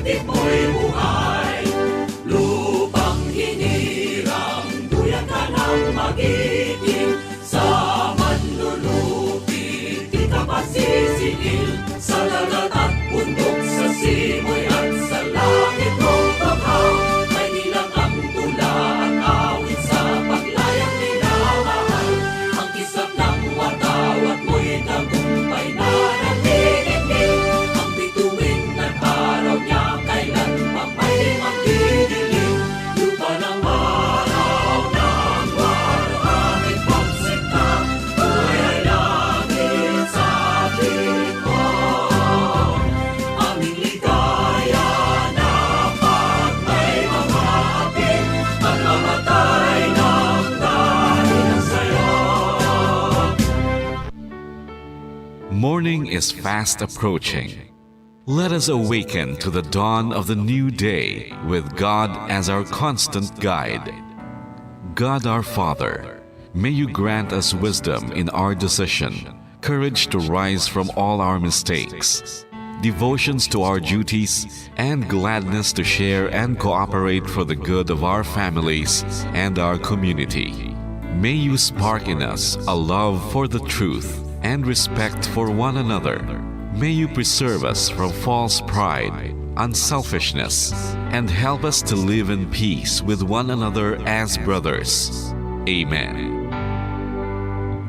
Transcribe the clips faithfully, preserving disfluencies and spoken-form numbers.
Timoy buhay, lupang hinirang, duya ka nang magiting sa manlulupi, di ka pasisingil sa dagat at bundok, sa simoy at sa langit mong bughaw. May ilang ang tula at awit sa paglayang minamahal. Ang kisap ng watawat mo'y tagumpay na nagdidikit. Ang bituin ng araw niya kailan pa may magdidilim. Lupa ng araw ng waluhangit pagsinta, buhay ay langit sa tingin mo. Aming ligaya na pag may mga hapit, at mamatay ng dahil sa'yo. Morning is fast approaching. Let us awaken to the dawn of the new day with God as our constant guide. God our Father, may you grant us wisdom in our decision, courage to rise from all our mistakes, devotions to our duties, and gladness to share and cooperate for the good of our families and our community. May you spark in us a love for the truth and respect for one another. May you preserve us from false pride, unselfishness, and help us to live in peace with one another as brothers. Amen.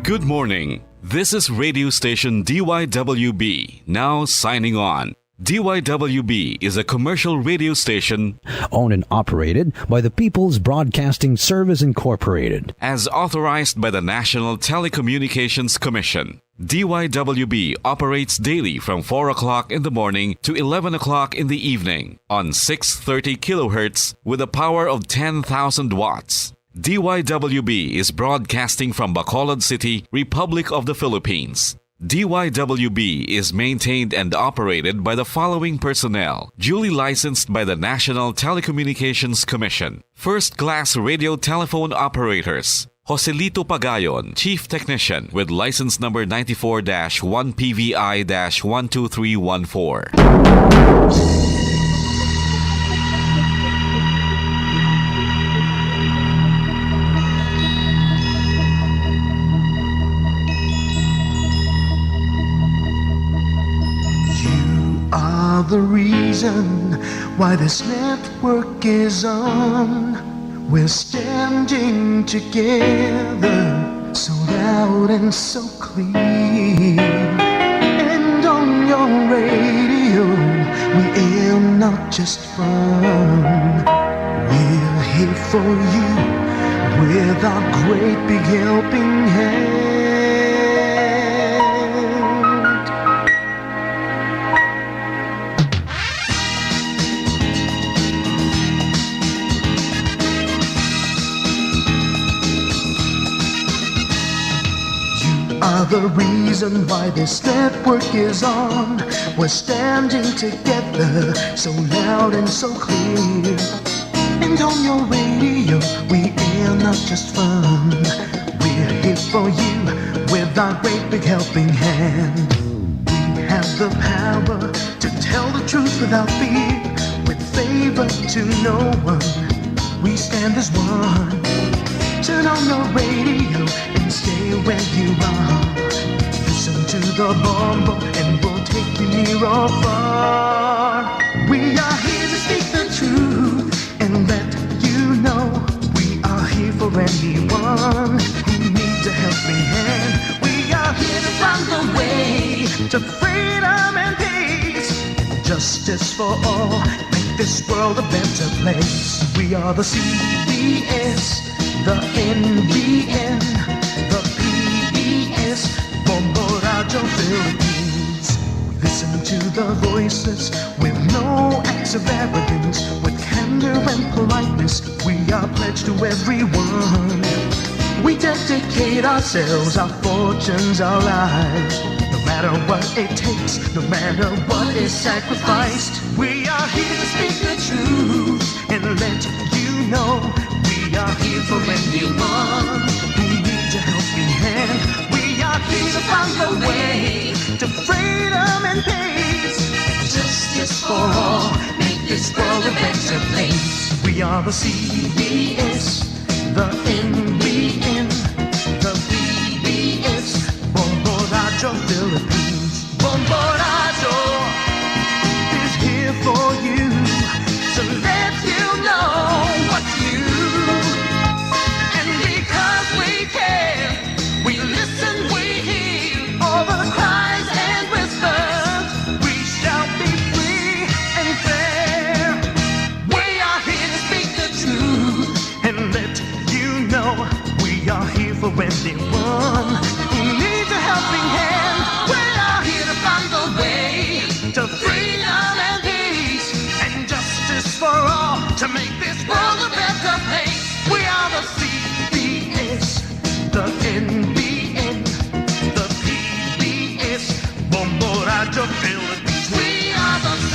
Good morning. This is radio station D Y W B, now signing on. D Y W B is a commercial radio station owned and operated by the People's Broadcasting Service Incorporated. As authorized by the National Telecommunications Commission. D Y W B operates daily from four o'clock in the morning to eleven o'clock in the evening on six thirty kilohertz with a power of ten thousand watts. D Y W B is broadcasting from Bacolod City, Republic of the Philippines. D Y W B is maintained and operated by the following personnel, duly licensed by the National Telecommunications Commission. First class radio telephone operators, Joselito Pagayon, Chief Technician, with license number ninety-four dash one P V I dash one two three one four. You are the reason why this network is on. We're standing together, so loud and so clear. And on your radio, we air not just fun. We're here for you with our great big helping hand. You are the reason why this network is on. We're standing together, so loud and so clear. And on your radio, we air not just fun. We're here for you with our great big helping hand. We have the power to tell the truth without fear, with favor to no one. We stand as one. Turn on your radio and stay where you are. Listen to the bombo and we'll take you near or far. We are here to speak the truth and let you know we are here for anyone who needs a helping hand. We are here to find the way to freedom and peace, justice for all, make this world a better place. We are the C B S, the N B N, the P B S, Bombo Radyo Philippines. We listen to the voices with no acts of arrogance, with candor and politeness. We are pledged to everyone. We dedicate ourselves, our fortunes, our lives. No matter what it takes, no matter what is sacrificed, we are here to speak the truth and let you know we are here for anyone who needs a helping hand. We are here to find the way to freedom and peace. Justice for all, make This world a better place. We are the C B S, the N B N, the P B S, Bombo Radyo Philippines. Bombo Radyo is here for you to let you know what's new. And because we care, we listen, we hear all the cries and whispers. We shall be free and fair. We are here to speak the truth and let you know we are here for anyone who needs a helping hand. We are here to find the way to freedom and peace and justice for all to make this world a better place. We are the C B S, the N B N, the P B S, Bombo Radyo Philippines. We are the C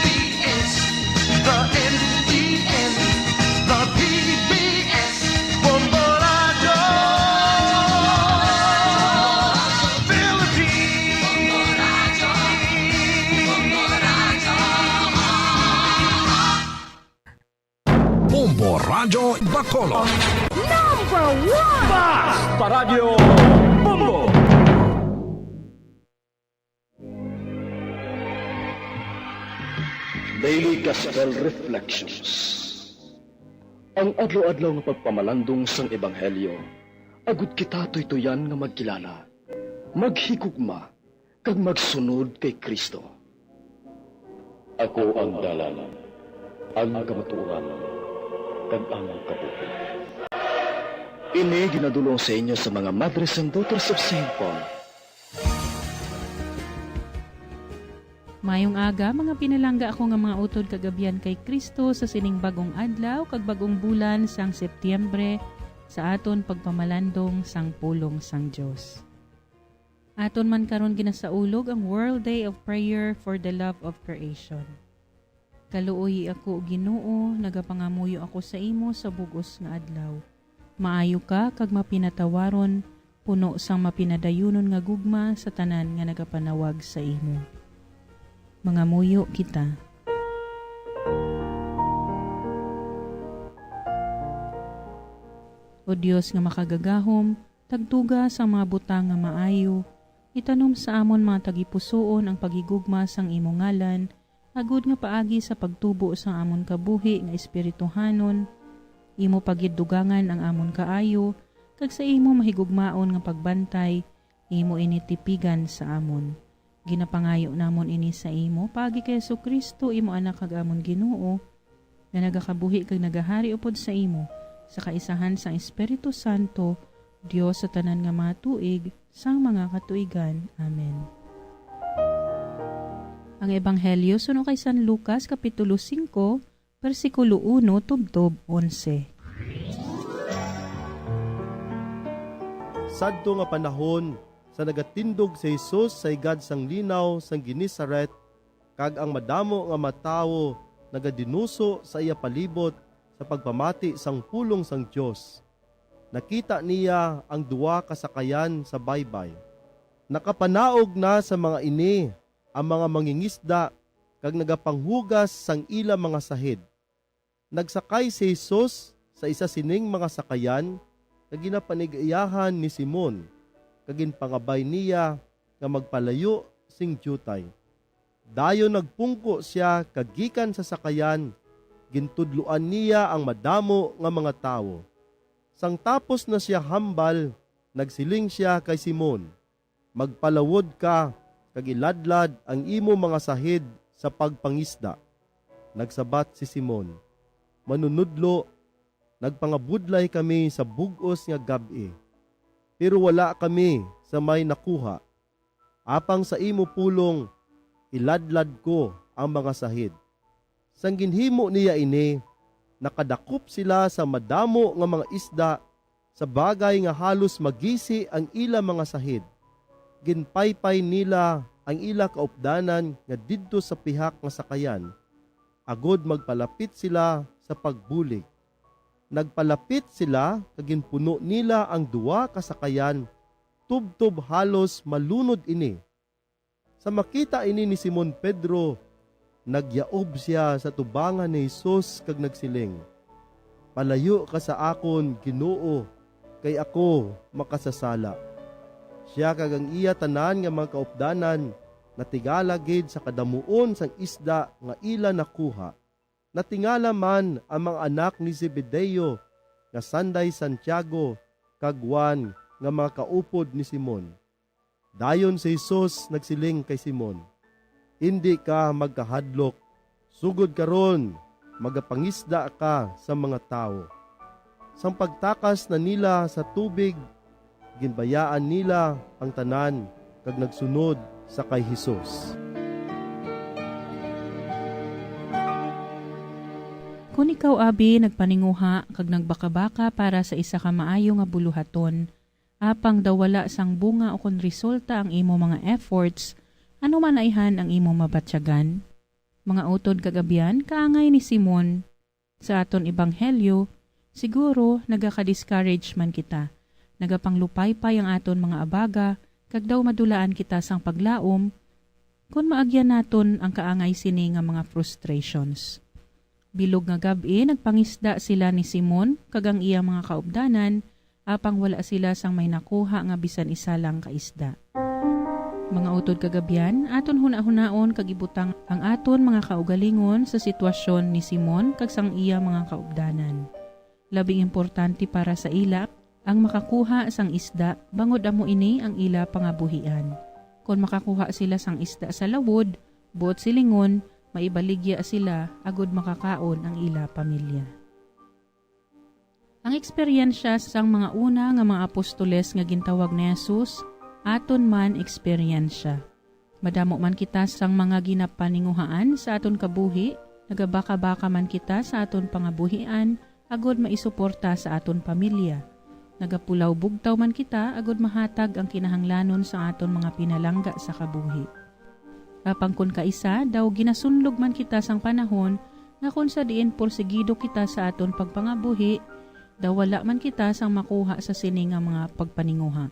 B S, the N B N, the P B S, Bombo Radyo Philippines. Bombo Radyo Bacolod. Number one! Basta Radyo Bombo! Daily Gospel Reflections. Ang adlaw-adlaw nga pagpamalandong sang Ebanghelyo, agud kita tuytuyan nga magkilala, maghigugma, kag magsunod kay Cristo. Ako ang dalan, ang kamatuoran, kag ang kabuhi. Ini ginadul-ong sa inyo sa mga Madres and Daughters of Saint Paul. Mayong aga, mga pinalangga ako nga mga utod kag abyan kay Cristo, sa sining bag-ong adlaw kag bag-ong bulan sang Setyembre, sa aton pagpamalandong sang pulong sang Dios. Aton man karon ginasaulog ang World Day of Prayer for the Love of Creation. Kaluoyi ako, Ginoo, nagapangamuyo ako sa imo sa bug-os nga adlaw. Maayo ka kag mapinatawaron, puno sang mapinadayunon nga gugma sa tanan nga nagapanawag sa imo. Mangamuyo kita. O Dios nga makagagahom, tagtuga sang mga butang nga maayo, itanom sa amon mga tagipusoon ang paghigugma sang imo ngalan, agud nga paagi sa pagtubo sang amon kabuhi nga espirituhanon, imo pa gid dugangan ang amon kaayo, kag sa imo mahigugmaon nga pagbantay, imo ini tipigan sa amon. Ginapangayo namon ini sa imo paagi kay Jesu-Cristo, imo Anak kag amon Ginoo, nga nagakabuhi kag nagahari upod sa imo, sa kaisahan sang Espiritu Santo, Dios sa tanan nga mga tuig sang mga katuigan. Amen. Ang Ebanghelyo suno kay San Lucas, Kapitulo singko, bersikulo uno tubtob onse. Sadto nga panahon, sa nagatindog si Jesus sa higad sang linaw sang Genesaret, kag ang madamo nga mga tawo nagadinuso sa iya palibot sa pagpamati sang pulong sang Dios. Nakita niya ang duha ka sakayan sa baybay. Nakapanaog na sa mga ini ang mga mangingisda kag nagapanghugas sang ila mga sahid. Nagsakay si Jesus sa isa sining mga sakayan nga ginapanag-iyahan ni Simon, kag ginpangabay niya nga magpalayo sing diutay. Dayon nagpungko sia kag gikan sa sakayan gintudloan niya ang madamo nga mga tawo. Sang tapos na sia hambal, nagsiling sia kay Simon, "Magpalawod ka kag iladlad ang imo mga sahid sa pagpangisda." Nagsabat si Simon, "Manunodlo, nagpangabudlay kami sa bug-os nga gab-i, pero wala kami sa may nakuha. Apang sa imo pulong, iladlad ko ang mga sahid." Sang ginhimo niya ini, nakadakop sila sa madamo nga mga isda, sa bagay nga halos magisi ang ila mga sahid. Ginpaypay nila ang ila kaupdanan nga didto sa pihak nga sakayan, agod magpalapit sila sa pagbulig. Nagpalapit sila kag ginpuno nila ang duha ka sakayan, tubtob halos malunod ini. Sa makita ini ni Simon Pedro, Nagyaob sia sa tubangan ni Jesus kag nagsiling, "Palayo ka sa akon, Ginoo, kay ako makasasala." Sia kag ang iya tanan nga mga kaupdanan natingala gid sa kadamuon sang isda nga ila nakuha. Natingala man ang mga anak ni Zebedeo nga sanday Santiago kag Juan nga mga kaupod ni Simon. Dayon si Jesus nagsiling kay Simon, "Indi ka magkahadlok, sugod karon magapangisda ka sa mga tawo." Sang pagtakas na nila sa tubig, ginbayaan nila ang tanan kag nagsunod sa kay Jesus. Kon ikaw, abi, nagpaninguha kag nagbakabaka para sa isa ka maayo nga buluhaton, apang daw wala sang bunga ukon resulta ang imo mga efforts, ano man ayhan ang imo mabatyagan? Mga utod kag abyan, kaangay ni Simon, sa aton ebanghelyo, siguro nagaka-discourage man kita. Nagapanglupaypay ang aton mga abaga, kag daw madulaan kita sang paglaom kon maagyan naton ang kaangay sini nga mga frustrations. Bilog nga gab-i, nagpangisda sila ni Simon kag ang iya mga kaupdanan, apang wala sila sang may nakuha nga bisan isa lang ka isda. Mga utod kag abyan, aton hunahunaon kag ibutang ang aton mga kaugalingon sa sitwasyon ni Simon kag sang iya mga kaupdanan. Labing importante para sa ila ang makakuha sang isda, bangod amo ini ang ila pangabuhian. Kon makakuha sila sang isda sa lawod, buot silingon, maibaligya sila agud makakaon ang ila pamilya. Ang eksperyensya sang mga una nga mga apostoles nga gintawag ni Jesus, aton man eksperyensya. Madamo man kita sang mga ginapaninguhaan sa aton kabuhi, nagabakabaka man kita sa aton pangabuhian agud maisuporta sa aton pamilya. Nagapulaw bugtaw man kita agud mahatag ang kinahanglanon sa aton mga pinalangga sa kabuhi. Apang kon kaisa, daw ginasunlog man kita sang panahon nga kon sa diin porsigido kita sa aton pagpangabuhi, daw wala man kita sang makuha sa sini nga mga pagpaninguha.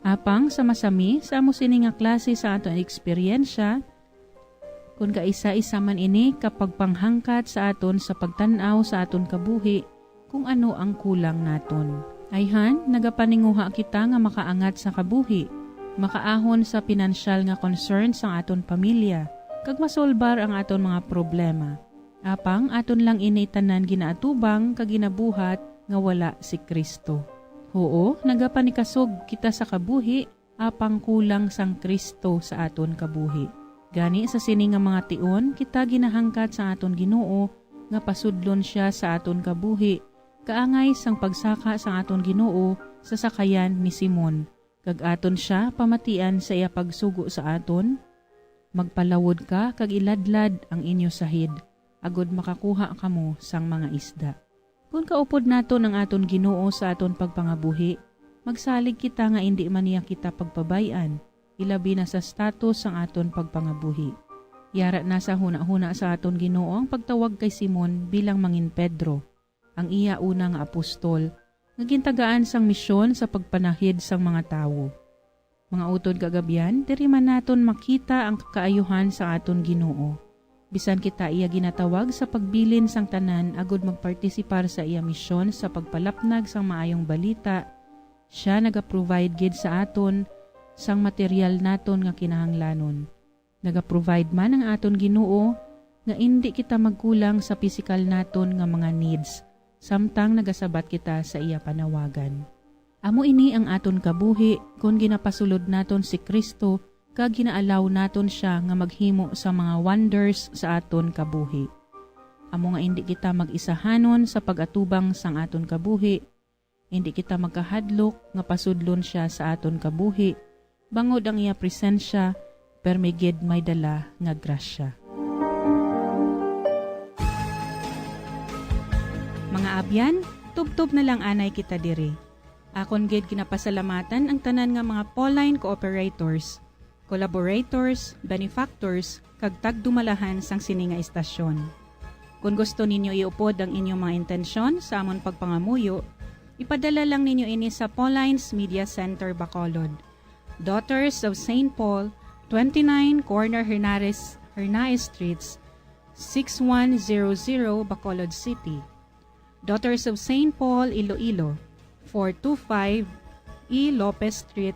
Apang sa masami, sa amo sini nga klase sa aton eksperyensya, kon kaisa-isa man ini ka pagpanghangkat sa aton sa pagtan-aw sa aton kabuhi, kung ano ang kulang naton. Ayhan, nagapaninguha kita nga makaangat sa kabuhi, makaahon sa pinansyal nga concern sang aton pamilya, kag masolbar ang aton mga problema. Apang aton lang ini tanan ginaatubang kag ginabuhat nga wala si Cristo. Huo, nagapanikasog kita sa kabuhi, apang kulang sang Cristo sa aton kabuhi. Gani, sa sini nga mga tion, kita ginahangkat sang aton Ginoo nga pasudlon sia sa aton kabuhi, kaangay sang pagsaka sang aton Ginoo sa sakayan ni Simon, kag aton sia pamatian sa iya pagsugo sa aton, "Magpalawod ka kag iladlad ang inyo sahid, agud makakuha kamo sang mga isda." Kon kaupod naton ang aton Ginoo sa aton pagpangabuhi, magsalig kita nga indi man niya kita pagpabay-an, ilabi na sa status sang aton pagpangabuhi. Yara na sa hunahuna sa aton Ginoo ang pagtawag kay Simon bilang mangin-Pedro, ang iya una nga apostol, nga gintagaan sang misyon sa pagpanahid sang mga tawo. Mga utod kag abyan, diri man naton makita ang kaayuhan sa aton Ginoo. Bisan kita iya ginatawag sa pagbilin sang tanan agud magpartisipar sa iya misyon sa pagpalapnag sang Maayong Balita, sia naga-provide gid sa aton sang material naton nga kinahanglanon. Naga-provide man ang aton Ginoo nga indi kita magkulang sa pisikal naton nga mga needs, samtang nagasabat kita sa iya panawagan. Amo ini ang aton kabuhi kon ginapasulod naton si Cristo kag gina-allow naton sia nga maghimo sa mga wonders sa aton kabuhi. Amo nga indi kita mag-isahanon sa pag-atubang sang aton kabuhi, indi kita magkahadlok nga pasudlon sia sa aton kabuhi, bangod ang iya presensya permi gid may dala nga grasya. Mga abyan, tubtob na lang anay kita diri. Akon gid ginapasalamatan ang tanan nga mga Pauline cooperators, collaborators, benefactors, kag tagdumalahan sang sini nga istasyon. Kon gusto ninyo iupod ang inyong mga intensyon sa amon pagpangamuyo, ipadala lang ninyo ini sa Pauline's Media Center, Bacolod, Daughters of Saint Paul, twenty-nine Corner Henares, Hernaez Streets, six one zero zero, Bacolod City. Daughters of Saint Paul, Iloilo, four two five E Lopez Street,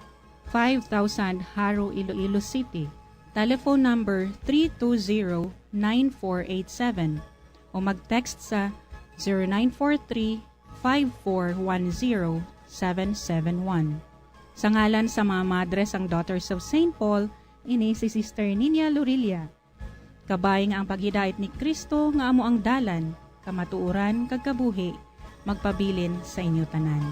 five thousand, Jaro, Iloilo City. Telephone number three two zero nine four eight seven o mag-text sa zero nine four three five four one zero seven seven one. Sa ngalan sa mga madre sang Daughters of Saint Paul, ini si Sister Ninia Lorilla. Kabay nga ang paghidait ni Cristo nga amo ang dalan, kamatuoran, kag kabuhi, magpabilin sa inyo tanan.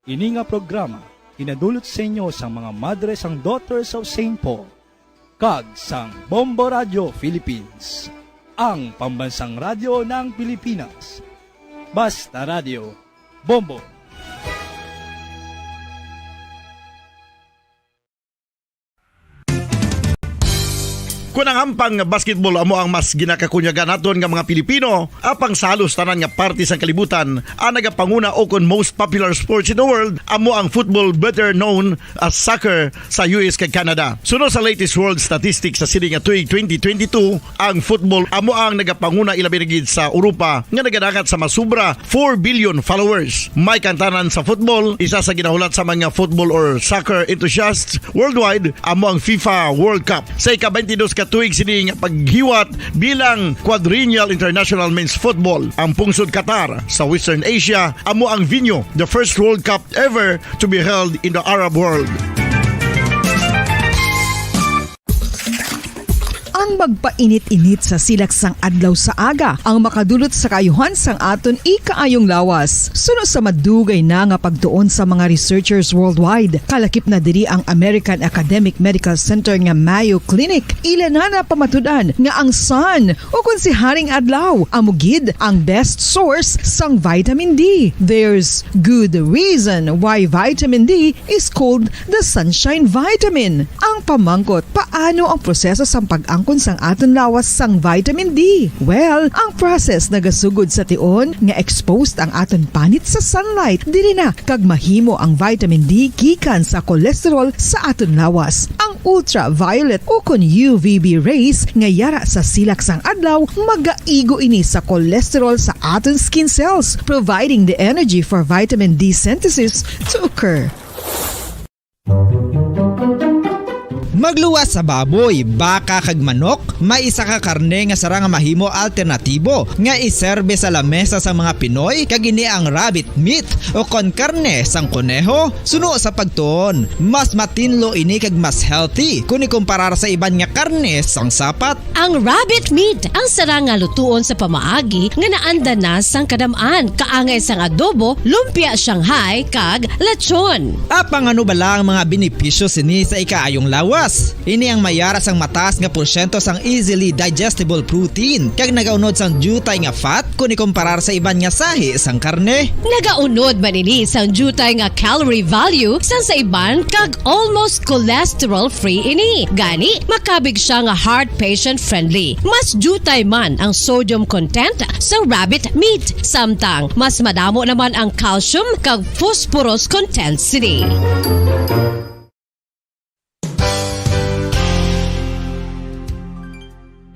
Ini nga programa ginadulot sa inyo sang mga madre sang Daughters of Saint Paul kag sang Bombo Radio Philippines, ang pambansang radyo ng Pilipinas. Basta Radio, Bombo. Kon ang ampang nga basketball amo ang mas ginakakunyagan naton nga mga Pilipino, apang sa halos tanan nga parte sang kalibutan, ang nagapanguna o kon most popular sports in the world amo ang football, better known as soccer, sa U S kag Canada. Suno sa latest world statistics sa sini nga tuig twenty twenty-two, ang football amo ang nagapanguna, ilabi na gid sa Europa nga nagadangat sa masubra four billion followers. May kantanan sa football, isa sa ginahulat sa mga football or soccer enthusiasts worldwide, amo ang FIFA World Cup. Sa ika-twenty-dos ka tuig sini nga paghiwat bilang Quadrennial International Men's Football, ang pungsod Qatar sa Western Asia amo ang venue, the first World Cup ever to be held in the Arab world. Ang magpainit-init sa silak sang adlaw sa aga ang makadulot sa kaayuhan sang aton ikaayong lawas. Suno sa madugay na nga pagtuon sa mga researchers worldwide, kalakip na diri ang American Academic Medical Center nga Mayo Clinic. Ila na napamatud-an nga ang sun, o kon si Haring Adlaw, amo gid ang best source sang vitamin D. There's good reason why vitamin D is called the sunshine vitamin. Ang pamangkot, paano ang proseso sang pag-angkon sang aton lawas sang vitamin D? Well, ang process nagasugod sa tion nga exposed ang aton panit sa sunlight. Diri na kag mahimo ang vitamin D gikan sa cholesterol sa aton lawas. Ang ultraviolet o kon U V B rays nga yara sa silak sang adlaw magaigo ini sa cholesterol sa aton skin cells, providing the energy for vitamin D synthesis to occur. Magluwas sa baboy, baka, kag manok, may isa ka karne nga sarang nga mahimo alternatibo nga iserbe sa lamesa sang mga Pinoy, kag ini ang rabbit meat o kon karne sang koneho. Suno sa pagtuon, mas matinlo ini kag mas healthy kon ikumparar sa iban nga karne sang sapat. Ang rabbit meat ang sarang nga lutuon sa pamaagi nga naanda na sang kadam-an, kaangay sang adobo, lumpia Shanghai, kag lechon. Apang ano bala ang mga benepisyo sini sa ikaayong lawas? Ini ang mayara sang mataas nga porsyento sang easily digestible protein, kag nagaunod sang diutay nga fat kon ikumparar sa iban nga sahi sang karne. Nagaunod man ini sang diutay nga calorie value sang sa iban, kag almost cholesterol-free ini. Gani, makabig sia nga heart patient-friendly. Mas diutay man ang sodium content sa rabbit meat, samtang mas madamo naman ang calcium kag phosphorus content sini.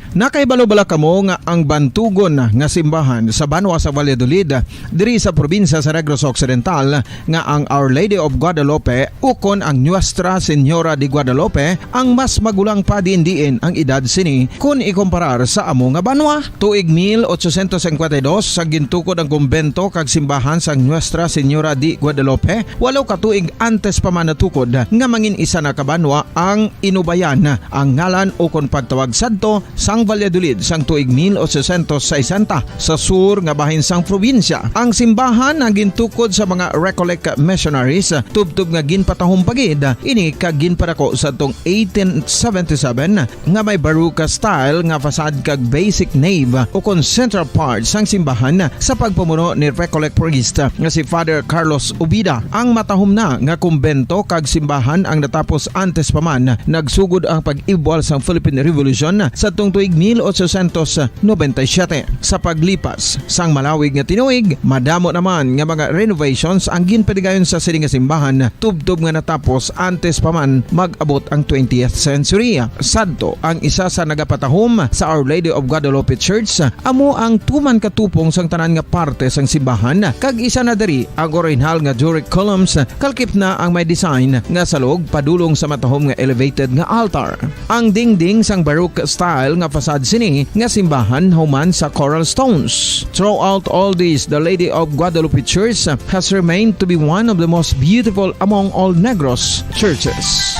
Nakahibalo bala kamo nga ang bantugon nga simbahan sa banwa sa Valladolid, diri sa probinsya sa Negros Occidental, nga ang Our Lady of Guadalupe ukon ang Nuestra Señora de Guadalupe ang mas magulang pa diin-diin ang edad sini kon ikumparar sa amo nga banwa? Tuig mil ochocientos cincuenta y dos, sa gintukod ang kumbento kag simbahan sang Nuestra Señora de Guadalupe, walo ka tuig antes pa man natukod nga mangin isa na ka banwa ang Inubayan, ang ngalan ukon pagtawag sadto, sang Valladolid sang tuig mil ochocientos sesenta, sa sur nga bahin sang probinsya. Ang simbahan ang gintukod sa mga Recollect missionaries, tubtob nga ginpatahom pa gid ini kag ginpadako sadtong eighteen seventy-seven, nga may Baroque style nga facade kag basic nave ukon central part sang simbahan sa pagpamuno ni Recollect priest nga si Father Carlos Ubida. Ang matahom na nga kumbento kag simbahan ang natapos antes pa man nagsugod ang pag-ibwal sang Philippine Revolution sadtong tuig mil ochocientos noventa y siete. Sa paglipas sang malawig nga tinuig, madamo naman nga mga renovations ang ginpatigayon sa sini nga simbahan, tubtob nga natapos antes pa man mag-abot ang twentieth century. Sadto ang isa sa nagapatahom sa Our Lady of Guadalupe Church, amo ang tuman katupong sang tanan nga parte sang simbahan, kag isa na diri ang orihinal nga Doric columns, kalkip na ang may design nga salog padulong sa matahom nga elevated nga altar. Ang dingding sang Baroque style nga facade sini nga simbahan human sa coral stones. Throughout all this, the Lady of Guadalupe Church has remained to be one of the most beautiful among all Negros churches.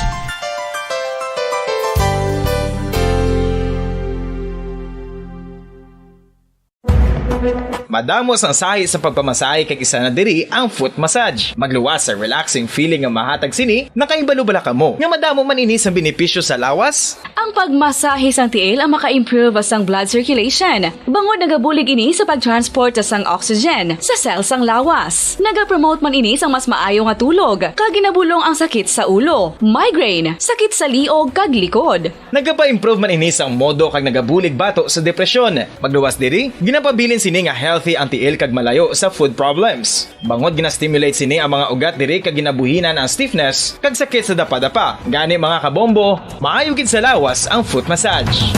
Madamo sang sahi sa pagpamasahe, kag isa na diri ang foot massage. Magluwas sa relaxing feeling nga mahatag sini. Nakahibalo bala kamo nga madamo man ini sang benepisyo sa lawas? Ang pagmasahe sang tiil ang maka-improve sang blood circulation, bangod nagabulig ini sa pag-transport sang oxygen sa cell sang lawas. Nagapromote man ini sang mas maayo nga tulog, kag ginabulong ang sakit sa ulo, migraine, sakit sa liog, kag likod. Nagapa-improve man ini sang modo kag nagabulig bato sa depresyon. Magluwas diri, ginapabilin sini nga healthy ang tiil kag malayo sa foot problems. Bangod gina-stimulate sini ang mga ugat diri kag ginabuhinan ang stiffness kag sakit sa dapadapa. Gani, mga kabombo, maayo gid sa lawas ang foot massage.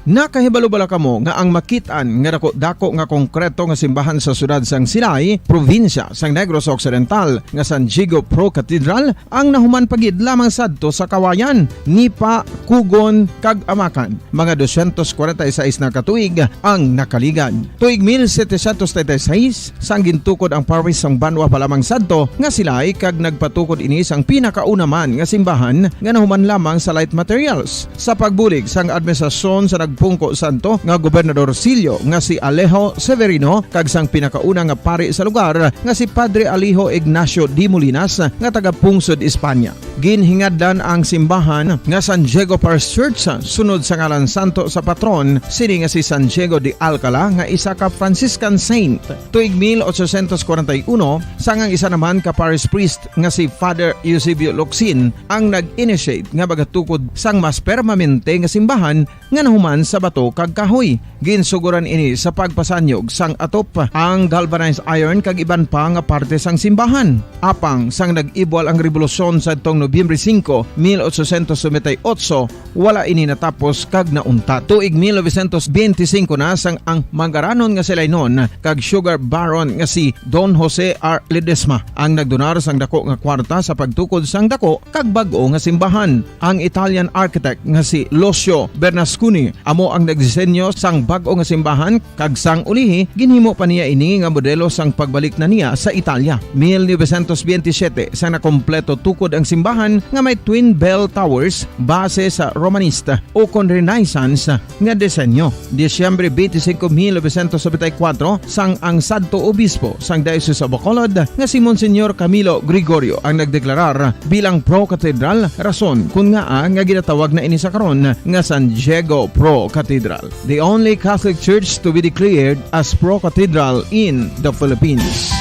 Nakahibalo bala kamo nga ang makit-an nga dako-dako nga konkreto nga simbahan sa siyudad sang Silay, probinsya sang Negros Occidental, nga San Diego Pro Cathedral ang nahuman pa gid lamang sadto sa Kawayan, Nipa, Cogon, kag Amacan, mga dosyentos kwarenta y seis na ka tuig ang nakaligad. Tuig mil setecientos treinta y seis, sang gintukod ang parish sang banwa pa lamang sadto nga Silay, kag nagpatukod ini sang pinakauna man nga simbahan nga nahuman lamang sa light materials. Sa pagbulig sang administrasyon sa nagpungko sadto nga Gobernador Silyo nga si Alejo Severino kag sang pinakauna nga pari sa lugar nga si Padre Alejo Ignacio de Molinas nga taga-pungsod Espanya. Ginhingadlan ang simbahan nga San Diego Parish Church sunod sa ngalan santo sa patron sini nga si San Diego de Alcala, nga isa ka Franciscan saint. Tuig mil ochocientos kwarenta y uno, sang ang isa naman ka parish priest nga si Father Eusebio Locsin ang nag-initiate nga magatukod sang mas permanente nga simbahan nga nahuman sa bato kag kahoy. Ginsugoran ini sa pagpasanyog sang atop, ang galvanized iron kag iban pa nga parte sang simbahan. Apang sang nag-ibwal ang rebolusyon sadtong Nobyembre singko, mil ochocientos noventa y ocho, wala ini natapos kag naunta. Tuig mil novecientos benti singko na sang ang mangaranon nga Silaynon kag sugar baron nga si Don Jose R. Ledesma ang nagdonar sang dako nga kwarta sa pagtukod sang dako kag bag-o nga simbahan. Ang Italian architect nga si Lucio Bernasconi amo ang nagdisenyo sang bag-o nga simbahan, kag sang ulihi ginhimo pa niya ini nga modelo sang pagbalik na niya sa Italia. Mil novecientos benti siyete, sang nakompleto tukod ang simbahan nga may twin bell towers base sa Romanista ukon Renaissance nga disenyo. Disyembre benti singko, mil novecientos nobenta y kuwatro, sang ang sadto obispo sang Diocese of Bacolod nga si Monsignor Camilo Gregorio ang nagdeklarar bilang pro-cathedral, rason kon ngaa nga ginatawag na ini sa karon nga San Diego Pro Cathedral, the only Catholic church to be declared as pro-cathedral in the Philippines.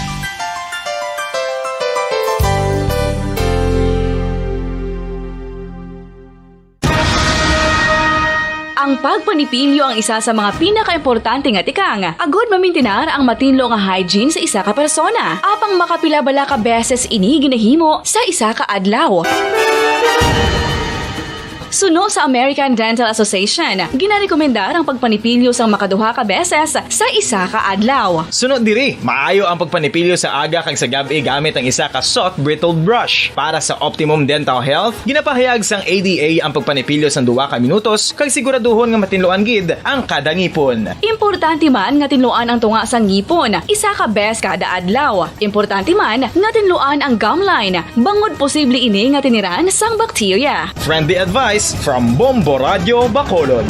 Ang pagpanipilyo ang isa sa mga pinakaimportante nga tikang agud mamintinar ang matinlo nga hygiene sa isa ka persona. Apang makapila bala ka beses ini ginahimo sa isa ka adlaw? Suno sa American Dental Association, ginarekomendar ang pagpanipilyo sang makaduha ka beses sa isa ka adlaw. Suno diri, maayo ang pagpanipilyo sa aga kag sa gab-i gamit ang isa ka soft bristled brush. Para sa optimum dental health, ginapahayag sang A D A ang pagpanipilyo sang duha ka minutos kag siguraduhon nga matinluan gid ang kada ngipon. Importante man nga tinluan ang tunga sang ngipon isa ka bes kada adlaw. Importante man nga tinluan ang gum line, bangod posible ini nga tiniran sang bakterya. Friendly advice from Bombo Radio Bacolod.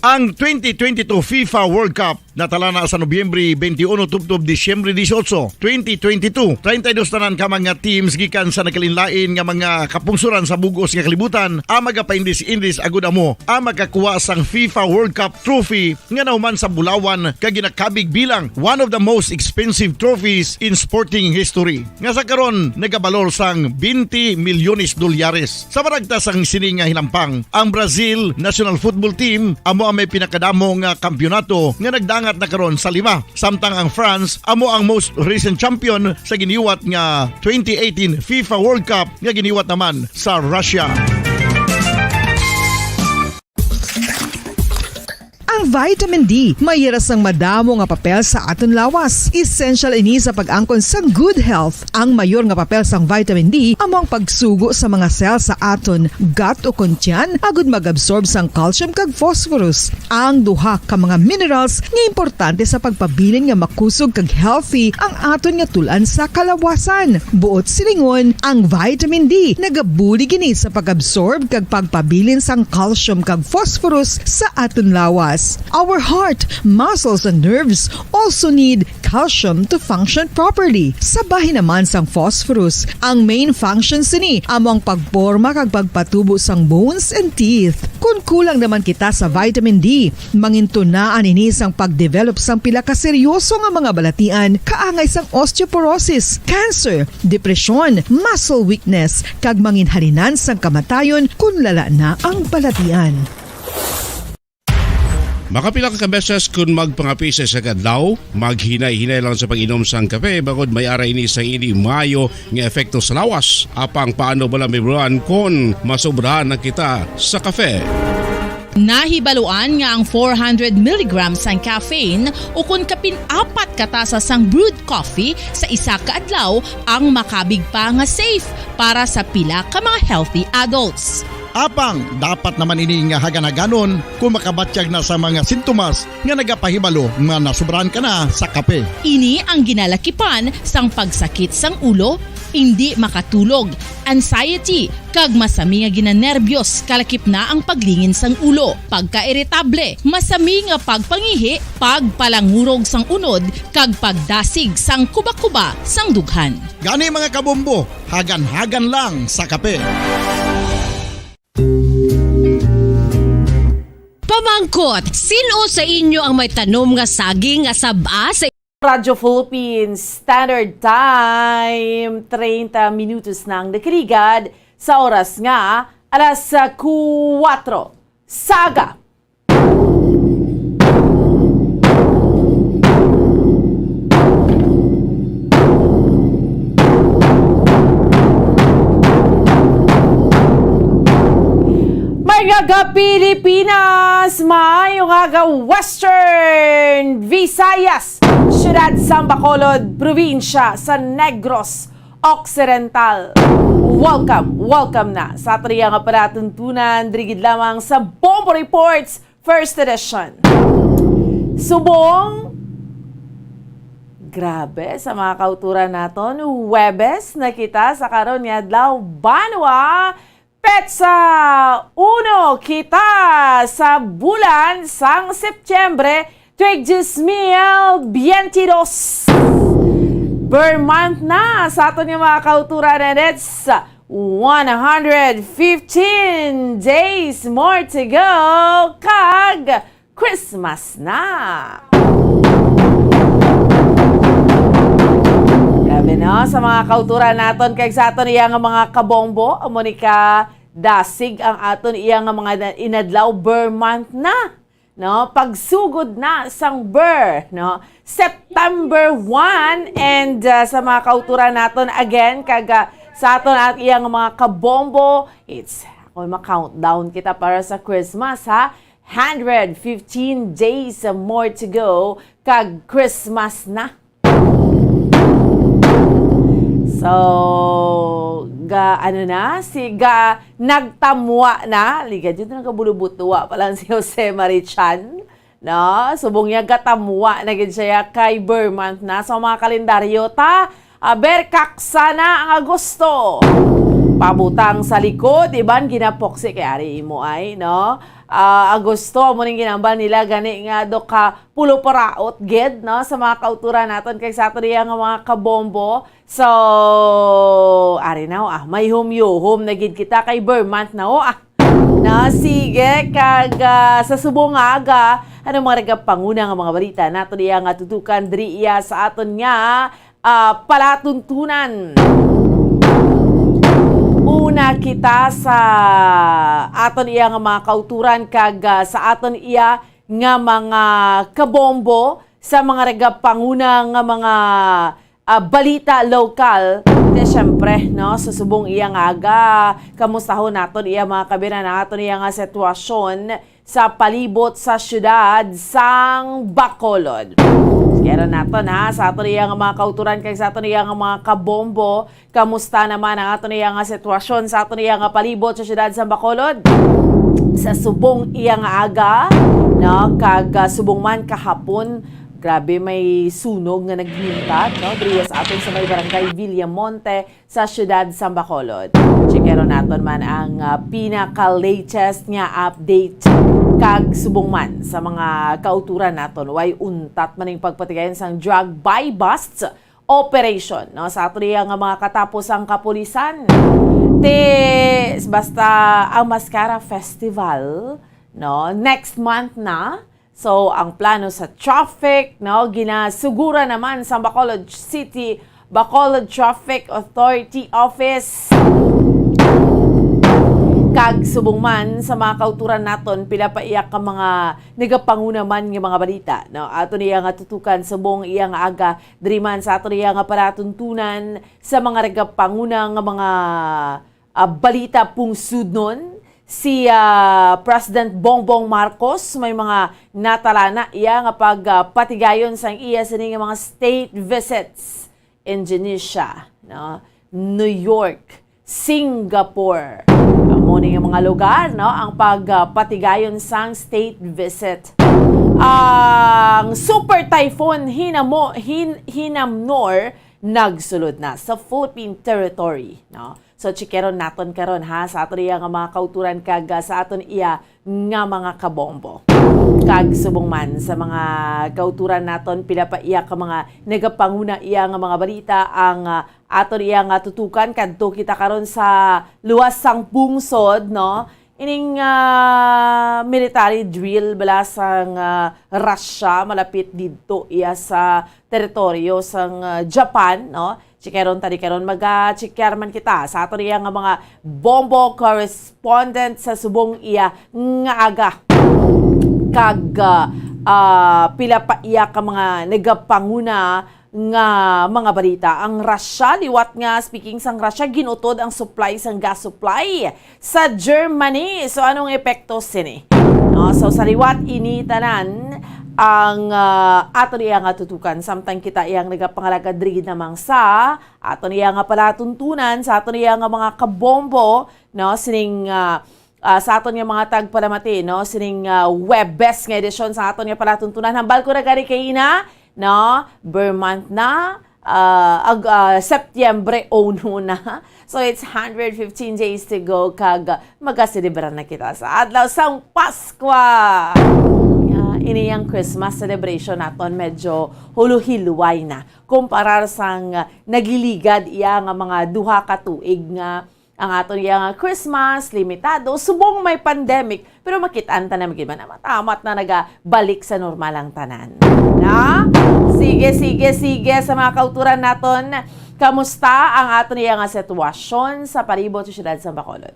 Ang twenty twenty-two FIFA World Cup Natala na sa Nobyembre twenty-one tubtob Disyembre dieciocho, twenty twenty-two. Treinta y dos tanan ka mga teams gikan sa nagkalainlain nga mga kapungsoran sa bug-os nga kalibutan ang magapaindis-indis agud amo ang makakuha sang FIFA World Cup trophy nga nahuman sa bulawan kag ginakabig bilang one of the most expensive trophies in sporting history, nga sa karon nagabalor sang twenty milyones dolyares. Sa maragta sang sini nga hinampang, ang Brazil national football team amo ang may pinakadamo nga kampiyonato nga nagdangat na karon sa lima, samtang ang France amo ang most recent champion sa giniwat nga twenty eighteen FIFA World Cup nga giniwat naman sa Russia. Ang vitamin D may ira sang madamo nga papel sa aton lawas. Essential ini sa pag-angkon sang good health. Ang mayor nga papel sang vitamin D amo ang pagsugo sa mga cell sa aton gut o kon tiyan agud mag-absorb sang calcium kag phosphorus, ang duha ka mga minerals nga importante sa pagpabilin nga makusog kag healthy ang aton nga tul-an sa kalawasan. Buot silingon, ang vitamin D nagabulig ini sa pag-absorb kag pagpabilin sang calcium kag phosphorus sa aton lawas. Our heart, muscles, and nerves also need calcium to function properly. Sa bahin naman sang phosphorus, ang main function sini amo ang pagporma kag pagpatubo sang bones and teeth. Kon kulang naman kita sa vitamin D, mangintunaan ini sang pagdevelop sang pila ka seryoso nga mga balatian, kaangay sang osteoporosis, cancer, depresyon, muscle weakness, kag manginhalinan sang kamatayon kon lala na ang balatian. Makapila ka beses kon magpangape sa isa ka adlaw, maghinay-hinay lang sa pag-inom sang kape, bangod may ara ini sa hindi maayo nga epekto sa lawas. Apang paano bala, Mibran, kon masobrahan na kita sa kape? Nahibaluan nga ang four hundred milligrams sang caffeine, ukon kapin apat ka tasa sang brewed coffee sa isa ka adlaw, ang makabig pa nga safe para sa pila ka mga healthy adults. Apang dapat naman ini nga hagan-haganon kung makabatyag na sa mga sintomas nga nagapahibalo nga nasobrahan ka na sa kape. Ini ang ginalakipan sang pagsakit sang ulo, indi makatulog, anxiety, kag masami nga ginanerbyos, kalakip na ang paglingin sang ulo, pagkairitable, masami nga pagpangihi, pagpalangurog sang unod, kag pagdasig sang kuba-kuba sang dughan. Gani, mga kabombo, hagan-hagan lang sa kape. Pamangkot, sin-o sa inyo ang may tanom nga saging nga sab-a sa Radyo Philippines Standard Time, treinta minutos na ang nakaligad sa oras nga alas kuwatro sa aga. Maayong aga, Pilipinas! Maayong aga, Western Visayas! Siyudad sang Bacolod, probinsya sa Negros Occidental. Welcome, welcome na sa aton iya nga palatuntunan, diri gid lamang sa Bombo Reports First Edition. Subong, grabe sa mga kauturan naton, Huwebes na kita sa karon nga adlaw, banwa, petsa uno kita sa bulan sang Setyembre, tuig dos mil biyente dos. Ber month na sa aton nga mga kauturan, and it's one hundred fifteen days more to go, kag Christmas na. Grabe, no? Sa mga kauturan naton kag sa aton iya nga mga kabombo, amo ni ka dasig ang aton iya nga mga na-, inadlaw, ber month na, no? Pagsugod na sang ber, no? September one, and, uh, sa mga kauturan naton again, kag, uh, sa aton at iya nga mga kabombo, it's, kung ma-countdown kita para sa Christmas, ha? Hundred fifteen days more to go, kag Christmas na. So, ga, ano na, si, ga, nagtamwa na. Liga, dito nagkabulubutwa pa lang si Jose Marichan. No? Subong niya, gatamwa na gid siya kay ber month na. So, mga kalendaryo, ta, aber, kaksa na ang Agosto. pabutang sa likod, iban ginapoksi kay ari imo ay, no? Ah, Agosto, amo ning ginambal nila gani nga do ka pulo paraot gid, no, sa mga kauturan naton kag sa aton iya nga mga kabombo. So, ari na, oh, ah, may humyuhom na gid kita kay Vermont na, oh, ah. Na, sige, kag, ah, sa subong nga aga, ano mga nagapanguna nga mga balita naton iya nga tutukan diri iya sa aton nga, ah, palatuntunan. Una kita sa aton iya nga mga kauturan kag, ah, sa aton iya nga mga kabombo sa mga nagapanguna nga mga, ah, balita lokal. Te, siyempre, no, sa subong iya nga aga, kamustahon naton iya mga kabiran ang aton iya nga sitwasyon sa palibot sa siyudad sang Bacolod. Kaya naton, ha, sa aton iya nga mga kauturan kag sa aton iya nga mga kabombo, kamusta naman ang aton iya nga sitwasyon sa aton iya nga palibot sa siyudad sang Bacolod? Sa subong iya nga aga, no, kag, ah, subong man kahapon, grabe may sunog nga nagmintat, no, diri sa aton sa may barangay Villamonte sa siyudad sang Bacolod. Checkeron naton man ang, ah, pinaka-latest nga update kag subong man sa mga kauturan naton. Way untat man ning pagpatigayon sang drug buy-bust operation, no, sa aton iya nga mga katapos ang kapulisan. Te, basta ang Mascara Festival, no, next month na. So, ang plano sa traffic, no, ginasugura naman sa Bacolod City, Bacolod Traffic Authority Office. Kag subong man sa mga kauturan naton, pila pa iya ka mga nagapanguna man nga mga balita, no? Aton iya nga tutukan subong iya nga aga, diri man sa aton iya nga palatuntunan sa mga nagapanguna nga mga, ah, balita pungsudnon. Si, ah, President Bongbong Marcos may mga natalana iya nga pag, ah, patigayon sang iya sini nga mga state visits. Indonesia, no? New York, Singapore. Amo ni nga mga lugar, no, ang pag, ah, patigayon sang state visit. Ang Super Typhoon Hinamo-, Hin-, Hinamnor nagsulod na sa Philippine territory, no? So, checkeron naton karon, ha, sa aton iya nga mga kauturan kag, ah, sa aton iya nga mga kabombo. Kag subong man sa mga kauturan naton, pila pa iya ka mga nagapanguna iya nga mga balita ang, ah, aton iya nga tutukan. Kadto kita karon sa luwas sang pungsod, no? Ining, ah, military drill bala sang, ah, Russia malapit didto iya sa teritoryo sang, ah, Japan, no? Checkeron ta di karon, maga-checker man kita sa aton iya nga mga bombo correspondent sa subong iya nga aga. Kag, ah, ah, pila pa iya ka mga nagapanguna nga mga balita. Ang Russia, liwat nga, speaking sang Russia, ginutod ang supply sang gas supply sa Germany. So, anong epekto sini? No, so, sa liwat ini tanan ang, ah, aton iya nga tutukan. Samtang kita iyang nagapangalagad diri namang sa aton iya nga palatuntunan, sa aton iya nga mga kabombo, no, sining, ah, ah, sa aton nga mga tagpalamati, no, sining, ah, Webes nga edisyon sa aton nga palatuntunan. Hambal ko na gani kay ina, no, Vermont na, ah, ag-, ah, Setyembre uno na. So, it's hundred fifteen days to go, kag, ah, magaselebrar na kita sa adlaw sang Paskwa. Ah, ini ang Christmas celebration naton medyo huluhilway na kumparar sang, ah, nagliligad iya nga mga duha ka tuig nga ang aton iya nga Christmas, limitado, subong may pandemic, pero makit-an ta na gid man, matamat na nagabalik sa normal ang tanan. Na? Sige, sige, sige, sa mga kauturan naton, kamusta ang aton iya nga sitwasyon sa palibot sa siyudad sa Bacolod?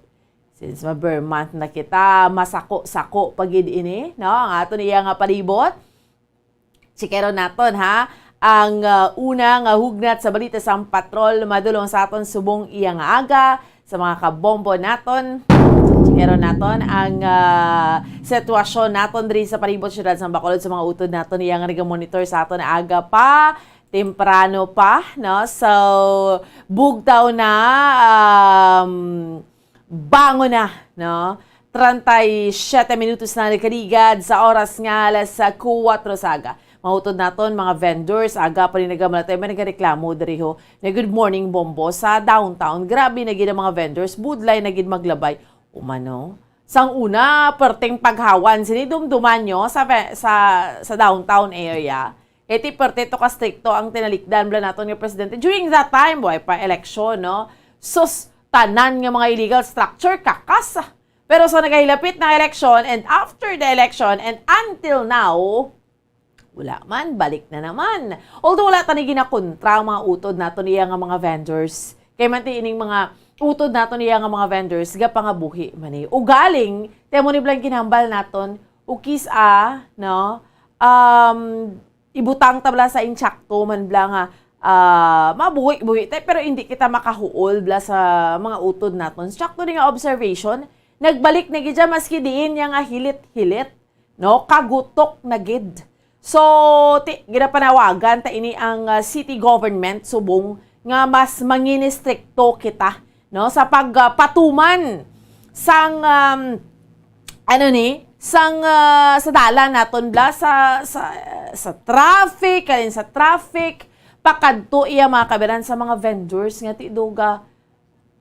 Since ma-Vermont na kita, masako-sako pa gid ini, no? Ang aton iya nga palibot. Checkeron naton, ha. Ang, ah, una nga hugnat sa balita sang patrol madulong sa aton subong iya nga aga, sa mga kabombo naton. Checkeron naton ang, ah, sitwasyon naton diri sa palibot siyudad sang Bacolod sa mga utod naton iya nga nagamonitor sa aton aga pa temprano pa, no? So, bugtaw na, um, bangon na, no? Treinta y siete minutos na nakaligad sa oras nga alas kuwatro sa aga. Mga utod naton, mga vendors, aga pa rin nagamalatay, may nagareklamo diri ho. Na, "Good morning, Bombo, sa downtown, grabe na gid ang mga vendors, budlay na gid maglabay." Umano. Sang una, perting paghawan sini, dumduman nyo sa ve-, sa, sa downtown area. Iti perte to ka strikto ang tinalikdan bala naton nga presidente. During that time, way pa eleksyon, no? Sus, tanan nga mga illegal structure, kakas. Pero sa nagahilapit na eleksyon, and after the election, and until now, wala man, balik na naman. Although wala tani ginakontra ang mga utod naton iya nga mga vendors. Kay man ti ining mga utod naton iya nga mga vendors, gapangabuhi man ni. Ugaling, ti amo ni bala ang ginhambal naton, ukis a, no? Um, ibutang ta bala sa insakto man bala nga, ah, mabuhi-buhi ta, pero hindi kita makahuol bala sa mga utod naton. Sakto ni nga observation, nagbalik na gid siya maski diin niya nga hilit-hilit, no? Kagutok na gid. So, ti-, ginapanawagan ta ini ang, ah, city government subong nga mas manginistrikto kita, no, sa pagpatuman sang, um, ano ni, sang, ah, sa dalan naton bala sa, sa, sa traffic, kalin sa traffic, pakadto iya mga kabiran sa mga vendors nga ti duga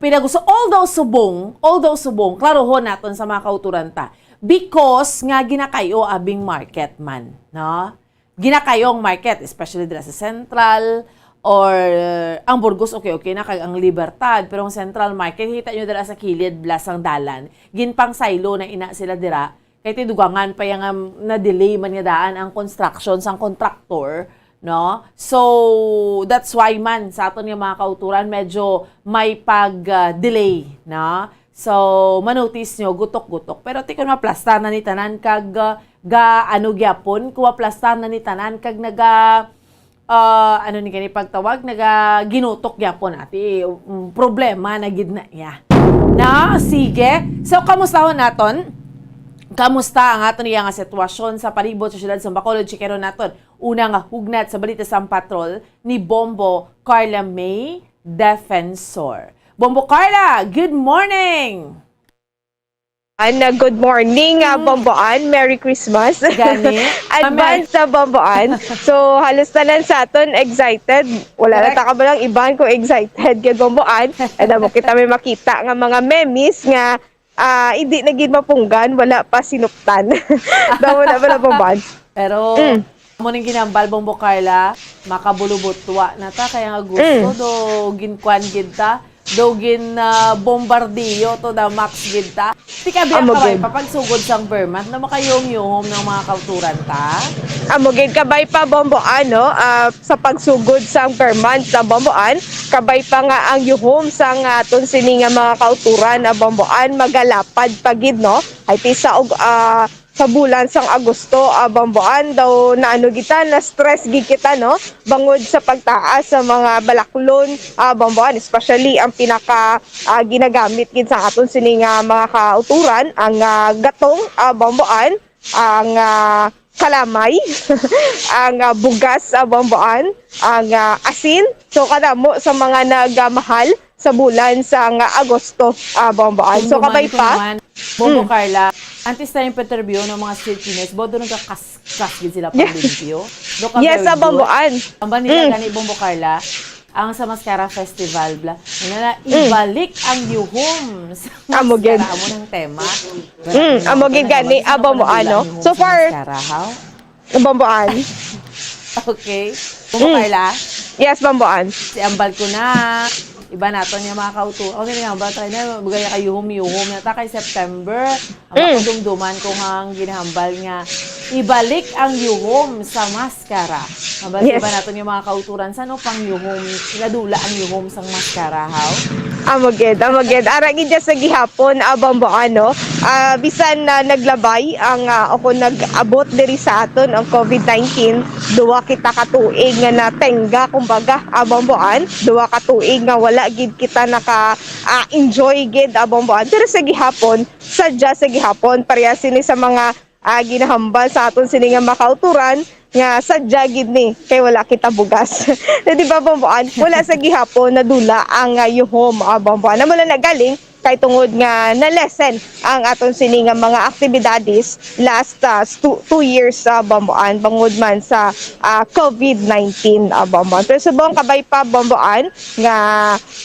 pinagusto. Although subong, although subong, klarohon naton sa mga kauturan ta. Because nga ginakayo abing market man, no? Ginakayo ang market, especially dira sa Central, or ang Burgos, okay, okay na, kag ang Libertad, pero ang Central Market, kita nyo dira sa kilid, bala sang dalan, ginpangsaylo na ina sila dira, kay ti dugangan pa yang, um, na-delay man nga daan ang construction sang contractor, no? So, that's why man, sa aton nga mga kauturan, medyo may pag, ah, delay, no? So, manotice nyo, gutok-gutok. Pero ti kun maplastar na ni tanan kag, ah, ga, ano gyapon, kung maplastar na ni tanan kag naga, ah, ano ni gani pagtawag, naga ginutok gyapon, ati, mm, problema na gid na iya. Na, sige. So, kamustahon naton? Kamusta ang aton iya nga sitwasyon sa palibot sa siyudad sa Bacolod? Chikero naton. Una nga hugnat sa balita sa Patrol ni Bombo Carla May Defensor. Bombo Carla, good morning! Ana, good morning, ah, Mm. Bomboan. Merry Christmas. Gani. Advance Ma'am. Sa Bomboan. So, halos tanan sa aton excited. Wala na Correct. Ta kabalang iban kung excited kay Bomboan. Ano mo, kita may makita nga mga memes nga, ah, hindi na gid mapunggan, wala pa sinuptan. Daw na pala, Bomboan. Pero, Mm. Amo ning ginambal, Bombo Carla, makabulubutwa na ta, kaya nga gusto Mm. do ginkuan gid ta, do gin, ah, bombardiyo to the max gid ta. Ti kabay Amo kabay gid. Pa pagsugod sang Vermont na makayuhom-yuhom ng mga kauturan ta. Amo gid, kabay pa, Bombo, ano, ah, sa pagsugod sang Vermont sa Bomboan, kabay pa nga ang yuhom sang aton sini nga mga kauturan na Bomboan magalapad pa gid, no? Ay ti sa og, ah, sa bulan sang Agosto, ah, Bomboan, daw naano kita, na-stress gid kita, no? Bangod sa pagtaas sa mga balaklon, ah, Bomboan, especially ang pinaka, ah, ginagamit gid sa aton sini nga mga kauturan, ang, ah, gatong, ah, Bomboan, ang, ah, kalamay, ang, ah, bugas, ah, Bomboan, ang, ah, asin. So, kadamo sa mga nagmahal sa bulan sang Agosto, ah, Bomboan. So, Kumduman, kabay pa. Kumduman. Bombo Mm. Carla, antes tayo interview ng mga street cleaners, bodo nagkakaskas gid sila Yes. Paglimpyo. Do ka Yes, very sa good. Bomboan. Ang ba nila Mm. gani, Bombo Carla, ang sa Mascara Festival, bla, na, na, Mm. ibalik ang yuhom sa Amo gid. Mascara, amo ng tema. Mm, amo gid gani, ah, Bomboan, no? Ang yuhom So sa far, Mascara, how? Bomboan. Okay. Bombo Mm. Carla? Yes, Bomboan. Si ambal ko na. Iba naton yung mga kauto. Ako nila ambal tayo na. Bagay kay yuhom-yuhom na ta kay September. Ang Mm. ako dumduman ko nga ang ginahambal nga ibalik ang yuhom sa maskara. Ambal Yes. iba naton yung mga kauturan sa no pang yuhom, nadula ang yuhom sang maskara, haw? Amo gid, amo gid. Ara gid dyan sa gihapon, ah, Bomboan, no? Ah, bisan na naglabay ang, ah, o kung nag-abot diri sa aton ang COVID nineteen, duwa kita ka tuig nga natengga, kumbaga, ah, Bomboan, duwa ka tuig nga wala gid kita naka, ah, enjoy gid, ah, Bomboan. Pero sa gihapon, sadya sa gihapon, pareha sini sa mga ah, ginahambal sa aton sini nga makauturan nga sadya gid ni kay wala kita bugas. Na di ba, Bomboan? Wala sa gihapon nadula ang, ah, yuhom, ah, Bomboan. Amo lang na galing, kay tungod nga na-lessen ang aton sini nga mga aktibidades last, ah, two, two years, ah, Bomboan, bangod man sa, ah, covid nineteen, ah, Bomboan. Pero subong kabay pa, Bomboan, nga,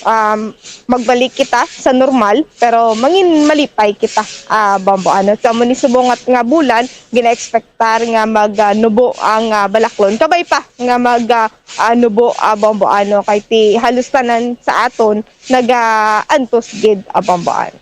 um, magbalik kita sa normal, pero mangin malipay kita, ah, Bomboan. So, amo ni subong nga, nga bulan, gina-expectar nga mag, ah, nubo ang, ah, balaklon. Kabay pa nga mag, ah, ah, nubo, ah, Bomboan, kay ti halos tanan sa aton nagaantos gid, ah, Bomboan.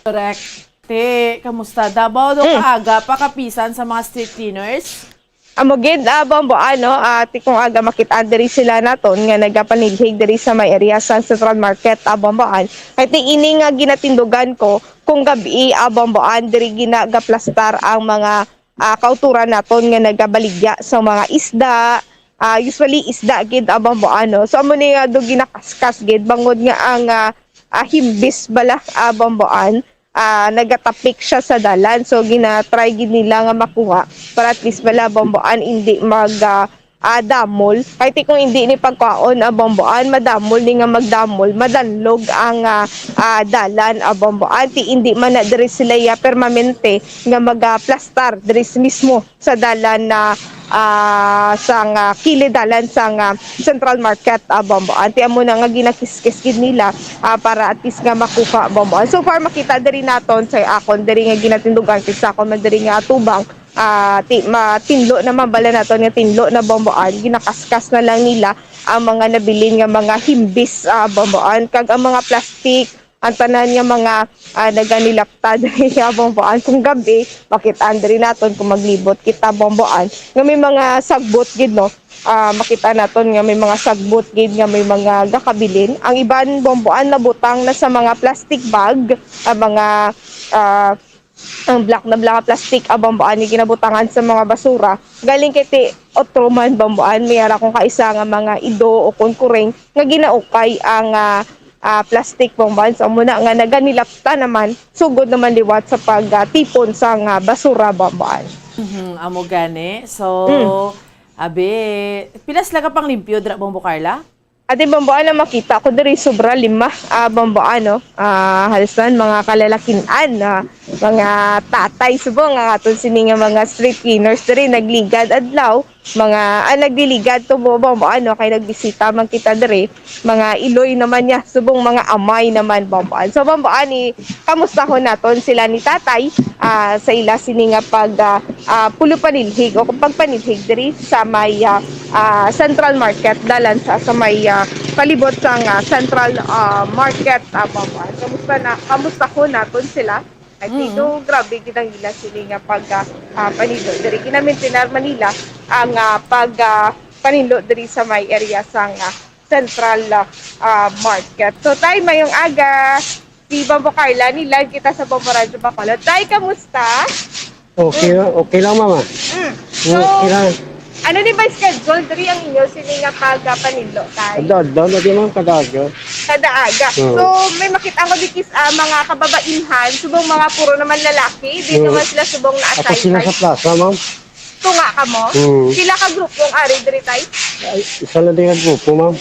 Correct. Te, kamusta? Davao daw Mm. kaaga pa kapisan sa mga street cleaners? Amo gid, ah, Bomboan, ah, ti kung aga makit-an diri sila naton nga nagapanilhig diri sa may area sa Central Market, ah, Bomboan. Kay ti ini nga ginatindugan ko, kung gabi, ah, Bomboan, diri ginagaplastar ang mga, ah, kauturan naton nga nagabaligya sa mga isda. Ah, usually isda gid, ah, Bomboan, no? So amo ni nga do ginakaskas gid bangod nga ang, ah, ah, himbis bala, ah, Bomboan, ah, nagatapik siya sa dalan. So, gina-try gid nila nga makuha para at least bala, Bomboan, hindi mag, ah, ah, damol. Kay ti kung hindi ni pagkaon, ah, Bomboan, madamol ni nga magdamol, madanlog ang, ah, ah, dalan, ah, Bomboan. Ti hindi man na diri sila ya permanente nga magaplastar diri mismo sa dalan na, ah, sang, ah, kilid dalan sang, ah, Central Market, ah, Bomboan. Ti amo na nga ginakiskis gid nila, ah, para at least nga makuha, Bomboan. So far, makita diri naton sa akon, diri nga ginatindugan, kay sa akon man diri nga atubang, ah, ti-, matinlo na man bala naton nga tinlo na, Bomboan. Ginakaskas na lang nila ang mga nabilin nga mga himbis, ah, Bomboan, kag ang mga plastic, ang tanan nga mga, ah, naganilapta diri sa Bomboan. Kung gabi, makit-an diri naton kung maglibot kita, Bomboan, nga may mga sagbot gid, no? Ah, makita naton nga may mga sagbot gid nga may mga gakabilin. Ang iban, Bomboan, nabutang na sa mga plastic bag, ang mga, ah, ang black na black plastic, ah, Bomboan, nga ginabutangan sa mga basura. Galing kay ti otro man, Bomboan, may ara kong kaisa nga mga ido o kon kuring nga ginaukay ang, ah, ah, plastic, Bomboan. So, amo na nga naganilapta naman, sugod naman liwat sa pag, ah, tipon sa nga basura, Bomboan. Mhm, amo gani. So, Mm. abi, pila sila ka panglimpyo dira, Bombo Carla? Ate Bomboan, ang makita ko diri, sobra lima, ah, Bomboan, no? Ah, halos man, mga kalalakin-an, ah, mga tatay subong, ang aton sini nga mga street cleaners diri, nagligad adlaw, mga, ah, nagliligad to, Bomboan, no? Kay nagbisita man kita diri, mga iloy naman niya, subong mga amay naman, Bomboan. So, Bomboan, ni, kamustahon naton sila ni tatay, ah, sa ila sini nga pag, ah, ah, pulupanilhig o pagpanilhig diri sa may, ah, ah, Central Market, dalan sa, sa may, ah, palibot sang, ah, Central, ah, Market, ah, Bomboan. Kamusta na, kamusta ko naton sila? Ay, Mm. dito, grabe gid ang ila sini nga pag, ah, ah, panilo diri. Ginamintinar man nila ang, ah, pag, ah, panilo diri sa may area sang, ah, Central, ah, ah, Market. So, tay, mayong aga. Si Bombo Carla, ni live kita sa Bombo Radyo Bacolod. Tay, kamusta? Okay, Mm. okay lang, mama. Mm. Mm, So, okay lang. ano ni ba schedule diri ang inyo sini nga pagpanilo, tay? Adlaw-adlaw na di, ma'am, kada aga. Kada aga. Mm. So, may makita ko dikis, ah, mga kababainhan, subong mga puro naman lalaki, di Mm. naman sila subong na Ako sila sa plaza, ma'am. Tunga ka mo? Mm. Pila ka grupo ang ari diri, tay? Ay, isa lang din ang grupo, ma'am.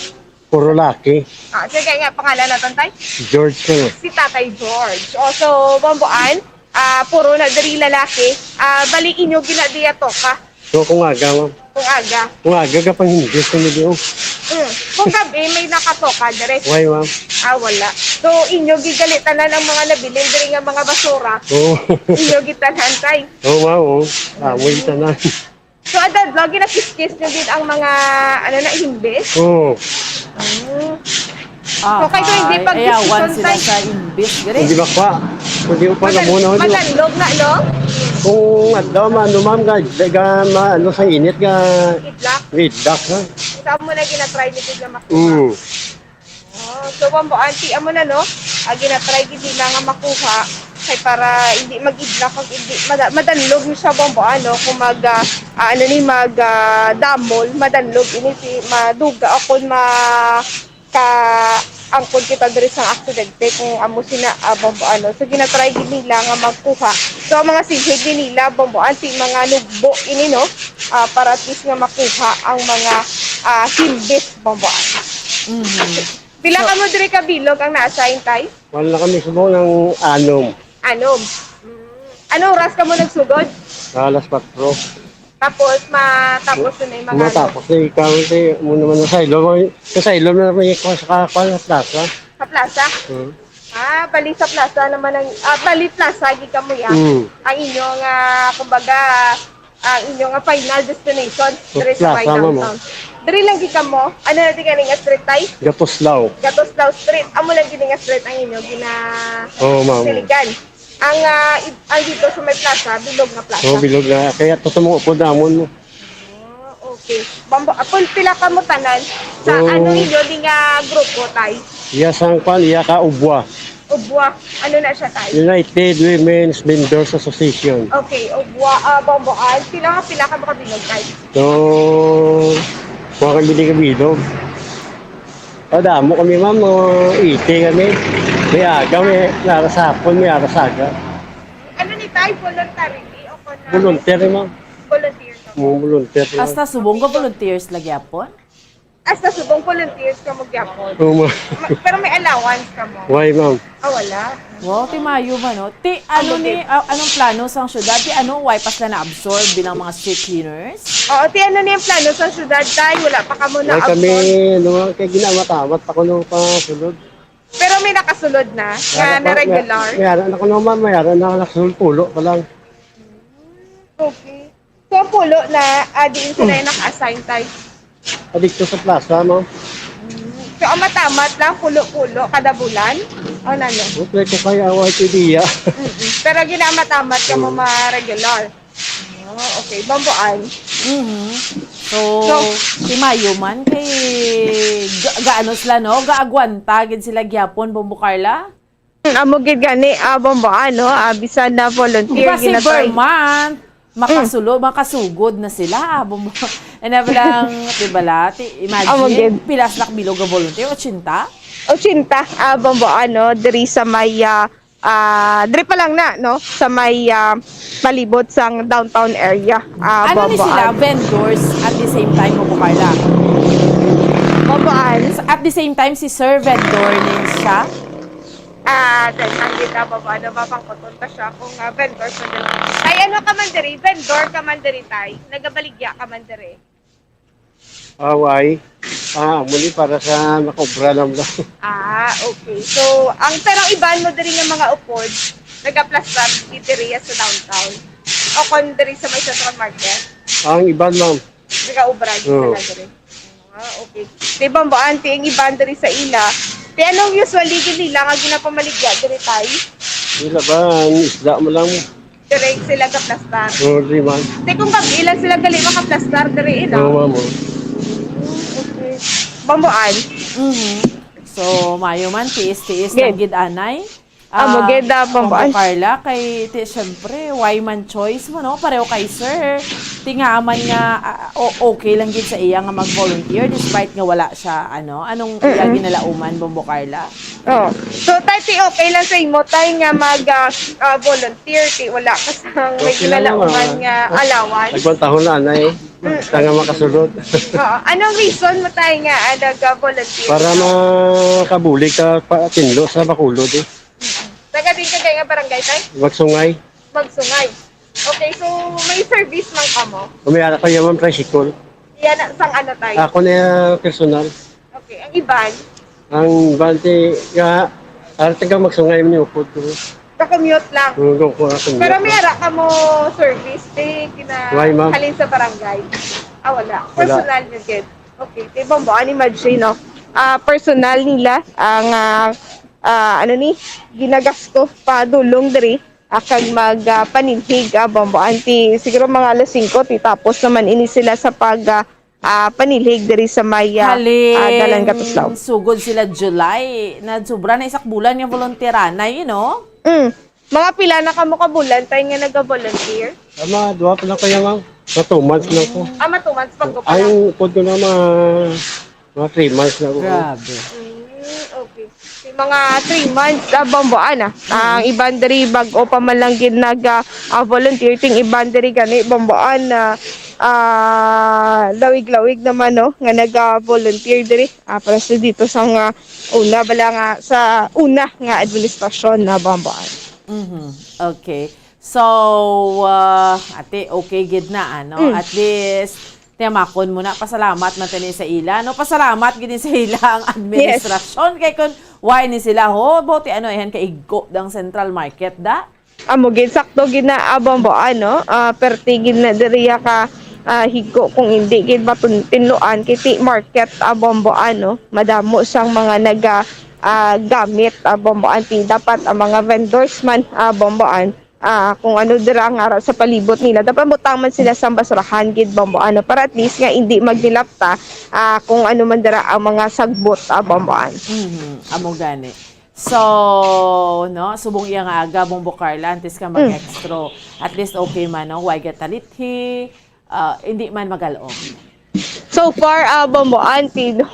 Puro laki. Ah, sige nga, pangalan naton, tay? George ko. Si Tatay George. O, so, Bomboan, ah, puro na diri lalaki. Ah, bali inyo ginadiya to ka? So, kung aga, ma'am. Kung aga. Kung aga, gapang hindi sa nyo. Mm. Kung gabi, may nakatoka diri? Why, ma'am? Ah, wala. So, inyo gigalitanan ang mga nabilin diri nga mga basura? Oo. Inyo gitanan, tay? Oo, ma'am, oo. Ah, wait, tanan. So, adad, lagi nakiskis nyo din ang mga, ano na, himbis? Oo. Mm. Ah, So, kay kung hindi ay, pag-decision ayawan sila tayo. sa imbis, gani? Hindi ba pa? Hindi pa na Madan-, muna, ano? madanlog na, no? Kung adlaw man, ano, ma'am, ga, ga, ma, ano, sa init, ga, Idlak. idlak, ha? Sa mo na ginatry ni Tigla Makuha. Mm. Oh, so, Bombo, auntie, amo na, no? Ah, ginatry gid nila nga makuha. Kay para hindi mag-idlak, kag hindi, mada-, madanlog ni siya, Bombo, ano, kung mag, ah, ah, ano ni, mag, ah, damol, madanlog, ini si, maduga, o kung ma-, ka angkon kita diri sa aksidente kung amo sina, ah, Bombo, ano. So, ginatry gid nila nga magkuha. So, ang mga silhig ni nila, Bombo, anti mga nugbo ini, no? Ah, para at least nga makuha ang mga, ah, himbis, Bombo, ano. Mhm. Pila So, kamo diri ka bilog ang na-assign, tay? Wala kami subong ng anom. Anom. Mm. Ano oras kamo nagsugod? Alas kwatro. Tapos, matapos na yung mga Matapos na ikaw, kasi mo naman sa ilo. Sa ilo na may kuha sa kakuha sa plaza. Sa plaza? Hmm. Ah, bali sa plaza naman ang, ah, bali plaza, gid kamo ya. Hmm. Ang inyong, ah, kumbaga, ang inyong, ah, final destination, Sa diri sa may plaza, ma'am. Downtown. Diri lang gid kamo? Ano na di ganing street, tay? Gatuslaw. Gatuslaw Street. Amo lang gid nga street ang inyo gina Oo, ma'am. Siligan. Ang, ah, id-, ang dito sa may plaza, bilog nga plaza. Oh, bilog na. Kaya to sa mga upod namon mo. Ah, okay. Bambo, ah, pil-, pila kamo tanan sa Oh. ano inyo di nga grupo, tay? Iya sang kwan, iya ka ubwa. Ubwa. Ano na siya, tay? United Women's Vendors Association. Okay, ubwa, ah, bamboan. Pila ka, pila ka makabilog, tay? So, mga kami di kabilog. Madamo kami, ma'am. Mga eighty kami. May aga, may ara sa hapon, may ara sa aga. Ano ni, tay? Voluntarily o kon Volunteer, ma'am. Volunteer ka? Mga volunteer, ma'am. Hasta subong ka volunteers lagi apon? Hasta subong volunteers ka mo gyapon? Oo, ma'am. Ma-, pero may allowance ka mo? Why, ma'am? Ah, wala. Wow, ti mayo man, no? Ti, ano Ano ni, din? ah, anong plano sang syudad? Ti, ano, why pa sila na-absorb bilang mga street cleaners? Oo, ti, ano ni ang plano sa syudad, tay? Wala pa kamo Why kami, na-absorb? Ano, kay ginamatamat pa ko nung pasulod. Pero may nakasulod na, nga Mayara na pa, regular? may-, mayara na ko naman, mayara na nakasulod, pulo pa lang. Okay. So, ang pulo na, ah, diin sila yung naka-assign, tay? Ah, dito sa plaza, no? Mm. So, ang matamat lang, pulo-pulo, kada bulan? O, nano? Okay, ko kaya away ko diya. Mm-mm. Pero ginamatamat ka mo Mm. ma-regular. Oh, okay. Bamboan. Mhm. So, So, ti mayo man kay ga-, gaano sila, no? Gaagwanta gid sila gyapon, Bombo Carla? Mm, amo gid gani, ah, Bomboan, no? Ah, bisan na volunteer Di ba si gina-, tay. Vermont, Mm. makasulo-, makasugod na sila, ah, Bombo-, and ever lang, di ba la? Ti-, imagine, Amo gid. pila sila kabilog nga volunteer? Ochenta? Ochenta, ah, Bomboan, no? Diri sa may, ah, ah, diri pa lang na, no? Sa may, ah, palibot sang downtown area. Ah, Ano ni Bomboan. sila? Vendors at the same time, Bombo Carla? Bomboan. At the same time, si Sir Vendor ni siya? Ah, then, nandito, Bomboan, ano, mapangkuton pa siya kung, ah, vendor sa diri. Tay, ano ka man diri? Vendor ka man diri, tay? Nagabaligya ka man diri? Ah, why? Ah, muli para sa nakobra lang lang. Ah, okay. So, ang tarong iban mo diri nga mga upod, nagaplastar diri sa downtown? O kon diri sa may Central Market? Ang iban, ma'am. Nagaobra gid Oo. sila diri. Ah, okay. Di ba, Bomboan, ti ang iban diri sa ila? Ti anong usually gid nila nga ginapamaligya diri, tay? Sila ba, ang isda mo lang. Diri sila gaplastar. Oo, di man. Ti kung gab-i lang sila gali makaplastar diri, ina? Oo, ma'am, oh. Hmm, okay. Bomboan. Mhm. So, mayo man, tiis-tiis Gid. lang gid, anay. Amo Ah, gid, ah, Bombo Bomboan. Carla, kay, ti, syempre, why man choice mo, no? Pareho kay Sir. Ti nga man nga, ah, o-, okay lang gid sa iya nga mag-volunteer despite nga wala siya, ano, anong iya Mm-mm. ginalauman, Bombo Carla? Oh. So, tay, ti okay lang sa imo, tay, nga mag, ah, ah, volunteer, ti wala ka sang may Okay lang, ginalauman ma'am. nga allowance? Nagwantahon na, anay. Mm. Sa nga makasulod. Oo. Anong reason mo, tay, nga, ah, nag-volunteer? Para makabulig ka pa tinlo sa Bacolod, eh. Taga din ka kay nga barangay, tay? Magsungay. Magsungay. Okay, so may service man ka mo? Umayara ko yaman tricycle. Yan, sang ano, tay? Ako na yung personal. Okay, ang iban? Ang bante, ya, ara taga Magsungay man yung upod ko. Ka-commute lang? Ang ko, ko, ako Pero yun. may ara ka mo service, di, kina, Why, ma'am? halin sa barangay? Ah, wala. Wala. Personal nyo, gid. Okay, ti Bomboan, imagine, no? Ah, personal nila ang, ah, ah, ano ni, ginagasto pa dulong diri, ah, kag mag, ah, paninhig, ah, Bomboan. Ti, siguro mga alas singko, ti tapos naman ini sila sa pag, ah, ah, panilhig diri sa may, ah, Halin, ah, Dalan Katuslaw. sugod sila July. Na, sobra na isak bulan nga volunteeranay, you know? Mm. Mga pila na kamo ka bulan, tay, nga naga-volunteer? Ah, mga duha pa lang kaya, ma'am. Sa two months lang po. Ah, mga two months pag pa Ay, lang. yung upod ko na mga, mga three months na po. Grabe. Mm, okay. May mga three months, ah, Bomboan, ah. Ang iban diri, bag-o pa man lang gid nag, ah, ah, volunteer. Ting iban diri gani, Bomboan, ah, ah, lawig-lawig naman, no, nga naga-volunteer diri. Ah, para sa dito sa nga una, bala nga sa una nga administrasyon na Bamboan. Mhm. Okay. So, ah, ate, okay gid na, ano? Mm. At least, tiyamakon mo na, pasalamat man tani sa ila, no? Pasalamat gid sa ila ang administrasyon. Kay kung why ni sila, ho, buti ano, ihan ka igko dang Central Market, da? Amo gid, sakto gid na, ah, Bamboan, no? Ah, perti gid na diriya ka, ah, higko kung indi gid matun-, tinluan kay ti market, ah, Bamboan, no? Madamo sang mga naga, ah, gamit, ah, Bamboan, ti dapat ang mga vendors man, ah, Bamboan, ah, kung ano dira nga ara sa palibot nila, dapat butang man sila sang basurahan gid, Bamboan, no? Para at least nga indi magnilapta, ah, kung ano man dira ang mga sagbot, ah, Bamboan. Mhm, amo gani. So, no, subong iya nga aga, Bombo Carla, antes ka Mm. mag-extra. At least okay man, no? Way gatalithi. Ah, hindi man magalom. So far, ah, Bombo Auntie, no,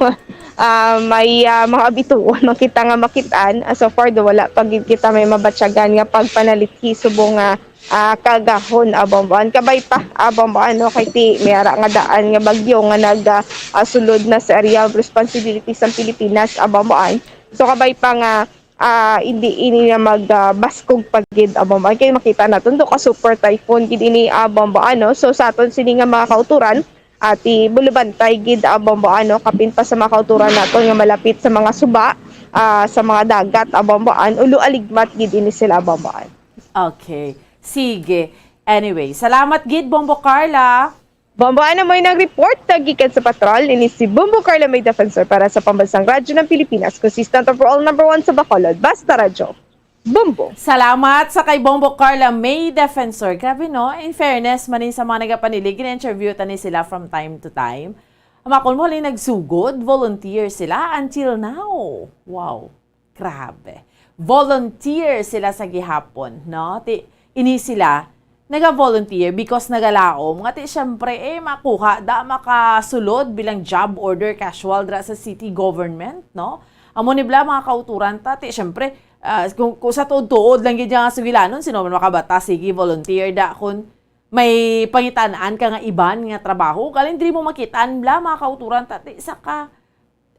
ah, may, ah, mga bituon man kita nga makitaan. Ah, so far, do, wala pa gid kita may mabatyagan nga pagpanalithi subong nga, ah, kaagahon, ah, Bombo Auntie. Kabay pa, ah, Bombo Auntie, no, kay ti may ara nga daan nga bagyo nga nag, ah, ah, sulod na sa area of responsibility sa Pilipinas, ah, Bombo Auntie. So, kabay pa nga, ah, hindi ini nga mag, ah, baskog pa gid, ah, Bombo Auntie. Kay makita naton do ka super typhoon gid ini, ah, Bombo Auntie, no? So, sa aton sini nga mga kauturan, ah, ti bulubantay gid, ah, Bombo Auntie, no? Kapin pa sa mga kauturan naton nga malapit sa mga suba, ah, sa mga dagat, ah, Bombo Auntie, ulo aligmat gid ini sila, Bombo Auntie. Okay. Sige. Anyway, salamat gid, Bombo Carla. Bombo Auntie, mo'y nag-report, ah, gikan sa patrol. Ini si Bombo Carla May Defensor para sa Pambansang Radyo ng Pilipinas, consistent overall number one sa Bacolod. Basta Radyo. Bombo. Salamat sa kay Bombo Carla May Defensor. Grabe, no? In fairness, manin sa mga nagapanilig, gina-interview tani sila from time to time. Ang mga kulmo, halin nagsugod, volunteer sila until now. Wow. Grabe. Volunteer sila sa gihapon, no? Ti, ini sila, naga-volunteer because nagalaom. Nga ti, syempre, eh, makuha, da, makasulod bilang job order casual dra sa city government, no? Amo ni bala, mga kauturan ta, ti, syempre, ah, kung, kung sa tuod-tuod lang gid nga sugilanon, sino man makabata, sige, volunteer da, kung may pangitan-an ka nga iban nga trabaho, galing diri mo makitaan bala, mga kauturan ta, ti, sa ka,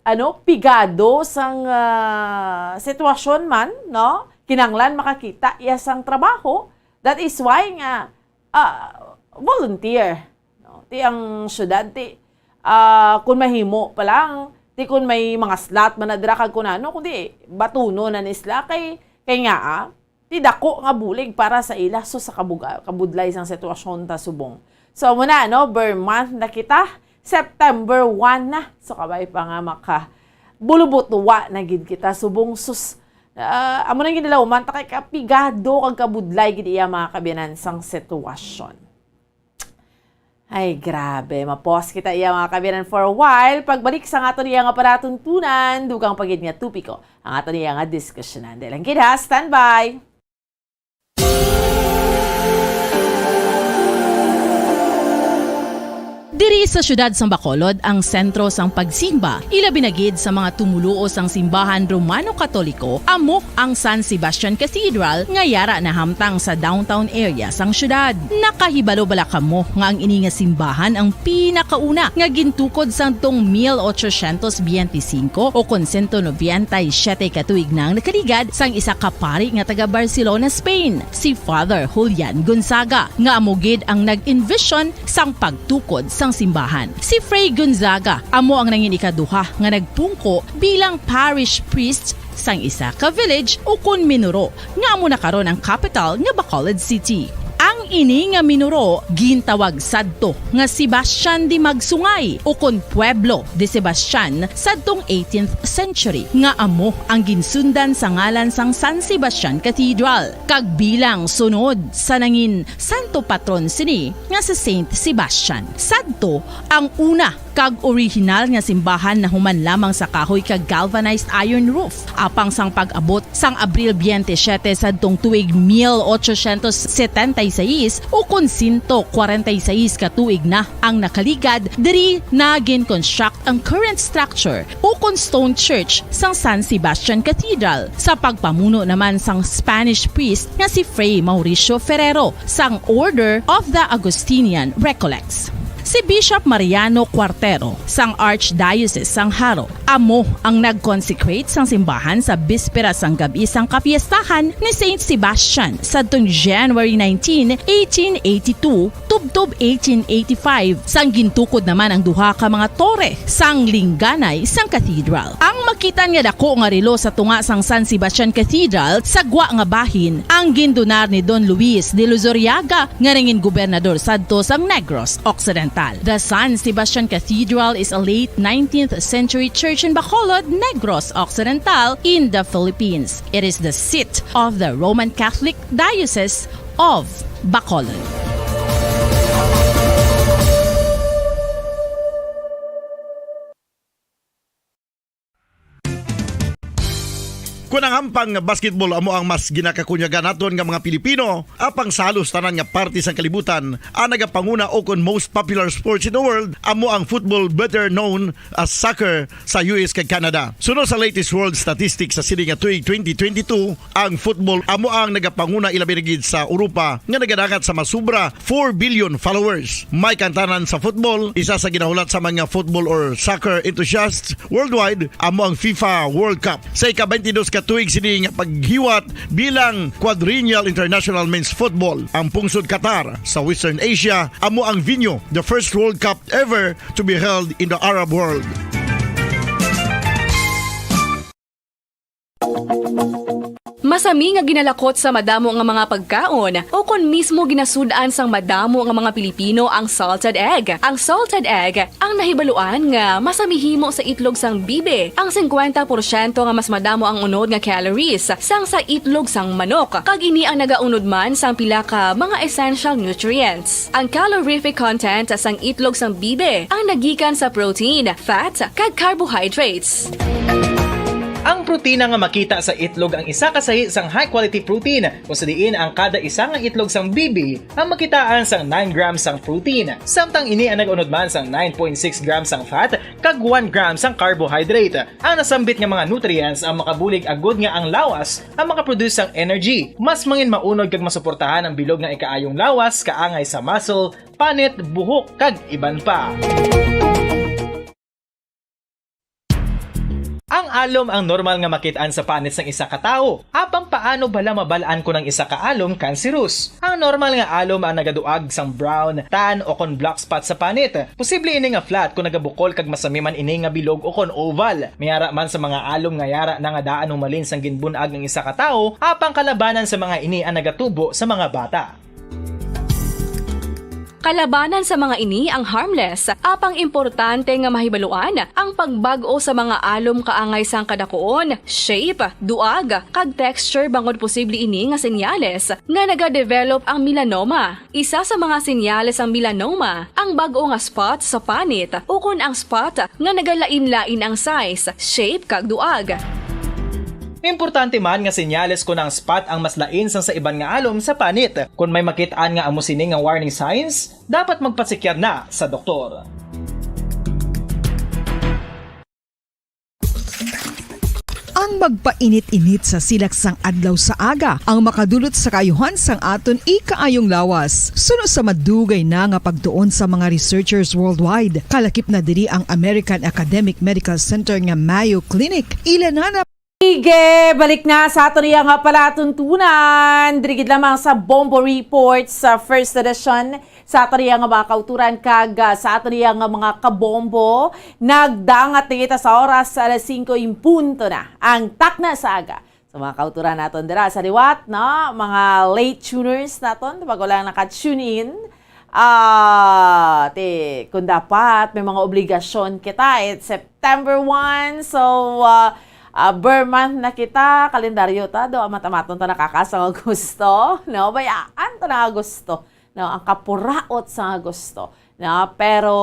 ano, pigado sang, ah, sitwasyon man, no? Kinanglan makakita iya sang trabaho. That is why nga, ah, volunteer, no? Ti ang syudad, ti, ah, kun mahimo pa lang, ti kun may mga slot man na dira kag kun ano, kundi batunon na ni sila kay, kay nga, ah, ti dako nga bulig para sa ila. So, sa kabuga-, kabudlay sang sitwasyon ta subong. So, amo na, no? Ber month na kita. September one na. So, kabay pa nga maka bulubutwa na gid kita subong. Sus, ah, amo na ginalaw man ta kay kapigado kag kabudlay gid iya, mga kabiyanan, sang sitwasyon. Ay, grabe. Mapos kita iya, mga kabiyanan, for a while. Pagbalik sa aton iya nga palatuntunan, dugang pa gid nga topiko ang aton iya nga diskusyonan. Dali lang gid, ha? Standby! Diri sa siyudad sang Bacolod ang sentro sang pagsimba, ilabi na gid sa mga tumoluo sang simbahan Romano Katoliko, amo ang San Sebastian Cathedral nga yara nahamtang sa downtown area sang siyudad. Nakahibalo bala kamo nga ang ini nga simbahan ang pinakauna nga gintukod sadtong mil ochocientos biyente singko o kon sento nobenta y siyete ka tuig na ang nakaligad sang isa ka pari nga taga Barcelona, Spain, si Father Julian Gonzaga, nga amo gid ang nag-envision sang pagtukod sang simbahan. Si Fray Gonzaga amo ang nangin ikaduha nga nagpungko bilang parish priest sang isa ka village ukon minuro, nga amo na karon ang kapital nga Bacolod City. Ang ini nga minuro gintawag sadto nga Sebastian de Magsungay ukon Pueblo de Sebastian sadtong eighteenth century, nga amo ang ginsundan sa ngalan sang San Sebastian Cathedral, kag bilang sunod sa nangin santo patron sini nga si Saint Sebastian. Sadto ang una kag orihinal nga simbahan nahuman lamang sa kahoy kag galvanized iron roof. Apang sang pag-abot sang Abril biyente siyete sadtong tuig mil ochocientos setenta y seis, ukon sento kwarenta y seis ka tuig na ang nakaligad, diri na gin-construct ang current structure ukon stone church sang San Sebastian Cathedral, sa pagpamuno naman sang Spanish priest nga si Fray Mauricio Ferrero sang Order of the Augustinian Recollects. Si Bishop Mariano Cuartero sang Archdiocese sang Jaro amo ang nag-consecrate sang simbahan sa bispera sang gab-i sang kapiestahan ni Saint Sebastian sadtong January nineteen, eighteen eighty-two, tubtob eighteen eighty-five, sang gintukod naman ang duha ka mga tore sang lingganay sang cathedral. Ang makitaan nga daku nga relo sa tunga sang San Sebastian Cathedral sa gwa nga bahin ang gindonar ni Don Luis de Luzuriaga nga nangin gobernador sadto sang Negros Occidental. The San Sebastian Cathedral is a late nineteenth century church in Bacolod, Negros Occidental, in the Philippines. It is the seat of the Roman Catholic Diocese of Bacolod. Kon ang hampang nga basketball amo ang mas ginakakunyagan naton nga mga Pilipino, apang sa halos tanan nga parte sang kalibutan, ang nagapanguna ukon most popular sports in the world amo ang football, better known as soccer, sa U S kag Canada. Suno sa latest world statistics sa sini nga tuig twenty twenty-two, ang football amo ang nagapanguna, ilabi na gid sa Europa nga nagadangat sa masubra four billion followers. May kantanan sa football, isa sa ginahulat sa mga football or soccer enthusiasts worldwide amo ang FIFA World Cup. Sa ika-twenty-dos ka tuig sini nga paghiwat bilang Quadrennial International Men's Football, ang pungsod Qatar sa Western Asia amo ang venue. The first World Cup ever to be held in the Arab world. Masami nga ginalakot sa madamo nga mga pagkaon, o kon mismo ginasud-an sang madamo nga mga Pilipino ang salted egg. Ang salted egg ang nahibaluan nga masami himo sa itlog sang bibi. Ang singkwenta porsyento nga mas madamo ang unod nga calories sang sa itlog sang manok, kag ini ang nagaunod man sang pila ka mga essential nutrients. Ang calorific content sang itlog sang bibi ang nagikan sa protein, fat, kag carbohydrates. Ang protina nga makita sa itlog ang isa ka sahi sang high-quality protein, kung sa diin ang kada isa nga itlog sang bibi ang makitaan sang nine grams sang protein, samtang ini ang nag-unod man sang nine point six grams sang fat kag one gram sang carbohydrate. Ang nasambit nga mga nutrients ang makabulig agud nga ang lawas ang makaproduce sang energy, mas mangin maunod kag masuportahan ang bilog nga ikaayong lawas kaangay sa muscle, panit, buhok, kag iban pa. Ang alom ang normal nga makit-an sa panit sang isa ka tawo. Apang paano bala mabal-an kon ang isa ka alom kanseros? Ang normal nga alom ang nagaduag sang brown, tan, o kon black spot sa panit. Posible ini nga flat kon nagabukol kag masami man ini nga bilog o kon oval. May ara man sa mga alom nga yara na nga daan humalin sang ginbun-ag ang isa ka tawo, apang kalabanan sa mga ini ang nagatubo sa mga bata. Kalabanan sa mga ini ang harmless, apang importante nga mahibaluan ang pagbag-o sa mga alom kaangay sang kadakuon, shape, duag, kag texture, bangod posible ini nga senyales nga nagadevelop ang melanoma. Isa sa mga senyales sang melanoma ang bag-o nga spot sa panit ukon ang spot nga nagalain-lain ang size, shape, kag duag. Importante man nga senyales kon ang spot ang mas lain sang sa iban nga alom sa panit. Kon may makit-an nga amo sini nga warning signs, dapat magpasekyar na sa doktor. Ang magpainit-init sa silak sang adlaw sa aga ang makadulot sa kaayuhan sang aton ikaayong lawas. Suno sa madugay na nga pagtuon sa mga researchers worldwide, kalakip na diri ang American Academic Medical Center nga Mayo Clinic. Ila na na Sige, balik na sa aton iya nga palatuntunan. Diri gid lamang sa Bombo Report sa first edition sa aton iya nga mga kauturan kag, ah, sa aton iya nga mga kabombo. Nagdangat na kita sa oras sa alas singko in punto na ang takna sa aga. Sa mga kauturan naton dira sa liwat, no? Mga late tuners naton, bago lang naka-tune in. Ah, ti, kung dapat may mga obligasyon kita, it's September one, so, ah, ah, Ber month na kita, kalendaryo ta, do, amat-amaton ta nakakasang Agosto, no? Bayaan ta na Agosto, no? Ang kapuraot sa Agosto, no? Pero,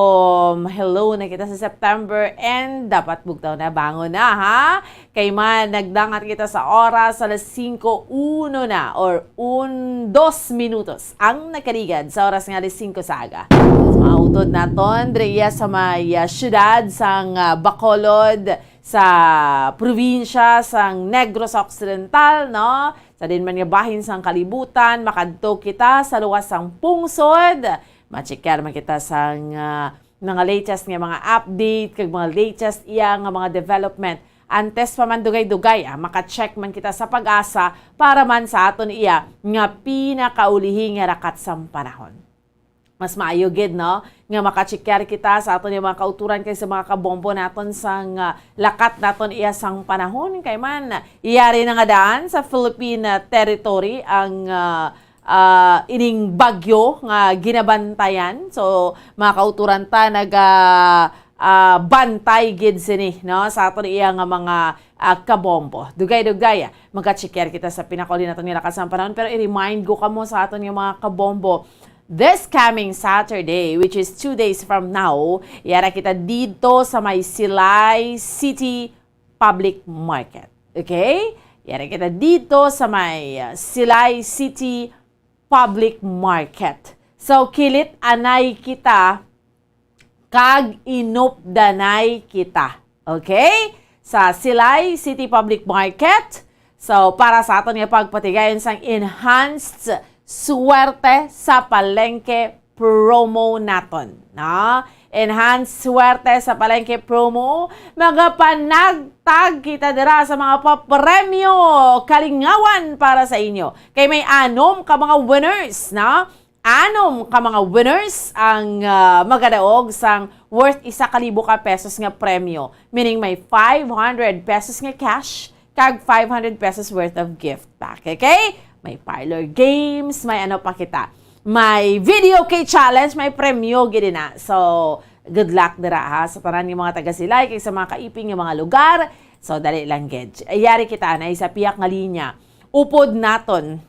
um, hello na kita sa September, and dapat bugtaw na, bangon na, ha? Kay man, nagdangat kita sa oras, alas singko uno na, or un, dos minutos ang nakaligad sa oras nga alas singko sa aga. Sa mga utod naton, diri sa may, ah, siyudad sang, ah, Bacolod, sa probinsya sang Negros Occidental, no? Sa din man nga bahin sang kalibutan, makadto kita sa luwas sang pungsod Ma-check man kita sang, ah, mga latest nga mga update kag mga latest iya nga mga development. Antes pa man dugay-dugay, ah, maka-check man kita sa PAGASA para man sa aton iya nga pinakaulihi nga rakat sang panahon. Mas maayo gid, no, nga maka-check kita sa aton nga mga kauturan kag sa mga kabombo naton sang, ah, lakat naton iya sang panahon. Kay man, yari na nga daan sa Philippine, ah, territory ang, ah, ah, ining bagyo nga ginabantayan. So, mga kauturan ta, naga, ah, bantay gid sini, no, sa aton iya nga mga, ah, kabombo. Dugay-dugay, ah, magka-check kita sa pinakauli naton nga lakat sang panahon. Pero i-remind ko kamo sa aton nga mga kabombo, this coming Saturday, which is two days from now, yara kita dito sa may Silay City Public Market. Okay? Yara kita dito sa may, uh, Silay City Public Market. So, kilit anay kita kag inupdanay kita. Okay? Sa Silay City Public Market. So, para sa aton nga pagpatigayon sang enhanced swerte sa palengke promo naton, no? Enhanced swerte sa palengke promo, magapanagtag kita dira sa mga papremyo kalingawan para sa inyo. Kay may anom ka mga winners, no? Anom ka mga winners ang, ah, magadaog sang worth isa ka libo ka pesos nga premyo, meaning may five hundred pesos nga cash kag five hundred pesos worth of gift pack. Okay? May parlor games, may ano pa kita. May video key challenge, may premyo gid na. So, good luck dira, ha, sa tanan nga mga taga Silay kag sa mga kaiping nga mga lugar. So, dali lang gid. Yari kita na sa pihak nga linya. Upod naton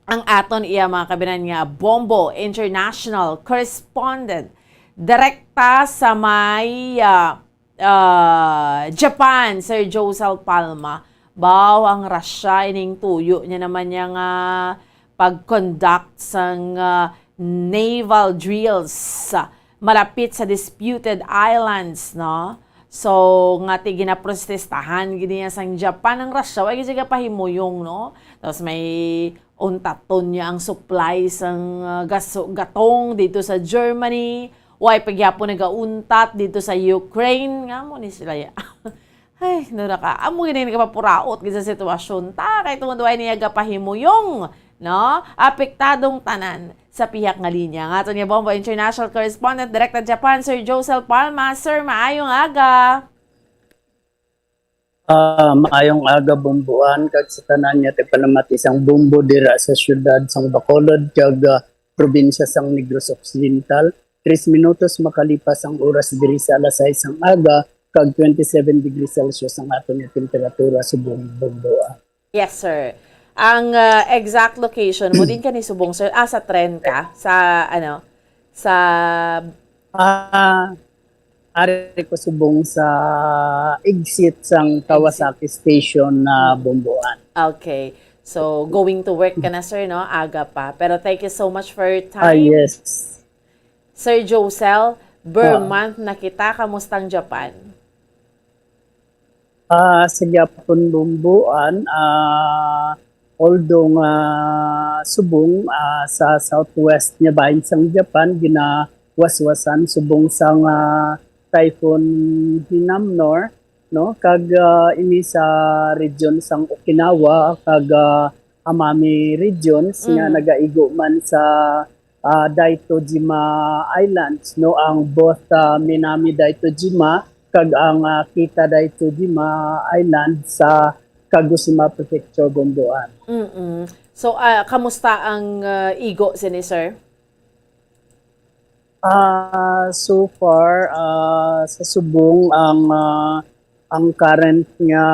ang aton iya mga kabinan nga Bombo International correspondent direkta sa may, ah, ah, Japan, Sir Josel Palma. Baw, ang Russia ining tuyo niya naman niya nga pag-conduct sang, ah, naval drills, ah, malapit sa disputed islands, no? So, nga ti ginaprotestahan gid niya sang Japan ang Russia, wa gid siya gapahimuyong, no? Tapos may untaton niya ang supply sang, ah, gaso-, gatong dito sa Germany. Way pa gyapon nagauntat dito sa Ukraine. Nga mo ni sila ya. Ay, no na ka. Amo gini nagapapuraot gid sa sitwasyon. Ta, kay tungod way niya gapahimuyong, no? Apektadong tanan sa pihak nga linya. Nga aton nga Bombo International Correspondent, direkta Japan, Sir Josel Palma. Sir, maayong aga. Ah, maayong aga, Bomboan, kag sa tanan nga tigpalamati sang Bombo dira sa siyudad sang Bacolod kag, ah, probinsya sang Negros Occidental. Tres minutos makalipas ang oras diri sa alas sais sang aga, kag twenty-seven degrees Celsius ang aton nga temperatura subong, Bomboan. Yes, sir. Ang, ah, exact location mo, din ka ni subong, sir? Ah, sa tren ka? Sa, ano? Sa Ah, ari ko subong sa exit sang Exit. Kawasaki Station na Mm. Bomboan. Okay. So, going to work ka na, sir, no? Aga pa. Pero thank you so much for your Ah, time. Yes. Sir Josel, ber Ah. month na kita. Kamusta ang Japan? Ah, sa gyapon, Bomboan, ah, although nga subong, ah, sa southwest nga bahin sang Japan, ginawaswasan subong sang, ah, Typhoon Hinnamnor, no? Kag, ah, ini sa region sang Okinawa kag, ah, Amami regions nga Mm. nagaigo man sa ah, Daitojima Islands, no, ang both, ah, Minami Daitojima kag ang, ah, Kita Daitojima Island sa Kagoshima Prefecture, Bomboan. Mm-mm. So, ah, kamusta ang, ah, igo sini, sir? Ah, so far, ah, sa subong ang, ah, ang current nga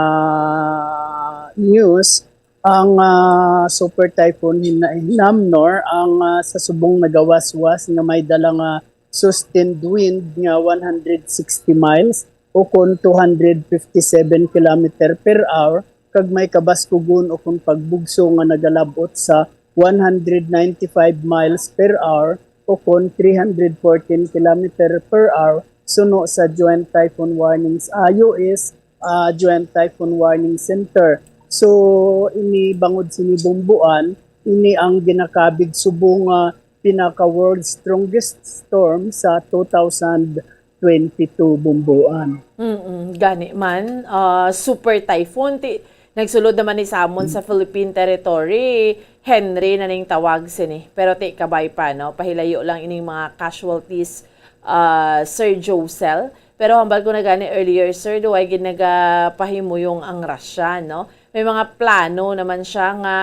news, ang, ah, Super Typhoon Hin-, Hinnamnor, ang, ah, sa subong nagawaswas nga may dala nga sustained wind nga one hundred sixty miles o kon two hundred fifty-seven kilometer per hour, kag may kabaskugon o kon pagbugso nga nagalab-ot sa one hundred ninety-five miles per hour o kon three hundred fourteen kilometer per hour, suno sa Joint Typhoon Warnings, ah, U S, ah, Joint Typhoon Warning Center. So, ini bangod sini, Bomboan, ini ang ginakabig subong nga pinaka-world's strongest storm sa two thousand twenty-two, Bumbuan. Mm-mm, gani man, ah, super typhoon. Ti, nagsulod naman ni Samon sa Philippine territory, Henri na ning tawag sini. Pero ti kabay pa, no? Pahilayo lang ining mga casualties, ah, Sir Josel. Pero hambal ko na gani earlier, sir, duway gid nagapahimuyong ang Russia, no? May mga plano naman siya nga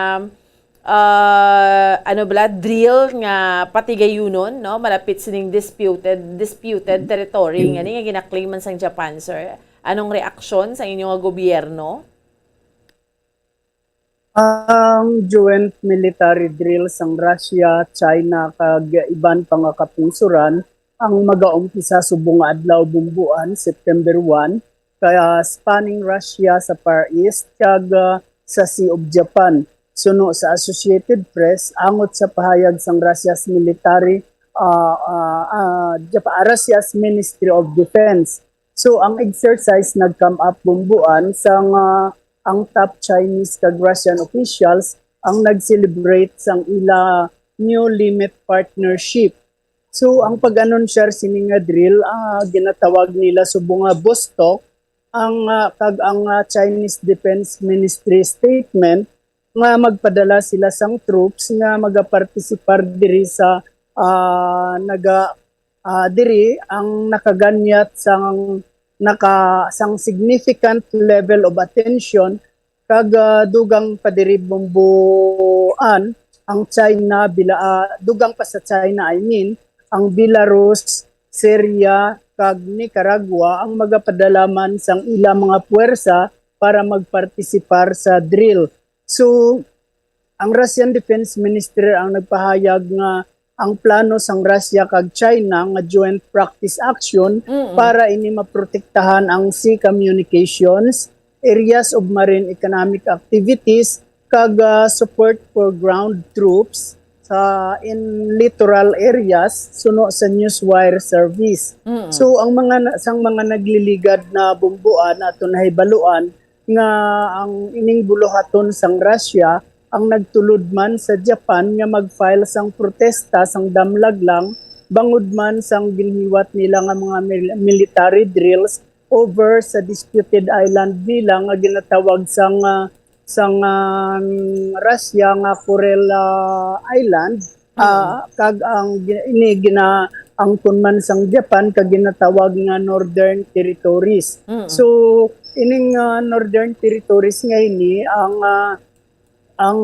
ah, ano bala, drill nga patigayunon, no? Malapit sining disputed, disputed territory nga ni nga ginaklaim man sang Japan, sir. Anong reaksyon sa inyo nga gobyerno? Ang joint military drill sang Russia, China, kag iban pa nga kapungsoran ang magaumpisa subong nga adlaw, Bumbuan, September one, kaya spanning Russia sa Far East kag, ah, sa Sea of Japan. Suno sa Associated Press, angot sa pahayag sang Russia's military, ah, ah, ah, Jap-, Russia's Ministry of Defense. So, ang exercise nag-come up, Bumbuan, sang, ah, ang top Chinese kag Russian officials ang nag-celebrate sang ila new limit partnership. So, ang pag-anunsyar sini nga drill, ah, ginatawag nila subong nga Vostok, ang, ah, kag ang, ah, Chinese Defense Ministry statement nga magpadala sila sang troops nga magapartisipar diri sa, ah, naga-, ah, diri ang nakaganyat sang naka-, sang significant level of attention kag, ah, dugang pa diri, Bumbuan, ang China, bila-, ah, dugang pa sa China, I mean, ang Belarus, Syria, kag Nicaragua ang magapadala man sang ila mga puwersa para magpartisipar sa drill. So, ang Russian Defense Minister ang nagpahayag nga ang plano sang Russia kag China nga joint practice action para ini maprotektahan ang sea communications, areas of marine economic activities, kag, ah, support for ground troops sa in littoral areas, suno sa Newswire service. So, ang mga na-, sang mga nagliligad na, Bumbuan, aton nahibaluan nga ang ining buluhaton sang Russia ang nagtulod man sa Japan nga mag-file sang protesta sang damlag lang bangod man sang ginhiwat nila nga mga mil-, military drills over sa disputed island nila nga ginatawag sang, ah, sang, ah, Russia nga Kuril, ah, Island, ah, kag ang gi-, ini ginaangkon man sang Japan kag ginatawag nga Northern Territories. So, ining, ah, Northern Territories nga ini ang, ah, ang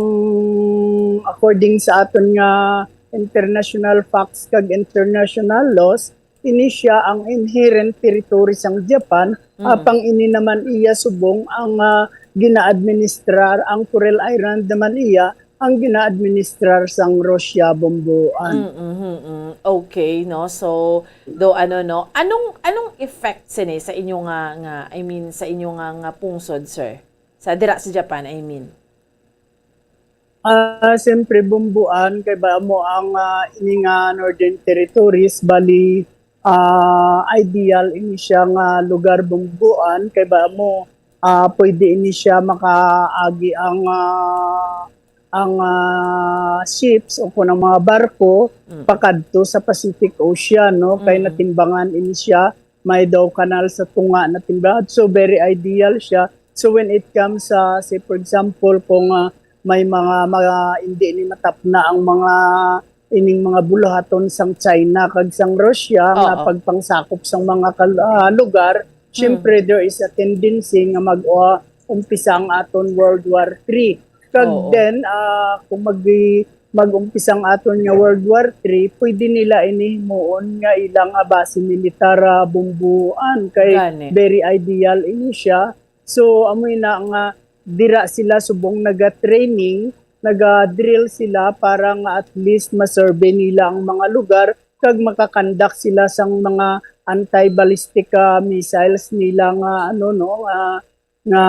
according sa aton nga international facts kag international laws, ini sia ang inherent territory sang Japan, apang ini naman iya subong ang, ah, gina-administrar, ang Kuril Island naman iya ang gina-administrar sang Russia, Bumbuan. Mm, mm, mm. Okay, no? So, do ano, no? Anong, anong effect sini sa inyo nga, nga, I mean, sa inyo nga, nga pungsod, sir? Sa dira sa Japan, I mean. Ah, siyempre, Bumbuan, kay ba mo ang, ah, ini nga Northern Territories, bali, ah, ideal ini siya nga lugar, Bumbuan, kay ba mo, ah, pwede ini siya makaagi ang, ah, ang, ah, ships o kung ang mga barko pakadto sa Pacific Ocean, no? Kay natimbangan ini siya, may daw kanal sa tunga natimbangan. So, very ideal siya. So, when it comes sa, say, for example, kung, ah, may mga, mga hindi ni matapna ang mga ining mga buluhaton sang China kag sang Russia nga pagpangsakop sang mga kal-, ah, lugar, syempre there is a tendency nga mag, ah, umpisa ang aton World War three. Kag then, ah, kung mag-, mag-umpisa ang aton nga World War three, pwede nila ini himuon nga ilang, ah, base militar, ah, Bumbuan, kay very ideal ini siya. So, amoy na nga dira sila subong naga-training, naga-drill sila para nga at least ma-survey nila ang mga lugar kag makakandak sila sang mga anti-ballistic, ah, missiles nila nga, ano, no, nga, nga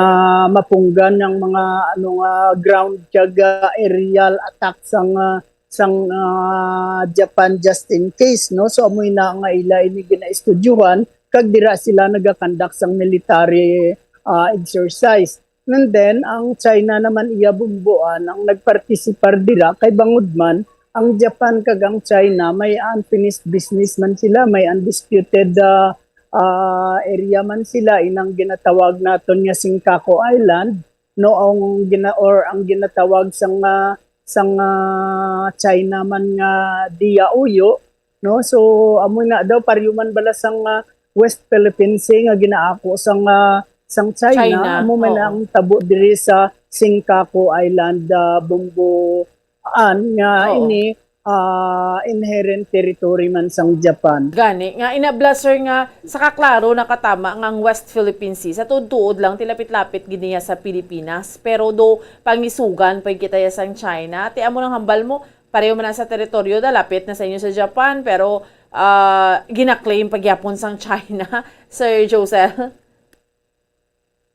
mapunggan ang mga, ano, nga ground kag, ah, aerial attack sang, ah, sang, ah, Japan just in case, no? So, amoy na nga ila ini ginaestudyuhan kag dira sila nagakandak sang military, ah, exercise. And then, ang China naman iya, Bumbuan, ang nagpartisipar dira kay bangod man ang Japan kag ang China may unfinished business man sila, may undisputed, ah, ah, area man sila, inang ginatawag naton nga Senkaku Island, no, ang gina-, or ang ginatawag sang, ah, sang, ah, China man nga Diaoyu, no? So, amo na daw, pareho man bala sang, ah, West Philippine Sea nga ginaako sang, ah, sang China, China, amo man oo. Ang tabo diri sa Senkaku Island, ah, Bumbuan, nga Oo. Ini, ah, inherent territory man sang Japan. Gani, nga inabla, sir, nga sa kaklaro nakatama nga ang West Philippine Sea, sa tuod-tuod lang, tilapit-lapit gid niya sa Pilipinas. Pero do, pangisugan pa kita ya sang China. Ti amo nang hambal mo, pareho man na sa teritoryo, da, lapit na sa inyo sa Japan, pero, ah, gina-claim pa gyapon sang China, Sir Josel?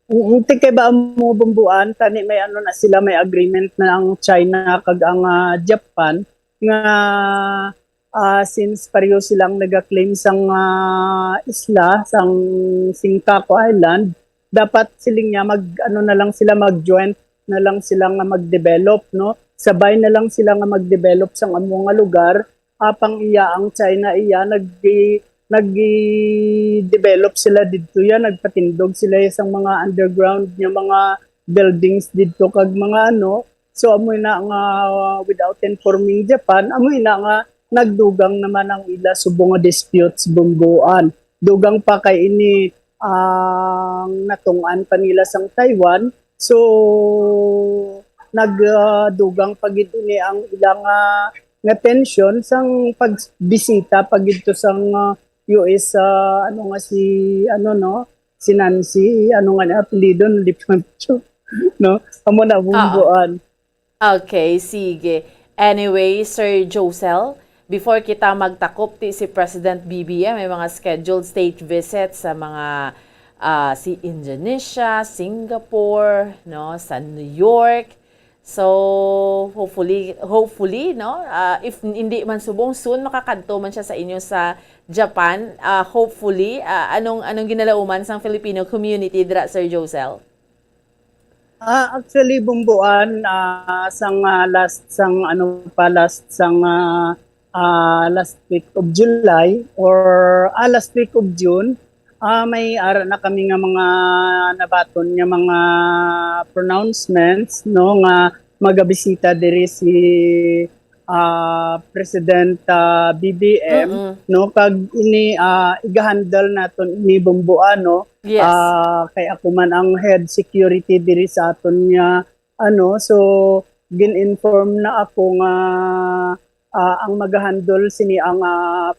Mm, ti kay ba mo, Bumbuan, tani may ano na sila, may agreement na ang China kag ang, ah, Japan nga, ah, since pareho silang naga-claim sang, ah, isla, sang Senkaku Island, dapat siling niya mag, ano na lang sila, mag-joint na lang sila nga mag-develop, no? Sabay na lang sila nga mag-develop sang amo nga lugar, apang iya ang China, iya nag-, nag-develop sila didto, ya nagpatindog sila sang mga underground nga mga buildings didto kag mga ano. So, amo na nga, uh, without informing Japan, amo na nga nagdugang naman ang ila subong nga disputes, Bumbuan. Dugang pa kay ini ang natungtong pa nila sang Taiwan. So, nagdugang pa gid ini ang ilang, ah, nga tensyon sang pagbisita pa gid to sang, ah, U S, ah, ano nga si, ano, no? Si Nancy, ano nga ni apelyido, nalimutan ko, no? Amo na, Oo. Bumbuan. Okay, sige. Anyway, Sir Josel, before kita magtakop, ti si President B B M may mga scheduled state visits sa mga, ah, si Indonesia, Singapore, no, sa New York. So, hopefully, hopefully, no, ah, if hindi man subong, soon makakadto man siya sa inyo sa Japan. Ah, hopefully, ah, anong, anong ginalauman sang Filipino community dira, Sir Josel? Ah, actually, Bumbuan, ah, sang, ah, last, sang ano pa, last, sang, ah, ah, last week of July or, ah, last week of June, ah, may ara na kami nga mga nabaton nga mga pronouncements, no, nga magabisita diri si, ah, President, ah, B B M, Mm-mm. no, kag ini, ah, iga-handle naton ini, Bumbuan, no. Yes. Ah, kay ako man ang head security diri sa aton nga, ano, so gin-inform na ako nga, ah, ang magahandle sini ang, ah,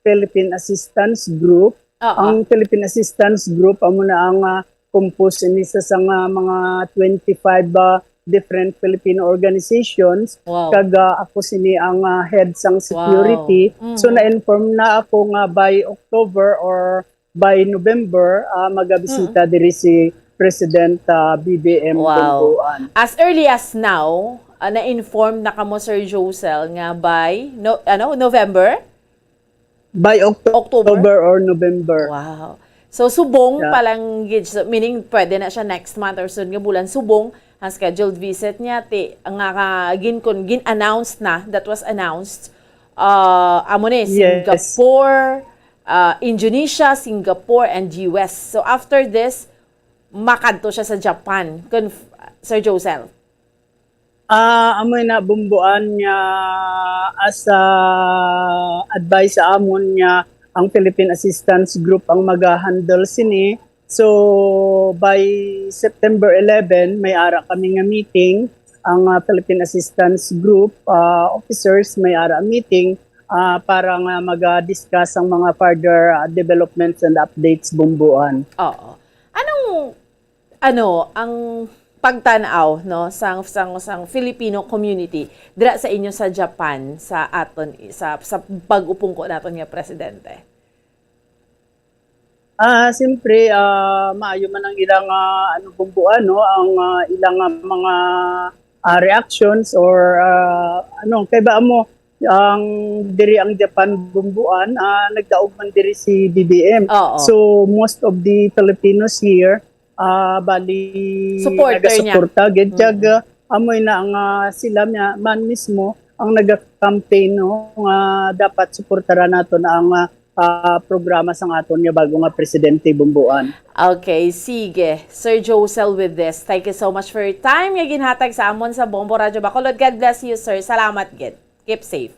Philippine Assistance Group. Oo. Ang Philippine Assistance Group amo na ang, ah, composed ini sa, sa nga mga twenty-five, ah, different Filipino organizations. Wow. Kag, ah, ako sini ang, ah, head sang Wow. security. Mm. So, na-inform na ako nga by October or by November, ah, magabisita Mm. diri si President, ah, B B M Wow. Bumbuan. As early as now, ah, na-inform na kamo, Sir Josel, nga by no-, ano, November? By Octo-, October? October or November. Wow. So, subong Yeah. pa lang gid, so, meaning pwede na siya next month or sunod nga bulan. Subong ang scheduled visit niya, ti, nga ka-, gin-, kun-, gin-announce na, that was announced, ah, amo ni, Yes. Singapore, ah, Indonesia, Singapore, and U S. So, after this, makadto siya sa Japan, kun-, Sir Josel. Ah, amo na, Bumbuan, nga as, ah, advice sa amon nga ang Philippine Assistance Group ang maga-handle sini. So, by September eleven, may ara kami nga meeting. Ang, ah, Philippine Assistance Group, ah, officers, may ara meeting, ah, para nga maga-discuss ang mga further, ah, developments and updates, Bumbuan. Oo. Anong, ano, ang pagtan-aw, no, sang, sang, sang Filipino community dira sa inyo sa Japan, sa aton, sa, sa pag-upungko naton nga presidente? Ah, siyempre, ah, maayo man ang ilang, ah, ano, Bumbuan, no, ang, ah, ilang, ah, mga, ah, reactions or, ah, ano, kay ba mo, ang diri ang Japan, Bumbuan, ah, nagdaog man diri si B B M. Oo. So, most of the Filipinos here, ah, bali, Supporter niya. nagasuporta gid, Mm. kag, ah, amoy na nga sila niya, man mismo, ang naga-campaign, no, nga dapat suportaran naton ang, ah, ah, programa sang aton nga bago nga presidente, Bomboan. Okay, sige. Sir Josel, with this, thank you so much for your time nga ginhatag sa amon sa Bombo Radyo Bacolod. God bless you, sir. Salamat gid. Keep safe.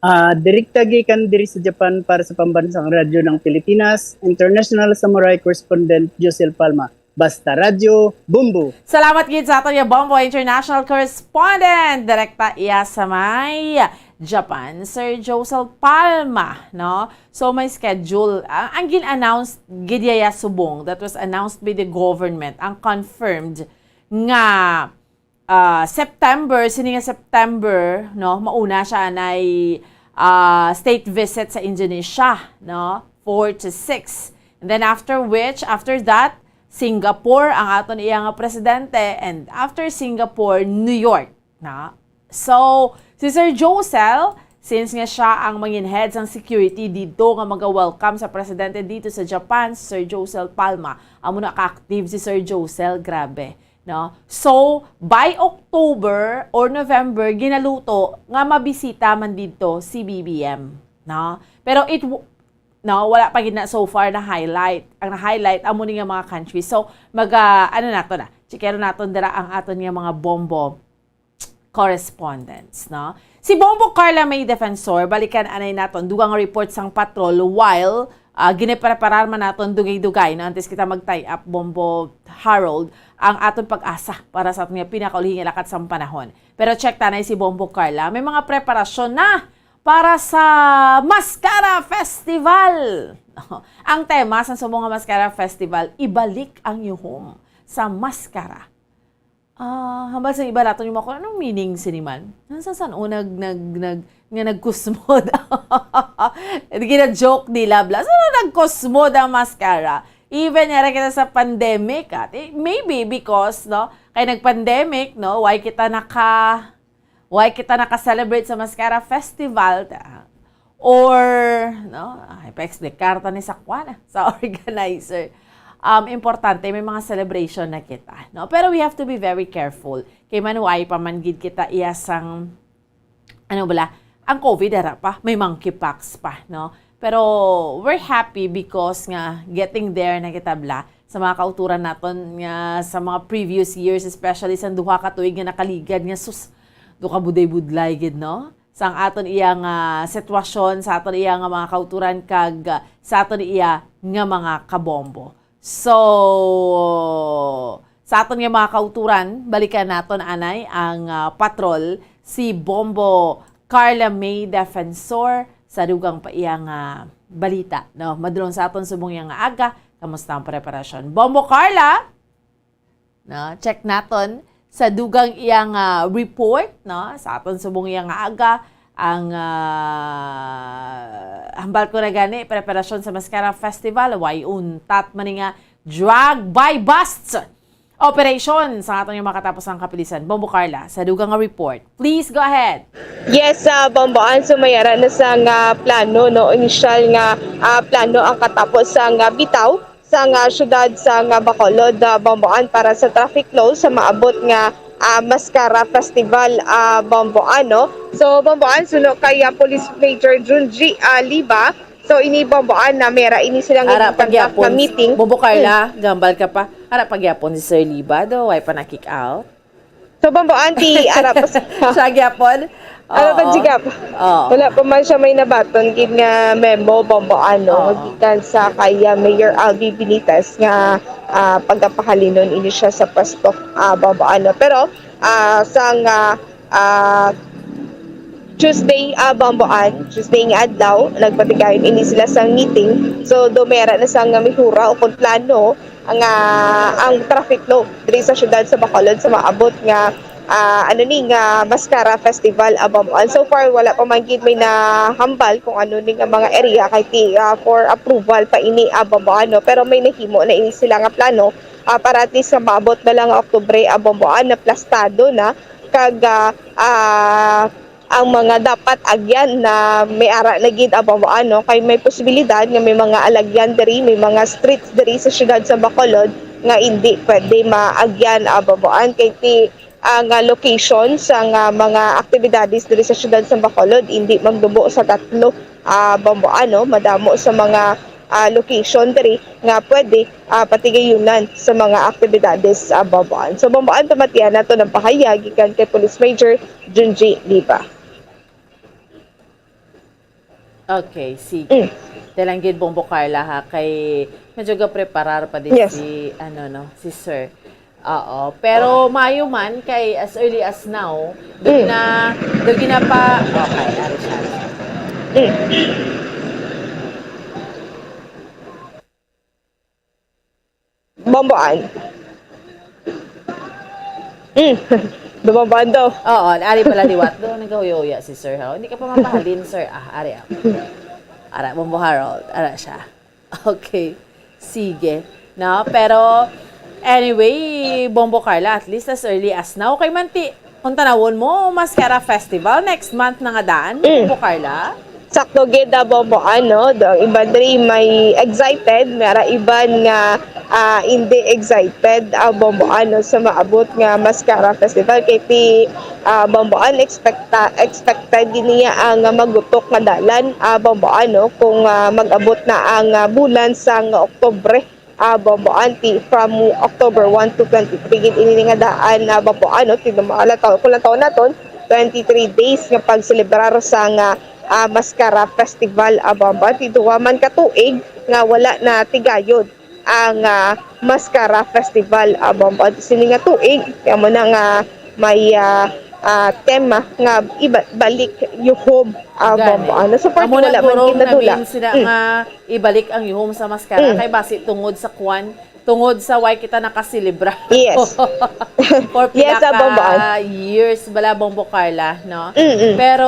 Ah, direkta gikan diri sa Japan para sa Pambansang Radyo ng Pilipinas, International Samurai Correspondent Josel Palma. Basta Radyo, Bombo! Salamat gid sa aton nga Bombo International Correspondent. Direkta iya sa may Japan, Sir Josel Palma, no? So, may schedule. Ang, ang gin-announce gid iya subong, that was announced by the government, ang confirmed nga, ah, September, sini nga September, no, mauna siya anay, ah, state visit sa Indonesia, no, four to six. And then after which, after that, Singapore ang aton iya nga presidente, and after Singapore, New York, na. So, si Sir Josel, since nga siya ang mangin head sang security dito nga maga-welcome sa presidente dito sa Japan, si Sir Josel Palma, amo na ka-active si Sir Josel, grabe, no? So, by October or November, ginaluto nga mabisita man dito si B B M, no? Pero it w-, no, wala pa gid na so far na highlight. Ang na-highlight amo ni nga mga country. So, maga, ano nato na? Chikero naton dira ang aton nga mga Bombo correspondents, no? Si Bombo Carla May Defensor, balikan anay naton dugang report sang patrol while, ah, ginipreparar man naton dugay-dugay, no? Antes kita mag-tie up, Bombo Harold, ang aton pag-asa para sa aton nga pinakaulihing lakat sang panahon. Pero check tanay si Bombo Carla, may mga preparasyon na para sa Mascara Festival. Ang tema sa subong nga Mascara Festival, ibalik ang yuhom sa maskara. Ah, hambal sa iba naton yung mga, "Anong meaning sini man? Nasa san o nag, nag, nag, nga nagkusmod?" Gina-joke nila, bla. Saan nagkusmod ang mascara? Even yara kita sa pandemic, ah. Eh, maybe because, no, kay nag-pandemic, no, why kita naka, why kita naka-celebrate sa Mascara Festival? Ta-, or, no, ay, pa-explicar ta ni sa kwan, ah, sa organizer. Um, importante, may mga celebration na kita, no? Pero we have to be very careful. Kay manuay pa man gid kita iya sang, ano bala, ang COVID, ara pa, may monkeypox pa, no? Pero we're happy because nga getting there na kita, bla, sa mga kauturan naton nga sa mga previous years, especially sa duha ka tuig nga nakaligad nga, sus, do ka budlay-budlay gid, no? Sang aton iya nga sitwasyon, sa aton iya nga mga kauturan, kag, ah, sa aton iya nga mga kabombo. So, sa aton nga mga kauturan, balikan naton anay ang, ah, patrol, si Bombo Carla May Defensor, sa dugang pa iya nga balita, no? Madulong sa aton subong iya nga aga, kamusta ang preparasyon? Bombo Carla, no? Check naton sa dugang iya nga report, no? Sa aton subong iya nga aga, ang, ah, hambal ko na gani, preparasyon sa Mascara Festival, way untat man ni nga drag buy-bust operation sa aton nga makatapos ang kapulisan. Bombo Carla, sa dugang nga report. Please go ahead. Yes, ah, Bombo Ann, so may ara na sa nga plano, no, initial nga, ah, plano ang katapos sa nga bitaw sa nga syudad sa nga Bacolod, ah, Bombo Ann, para sa traffic law sa maabot nga, ah, Mascara Festival, ah, Bombo Ann, no? So, Bombo Ann, suno kay, ah, Police Major Junji, ah, Liba, so ini, Bombo Ann, na may ara ini sila nga Ara, ginkondak nga pagyapon. Meeting. Bombo Carla, hmm, gambal ka pa. Ara, pagyapon si Sir Liba, do, way pa na-kick out. So, Bombo Ann, ti, ara pa sa Siya gyapon? Ara pa, Oo. Jigap. Oo. Wala pa man siya may nabaton gid nga memo, Bombo Ann, no, Oo. Gikan sa kay, ah, Mayor Albi Benitez nga, ah, pagapahalinon ini siya sa pwesto, ah, Bombo Ann, no. Pero, ah, sang, ah, ah, Tuesday, ah, Bombo Ann, Tuesday nga adlaw, nagpatigayon ini sila sa meeting. So, do may ara na sa nga mihura o kung plano nga ang traffic law diri sa siyudad sa Bacolod sa maabot nga, ah, ano ni, nga Mascara Festival, ah, Bombo Ann. So far, wala pa man gid may nahambal kung ano ni nga mga area kay ti, ah, for approval pa ini, ah, Bombo Ann, no? Pero may nahimo na ini sila nga plano, ah, para at least nga maabot na lang nga Oktubre, ah, Bombo Ann, na plastado na kag, ah, ah, ang mga dapat agyan na may ara na gid, ah, Bombo Ann, no? Kay may posibilidad nga may mga alagyan diri, may mga streets diri sa siyudad sa Bacolod nga indi pwede maagyan, ah, Bombo Ann. Kay ti, ang, ah, location sa nga mga aktibidades diri sa siyudad sa Bacolod, indi magdubo sa tatlo, ah, Bombo Ano, madamo sa mga, ah, location diri nga pwede, ah, patigayunan sa mga aktibidades, ah, Bombo An. So, Bombo An, pamatian nato ang pahayag gikan kay Police Major Junji Liba. Okay, sige. Mm. Talanggid, Bombo Carla, ha, kay medyo ga-preparar pa din Yes. si, ano, no, si Sir. Oo, pero maayo man kay as early as now, do Mm. gina-, do ginapa-, okay, ari siya, ari siya. Mm. Bombo An. Mm. Bombo An daw. Oo, ari pala liwat. Do, nagahuya-huya si Sir, ha? Hindi ka pa mapahalin, Sir, ah. Ari, ah. Ara, Bombo Harold. Ara siya. Okay. Sige. No? Pero, anyway, Bombo Carla, at least as early as now. Kay manti, kung tanawon mo, Mascara Festival, next month na nga daan, Mm. Bombo Carla. Sakto gid, ah, Bombo An, no? Do, ang iban diri may excited, may ara iban nga, ah, hindi excited, ah, Bombo An, no, sa maabot nga Mascara Festival. Kay ti, ah, Bombo An, expecta-, expected gid niya ang magutok nga dalan, ah, Bombo An, no, kung, ah, mag-abot na ang, ah, bulan sang Oktubre, ah, Bombo An, ti from October one to twenty-three gid ini nga daan, ah, Bombo An, no, ti dumaon lang taon, kung lang taon naton, twenty-three days nga pagselebrar sang, ah, Mascara Festival, ah, Bombo An, ti duha man ka tuig nga wala na tigayod ang, ah, Mascara Festival, ah, Bombo An. Sini nga tuig, kaya mo na nga may, ah, ah, tema nga iba-, balik yuhom, ah, Gani. Bombo An. So, far, Amo na wala man gurong gid nadula. Namin sila Mm. nga ibalik ang yuhom sa Mascara Mm. kay basi tungod sa kwan, tungod sa way kita nakaselebra. Yes. For Yes, pila ah, Bombo An. ka years bala, Bombo Carla, no? Mm-mm. Pero,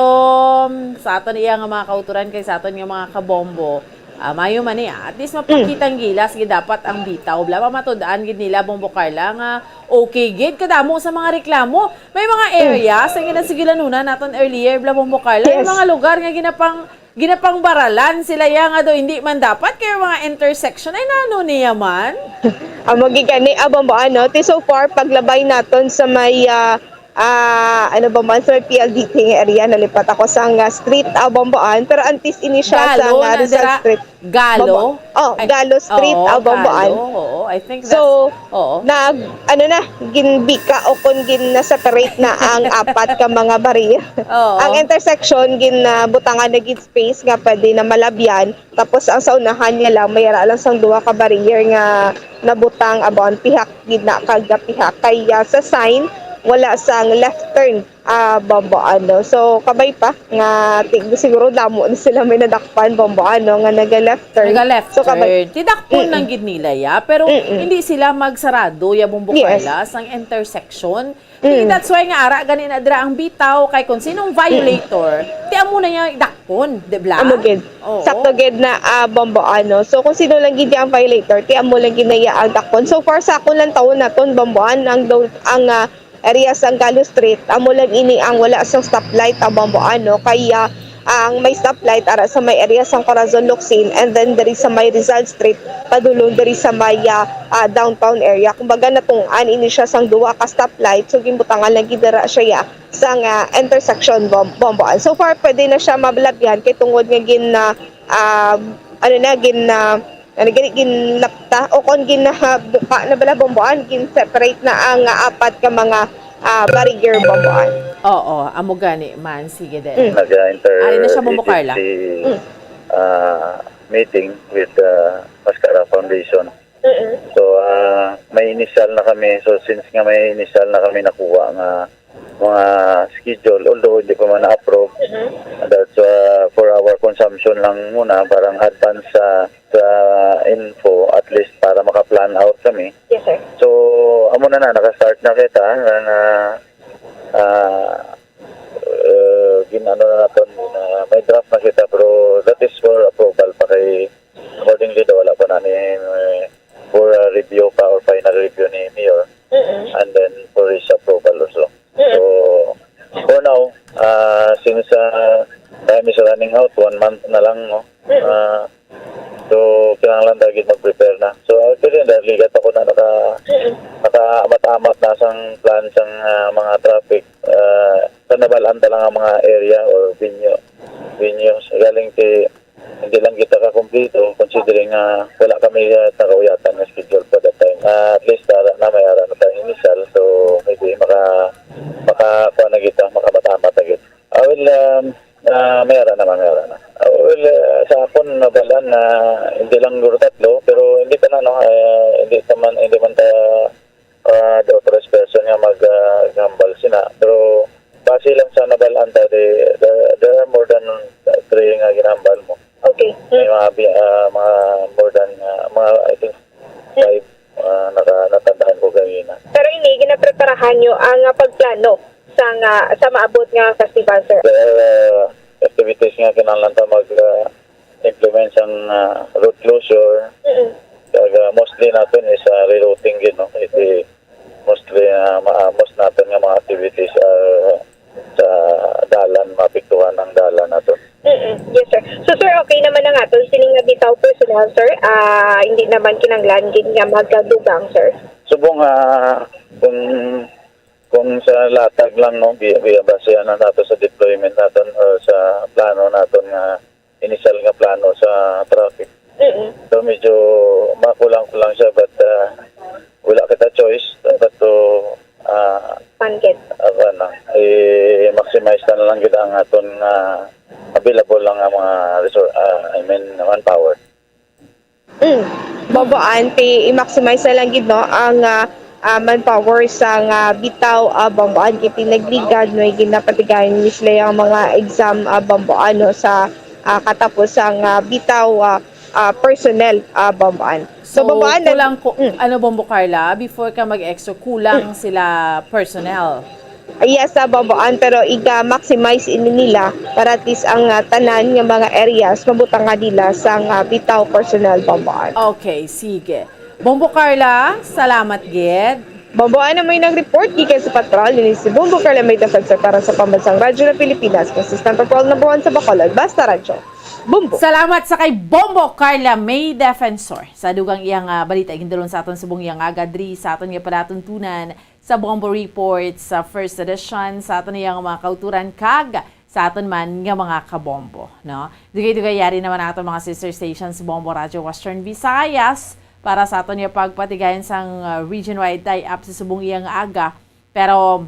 um, sa aton iya nga mga kauturan kay sa aton nga mga kabombo, ah, mayo man ni, ah, at least Mm. mapakitang gilas gid dapat ang bitaw. Bala, pamatud-an gid nila, Bombo Carla, nga okay gid kadamo sa mga reklamo. May mga Mm. areas, ang ginasigilanunan naton earlier, bala, Bombo Carla, may Yes. mga lugar nga ginapang ginapangbaralan sila ya nga daw hindi man dapat kay mga intersection. Ay, nano niya man? Amo gid gani, ah, Bombo An, no? Ti so far, paglabay naton sa may, ah, ah, ano, Bombo An, sa may P L D T nga area, nalipat ako sa nga street, ah, Bombo An, pero antes ini siya sa Galo nga na Rizal dira? Street. Galo? Bombo-, oh, Ay, Galo Street, oo, ah, Bombo An. Galo, oo. I think So, that's, oo. nag, ano na, ginbika o kon gin-separate na ang apat ka mga baril. Oo. Ang intersection, ginabutangan na gid space nga pwede na malabyan. Tapos ang sa unahan niya lang, may ara lang sang duha ka barrier nga nabutang, abon, pihak gid na kag pihak. Kaya sa sign, wala sang left turn, ah, Bombo An, no. So, kabay pa nga, ti-, siguro damo na sila may nadakpan, Bombo An, no, nga naga-left turn. Naga-left So, kabay turn. Ti dakpon Mm-mm. lang gid nila, ya. Pero Mm-mm. hindi sila magsarado, ya, Bombo Yes. Carla, sang intersection. Mm. That's why nga ara gani na dira ang bitaw kay kung sinong violator, ti amo na niya dakpon, di ba? Amo gid. Oo. Sakto gid na, ah, Bombo An, no. So kung sino lang gid ang violator, ti amo lang gid na iya ang dakpon. So far sa akon lang taon naton, Bombo An, ang daw, ang, ah, area sang Galo Street, amo lang ini ang wala sang stoplight, ah, Bombo An, no. Kaya ang may stoplight ara sa may area sang Corazon Locsin, and then diri sa may Rizal Street padulong diri sa may, ah, ah, downtown area. Kumbaga, natungod ini siya sang duha ka stoplight, so ginbutangan lang gid dira siya, ya, sang, ah, intersection, Bom-, Bombo An. So far, pwede na siya mabalabyan kay tungod nga gin, ah, ah, ano na, gin, ah, ano gani, ginlapta o kon ginabuka na bala, Bombo An, gin-separate na ang, ah, apat ka mga, ah, barrier, Bombo An. Oo, amo gani man. Sige din. Mm. Nag-inter-, Ari na siya, Bombo Carla. agency, Mm. ah, meeting with the Mascara Foundation. Mm-mm. So, ah, may initial na kami. So, since nga may initial na kami nakuha nga mga schedule, although hindi pa man na-approve, Mm-hmm. that's, ah, for our consumption lang muna, parang advance sa, sa info, at least para maka-plan out kami. Yes, sir. So, amo na na, naka-start na kita, na, na, ah, eh, gin-, ano na naton, na may draft na kita, pero that is for approval pa kay, accordingly, daw wala pa na ni, eh, for, uh, review pa or final review ni Mayor, Mm-mm. and then for his approval also. Mm-mm. So, for now, uh, since, uh, time is running out, one month na lang, no? Mm-mm. Uh, so, kinahanglan ta gid mag-prepare na. So, actually, naligat ako na naka-, Mm-mm. naka-, Amat na sang plan sang, ah, mga traffic, ah, sa nabal-an ta lang ang mga area or venue, venues. Galing ti, hindi lang kita kakumpleto considering nga wala kami, ah, nakauyatan nga schedule for that time. Ah, at least, ara na, may ara na tayong initial. So, maybe maka-, maka-, kuha na kita, makamatama na kita. Ah, well, um, ah, may ara naman, may ara na. Ah, well, ah, sa akon, nabalaan na hindi lang guro tatlo, pero hindi pa na, no? Ah, hindi pa man, hindi man ta, ah, the authorized person nga mag, ah, gambal sina. Pero base lang sa nabalaan ta, di, there, there are more than three nga ginambal mo. Okay. May mga, bi- ah, mga more than, ah, mga, I think, five, ah, naka, natandaan ko ganina. Pero ini, ginapreparahan nyo ang ah, pagplano sa nga sa maabot nga festival, sir? There are, ah, activities nga kinahanglan ta mag, ah, implement sang, ah, road closure. Mm-mm. Kag, ah, mostly naton is, ah, rerouting gid, no? Iti mostly, ah, maamos naton nga mga activities, ah, sa dalan, maapektuhan ang dalan naton. Mm-mm. Yes, sir. So, sir, okay naman na nga to. Sining nga bitaw personnel, sir, ah, hindi naman kinanglan gid nga magkadugang, sir. Subong, ah, kung, kung sa latag lang, no, bi-, bi-, basehan na nato sa deployment naton or sa plano naton nga initial nga plano sa traffic. Mm-mm. So medyo makulang-kulang siya, but, ah, wala kita choice but to, ah, Pangkit. ah, ano, i-maximize na lang gid ang aton nga available lang ang mga resor-, ah, I mean, manpower. Mm. Bamboan, ti i-maximize na lang gid, no, ang ah, ah, manpower sa nga bitaw, ah, Bamboan, kay ti nagligad, no, ginapatigayon ni sila ang mga exam, ah, Bamboan, no, sa ah, katapos ang ah, bitaw, ah, ah, personnel, ah, Bamboan. So, Bamboan, nag- kulang ko, Mm. ano, Bombo Carla, before ka mag-extra, kulang sila personnel. Yes, sa Bamboan, pero iga-maximize ini nila para at least ang ah, tanan nga mga areas mabutangan nila sa nga bitaw personnel, Bamboan. Okay, sige. Bombo Carla, salamat gid. Bamboan na may nag-report gikan sa patrol ni si Bombo Carla May Defensor para sa Pambansang Radyo ng Pilipinas, consistent patrol number one sa Bacolod. Basta Radyo. Bombo. Salamat sa kay Bombo Carla May Defensor sa dugang iyang ah, balita. Igindulon sa aton subong iyang aga diri sa aton nga palatuntunan sa Bombo Report sa first edition sa aton iyang mga kauturan kag sa aton man nga mga kabombo, no? Dugay-dugay yari naman ang aton mga sister stations, Bombo Radyo Western Visayas, para sa aton nga pagpatigayon sang ah, region-wide tie-up sa subong iyang aga. Pero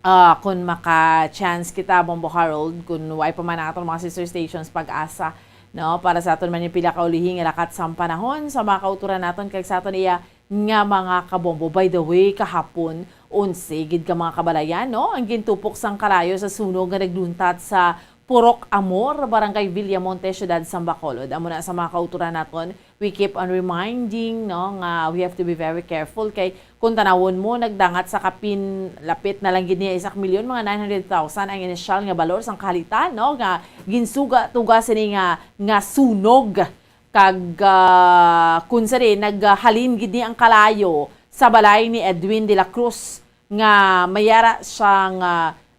ah, kung maka-chance kita, Bombo Harold, kung way pa man ang aton mga sister stations, Pag-asa, no? Para sa aton man yung pila ka ulihi nga lakat sang panahon sa mga kauturan naton kag sa aton iya nga mga kabombo. By the way, kahapon, onse gid ka mga kabalayan, no, ang gintupok sang kalayo sa sunog nga nagluntat sa Purok Amor, Barangay Villamonte, Siyudad sang Bacolod. Amo na sa mga kauturan naton, we keep on reminding, no, nga we have to be very careful kay kung tanawon mo, nagdangat sa kapin, lapit na lang gid niya isa ka milyon, mga nine hundred thousand ang inisyal nga balor sang kahalitan, no, nga ginsuga-tuga sini nga, nga sunog. Kag, ah, kun sa di, naghalin gid ni ang kalayo sa balay ni Edwin de la Cruz nga may yara siya nga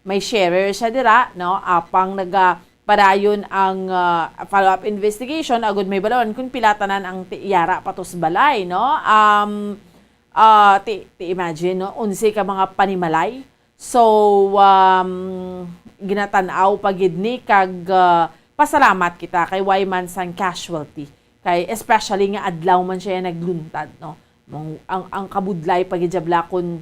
may sharer siya dira, no? Apang nagapadayon ang, ah, follow-up investigation agud mahibaluan kun pila tanan ang ti-, yara patos balay, no? Um, ah, ti, ti imagine, no? Onse ka mga panimalay. So, um, ginatan-aw pa gid ni kag, ah, pasalamat kita kay way man sang casualty. Kay especially nga adlaw man siya nagluntad, no? Mang-, ang, ang kabudlay pa gid jabla kun,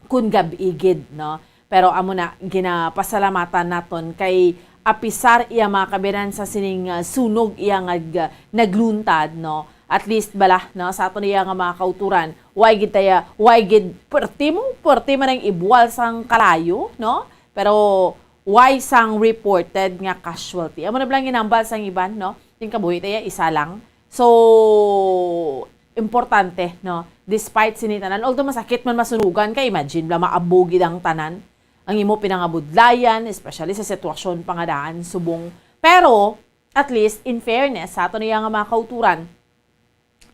kun gab-i gid, no? Pero amo na, ginapasalamatan naton kay apisar iya mga kabiran sa sining, ah, sunog iya nga, ah, nagluntad, no? At least bala, no, sa aton iya nga mga kauturan, way gid taya, way gid perti mo, perti man ang ibuwal sang kalayo, no? Pero way sang reported nga casualty. Amo na bala ang ginambal sang iban, no? Yung kabuhi taya, isa lang. So, importante, no? Despite sini tanan, although masakit man masunugan, kay imagine, bala maabo gid ang tanan. Ang imo pinangabudlayan, especially sa sitwasyon pa nga daan, subong. Pero, at least, in fairness, sa aton iya nga mga kauturan,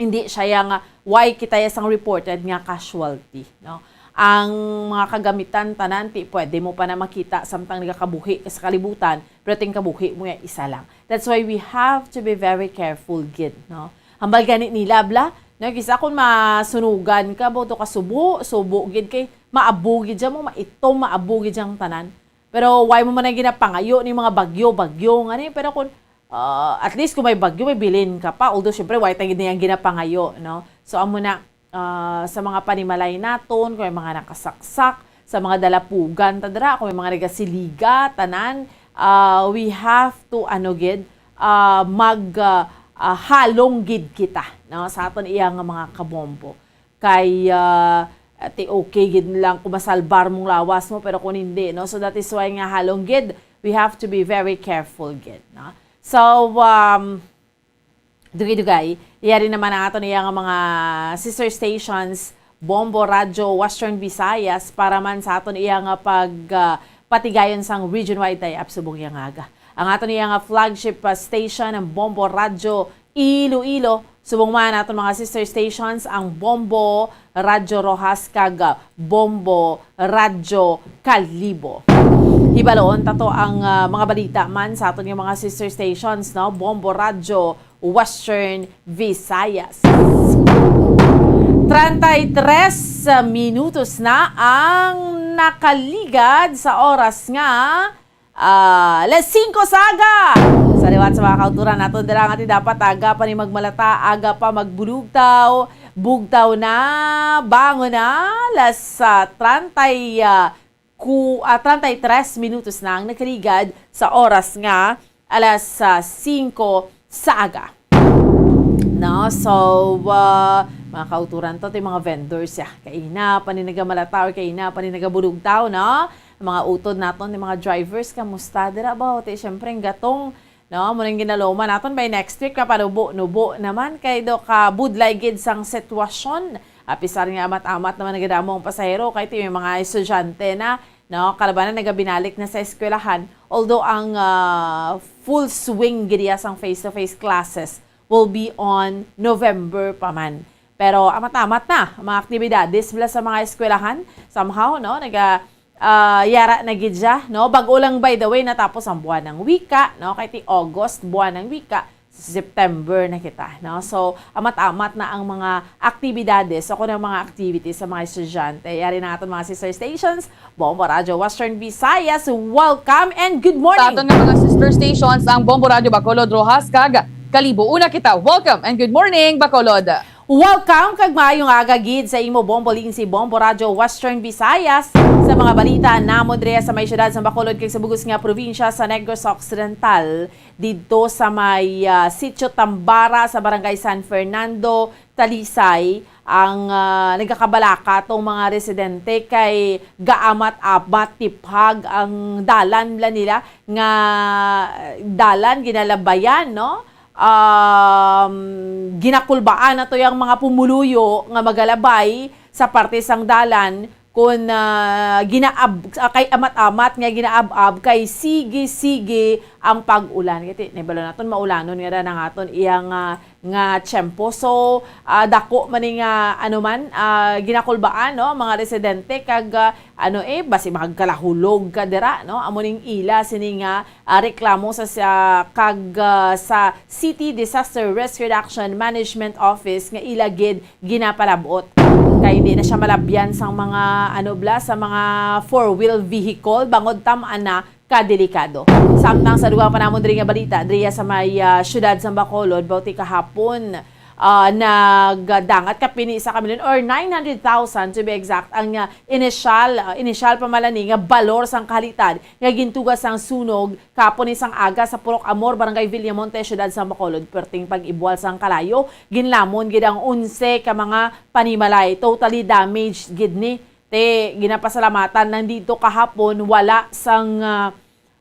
hindi siya iya nga, way kita iya sang reported nga casualty, no? Ang mga kagamitan, tanan, ti, pwede mo pa na makita samtang nagakabuhi ka sa kalibutan, pero ting kabuhi mo iya isa lang. That's why we have to be very careful gid, no? Hambal gani nila, bala, No, kisa kung masunugan ka, buto ka subo, subo gid kay maabo gid siya mo, maitom, maabo gid siyang tanan. Pero why mo man ang ginapangayo ni mga bagyo, bagyo nga ni? Pero kung, ah, at least kung may bagyo, may bilin ka pa. Although, syempre, why ta gid niyang ginapangayo, no? So, amo na, ah, sa mga panimalay naton, kung may mga nakasaksak, sa mga dalapugan, ta dira, kung may mga nagasiliga, tanan, ah, we have to, ano gid, ah, mag, ah, ah, halong gid kita, no? Sa aton iya nga mga kabombo. Kay, ah, ti okay gid lang kung masalbar mong lawas mo, pero kung hindi, no? So that is why nga halong gid, we have to be very careful gid, no? So, um, dugay-dugay, yari naman ang aton iya nga mga sister stations, Bombo Radyo Western Visayas, para man sa aton iya nga pag, ah, patigayon sang region-wide tie-up subong iya nga aga. Ang aton iya nga flagship, ah, station, ang Bombo Radyo Iloilo, subong man aton mga sister stations, ang Bombo Radyo Rojas kag, ah, Bombo Radyo Kalibo. Hibaloon ta to ang, ah, mga balita man sa aton nga mga sister stations, no? Bombo Radyo Western Visayas. Treinta y tres minutos na ang nakaligad sa oras nga, ah, alas singko sa aga. Sa liwat sa mga kauturan naton dira nga ti dapat aga pa ni magmalata, aga pa magbulugtaw, bugtaw na, bangon na, alas, ah, treinta y, ah, ku-, ah, treinta y tres minutos na ang nakaligad sa oras nga alas, ah, singko sa aga. No? So, ah, mga kauturan to, ti mga vendors, ya. Kaina pa ni nagamalata or kaina pa ni nagabulugtaw, no? Mga utod naton, ti mga drivers, kamusta dira ba? Ti, syempre, ang gatong, no? Muna yung ginaloma naton by next week, kapanubo-nubo naman kay do ka budlay gid sang sitwasyon. Apisar nga amat-amat naman nagadamo ang pasahero kay ti may mga estudyante na, no, kalabanan nagabinalik na sa eskwelahan. Although ang, ah, full swing gid iya sang face-to-face classes will be on November pa man. Pero amat-amat na ang mga aktibidades bala sa mga eskwelahan. Somehow, no, naga, ah, yara na gid siya, no? Bag-o lang, by the way, natapos ang buwan ng wika, no? Kay ti August, buwan ng wika, September na kita, no? So, amat-amat na ang mga aktibidades, ako ng mga activities sa mga estudyante. Yari na aton mga sister stations, Bombo Radyo Western Visayas, welcome and good morning! Sa aton nga mga sister stations, ang Bombo Radyo Bacolod, Rojas, kag Kalibo. Una kita, welcome and good morning, Bacolod! Welcome kag maayong aga gid sa imo, Bombo Lindsay, Bombo Radyo Western Visayas, sa mga balita namon diri sa may siyudad sa Bacolod kag sa bug-os nga probinsya sa Negros Occidental, didto sa may, ah, Sitio Tambara sa Barangay San Fernando, Talisay, ang, ah, nagakabalaka tong mga residente kay gaamat-amat tiphag ang dalan bala nila nga dalan ginalabayan, no? Um, ginakulbaan na to yung mga pumuluyo nga magalabay sa parte sang dalan kun, ah, ginaab-, ah, kay amat-amat nga ginaab-ab kay sige-sige ang pag-ulan. Kay ti-, nibalo naton maulanon nga na nga aton iya nga, nga tiyempo. So, ah, dako man ni nga, ano man, ah, ginakulbaan, no, mga residente kag, ah, ano, eh, basi magkalahulog ka dira, no? Amo ning ila sini nga, ah, reklamo sa, sa kag, ah, sa City Disaster Risk Reduction Management Office nga ila gid ginapalabot. Kay hindi na siya malabyan sang mga, ano bala, sa mga four-wheel vehicle, bangod tam-an na kadelikado. Samtang sa dugang pa namon diri nga balita, diriya sa may, ah, siyudad sa Bacolod, bauti kahapon, ah, nagdangat ka pini sa kamilyon or nine hundred thousand to be exact ang, ah, initial, ah, initial pa man ni nga balor sang kahalitan nga gintuga sang sunog kapon ni sang aga sa Purok Amor, Barangay Villamonte, siyudad sa Bacolod. Perting pag-ibwal sang kalayo, ginlamon gid ang onse ka mga panimalay. Totally damaged gid ni. Te, ginapasalamatan lang dito kahapon, wala sang, ah,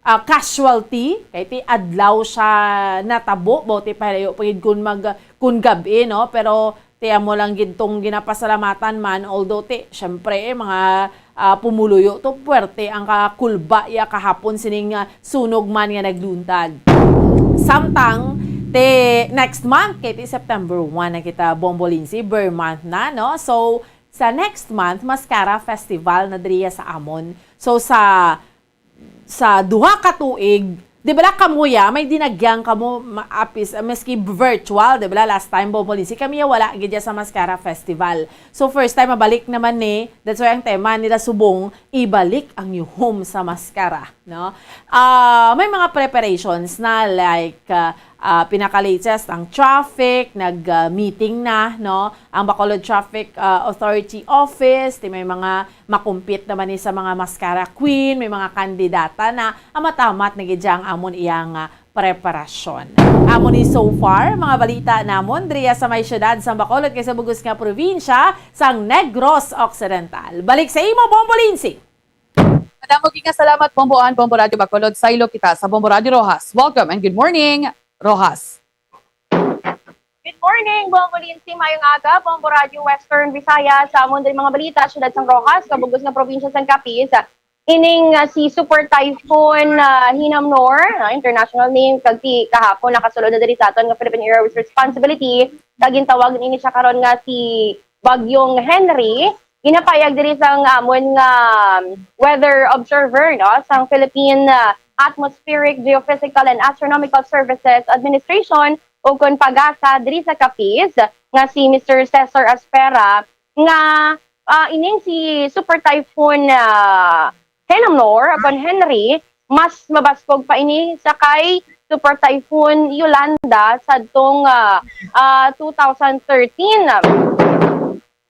ah, casualty. Kay ti adlaw siya natabo, bauti palayo pa gid kun mag-, kun gab-i, no? Pero ti amo lang gid tong ginapasalamatan man, although ti, syempre, eh, mga, ah, pumuluyo to, puwerte ang kakulba ya kahapon sining, ah, sunog man nga nagluntad. Samtang ti next month, kay ti September one na kita, Bombo Lindsay, ber month na, no? So, sa next month, Mascara Festival na diriya sa amon. So, sa, sa duha ka tuig, Di bala kamo ya, may dinagyang kamo ma-, apis, ah, maski virtual, di bala last time, Bombo Lindsay, kami ya wala gid ya sa Mascara Festival. So first time mabalik naman ni, that's why ang tema nila subong, ibalik ang yuhom sa Mascara, no? Ah, may mga preparations na like, ah, ah, pinaka-latest ang traffic, nag, ah, meeting na, no? Ang Bacolod Traffic, ah, Authority Office, ti may mga makumpit naman ni sa mga mascara queen, may mga kandidata na, ah, matamat na gid ang amon iyang, ah, preparasyon. Amo ni so far, mga balita namon diriya sa may siyudad sang Bacolod kay sa bugos nga probinsya sang Negros Occidental. Balik sa imo, Bombo Lindsay. Madamo gid nga salamat, Bombo Ann, Bombo Radyo Bacolod, saylo kita sa Bombo Radyo Roxas. Welcome and good morning, Roxas. Good morning, Bombo Lindsay. Mayong aga, Bombo Radyo Western Visayas. Sa amon diri mga balita, siyudad sang Roxas, kabugos nga probinsya sang Capiz. Ining, ah, si Super Typhoon, ah, Hinnamnor, ah, international name, kag ti kahapon nakasulod na diri sa aton nga Philippine Airways Responsibility, kag gintawag ini siya karon nga si Bagyong Henri. Ginapayag diri sang amon nga weather observer, no, sang Philippine, ah, Atmospheric, Geophysical and Astronomical Services Administration, o kon PAGASA, diri sa Capiz, nga si Mister Cesar Aspera, nga, ah, ining si Super Typhoon, ah, Hinnamnor, o kon Henri, mas mabaskog pa ini sa kay Super Typhoon Yolanda sadtong, ah, ah, two thousand thirteen.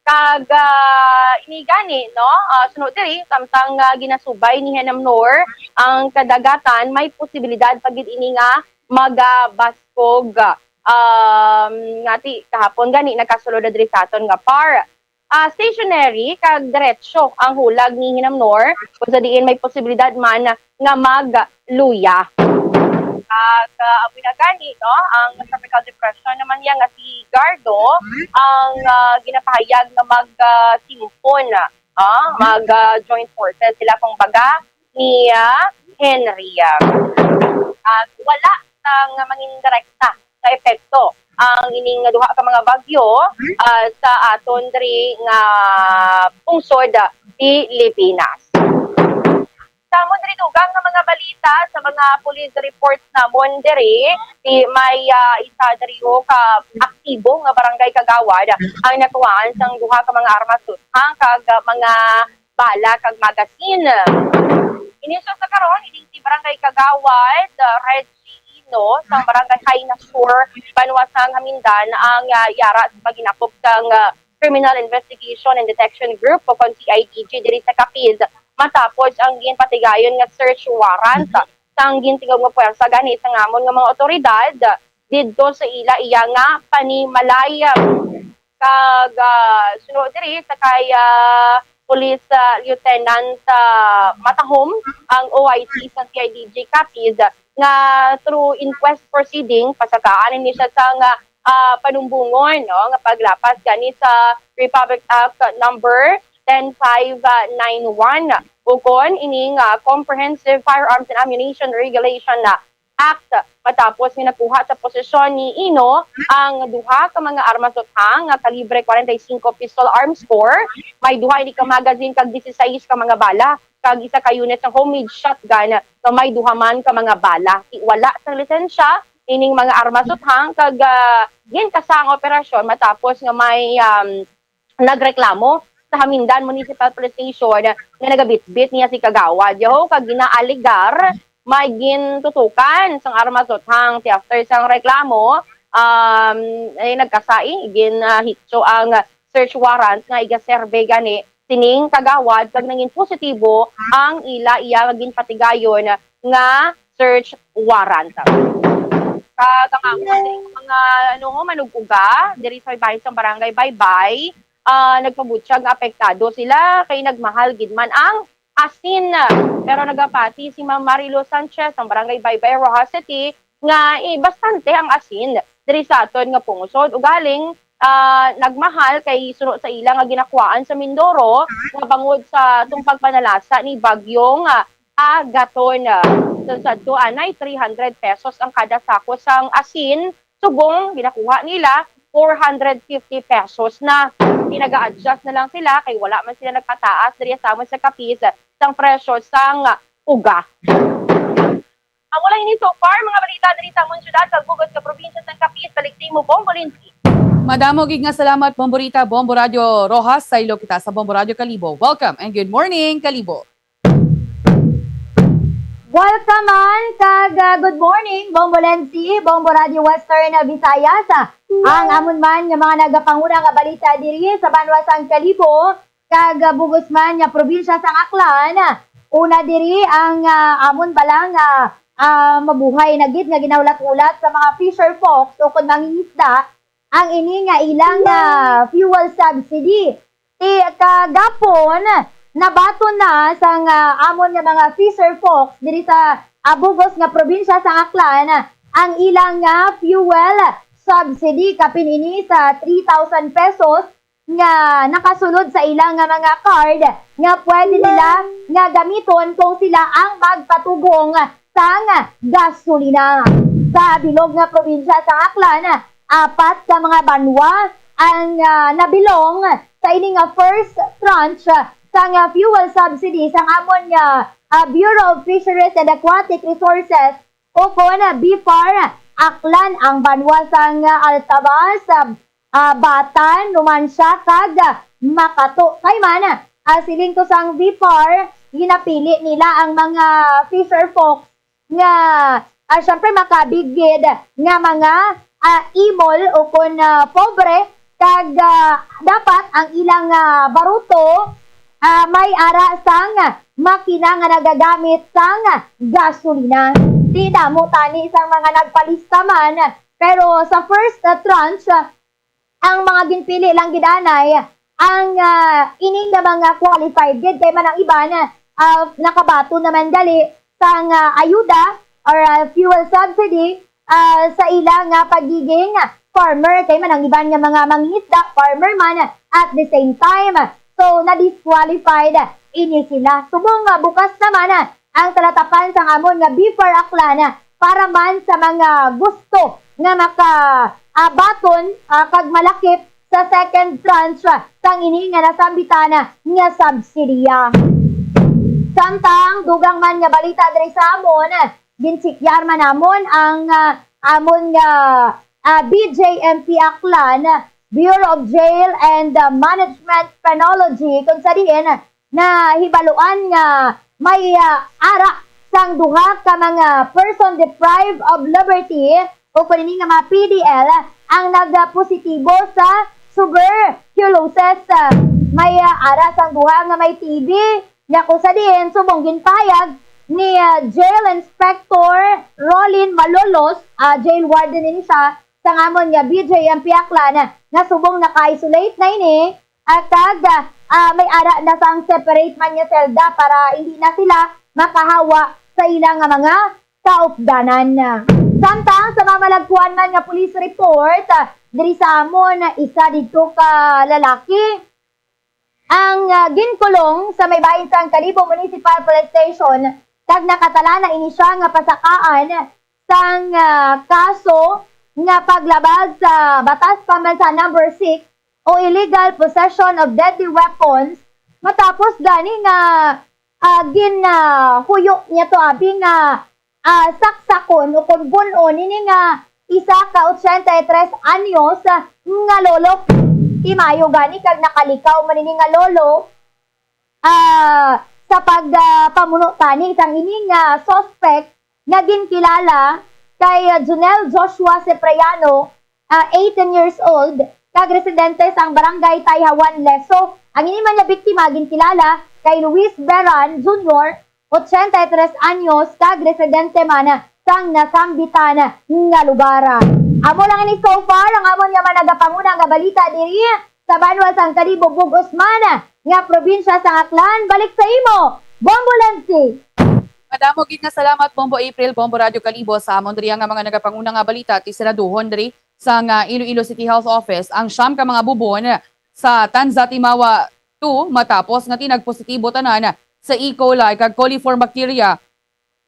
Kag, ah, ini gani, no, ah, suno diri, samtang, ah, ginasubay ni Hinnamnor ang kadagatan, may posibilidad pa gid ini nga magabaskog. Um, nga ti kahapon gani nakasulod na diri sa aton nga par, ah, stationary kag diretsyo ang hulag ni Hinnamnor, kung sa diin may posibilidad man nga magluya. Kag, ah, amoy na gani, no, ang tropical depression naman niya nga si Gardo ang, ah, ginapahayag nga mag, ah, simpon, ah, mag, ah, joint forces sila, kung baga, ni, ah, Henry. At wala sang mangin direkta nga epekto ang ining duha ka mga bagyo, ah, sa aton diri nga pungsod, Pilipinas. Sa amon diri dugang nga mga balita, sa mga police reports namon diri, ti may, ah, isa diri ka aktibo nga barangay kagawad ang nakuhaan sang duha ka mga armas luthang kag, ah, mga bala kag magazine. Ini sa karon, ining si Barangay Kagawad, ah, Reggie Ino, sang Barangay Hainasur, banwa sang Jamindan, ang, ah, yara sa paghinakop sang, ah, Criminal Investigation and Detection Group o kon C I D G diri sa Capiz, matapos ang ginpatigayon nga search warrant sang gintingog nga puwersa gani sang amon nga mga awtoridad didto sa ila iya nga panimalay. Kag, ah, suno diri sa kay, ah, Police, ah, Lieutenant, ah, Matahom, ang O I C sa C I D G Capiz, nga through inquest proceeding, pasakaan ini siya sang, ah, panumbongon, no, nga paglapas gani sa Republic Act number ten five nine one, ukon ini nga Comprehensive Firearms and Ammunition Regulation Act, matapos nga nakuha sa posesyon ni Ino ang duha ka mga armas luthang nga kalibre forty-five pistol arms core, may duha ini ka magazine kag dieciséis ka mga bala, kag isa ka unit sa homemade shotgun nga may duha man ka mga bala. Ti wala sang lisensya ining mga armas luthang kag, ah, ginkasa ang operasyon matapos nga may, um, nagreklamo sa Jamindan Municipal Police Station nga nagabitbit niya si Kagawad Yoho kag ginaalegar may gintutukan sang armas luthang. Ti after sang reklamo, um, ay nagkasai, gin, ah, hitso ang search warrant nga igaserbe gani sining kagawad kag nangin positibo ang ila iya nga ginpatigayon nga search warrant. Kag ang amon diri mga, ano, manug-uga diri sa bahin sang Barangay Baybay, ah, nagpabutyag nga apektado sila kay nagmahal gid man ang asin. Pero nagapati si Ma'am Marilo Sanchez, ang Barangay Baybay, Roxas City, nga, eh, bastante ang asin diri sa aton nga pungsod. Ugaling, ah, nagmahal kay suno sa ila nga ginakuhaan sa Mindoro nga bangod sa tong pagpanalasa ni Bagyong, ah, Agaton. Sa sadto anay, three hundred pesos ang kada sako sang asin, subong ginakuha nila four hundred fifty pesos na. Pinaga-adjust na lang sila kay wala man sila nagpataas diri sa amon sa Capiz sang presyo sang uga. Amo lang ini so far, mga balita diri sa amon syudad, sa bug-os nga probinsya sang Capiz. Balik sa imo, Bombo Lindsay. Madamo gid nga salamat, Bombo Rita, Bombo Radyo Rojas. Saylo kita sa Bombo Radyo Kalibo. Welcome and good morning, Kalibo. Welcome man, kag, ah, good morning, Bombo Lensi, Bombo Radio Western, ah, Visayas. Ah, ang amon man nga mga nagapanguna nga balita diri sa banwa sang Kalibo, kag, ah, bug-os man nga probinsya sang Aklan. Una diri ang, ah, amon bala nga, ah, mabuhay na gid nga ginahulat-hulat sa mga fisher folks o kon mangingisda, ang ini nga ilang, ah, fuel subsidy. Ti kagapon, nabaton na sang, ah, amon nga mga fisher folks diri sa, ah, bug-os nga probinsya sang Aklan ang ilang, ah, fuel subsidy, kapin ini sa three thousand pesos nga nakasulod sa ila nga mga card nga pwede nila nga gamiton kung sila ang magpatugong sang gasolina. Sa bilog nga probinsya sang Aklan, apat ka mga banwa ang, ah, nabilong sa ini nga first tranche sang, ah, fuel subsidy sang amon nga, ah, Bureau of Fisheries and Aquatic Resources o kon, ah, BFAR Aklan. Ang banwa sang, ah, Altavas, ah, ah, Batan, Numancia, kag, ah, Makato. Kay man, ah, siling ko sang BFAR, ginapili nila ang mga fisher folk nga, ah, syempre, makabig gid nga mga, ah, imol o kon, ah, pobre, kag, ah, dapat ang ilang, ah, baruto, ah, may ara sang makina nga nagagamit sang gasolina. Di damo tani sang mga nagpalista man, pero sa first, ah, tranche, ah, ang mga ginpili lang gid anay ang, ah, ini nga mga qualified gid, kay man ang iban, ah, nakabaton naman gali sang, ah, ayuda or, ah, fuel subsidy, ah, sa ila nga pagiging farmer, kay man ang iban nga mga mangingisda, farmer man at the same time. So, na-disqualified ini sila. Subong nga bukas naman, ah, ang talatapan sang amon nga BFAR Aklan, ah, para man sa mga gusto nga maka, ah, baton, ah, kag malakip sa second tranche, ah, sang ini nga nasambitan, ah, nga subsidiya. Samtang dugang man nga balita diri sa amon, ah, ginsikyar man namon ang, ah, amon nga, ah, BJMP Aklan, Bureau of Jail and, ah, Management Penology, kung sa diin, nahibaluan nga may, ah, ara sang duha ka mga person deprived of liberty o kon ini nga mga PDL ang nagapositibo sa tuberculosis. May, ah, ara sang duha nga may T B, nga kung sa diin subong ginpahayag ni, ah, Jail Inspector Rolin Malolos, ah, jail warden ini siya, sa ngamon nga BJMP Aklan, nga subong naka-isolate na ini, ah, kag, ah, may ara na sang separate man nga selda para hindi na sila makahawa sa ila nga mga kaupdanan. Samtang sa mamalagpuan man nga police report, ah, diri sa amon, isa didto ka lalaki ang, ah, ginkulong sa may bahin sang Kalibo Municipal Police Station, kag nakatala na ini siya nga pasakaan sang, ah, kaso nga paglabag sa Batas Pambansa Number Six o illegal possession of deadly weapons, matapos gani nga, ah, gin, ah, huyo niya to abi nga, ah, saksakon o kon bun-on ini nga isa ka ochenta y tres anyos nga lolo. Ti maayo gani kag nakalikaw man ini nga lolo, ah, sa pag, ah, pamuno tani sang ini nga suspect nga ginkilala kay, ah, Junel Joshua Cipriano, ah, eighteen years old, kag residente sang Barangay Tayhawan, Leso. Ang ini man nga biktima ginkilala kay Luis Beran Junior, ochenta y tres anyos, kag residente man sang nasambitan nga lugar. Amo lang ini so far ang amon nga managapanguna nga balita diri sa banwa sang Kalibo, bug-os man nga probinsya sang Aklan. Balik sa imo, Bombo Lensi. Madamo gid nga salamat, Bombo April, Bombo Radyo Kalibo, sa amon diri nga mga nagapanguna nga balita. Ti seraduhon diri sa nga Iloilo City Health Office ang siyam ka mga bubon sa Tanza Timawa two matapos nga tinagpositibo tanan sa E. coli kag coliform bacteria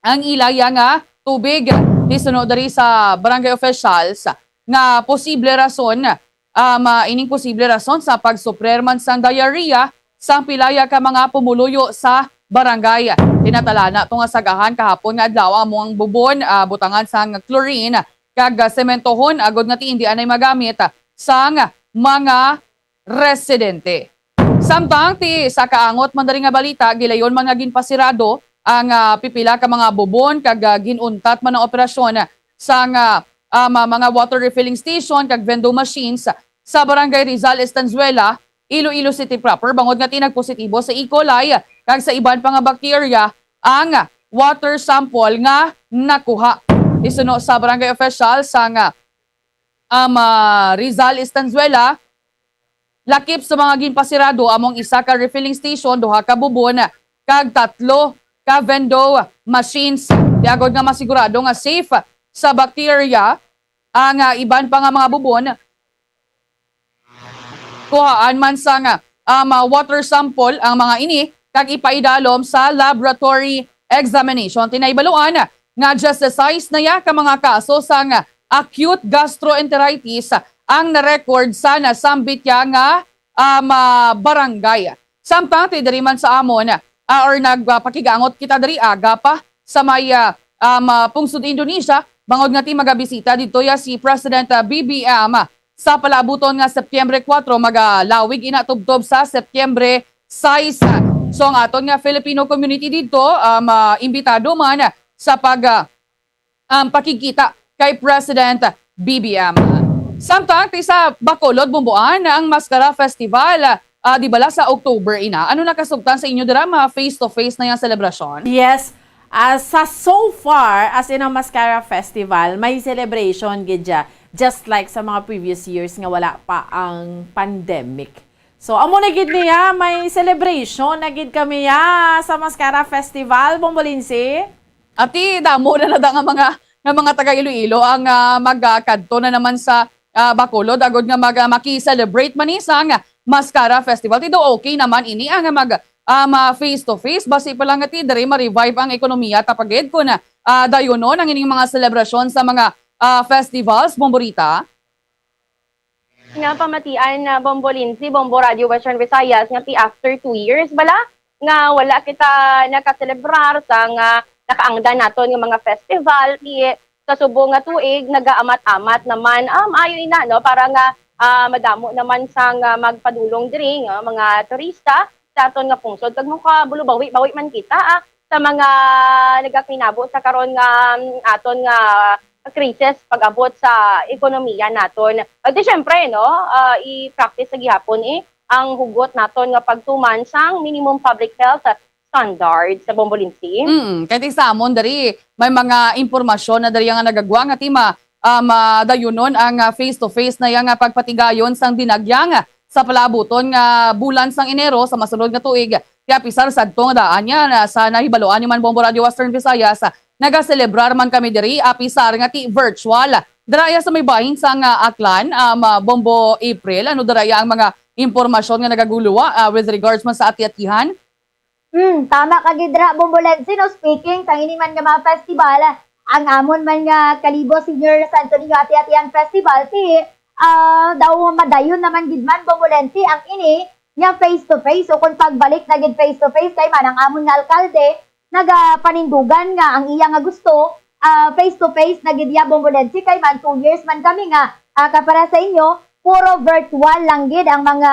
ang ilaya nga tubig. Ti suno diri sa barangay officials nga posible rason, um, ah, ining posible rason sa pagsuprer man sang diarrhea sang pilaya ka mga pumuluyo sa barangay. Tinatalana to nga sagahan kahapon nga adlaw amo ang bubon, ah, butangan sang chlorine kag, ah, sementohon agod nga ti indi anay magamit sang mga residente. Samtang ti sa kaangot man diri nga balita, gilayon man nga ginpasirado ang, ah, pipila ka mga bubon kag, ah, gin-untat man ang operasyon sang, ah, ah, ma-, mga water refilling station kag vending machines sa Barangay Rizal Estanzuela, Iloilo City proper, bangod nga ti nagpositibo sa E. coli kag sa iban pa nga bakterya ang water sample nga nakuha. Isuno sa barangay official sang, ah, um, ah, Rizal Estanzuela, lakip sa mga ginpasirado amo ang isa ka refilling station, duha ka bubon, kag tatlo ka vendo machines. Ti agod nga masigurado nga safe sa bakterya ang, ah, iban pa nga mga bubon, kuhaan man sang, ah, um, ah, water sample ang mga ini kag ipaidalom sa laboratory examination. Ti nahibaluan nga dieciséis na ya ka mga kaso sang acute gastroenteritis ang na-record sa nasambit ya nga, um, ah, barangay. Samtang ti diri man sa amon, ah, or nagpakigangot kita diri aga pa sa may, ah, um, ah, pungsod Indonesia, bangod nga ti magabisita didto ya si President, ah, B B M sa palaabuton nga Setyembre kuwatro, magalawig ina tubtob sa Setyembre sais. So, ang aton nga Filipino community didto, um, ah, imbitado man sa pag, ah, um, pakigkita kay President B B M. Samtang ti sa Bacolod, Bumboan, ang Mascara Festival, ah, di bala sa October ina. Ano nakasugtan sa inyo dira, ma face to face na yang selebrasyon? Yes. Ah, sa so far, as in ang Mascara Festival, may celebration gid ya, just like sa mga previous years nga wala pa ang pandemic. So, amo na gid niya, may celebration na gid kami ya sa Mascara Festival, Bombolinsi. Ati, damo na na da nga mga, nga mga taga Iloilo ang, ah, magakadto na naman sa, ah, Bacolod, agod nga mag-, ah, maki-celebrate man ni sang Mascara Festival. Ti daw okay naman ini ang mag, ah, ma face to face. Basi pa lang ati, diri ma-revive ang ekonomiya, tapagid kun, ah, dayunon ang ining mga selebrasyon sa mga, ah, festivals, Bomborita. Nga pamatian na Bombo Lindsay, Bombo Radio Western Visayas, nga ti after two years bala nga wala kita nakaselebrar sang nakaangdan naton nga mga festival, ti sa subong nga tuig nagaamat-amat naman, ah, maayo ina, no, para nga, ah, madamo naman sang, ah, magpadulong diri nga mga turista sa aton nga pungsod kag makabulubawi-bawi man kita, ah, sa mga nagakainabo sa karon nga, mm, aton nga krisis pag-abot sa ekonomiya naton. At di syempre, no, ah, i-practice sa gihapon, eh, ang hugot naton nga pagtuman sang minimum public health standard sa Bombo Lindsay. Mm, kay ti sa amon diri, may mga impormasyon na diri nga nagagwa nga ti ma-, ah, madayunon ang, ah, face-to-face na yang, ah, pagpatigayon sang dinagyang sa palaabuton nga bulan sang Enero sa masunod nga tuig. Kaya apisar sadto nga daan niya na sa nahibaluan ni man Bombo Radio Western Visayas, ah, nagaselebrar man kami diri, apisar nga ti virtual. Dara ya sa may bahin sang, ah, Aklan, ah, ma-, Bombo April, ano dara ya ang mga impormasyon nga nagaguluwa, ah, with regards man sa ati-atihan? Hmm, tama ka gid ra, Bombo Lenzi, no? Speaking sang ini man nga mga festival, ang amon man nga Kalibo Senior Santo Niño Ati-Atian Festival, ti, ah, daw madayon naman gid man, Bombo Lenzi, ang ini nga face to face, o kung pagbalik na gid face to face, kay man ang amon nga alkalde nagapanindugan nga ang iya nga gusto, ah, face to face na gid iya, Bombo Lenzi, kay man two years man kami nga, ah, ka para sa inyo, puro virtual lang gid ang mga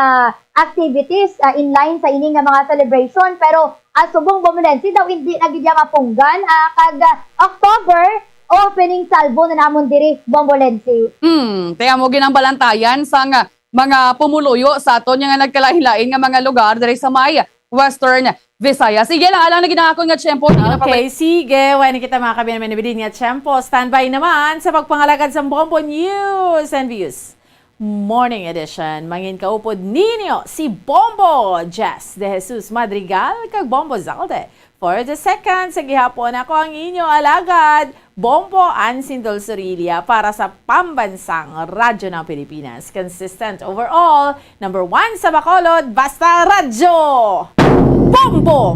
activities, ah, in line sa ini nga mga celebration. Pero, ah, subong, Bombo Lenzi, daw hindi na gid iya mapunggan, ah, kag, ah, October, opening salvo na namon diri, Bombo Lenzi. Hmm, kaya mo ginambalantayan sang, ah, mga pumuluyo sa aton nga nagkalain-lain nga mga lugar diri sa may Western Visayas. Sige lang, alang na gid ang akon nga tiyempo. Okay, sige. Wala na kita, mga kabyan, may nabilin nga tiyempo. Standby naman sa pagpangalagad sa Bombo News and Views Morning Edition. Mangin kaupod ninyo si Bombo Jess De Jesus Madrigal kag Bombo Zalde. For the second sa gihapon, ako ang inyo alagad, Bombo Ansin Dulzurilia para sa Pambansang Radyo ng Pilipinas. Consistent overall, number one sa Bacolod, basta radyo! Bombo!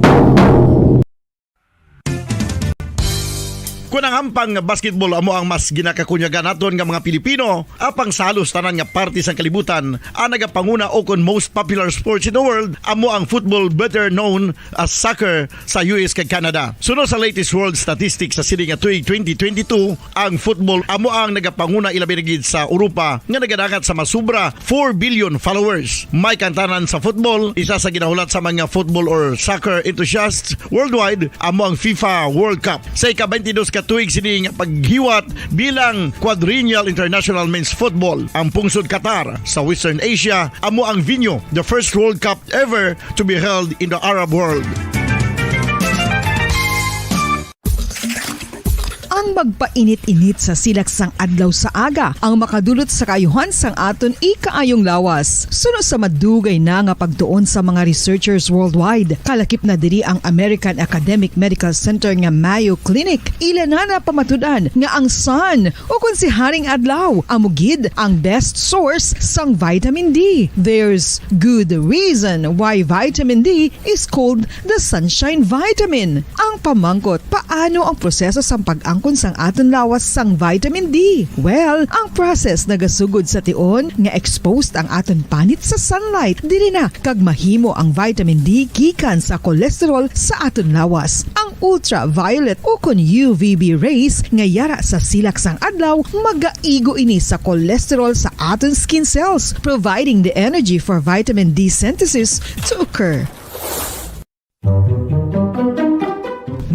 Kon ang hampang nga basketball amo ang mas ginakakunyagan naton nga mga Pilipino, apang sa halos tanan nga parte sang kalibutan, ang nagapanguna o kon most popular sports in the world amo ang football, better known as soccer, sa U S kag Canada. Suno sa latest world statistics sa sini nga tuig twenty twenty-two, ang football amo ang nagapanguna, ilabi na gid sa Europa, nga nagadangat sa masubra four billion followers. May kantanan sa football, isa sa ginahulat sa mga football or soccer enthusiasts worldwide amo ang FIFA World Cup. Sa ika-twenty-dos ka tuig sini nga paghiwat bilang Quadrennial International Men's Football, ang pungsod Qatar sa Western Asia amo ang venue. The first World Cup ever to be held in the Arab world. Ang magpainit-init sa silak sang adlaw sa aga ang makadulot sa kaayuhan sang aton ikaayong lawas. Suno sa madugay na nga pagtuon sa mga researchers worldwide, kalakip na diri ang American Academic Medical Center nga Mayo Clinic. Ila na napamatud-an nga ang sun, o kon si Haring Adlaw, amo gid ang best source sang vitamin D. There's good reason why vitamin D is called the sunshine vitamin. Ang pamangkot, paano ang proseso sang pag-angkon sang aton lawas sang vitamin D? Well, ang process nagasugod sa tion nga exposed ang aton panit sa sunlight, diri na kag mahimo ang vitamin D gikan sa cholesterol sa aton lawas. Ang ultraviolet o kon U V B rays nga yara sa silak sang adlaw magaigo ini sa cholesterol sa aton skin cells, providing the energy for vitamin D synthesis to occur.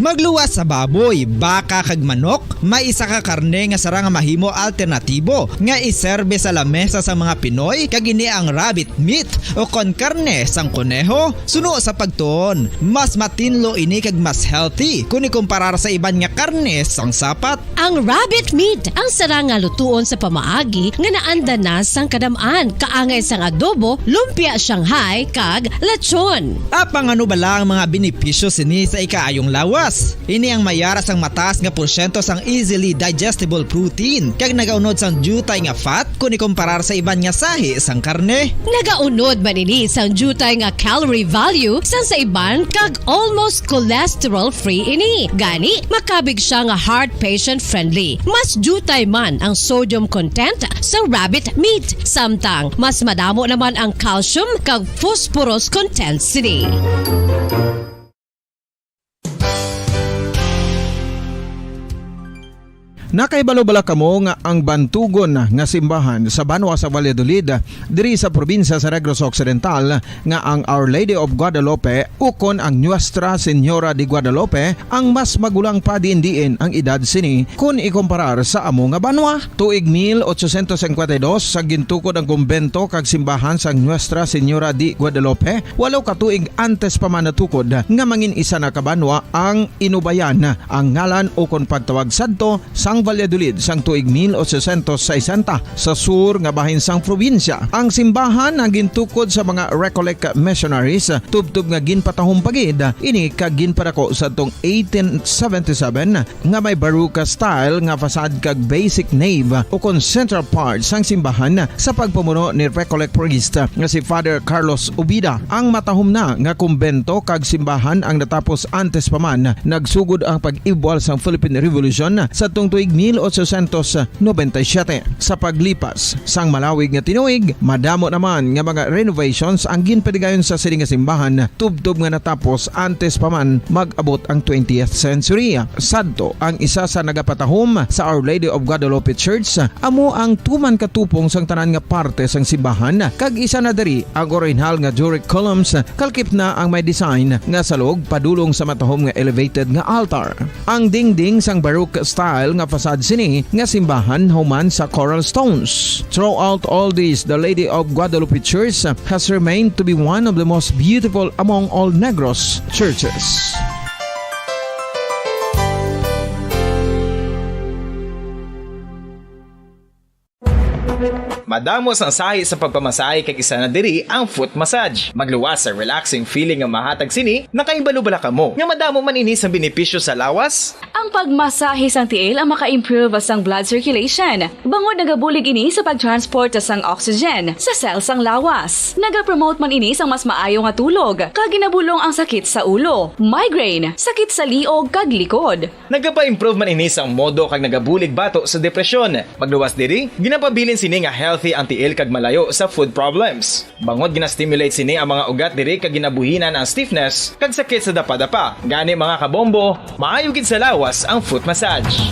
Magluwas sa baboy, baka kag manok, may isa ka karne nga sarang nga mahimo alternatibo nga iserbe sa lamesa sang mga Pinoy, kag ini ang rabbit meat o kon karne sang koneho. Suno sa pagtuon, mas matinlo ini kag mas healthy kon ikumparar sa iban nga karne sang sapat. Ang rabbit meat ang sarang nga lutuon sa pamaagi nga naanda na sang kadam-an, kaangay sang adobo, lumpia Shanghai, kag lechon. Apang ano bala ang mga benepisyo sini sa ikaayong lawas? Ini ang mayara sang mataas nga porsyento sang easily digestible protein kag nagaunod sang diutay nga fat kon ikomparar sa iban nga sahi sang karne. Nagaunod man ini sang diutay nga calorie value sang sa iban kag almost cholesterol-free ini. Gani, makabig siya nga heart patient-friendly. Mas diutay man ang sodium content sa rabbit meat, samtang mas madamo naman ang calcium kag phosphorus content sini. Nakahibalo bala kamo nga ang bantugon nga simbahan sa banwa sa Valladolid, diri sa probinsya sa Negros Occidental, nga ang Our Lady of Guadalupe ukon ang Nuestra Señora de Guadalupe ang mas magulang pa diin-diin ang edad sini kon ikomparar sa amo nga banwa? Tuig mil ochocientos cincuenta y dos, sa gintukod ang kumbento kag simbahan sang Nuestra Señora de Guadalupe, walo ka tuig antes pa man natukod nga mangin isa na ka banwa ang Inubayan, ang ngalan ukon pagtawag sadto sang Valladolid sang tuig mil ochocientos sesenta, sa sur nga bahin sang probinsya. Ang simbahan ang gintukod sa mga Recollect missionaries, tubtob nga ginpatahom pa gid ini kag ginpadako sadtong eighteen seventy-seven nga may Baroque style nga facade kag basic nave ukon central part sang simbahan sa pagpamuno ni Recollect priest nga si Father Carlos Ubida. Ang matahom na nga kumbento kag simbahan ang natapos antes pa man nagsugod ang pag-ibwal sang Philippine Revolution sadtong tuig mil ochocientos noventa y siete. Sa paglipas sang malawig nga tinuig, madamo naman nga mga renovations ang ginpadigayon sa sini nga simbahan, tubtob nga natapos antes pa man mag-abot ang twentieth century. Sadto, ang isa sa nagapatahom sa Our Lady of Guadalupe Church amo ang tuman ka tupong sang tanan nga parte sang simbahan, kag isa na diri ang orihinal nga Doric columns, kalakip na ang may design nga salog padulong sa matahom nga elevated nga altar. Ang dingding sang Baroque style nga facade sini nga simbahan human sa coral stones. Throughout all this, the Lady of Guadalupe Church has remained to be one of the most beautiful among all Negros churches. Madamo sang sahi sa pagpamasahe kag isa na diri ang foot massage. Magluwas sa relaxing feeling nga mahatag sini, nakahibalo bala kamo nga madamo man ini sang benepisyo sa lawas? Ang pagmasahe sang tiil ang maka-improve sang blood circulation, bangod nagabulig ini sa pag-transport sang oxygen sa cell sang lawas. Nagapromote man ini sang mas maayo nga tulog, kag ginabulong ang sakit sa ulo, migraine, sakit sa liog, kag likod. Nagapa-improve man ini sang modo kag nagabulig bato sa depresyon. Pagluwas diri, ginapabilin sini nga healthy ang tiil kag malayo sa foot problems. Bangod gina-stimulate sini ang mga ugat diri kag ginabuhinan ang stiffness kag sakit sa dapadapa. Gani, mga kabombo, maayo gid sa lawas ang foot massage.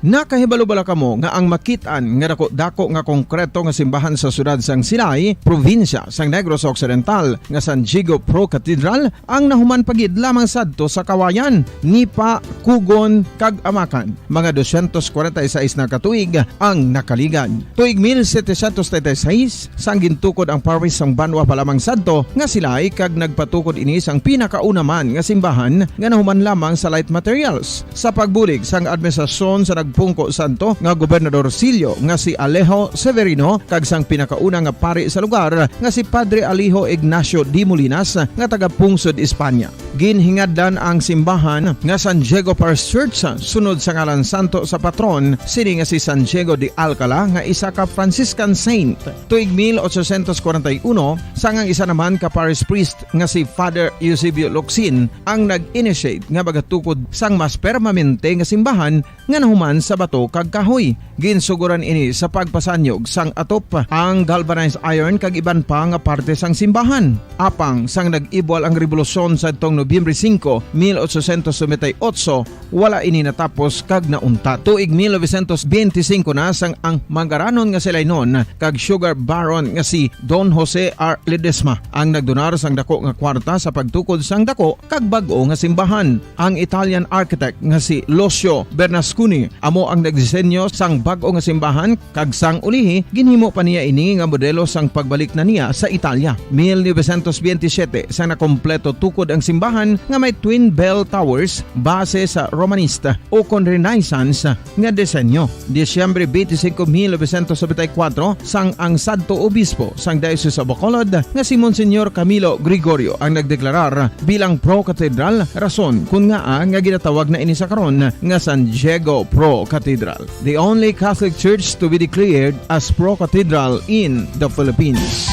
Nakahibalo bala kamo nga ang makit-an nga dako-dako nga konkreto nga simbahan sa siyudad sang Silay, probinsya sang Negros Occidental, nga San Diego Pro Cathedral, ang nahuman pa gid lamang sadto sa Kawayan, Nipa, Kugon, kag Amakan? Mga dosyentos kwarenta y seis na ka tuig ang nakaligad. Tuig mil setecientos treinta y seis, sang gintukod ang parish sang banwa pa lamang sadto nga Silay, kag nagpatukod ini sang pinakauna man nga simbahan nga nahuman lamang sa light materials. Sa pagbulig sang administrasyon sa nagpungko sadto nga gobernador silyo nga si Alejo Severino kag sang pinakauna nga pari sa lugar nga si Padre Alejo Ignacio de Molinas nga taga-pungsod Espanya. Ginhingadlan ang simbahan nga San Diego Parish Church sunod sa ngalan santo sa patron sini nga si San Diego de Alcala, nga isa ka Franciscan saint. Tuig mil ochocientos kwarenta y uno, sang ang isa naman ka parish priest nga si Father Eusebio Locsin ang nag-initiate nga magatukod sang mas permanente nga simbahan nga nahuman sa bato kag kahoy. Ginsugoran ini sa pagpasanyog sang atop, ang galvanized iron kag iban pa nga parte sang simbahan. Apang sang nag-ibwal ang rebolusyon sadtong Nobyembre singko, mil ochocientos noventa y ocho, wala ini natapos kag nauntat. Tuig mil novecientos benti singko na, sang ang manggaranon nga si Lainon kag sugar baron nga si Don Jose R. Ledesma ang nagdonar sang dako nga kwarta sa pagtukod sang dako kag bag-o nga simbahan. Ang Italian architect nga si Lucio Bernasconi amo ang nagdisenyo sang bag-o nga simbahan, kag sang ulihi, ginhimo pa niya ini nga modelo sang pagbalik na niya sa Italia. Mil novecientos benti siyete, sang nakompleto tukod ang simbahan nga may twin bell towers base sa Romanista o kon Renaissance nga disenyo. Disyembre twenty-five, mil novecientos noventa y cuatro, sang ang sadto obispo sang Diocese of Bacolod nga si Monsignor Camilo Gregorio ang nagdeklarar bilang pro-cathedral, rason kon ngaa nga ginatawag na ini sa karon nga San Diego Pro Cathedral, the only Catholic Church to be declared as pro-cathedral in the Philippines.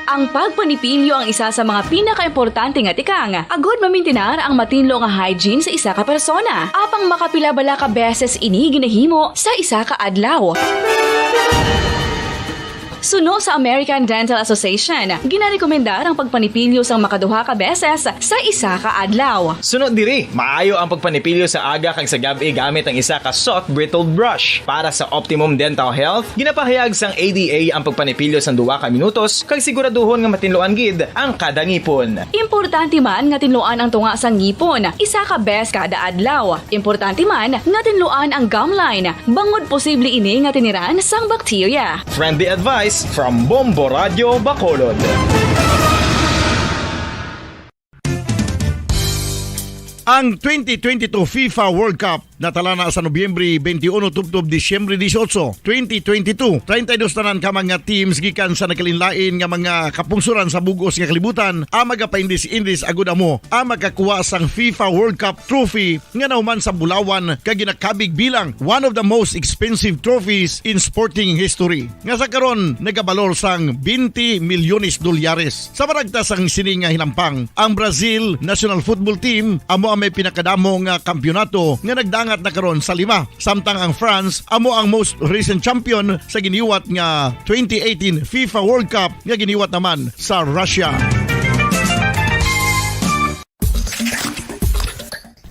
Ang pagpanipilyo ang isa sa mga pinakaimportante nga tikang agud mamintinar ang matinlo nga hygiene sa isa ka persona. Apang makapila bala ka beses ini ginahimo sa isa ka adlaw? Suno sa American Dental Association, ginarekomendar ang pagpanipilyo sang makaduha ka beses sa isa ka adlaw. Suno diri, maayo ang pagpanipilyo sa aga kag sa gab-i gamit ang isa ka soft bristled brush. Para sa optimum dental health, ginapahayag sang A D A ang pagpanipilyo sang duha ka minutos kag siguraduhon nga matinluan gid ang kada ngipon. Importante man nga tinluan ang tunga sang ngipon isa ka bes kada adlaw. Importante man nga tinluan ang gum line, bangod posible ini nga tiniran sang bakterya. Friendly advice from Bombo Radio Bacolod. Ang twenty twenty-two FIFA World Cup natalana sa Nobyembre twenty-one tubtob Disyembre dieciocho, twenty twenty-two. Treinta y dos tanan ka mga teams gikan sa nagkalainlain nga mga kapungsoran sa bug-os nga kalibutan ang magapaindis-indis agud amo ang makakuha sang FIFA World Cup trophy nga nahuman sa bulawan kag ginakabig bilang one of the most expensive trophies in sporting history, nga sa karon nagabalor sang twenty milyones dolyares. Sa maragtas sang sini nga hinampang, ang Brazil national football team amo ang may pinakadamo nga kampiyonato nga nagdangat na karon sa lima, samtang ang France amo ang most recent champion sa giniwat nga twenty eighteen FIFA World Cup nga giniwat naman sa Russia.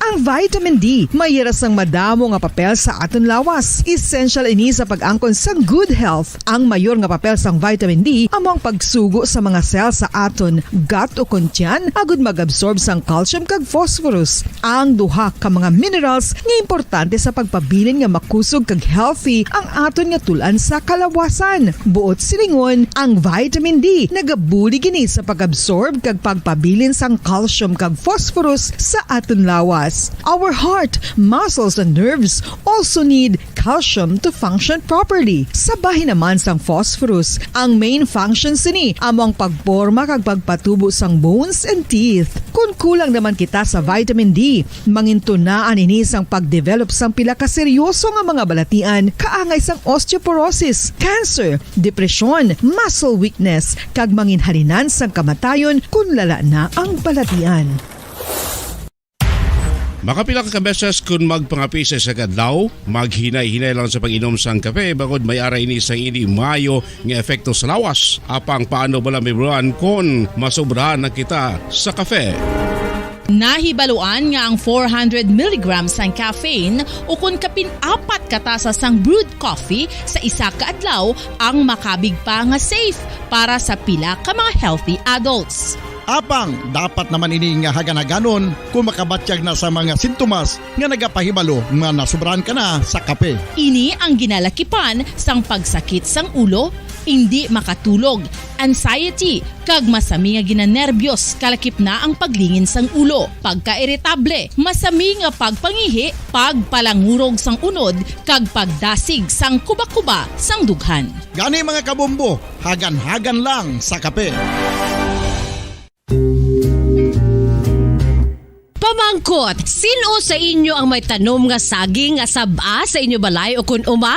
Ang vitamin D may hira sang madamo nga papel sa aton lawas. Essential ini sa pag-angkon sang good health. Ang mayor nga papel sang vitamin D amo ang pagsugo sa mga cell sa aton gut o kon tiyan agud mag-absorb sang calcium kag phosphorus, ang duha ka mga minerals nga importante sa pagpabilin nga makusog kag healthy ang aton nga tul-an sa kalawasan. Buot silingon, ang vitamin D nagabulig ini sa pag-absorb kag pagpabilin sang calcium kag phosphorus sa aton lawas. Our heart, muscles, and nerves also need calcium to function properly. Sa bahin naman sang phosphorus, ang main function sini amo ang pagporma kag pagpatubo sang bones and teeth. Kon kulang naman kita sa vitamin D, mangintunaan ini sang pagdevelop sang pila ka seryoso nga mga balatian kaangay sang osteoporosis, cancer, depresyon, muscle weakness, kag manginhalinan sang kamatayon kon lala na ang balatian. Makapila ka beses kon magpangape sa isa ka adlaw, maghinay-hinay lang sa pag-inom sang kape, bangod may ara ini sang indi maayo nga epekto sa lawas. Apang paano bala mahibaluan kon masobrahan na kita sa kape? Nahibaluan nga ang four hundred milligrams sang caffeine, ukon kapin apat ka tasa sang brewed coffee sa isa ka adlaw, ang makabig pa nga safe para sa pila ka mga healthy adults. Apang dapat naman ini nga hagan-haganon kung makabatyag na sa mga sintomas nga nagapahibalo nga nasobrahan ka na sa kape. Ini ang ginalakipan sang pagsakit sang ulo, indi makatulog, anxiety, kag masami nga ginanerbiyos, kalakip na ang paglingin sang ulo, pagkairitable, masami nga pagpangihi, pagpalangurog sang unod, kag pagdasig sang kuba-kuba sang dughan. Gani, mga kabombo, hagan-hagan lang sa kape. Pamangkot, sin-o sa inyo ang may tanom nga saging nga sab-a sa inyo balay ukon uma?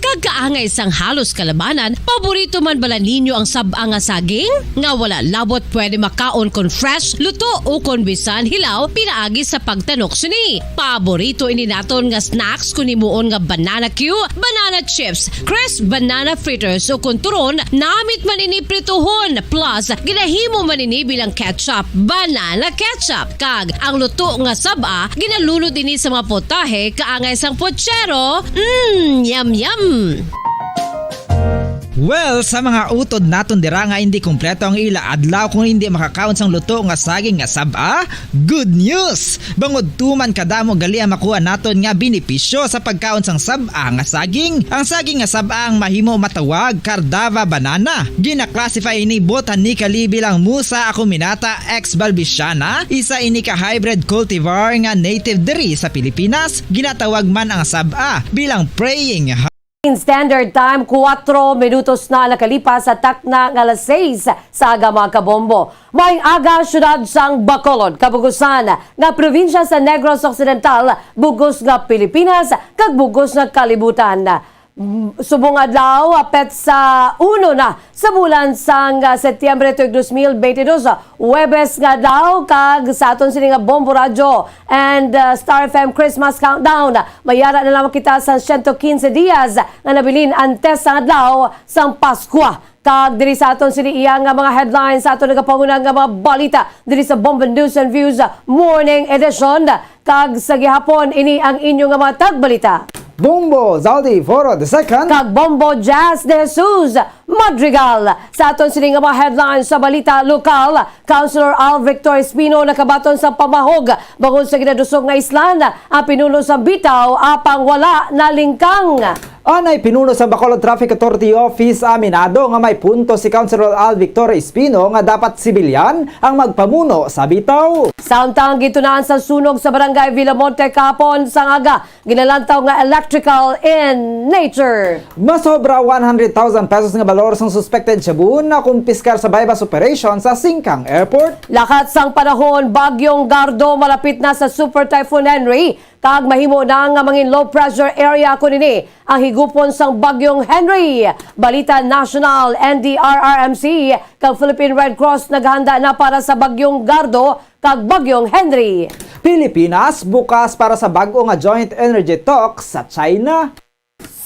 Kag kaangay sang halos kalabanan, paborito man bala ninyo ang sab-a nga saging? Nga wala labot pwede makaon kon fresh, luto, ukon bisan hilaw pinaagi sa pagtanok sini. Paborito ini naton nga snacks kon himuon nga banana cue, banana chips, crisp banana fritters, ukon turon, namit man ini prituhon, plus ginahimo man ini bilang ketchup, banana ketchup. Kag ang luto nga sab-a, ginalunod ini sa mga potahe kaangay sang pochero. Mm, yum, yum! Well, sa mga utod naton dira nga indi kompleto ang ila adlaw kung indi makakaon sang luto nga saging nga sab-a, good news! Bangod tuman kadamo gali ang makuha naton nga benepisyo sa pagkaon sang sab-a nga saging. Ang saging nga sab-a ang mahimo matawag Cardava banana. Gina-classify ini botanically bilang Musa acuminata ex balbisiana, isa ini ka hybrid cultivar nga native diri sa Pilipinas. Ginatawag man ang sab-a bilang praying Standard Time, kuwatro minutos na nakalipas sa takna nga alas seis sa aga, mga kabombo. Maayong aga, siyudad sang Bacolod, kabugusan nga probinsya sa Negros Occidental, bugos nga Pilipinas, kag bugos nga kalibutan. Mm, subong adlaw, petsa uno na sa bulan sang, ah, Setyembre tuig dos mil beintidos, Huwebes nga adlaw, kag sa aton sini nga Bombo Radyo and, ah, Star F M Christmas Countdown, may ara na lamang kita sa siyento kinse dias nga nabilin antes sang adlaw sang Paskwa. Kag diri sa aton sini iya nga mga headlines sa aton nagapanguna nga mga balita diri sa Bombo News and Views Morning Edition. Kag sa gihapon, ini ang inyo nga mga tagbalita. Bombo Zaldi Foro the second. Kag Bombo Jazz de Jesus Madrigal. Sa aton sini nga mga headlines sa balita lokal, Councilor Al Victor Espino nakabaton sa pamahog bangod sa ginadusog nga islan ang pinuno sa Bitaw, apang wala nalingkang. Anay pinuno sa Bacolod Traffic Authority Office aminado nga may punto si Councilor Al Victor Espino nga dapat sibilyan ang magpamuno sa Bitaw. Samtang gitunaan sa sunog sa Barangay Villamonte kahapon sang aga, ginalantaw nga electrical in nature. Masobra one hundred thousand pesos nga balor sang suspected shabu nakumpiskar sa buy-bust operation sa Singkang Airport. Lakat sang panahon, Bagyong Gardo malapit na sa Super Typhoon Henri, kag mahimo na nga mangin low pressure area kuno ini ang higupon sang Bagyong Henri. Balita National, N D R R M C kag Philippine Red Cross naghanda na para sa Bagyong Gardo kag Bagyong Henri. Pilipinas bukas para sa bag-o nga joint energy talks sa China.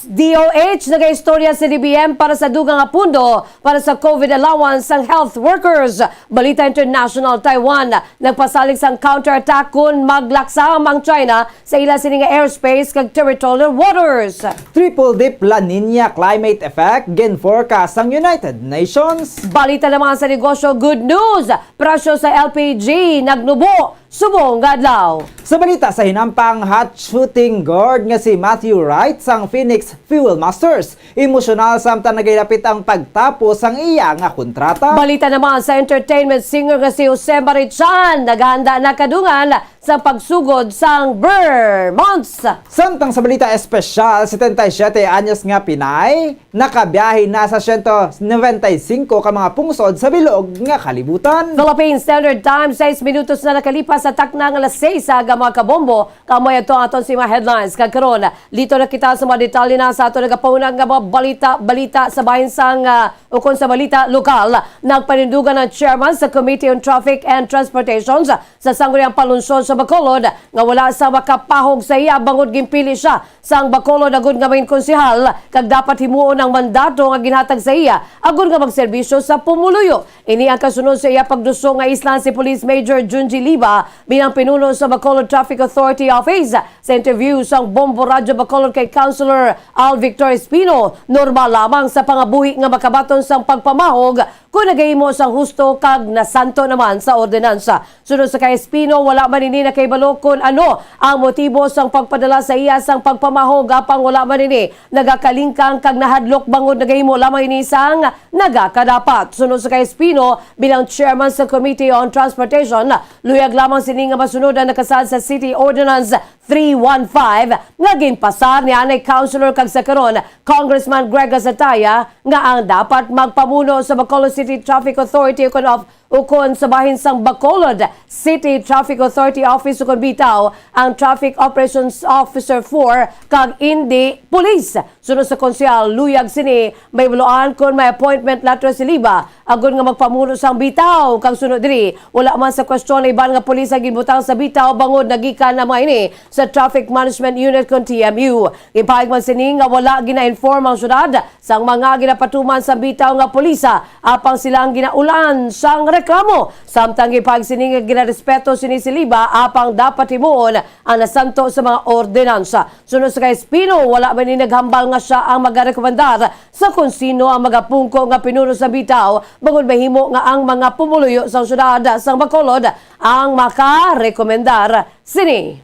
D O H, nagaistorya sa D B M para sa dugang nga pundo para sa COVID allowance sang health workers. Balita International, Taiwan nagpasalig sang counterattack kon maglaksam ang China sa ila sini nga airspace kag territorial waters. Triple dip La Niña climate effect gin-forecast sang United Nations. Balita naman sa negosyo, good news! Presyo sa L P G nagnubo subong nga adlaw. Sa balita sa hinampang, hot shooting guard nga si Matthew Wright sang Phoenix Fuel Masters emosyonal samtang nagahilapit ang pagtapos sang iya nga kontrata. Balita naman sa entertainment, singer nga si Jose Marichan naghanda na kadungan sa pagsugod sang Vermonts. Samtang sa balita espesyal, setenta y siete anyos nga Pinay nakabiyahe na sa siyento noventa y singko ka mga pungsod sa bilog nga kalibutan. Philippine Standard Time, sais minutos na nakalipas sa takna nga alas sais sa aga, mga kabombo. Kamo, ato ang aton sini mga headlines. Kag karon, lito na kita sa mga detalye na sa aton nagapaunang nga mga balita, balita sa bahin sang, ah, ukon sa balita lokal. Nagpanindugan ang chairman sa Committee on Traffic and Transportations sa Sangguniang Panlungsod sa Bacolod nga wala sa makapahog sa iya bangod ginpili sia sang Bacolod agud nga magin konsehal, kag dapat himuon ang mandato nga ginhatag sa iya agud nga magserbisyo sa pumuluyo. Ini ang kasunod sa iya pagduso nga islan si Police Major Junji Liba bilang pinuno sa Bacolod Traffic Authority Office. Sa interview sang Bombo Radyo Bacolod kay Councilor Al Victor Espino, normal lamang sa pangabuhi nga makabaton sang pagpamahog kon nagahimo sang husto kag nasanto naman sa ordinansa. Suno sa kay Espino, wala man ini nakahibalo kon ano ang motibo sang pagpadala sa iya sang pagpamahog, apang wala man ini nagakalingkang kag nahadlok bangod nagahimo lamang ini sang nagakadapat. Suno sa kay Espino, bilang chairman sa Committee on Transportation, luyag lamang sini nga masunod ang nakasaad sa City Ordinance three one five nga ginpasar ni anay Councilor kag sa karon Congressman Greg Gatzatea nga ang dapat magpamuno sa Bacolod City Traffic Authority ukon of, ukon sa bahin sang Bacolod City Traffic Authority Office ukon bitaw ang Traffic Operations Officer four kag indi Police. Suno sa konsehal, luyag sini mahibaluan kon may appointment letter si Liba agud nga magpamuno sang bitaw, kag suno diri, wala man sa kwestiyon ang iban nga pulis ang ginbutang sa bitaw bangod nagikan na mga ini sa Traffic Management Unit kon T M U. Gipahayag man sini nga wala gina-inform ang syudad sang mga ginapatuman sa bitaw nga pulisa, apang sila ang ginaulan sang reklamo. Samtang gipahayag sini nga ginarespeto sini si Liba, apang dapat himuon ang nasanto sa mga ordinansa. Suno sa kay Espino, wala man ni naghambal nga sia ang magarekomendar sa kon sino ang magapungko nga pinuno sa bitaw bangod mahimo nga ang mga pumuluyo sang syudad sang Bacolod ang makarekomendar sini.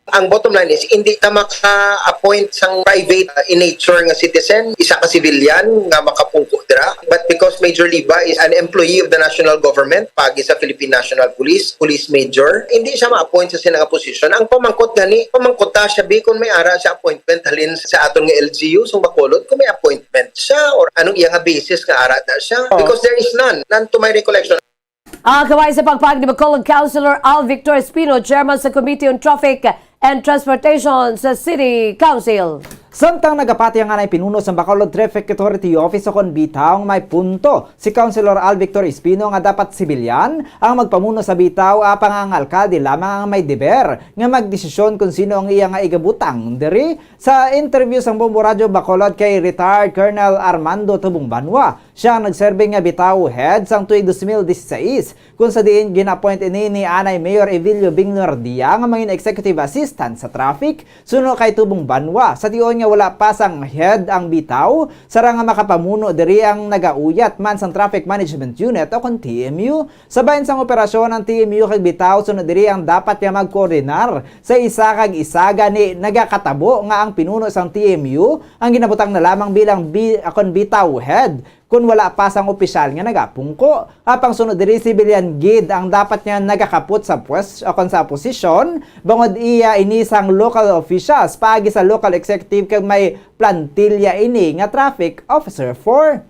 Ang bottom line is, hindi ta maka-appoint sang private, uh, in nature nga citizen, isa ka civilian nga makapungko dira. But because Major Liba is an employee of the national government, paagi sa Philippine National Police, police major, hindi siya ma-appoint sa sina nga posisyon. Ang pamangkot gani, pamangkot ta siya, bi, kung may ara siya appointment halin sa aton nga L G U, sa Bacolod, kung may appointment siya, or anong iya nga basis nga ara ta siya. Oh. Because there is none, none to my recollection. Ang kaway sa pagpag ni Bacolod Councilor Al Victor Espino, chairman sa Committee on Traffic and Transportation sa City Council. Samtang nagapati ang anay pinuno sa Bacolod Traffic Authority Office, kon bitaw nga may punto si Councilor Al Victor Espino nga dapat sibilyan ang magpamuno sa bitaw, apang ang alkalde lamang ang may deber nga magdesisyon kung sino ang iya nga igabutang diri. Sa interview sang Bombo Radyo Bacolod kay retired Colonel Armando Tubong Banwa, siya ang nagserbi nga bitaw head sang tuig dos mil dieciséis, kung sa diin gin-appoint ini ni anay Mayor Evilio Bingnordia nga mangin executive assistant sa traffic suno kay Tubong Banwa, sa tion nga wala pa sang head ang bitaw, sarang nga makapamuno diri ang nagauyat man sang Traffic Management Unit o kon T M U. Sa bahin sang operasyon ang T M U kag bitaw, suno diri ang dapat nga magkoordinar sa isa kag isa, gani nagakatabo nga ang pinuno sang T M U ang ginabutang na lamang bilang bi-, kon bitaw head. Kon wala pa sang opisyal nga nagapungko. Apang suno diri, civilian gid ang dapat nga nagakapot sa pwes-, o kon sa posisyon, bangod iya ini sang local officials paagi sa local executive kag may plantilya ini nga Traffic Officer four.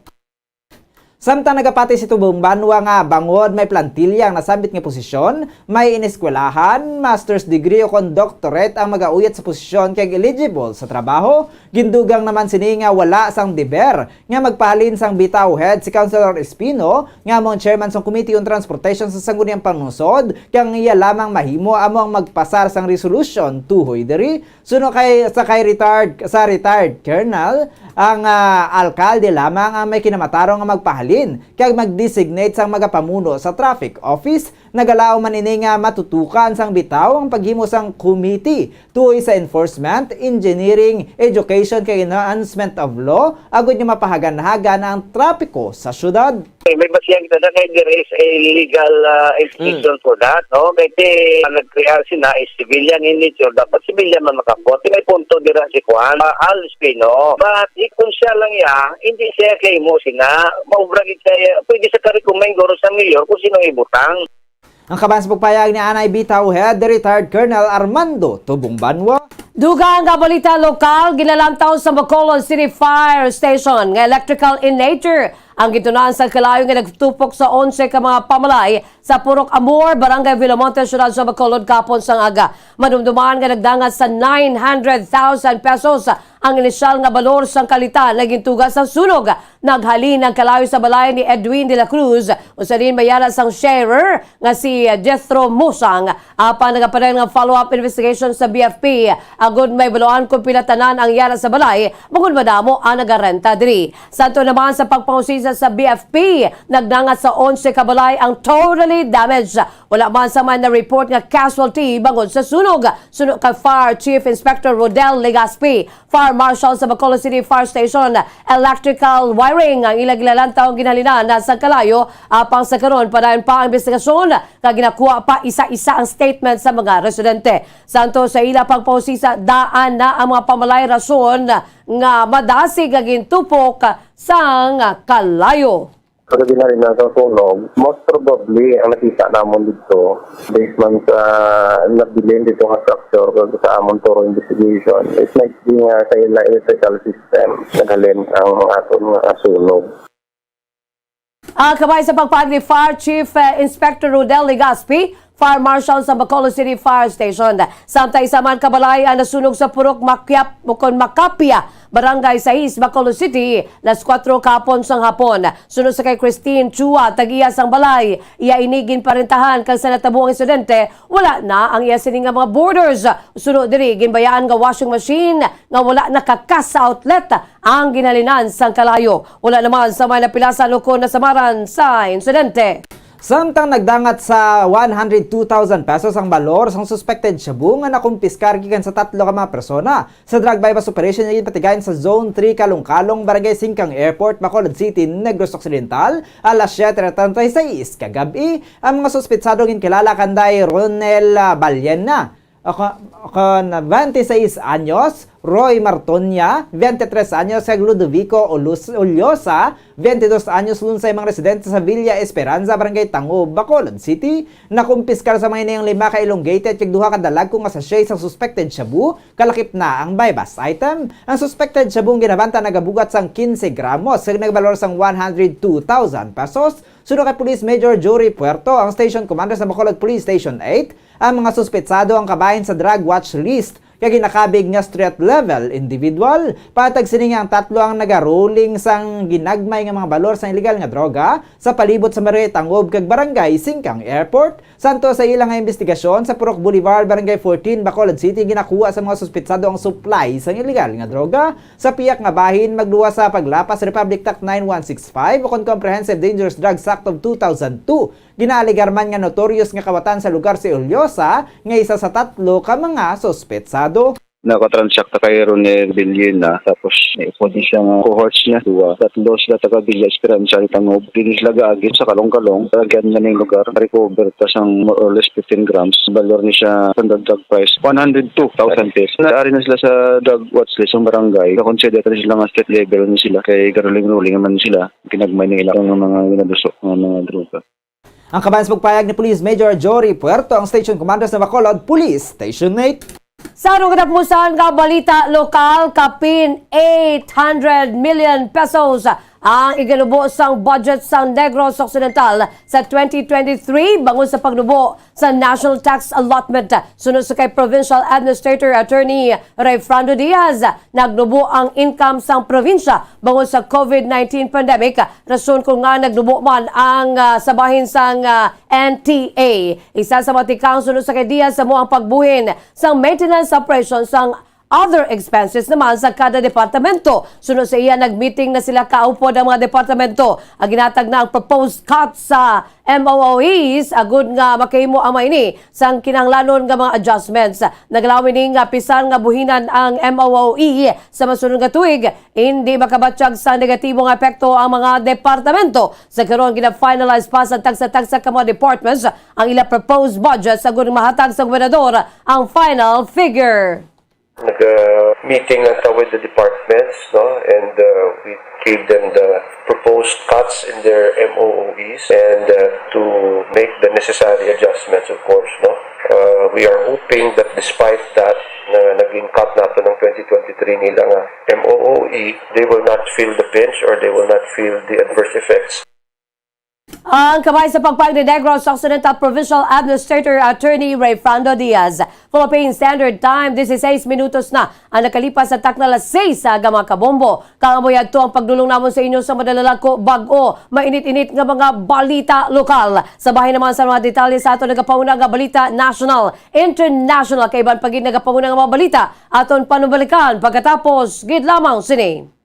Samtang nagapati si Tubong Banwa nga bangod may plantilya ang nasambit nga posisyon, may ineskwelahan, master's degree o kon doctorate ang magauyat sa posisyon kag eligible sa trabaho, gindugang naman sini nga wala sang deber nga magpahalin sang bitaw head si Councilor Espino, nga amo ang chairman sang Committee on Transportation sa Sangguniang Panlungsod, kag ang iya lamang mahimo amo ang magpasar sang resolution tuhoy diri. Suno kay, sa kay retired, sa retired colonel, ang, ah, alkalde lamang ang may kinamatarong nga magpahalin kag mag-designate sang magapamuno sa traffic office. Nagalaom man ini nga matutukan sang bitaw ang paghimo sang committee tuhoy sa enforcement, engineering, education, kag enhancement of law, agud nga mapahagan-hagan ang trapiko sa syudad. Eh, may basihan kita na kay there is a legal, ah, implication for that, no? Kay ti, ang nag-create sina is civilian in nature, dapat civilian man makakuha. Ti may punto dira si Kuan, ah, Al Espino. But, eh, kung siya lang ya, hindi siya kay mo sina, maubra gid kay, pwede sa ka-recommend guro sa mayor kung sino ibutang. Ang kaban sa pagpayag ni anay bitaw head, the retired Colonel Armando Tubong Banwa. Dugang nga balita lokal, ginalantaw sa Bacolod City Fire Station nga electrical in nature ang gitun-an sa kalayo nga nagtupok sa onse ka mga pamalay sa Purok Amor, Barangay Villamonte, Siyudad sa Bacolod, kapon sang aga. Madumduman nga nagdangat sa nine hundred thousand pesos ang inisyal nga balor sang kalitan nga gintuga sang sunog. Naghalin ang kalayo sa balay ni Edwin de la Cruz, usa din may yara sang sharer nga si Jethro Musang. Apan nagapadayon nga follow-up investigation sa B F P agud may baluan kung pila tanan ang yara sa balay, bangod madamo ang nagarenta diri. Santo naman sa pagpangusisa sa B F P, nagdangat sa onse ka balay ang totally damaged. Wala man sa man na-report nga casualty bangod sa sunog. Suno kay Fire Chief Inspector Rodel Legaspi, Fire Marshal sa Bacolod City Fire Station, electrical wiring ang ila ginalantaw ang ginhalinan na sa kalayo. Apang sa karon, padayon pa ang investigasyon, kag ginakuha pa isa-isa ang statement sa mga residente. Santo sa ila pagpausisa, daan na ang mga pamalay rason nga madasig nga gintupok sang kalayo. Sa ginhalinan sang sunog, most probably ang nakita namon dito, based man sa nabilin dito nga structure kag sa amon thorough investigation, it might be nga sa ila electrical system naghalin ang aton nga sunog. Ah, kabay sa pagpahayag ni Fire Chief, eh, Inspector Rodel Legaspi, Fire Marshal sa Bacolod City Fire Station. Samtang isa man ka balay ang nasunog sa Purok Makyap, bukon Makapia, Barangay sais, Bacolod City, las kuwatro kapon sang hapon. Suno sa kay Christine Chua, tag-iya sang balay, iya ini ginparentahan kag sa natabo ang insidente, wala na ang iya sini nga mga boarders. Suno diri, ginbayaan nga washing machine nga wala nakakas sa outlet ang ginhalinan sang kalayo. Wala naman sa may napilasan ukon nasamaran sa insidente. Samtang nagdangat sa one hundred two thousand pesos ang balor sang suspected shabu nga nakumpiskar gikan sa tatlo ka mga persona sa drug buy-bust operation nga ginpatigayon sa Zone three, Kalong-Kalong, Barangay Singkang Airport, Bacolod City, Negros Occidental, alas siete treinta y seis kagab-i. Ang mga suspetsado ginkilala kanday Ronel, ah, Ballena, kon, kon twenty-seis anyos, Roy Martonia, twenty-tres anyos, kag Ludovico Ulus-, Ullosa, twenty-dos anyos, lunsay mga residente sa Villa Esperanza, Barangay Tangob, Bacolod City. Nakumpiskar sa mga ini ang lima ka elongated kag duha ka dalagko nga sachet sang suspected shabu, kalakip na ang buy-bust item. Ang suspected shabu nga ginabanta nagabugat sang quince gramos kag nagbalor sang one hundred two thousand pesos. Suno kay Police Major Jory Puerto, ang Station Commander sa Bacolod Police Station eight, ang mga suspetsado ang kabahin sa drug watch list kag ginakabig nga street level individual. Patag sini nga ang tatlo ang nagaruling sang ginagmay nga mga balor sang iligal nga droga sa palibot sa Barangay Tangob kag Barangay Singkang Airport. Santo sa ila nga investigasyon sa Purok Boulevard, Barangay fourteen, Bacolod City, ginakuha sa mga suspetsado ang supply sang iligal nga droga. Sa piyak nga bahin, magluwas sa paglapas sa Republic Act nine one six five o kon Comprehensive Dangerous Drugs Act of two thousand two. Ginaalegar man nga notorious nga kawatan sa lugar si Ullosa, nga isa sa tatlo ka mga suspetsado. Nakatransact ta kay Ronel Villena, tapos may upo din siya nga cohorts niya, duwa. Tatlo sila taga Villa Esperanza, Tangob. Dili sila gaagi sa Kalong-Kalong. Lagyan na ning lugar. Recover ta sang more or less fifteen grams. Valor ni siya, standard drug price, one hundred two thousand pesos. Naari na sila sa drug watch list ng barangay. Na-consider na sila nga street level ni sila. Kay garuling-ruling naman sila. Ginagmay nila ang mga ginaduso ng mga droga. Ang kabahin sa pagpayag ni Police Major Jory Puerto, ang Station Commander sa Bacolod Police Station eight. Sa katapusan nga balita lokal, kapin eight hundred million pesos ang iganubo sang budget sa Negros Occidental sa twenty twenty-three bangod sa pagnubo sa National Tax Allotment. Suno sa kay Provincial Administrator Attorney Rayfrando Diaz, nagnubo ang income sang probinsya bangod sa COVID nineteen pandemic, rason kon ngaa nagnubo man ang, ah, sa bahin sang, ah, N T A. Isa sa mga tikang suno sa kay Diaz sa amo ang pagbuhin sang maintenance operation sang other expenses naman sa kada departamento. Suno sa iya, nag-meeting na sila kaupod ang mga departamento. Ang ginatag na ang proposed cuts sa M O O Es, agud nga makahimo ang mga ini sang kinahanglanon nga mga adjustments. Naglaom ini nga bisan nga buhinan ang M O O E sa masunod nga tuig, hindi makabatyag sa negatibo nga epekto ang mga departamento. Sa karon, gina-finalize pa sa tagsa-tagsa ka mga departments ang ila proposed budget, agud mahatag sa gobernador ang final figure. Nag, uh, meeting lang ta with the departments, no? And, uh, we Give them the proposed cuts in their M O O Es and, uh, to make the necessary adjustments, of course, no? Uh, we are hoping that despite that, na naging cut nato ng twenty twenty-three nila nga M O O E, they will not feel the pinch or they will not feel the adverse effects. Ang kamay sa pagpang ni Negros Occidental Provincial Administrator Attorney Rayfrando Diaz. Philippine Standard Time, dieciséis minutos na ang nakalipas sa takna alas seis sa aga, mga kabombo. Kang amo yadto ang pagdulong namon sa inyo sa madala lang ko bag-o, mainit-init nga mga balita lokal. Sa bahin naman sa mga detalye sa ato nagapauna nga balita national, international, kay iban pa gid nagapauna nga mga balita, aton panubalikan pagkatapos gid lamang sini.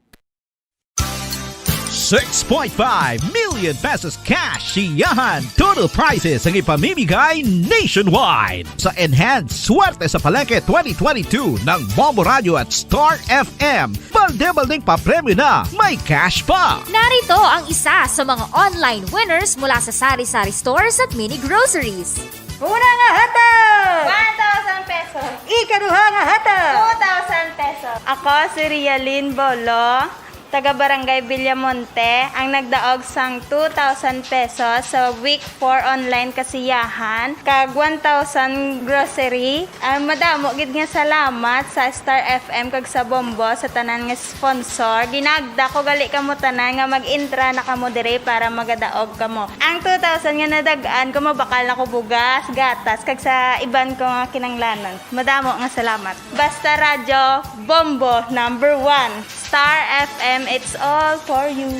Six point five million pesos cash siyahan total prizes ang ipamimigay nationwide sa Enhanced Swerte sa Palengke twenty twenty-two ng Bombo Radio at Star F M. Balde-baldeng papremyo na, may cash pa! Narito ang isa sa mga online winners mula sa Sari-Sari Stores at Mini Groceries. Una nga hatag! One thousand pesos. Ikaduha nga hatag! Two thousand pesos. Ako si Rialyn Bolo, taga Barangay Villamonte, ang nagdaog sang two thousand pesos sa Week four Online Kasiyahan, kag one thousand grocery. Ah, madamo gid nga salamat sa Star F M kag sa Bombo, sa tanan nga sponsor. Ginagda ko gali kamo tanan nga mag-intra na kamo diri para magadaog kamo. Ang two thousand nga nadag-an ko, mabakal na ko bugas, gatas, kag sa iban ko nga kinanglanan. Madamo nga salamat. Basta Radyo, Bombo, number one. Star F M, it's all for you.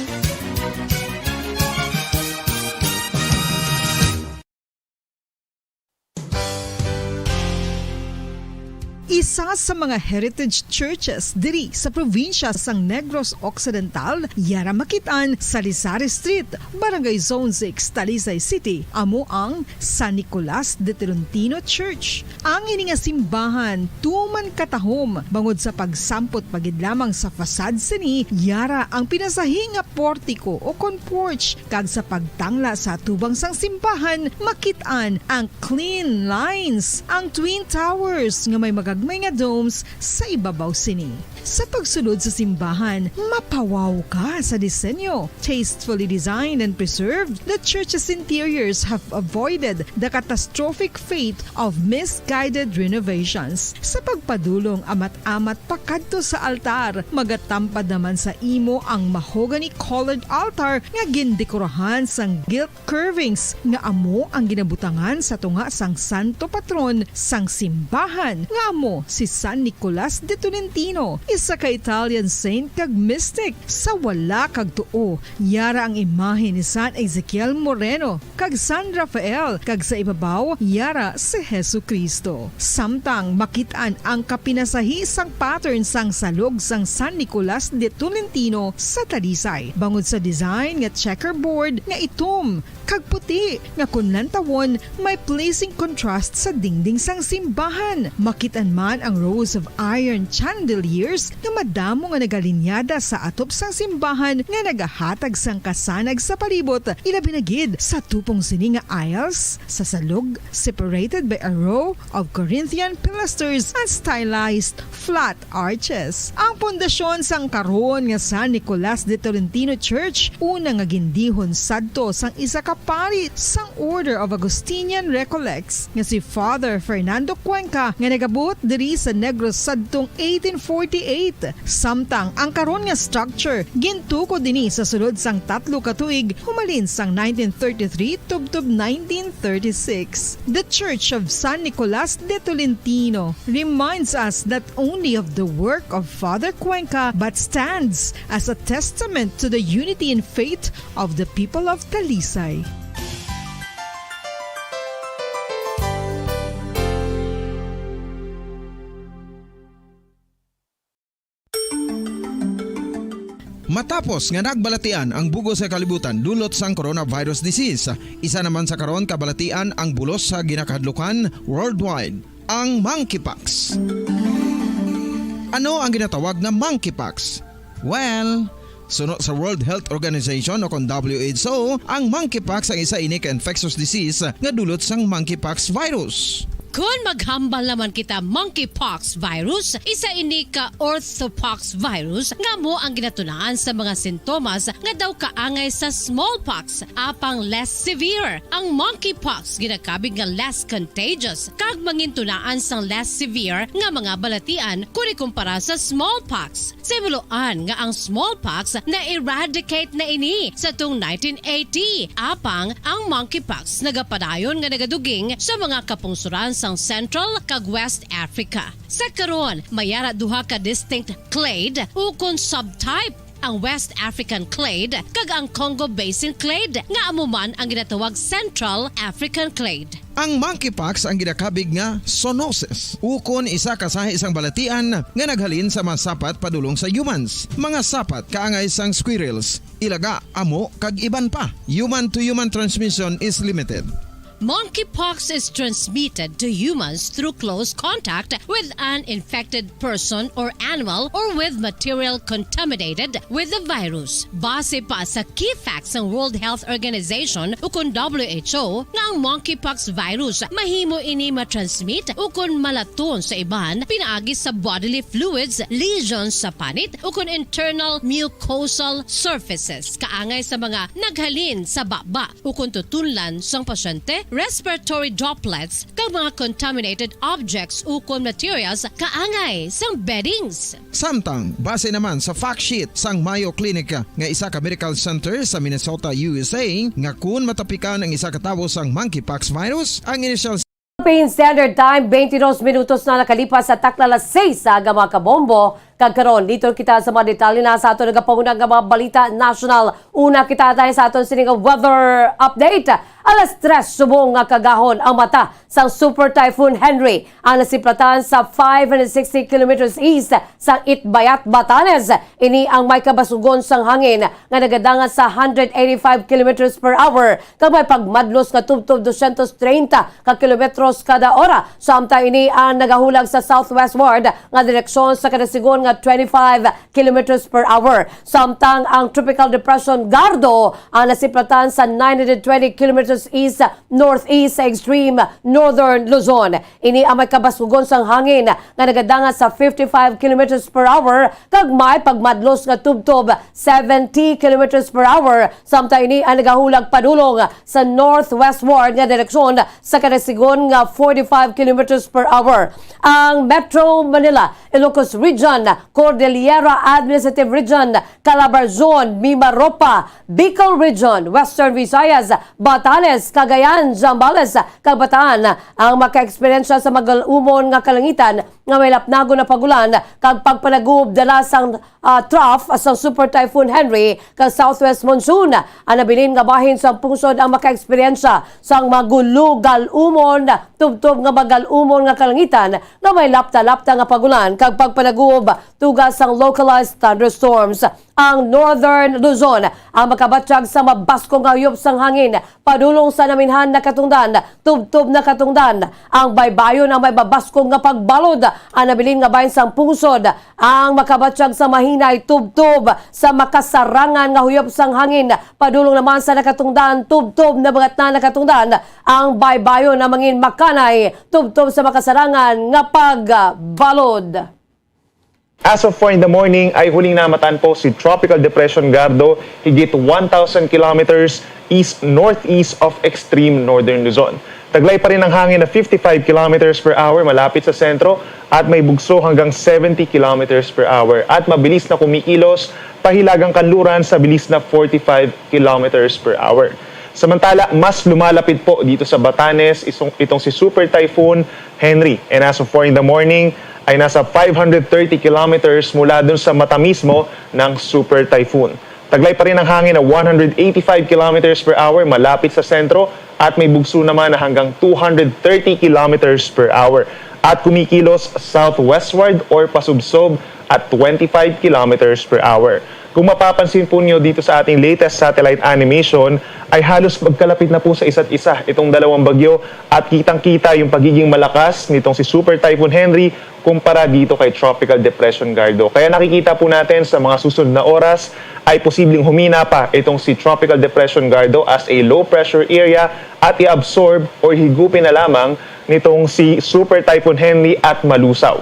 Isa sa mga heritage churches diri sa probinsya sang Negros Occidental, yara makit-an sa Sari-Sari Street, Barangay Zone six, Talisay City, amo ang San Nicolas de Tolentino Church. Ang ini nga simbahan tuman katahom bangod sa pagsampot pa gid lamang sa facade sini, yara ang pinasahi nga portiko o kon porch, kag sa pagtangla sa atubang sang simbahan makit-an ang clean lines, ang twin towers nga may magagmay nga domes sa ibabaw sini. Sa pagsulod sa simbahan, mapawaw ka sa disenyo. Tastefully designed and preserved, the church's interiors have avoided the catastrophic fate of misguided renovations. Sa pagpadulong amat-amat pakadto sa altar, magatampad naman sa imo ang mahogany-colored altar nga gindekorahan sang gilt curvings nga amo ang ginabutangan sa tunga sang santo patron sang simbahan, nga amo si San Nicolas de Tolentino, isa ka Italian saint kag mystic sa wala kag tuo. Yara ang imahe ni San Ezekiel Moreno kag San Rafael, kag sa ibabaw yara si Jesu-Cristo. Samtang makit-an ang kapinasahi sang pattern sang salog sang San Nicolas de Tolentino sa Talisay, bangod sa design nga checkerboard nga itom kag puti nga kon lantawon may pleasing contrast sa dingding sang simbahan. Makit-an man ang rows of iron chandeliers nga madamo nga nagalinyada sa atop sang simbahan nga nagahatag sang kasanag sa palibot, ilabi na gid sa tupong sini nga aisles sa salog, separated by a row of Corinthian pilasters and stylized flat arches. Ang pundasyon sang karon nga San Nicolas de Tolentino Church, una nga gindihon sadto sang isa ka pari sang Order of Augustinian Recollects nga si Father Fernando Cuenca, nga nagabuot diri sa Negros sadtong eighteen forty-eight. Samtang ang karon nga structure gintukod ini sa sulod sang tatlo ka tuig, humalin sang nineteen thirty-three tubtob nineteen thirty-six. The Church of San Nicolas de Tolentino reminds us not only of the work of Father Cuenca but stands as a testament to the unity in faith of the people of Talisay. Matapos nga nagbalatian ang bug-os nga kalibutan dulot sang coronavirus disease, isa naman sa karon kabalatian ang bulos sa ginakahadlukan worldwide, ang monkeypox. Ano ang ginatawag nga monkeypox? Well, suno sa World Health Organization o kon W H O, ang monkeypox ang isa ini ka infectious disease nga dulot sang monkeypox virus. Kon maghambal naman kita monkeypox virus, isa ini ka orthopox virus nga amo ang ginatunaan sa mga sintomas nga daw kaangay sa smallpox, apang less severe. Ang monkeypox ginakabig nga less contagious kag mangintunaan sang less severe nga mga balatian kon ikumpara sa smallpox. Sa himuloan nga ang smallpox na-eradicate na ini sa tung nineteen eighty, apang ang monkeypox nagapadayon nga nagaduging sa mga kapungsuran sang Central kag West Africa. Sa karon, may ara duha ka distinct clade ukon subtype, ang West African clade kag ang Congo Basin clade, nga amo man ang ginatawag Central African clade. Ang monkeypox ang ginakabig nga zoonosis, ukon isa ka sahi sang balatian nga naghalin sa mga sapat padulong sa humans, mga sapat kaangay sang squirrels, ilaga, amo, kag iban pa. Human-to-human transmission is limited. Monkeypox is transmitted to humans through close contact with an infected person or animal or with material contaminated with the virus. Base pa sa key facts sang World Health Organization ukon W H O, nga ang monkeypox virus mahimo ini matransmit ukon malaton sa iban pinaagi sa bodily fluids, lesions sa panit, ukon internal mucosal surfaces, kaangay sa mga naghalin sa baba ukon tutunlan sang pasyente, respiratory droplets, kag mga contaminated objects ukon materials kaangay sang beddings. Samtang, base naman sa fact sheet sang Mayo Clinic nga isa ka medical center sa Minnesota, U S A, nga kun matapikan ang isa ka tawo sang monkeypox virus, ang inisyal Philippine Standard Time, twenty-dos minutos na nakalipas sa takna alas seis sa aga, mga kabombo. Kag karon, liton kita sa mga detalye na sa aton nagapanguna nga mga balita nasyonal. Una kita tayo sa aton sining weather update. Alas tres subong nga kagahon ang mata sang Super Typhoon Henry ang nasiplatan sa five hundred sixty kilometers east sang Itbayat, Batanes. Ini ang may kabasugon sang hangin nga nagadangat sa hundred eighty-five kilometers per hour kag may pagmadlos nga tubtob dosyentos treinta ka kilometros kada ora. Samtang ini ang nagahulag sa southwestward nga direksyon sa kada sigon nga twenty-five kilometers per hour. Samtang ang Tropical Depression Gardo ang nasiplatan sa nine hundred twenty kilometers east northeast sa extreme northern Luzon. Ini ang may kabasugon sang hangin nga nagadangat sa fifty-five kilometers per hour kag may pagmadlos nga tubtob seventy kilometers per hour, samtang ini ang nagahulag padulong sa northwestward nga direksyon sa kada sigon nga forty-five kilometers per hour. Ang Metro Manila, Ilocos Region, Cordillera Administrative Region, Calabarzon, Mimaropa, Bicol Region, Western Visayas, Batanes, Cagayan, Zambales, kag Bataan ang makaeksperyensya sa magal-umon nga kalangitan nga may lapnagon nga pag-ulan kag pagpanagob dala sang, ah, trough sang Super Typhoon Henry kag Southwest Monsoon. Ang nabilin nga bahin sang pungsod ang makaeksperyensya sang magulo-gal-umon, tubtob nga magal-umon nga kalangitan nga may lapta-lapta nga pag-ulan kag pagpanagob tuga sang localized thunderstorms. Ang Northern Luzon ang makabatyag sa mabaskog nga huyop sang hangin padulong sa naminhan nga katungdan, tubtob nga katungdan. Ang baybayon ang may mabaskog nga pagbalod. Ang nabilin nga bahin sang pungsod ang makabatyag sa mahinay tubtob sa makasarangan nga huyop sang hangin padulong naman sa nakatungdan, tubtob nga mga nakatungdan. Ang baybayon ang mangin makanay tubtob sa makasarangan nga pagbalod. As of four in the morning ay huling namatan po si Tropical Depression Gardo, higit one thousand kilometers east-northeast of extreme northern Luzon. Taglay pa rin ang hangin na fifty-five kilometers per hour malapit sa sentro at may bugso hanggang seventy kilometers per hour at mabilis na kumikilos pahilagang kanluran sa bilis na forty-five kilometers per hour. Samantala, mas lumalapit po dito sa Batanes isong, itong si Super Typhoon Henry. And as of four in the morning, ay nasa five hundred thirty kilometers mula dun sa mata mismo ng Super Typhoon. Taglay pa rin ang hangin na one hundred eighty-five kilometers per hour malapit sa sentro at may bugso naman na hanggang two hundred thirty kilometers per hour at kumikilos southwestward or pasubsob at twenty-five kilometers per hour. Kung mapapansin po niyo dito sa ating latest satellite animation, ay halos magkalapit na po sa isa't isa itong dalawang bagyo at kitang-kita yung pagiging malakas nitong si Super Typhoon Henry kumpara dito kay Tropical Depression Gardo. Kaya nakikita po natin sa mga susunod na oras ay posibleng humina pa itong si Tropical Depression Gardo as a low pressure area at i-absorb or higupin na lamang nitong si Super Typhoon Henri at malusaw.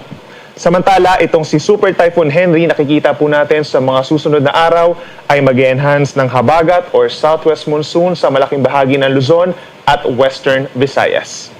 Samantala, itong si Super Typhoon Henri nakikita po natin sa mga susunod na araw ay mag-enhance ng habagat or southwest monsoon sa malaking bahagi ng Luzon at Western Visayas.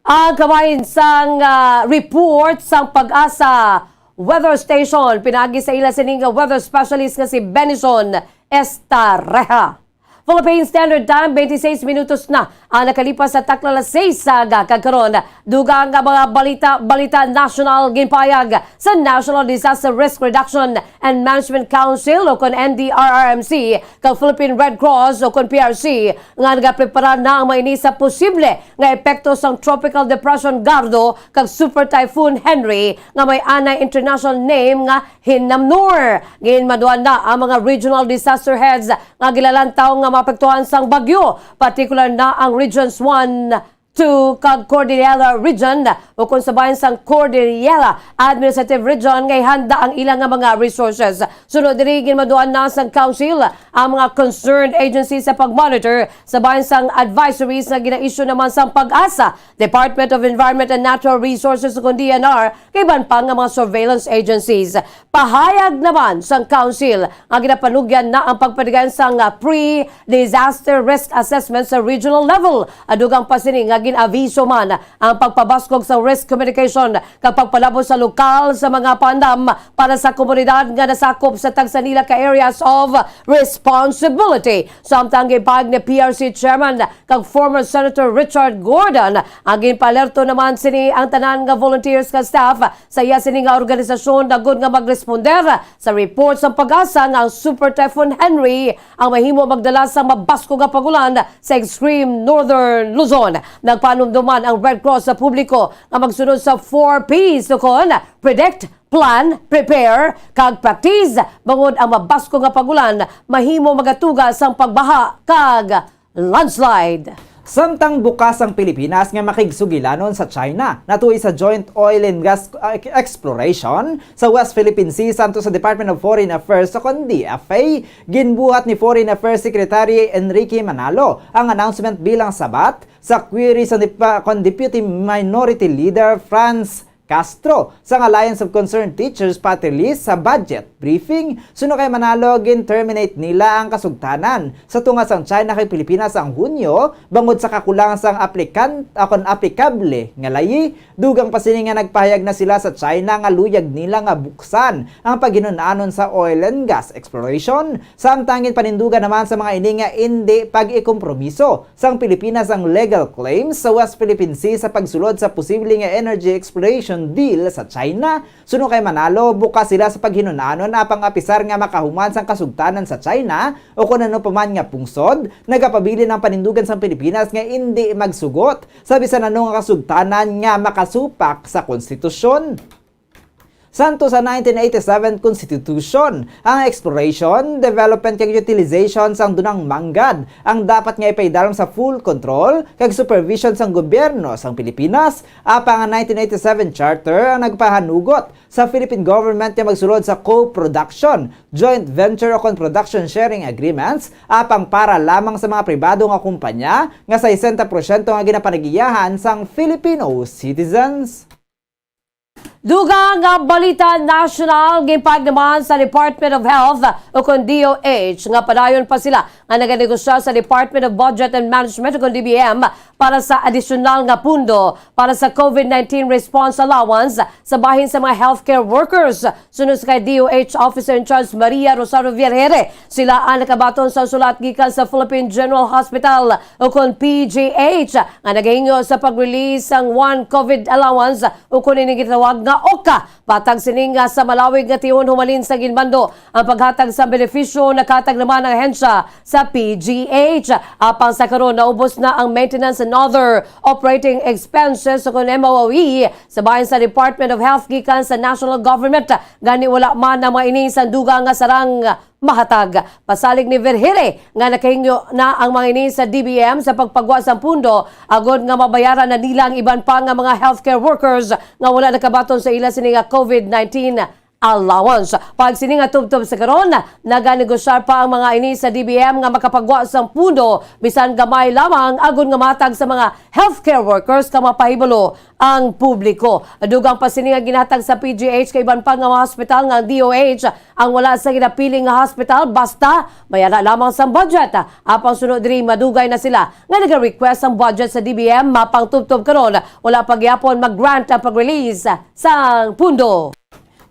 Ang kabahin sang ah, report sang Pag-asa Weather Station pinaagi sa ila sining weather specialist nga si Benison Estareha. Philippine Standard Time, twenty-six minutos na ang nakalipas sa takna alas seis sa aga. Kag karon, dugang nga mga balita, balita national ginpayag sa National Disaster Risk Reduction and Management Council o kon N D R R M C kag Philippine Red Cross o kon P R C nga nagaprepara na ang mga ini sa posible nga epekto sang Tropical Depression Gardo kag Super Typhoon Henri nga may anay international name nga Hinnamnor. Ginmaduan na ang mga regional disaster heads nga gilalantaw nga maapektuhan sang bagyo, partikular na ang Regions one, two kag Cordillera Region, o kon sa bahin sang Cordillera Administrative Region nga ihanda ang ila nga mga resources. Sunod diri, ginmaduan na sang Council ang mga concerned agencies sa pag-monitor sa bahin sang advisories nga gina-issue naman sang Pag-asa, Department of Environment and Natural Resources, o kon D N R, kag iban pa nga mga surveillance agencies. Pahayag naman sang Council nga ginapanugyan na ang pagpadayon sang pre-disaster risk assessment sa regional level. Dugang pa sini nga gin-aviso man ang pagpabaskog sa risk communication kag pagpalabo sa lokal sa mga paandam para sa komunidad nga nasakop sa tagsa nila ka areas of responsibility. Samtang ginpahayag ni P R C Chairman kag former Senator Richard Gordon, ang ginpaalerto naman sini ang tanan nga volunteers kag staff sa iya sini nga organisasyon agod nga magresponder sa report sang Pag-asa nga ang Super Typhoon Henri ang mahimo magdala sa mabaskog nga pag-ulan sa extreme northern Luzon. Nagpanumduman ang Red Cross sa publiko nga magsunod sa four Ps, kon predict, plan, prepare, kag practice, bangod ang mabaskog nga pag-ulan mahimo magatuga sang pagbaha kag landslide. Samtang bukas ang Pilipinas nga makigsugilanon sa China natuoy sa joint oil and gas uh, exploration sa West Philippine Sea, santo sa Department of Foreign Affairs o kon D F A, ginbuhat ni Foreign Affairs Secretary Enrique Manalo ang announcement bilang sabat sa query sa Dep- kon Deputy Minority Leader Franz Castro sang Alliance of Concerned Teachers party list sa budget briefing. Suno kay Manalo, gin-terminate nila ang kasugtanan sa tunga sang China kag Pilipinas sang Hunyo bangod sa kakulang sang aplikan-, akon aplikable nga layi. Dugang pa sini nga nagpahayag na sila sa China nga luyag nila nga buksan ang paghinun-anon sa oil and gas exploration. Samtang ginpanindugan naman sa mga ini nga indi pag-ikompromiso sang Pilipinas ang legal claims sa West Philippine Sea sa pagsulod sa posible nga energy exploration deal sa China. Suno kay Manalo, bukas sila sa paghinun-anon apang apisar nga makahuman sang kasugtanan sa China o kon ano pa man nga pungsod, nagapabilin ang panindugan sang Pilipinas nga indi magsugot sa bisan ano nga kasugtanan nga makasupak sa konstitusyon. Santo sa nineteen eighty-seven Constitution, ang exploration, development kag utilization sang dunang manggad ang dapat nga ipaidalom sa full control kag supervision sang gobyerno sang Pilipinas. Apang ang nineteen eighty-seven Charter ang nagpahanugot sa Philippine Government nga magsulod sa co-production, joint venture o kon production sharing agreements, apang para lamang sa mga pribado nga kumpanya nga sesenta porsyento nga ginapanag-iyahan sang Filipino citizens. Dugang nga balita nasyonal, ginpahayag naman sa Department of Health o kon D O H nga padayon pa sila nga naganegosya sa Department of Budget and Management o kon D B M para sa adisyonal nga pundo para sa COVID nineteen response allowance sa bahin sa mga healthcare workers. Suno sa kay D O H Officer in Charge Maria Rosario Viajere, sila ang nakabaton sa sulat gikan sa Philippine General Hospital o kon P G H nga nagahingyo sa pag-release sang one COVID allowance ukon ini gitawag nga oka. Patag sini nga sa malawig nga tion humalin sa ginbando ang paghatag sa benepisyo, nakahatag naman ang ahensya sa P G H. Apang sa karon, naubos na ang maintenance and other operating expenses o kon M O E sa bahin sa Department of Health gikan sa national government. Gani, wala man ang mga ini sa dugang nga sarang mahatag. Pasalig ni Vergere nga nakahingyo na ang mga ini sa D B M sa pagpagwa sang pundo agod nga mabayaran na nila ang iban pa nga mga healthcare workers nga wala nakabaton sa ila sini nga COVID nineteen allowance. Pag sini nga tubtob sa karon, naganegosyar pa ang mga ini sa D B M nga makapagwa sang pundo bisan gamay lamang agud nga matag sa mga healthcare workers nga mapahibalo ang publiko. Dugang pa sini nga ginhatag sa P G H kag iban pa nga mga hospital nga ang D O H ang wala sa ginapili nga hospital basta may-ada lamang sang budget. Apang suno diri, madugay na sila nga naga-request ang budget sa D B M, mapang tubtob karon wala pa gyapon mag-grant ang pag-release sang pundo.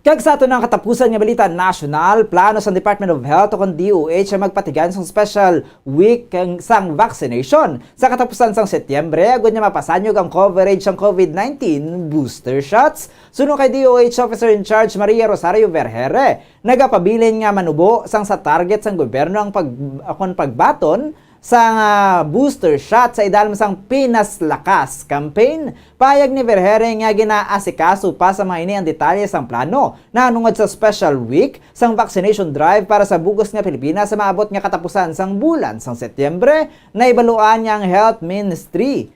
Kag sa aton ang katapusan nga balita nasyonal, plano sang Department of Health o kon D O H ang magpatigayon sang special week kang, sang vaccination sa katapusan sang Setyembre, agud nga mapasanyog ang coverage sang COVID nineteen booster shots. Suno kay D O H Officer in Charge Maria Rosario Vergere, nagapabilin nga manubo sang sa target sang gobyerno ang pag-, akon pagbaton sang, ah, booster shot sa idalom sang Pinas Lakas campaign. Pahayag ni Vergere nga ginaasikaso pa sa mga ini ang detalye sang plano nahanungod sa special week sang vaccination drive para sa bug-os nga Pilipinas sa maabot nga katapusan sang bulan sang Setyembre, nahibaluan niya ang Health Ministry.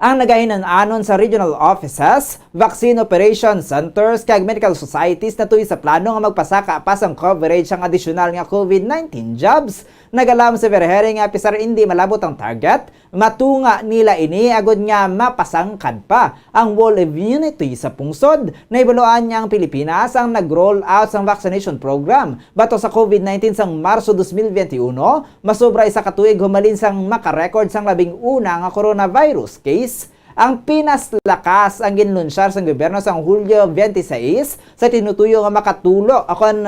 Ang nagahinan-anon sa regional offices, vaccine operation centers, kag medical societies natuy sa plano nga magpasaka pa sang coverage sang adisyonal nga COVID nineteen jobs. Nagalaom si Vergere nga apisar indi malabot ang target, matunga nila ini agud nga mapasangkad pa ang wall immunity sa pungsod. Nahibaluan niya ang Pilipinas ang nag-roll out sang vaccination program batok sa COVID nineteen sang Marso dos mil benti uno, masobra isa ka tuig humalin sang makarecord sang labing una nga coronavirus case. Ang Pinas Lakas ang ginlunsyar sang gobyerno sang Hulyo twenty-six sa tinutuyo nga makatulo, akon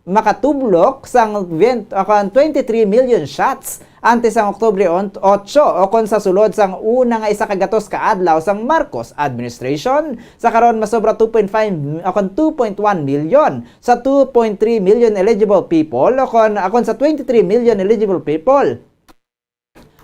makatublok sang twenty, akon twenty-three million shots antes sang Oktubre on-, otso, o kon sa sulod sang una nga isa ka gatos ka adlaw sang Marcos administration. Sa karon, masobra two point five, akon two point one million sa two point three million eligible people, o kon, akon sa twenty-three million eligible people,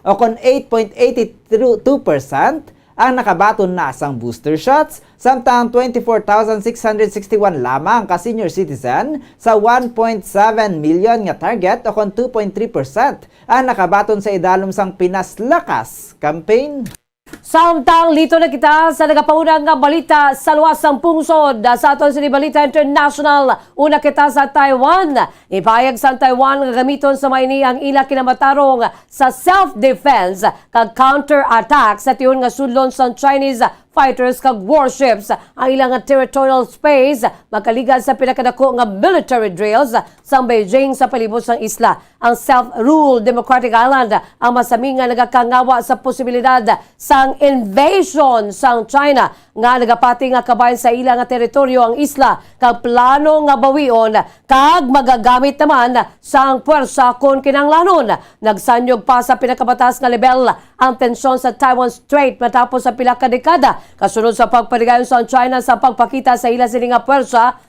o kon eight point eight two percent ang nakabaton na sang booster shots, samtang twenty-four thousand six hundred sixty-one lamang ka senior citizen sa one point seven million nga target, o kon two point three percent ang nakabaton sa idalom sang Pinas Lakas campaign. Samtang liton na kita sa nagapauna nga balita sa luwas sang pungsod, sa aton sini balita international, una kita sa Taiwan. Ipahayag sang Taiwan nga gamiton sa maini ang ila kinamatarong sa self-defense kag counter-attack sa tion nga sudlon sang Chinese fighters kag warships ang ilang territorial space, makaligad sa pinakadako nga military drills sang Beijing sa palibot sang isla. Ang self-ruled Democratic Island ang masami nga nagakangawa sa posibilidad sang invasion sang China, nga nagapati nga kabahin sa ila nga teritoryo ang isla kag plano nga bawion kag magagamit naman sang puwersa kon kinahanglanon. Nagsanyog pa sa pinakamataas nga lebel ang tensyon sa Taiwan Strait matapos sa pila ka dekada, kasunod sa pagpatigayon sang China sa pagpakita sa ila sini nga puwersa.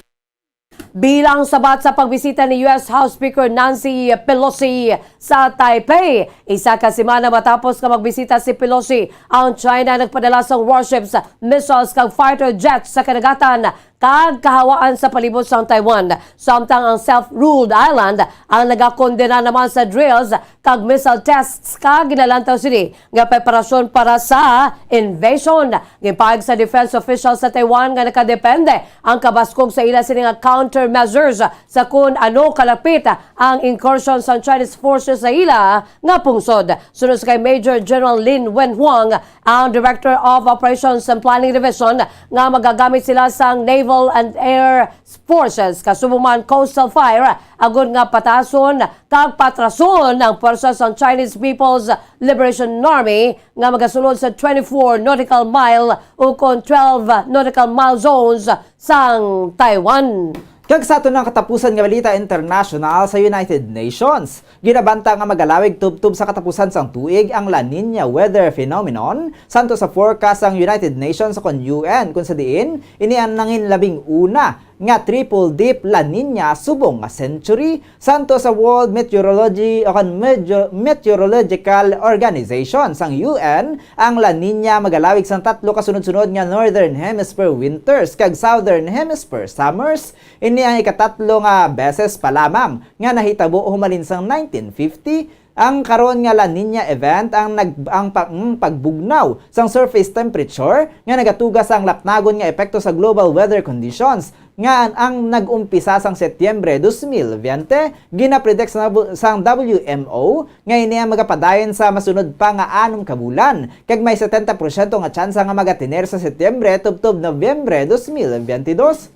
Bilang sabat sa pagbisita ni U S House Speaker Nancy Pelosi sa Taipei, isa ka semana matapos nga magbisita si Pelosi, ang China nagpadala sang warships, missiles, kag fighter jets sa kadagatan kag kahawaan sa palibot sang Taiwan, samtang ang self-ruled island ang nagakondena naman sa drills kag missile tests kag ginalantaw sini nga preparasyon para sa invasion. Ginpahayag sa defense official sa Taiwan nga nakadepende ang kabaskog sa ila sini nga countermeasures sa kun ano kalapit ang incursion sang Chinese forces sa ila nga pungsod. Suno sa kay Major General Lin Wenhuang, ang Director of Operations and Planning Division, nga magagamit sila sang Naval and Air Forces, kasubong man Coastal Fire, agud nga patason kag patrason ang pwersa sang Chinese People's Liberation Army nga magasulod sa twenty-four nautical mile ukon twelve nautical mile zones sang Taiwan. Kag sa aton ang katapusan nga balita international, sa United Nations, ginabanta nga magalawig tubtob sa katapusan sang tuig ang La Niña weather phenomenon, santo sa forecast sang United Nations o kon U N, kung sa diin ini ang nangin labing una nga triple dip La Niña subong nga century. Santo sa World Meteorology o kon Meteor-, Meteorological Organization sang U N, ang La Niña magalawig sang tatlo ka sunod-sunod nga Northern Hemisphere winters kag Southern Hemisphere summers. Ini ang ikatatlo nga beses pa lamang nga nahitabo humalin sang nineteen fifty, Ang karon nga La Niña event ang nag-, ang pa-, ang pagbugnaw sang surface temperature nga nagatuga sang lapnagon nga epekto sa global weather conditions nga ang nag-umpisa sang Setyembre dos mil biyente, ginapredict sa, sang W M O nga ini ang magapadayon sa masunod pa nga anom ka bulan, kag may setenta porsyento nga tsansa nga magatener sa Setyembre tubtob Nobyembre dos mil biyente dos.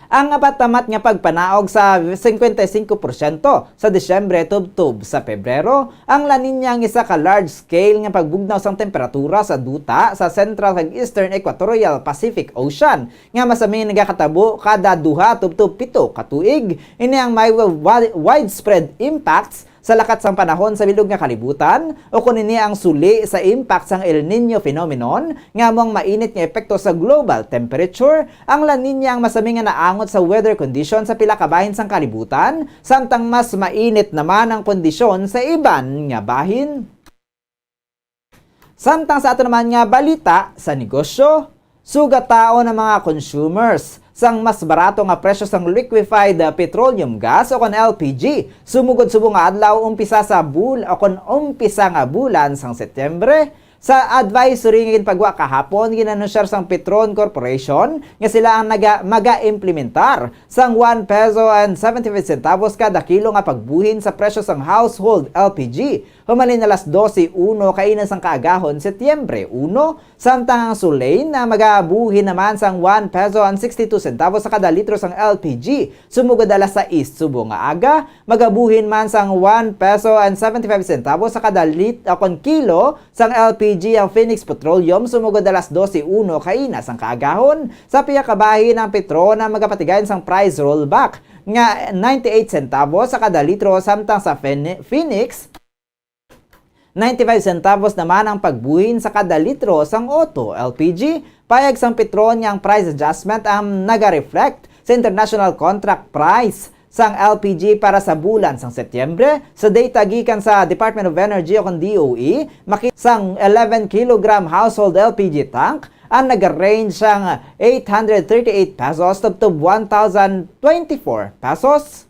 Ang apatamat nga pagpanaog sa singkwenta y singko porsyento sa Disyembre tubtob sa Pebrero. Ang La Niña ang isa ka large-scale nga pagbugnaw sang temperatura sa duta sa Central kag Eastern Equatorial Pacific Ocean nga masami nagakatabo kada duha tubtob pito ka tuig. Ini ang may wa-, wa-, widespread impacts sa lakat sang panahon sa bilog nga kalibutan, o kon ini ang suli sa impact sang El Niño phenomenon, nga amo ang mainit nga epekto sa global temperature. Ang La Niña ang masami nga naangot sa weather condition sa pila ka bahin sang kalibutan, samtang mas mainit naman ang kondisyon sa iban nga bahin. Samtang sa ato naman nga balita sa negosyo, sugataon ang mga consumers sang mas barato nga presyo sang liquefied, uh, petroleum gas o kon L P G sumugod subong nga adlaw, umpisa sa bul-, o kon umpisa nga bulan sang Setyembre. Sa advisory nga ginpagwa kahapon, ginanunsyar sang Petron Corporation nga sila ang naga-, maga-implementar sang one peso and seventy-five centavos kada kilo nga pagbuhin sa presyo sang household L P G humalin alas dose uno kaina sang kaagahon, Setyembre uno, samtang ang Soleil na magabuhin naman sang one peso and sixty-two centavos sa kada litro sang L P G sumugod alas sais subong nga aga. Magabuhin man sang one peso and seventy-five centavos sa kada lit-, o kon kilo sang L P G ang Phoenix Petroleum sumugod alas dose uno kaina sang kaagahon. Sa pihak ka bahin, ang Petron ang magapatigayon sang price rollback nga ninety-eight centavos sa kada litro, samtang sa Phoeni-, Phoenix, ninety-five centavos naman ang pagbuhin sa kada litro sang Otto L P G. Payag sang Petron nga ang price adjustment ang naga-reflect sa international contract price sang L P G para sa bulan sang Setyembre. Sa data gikan sa Department of Energy o kon D O E, maki-, sang eleven kilogram household L P G tank ang naga-range sang eight hundred thirty-eight pesos tubtob one thousand twenty-four pesos.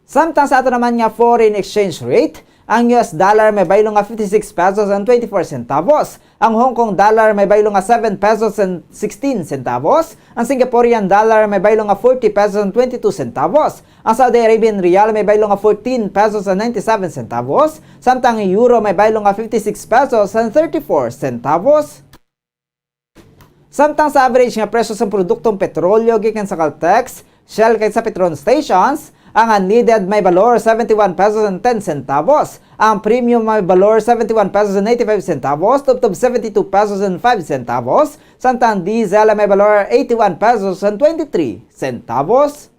Samtang sa ato naman nga foreign exchange rate, ang U S dollar may baylo nga fifty-six pesos and twenty-four centavos, ang Hong Kong dollar may baylo nga seven pesos and sixteen centavos, ang Singaporean dollar may baylo nga forty pesos and twenty-two centavos, ang Saudi Arabian riyal may baylo nga fourteen pesos and ninety-seven centavos, samtang ang euro may baylo nga fifty-six pesos and thirty-four centavos. Samtang sa average nga presyo sang produktong petrolyo gikan sa Caltex, Shell, kag sa Petron stations, ang unleaded may balor seventy-one pesos and ten centavos, ang premium may balor seventy-one pesos and eighty-five centavos tubtob seventy-two pesos and five centavos, samtang ang diesel may balor eighty-one pesos and twenty-three centavos.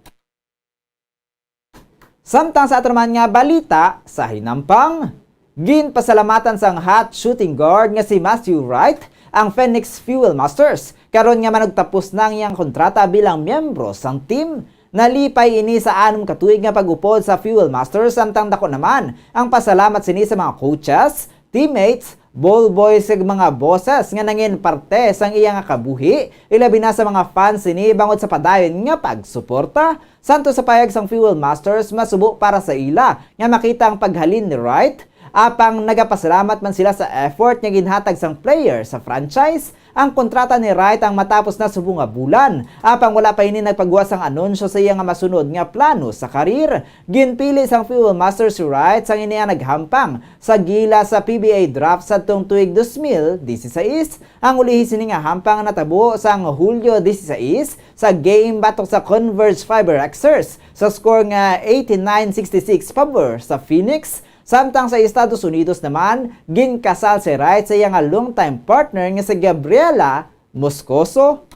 Samtang sa ato naman nga balita sa hinampang, ginpasalamatan sang hot shooting guard nga si Matthew Wright ang Phoenix Fuel Masters, karon nga manugtapos na ang iyang kontrata bilang miyembro sang team. Nalipay ini sa anom ka tuig nga pag-upod sa Fuel Masters, samtang dako naman ang pasalamat sini sa mga coaches, teammates, ball boys, kag mga bosses nga nangin parte sang iya nga kabuhi, ilabi na sa mga fans sini bangod sa padayon nga pagsuporta. Santo sa payag sang Fuel Masters, masubo para sa ila nga makita ang paghalin ni Wright, apang nagapasalamat man sila sa effort nga ginhatag sang player sa franchise. Ang kontrata ni Wright ang matapos na subong nga bulan, apang wala pa ini nagpagawas sang anunsyo sa iya nga masunod nga plano sa karir. Ginpili sang Fuel Masters si Wright sang ini ang naghampang sa gilas sa P B A draft sadtong tuig dos mil dieciséis. Ang ulihi sini nga hampang natabo sang Hulyo dieciséis sa game batok sa Converge Fiber Xers sa score nga eighty-nine sixty-six pabor sa Phoenix. Samtang sa Estados Unidos naman, ginkasal si Wright sa iya nga long-time partner nga si Gabriela Moscoso.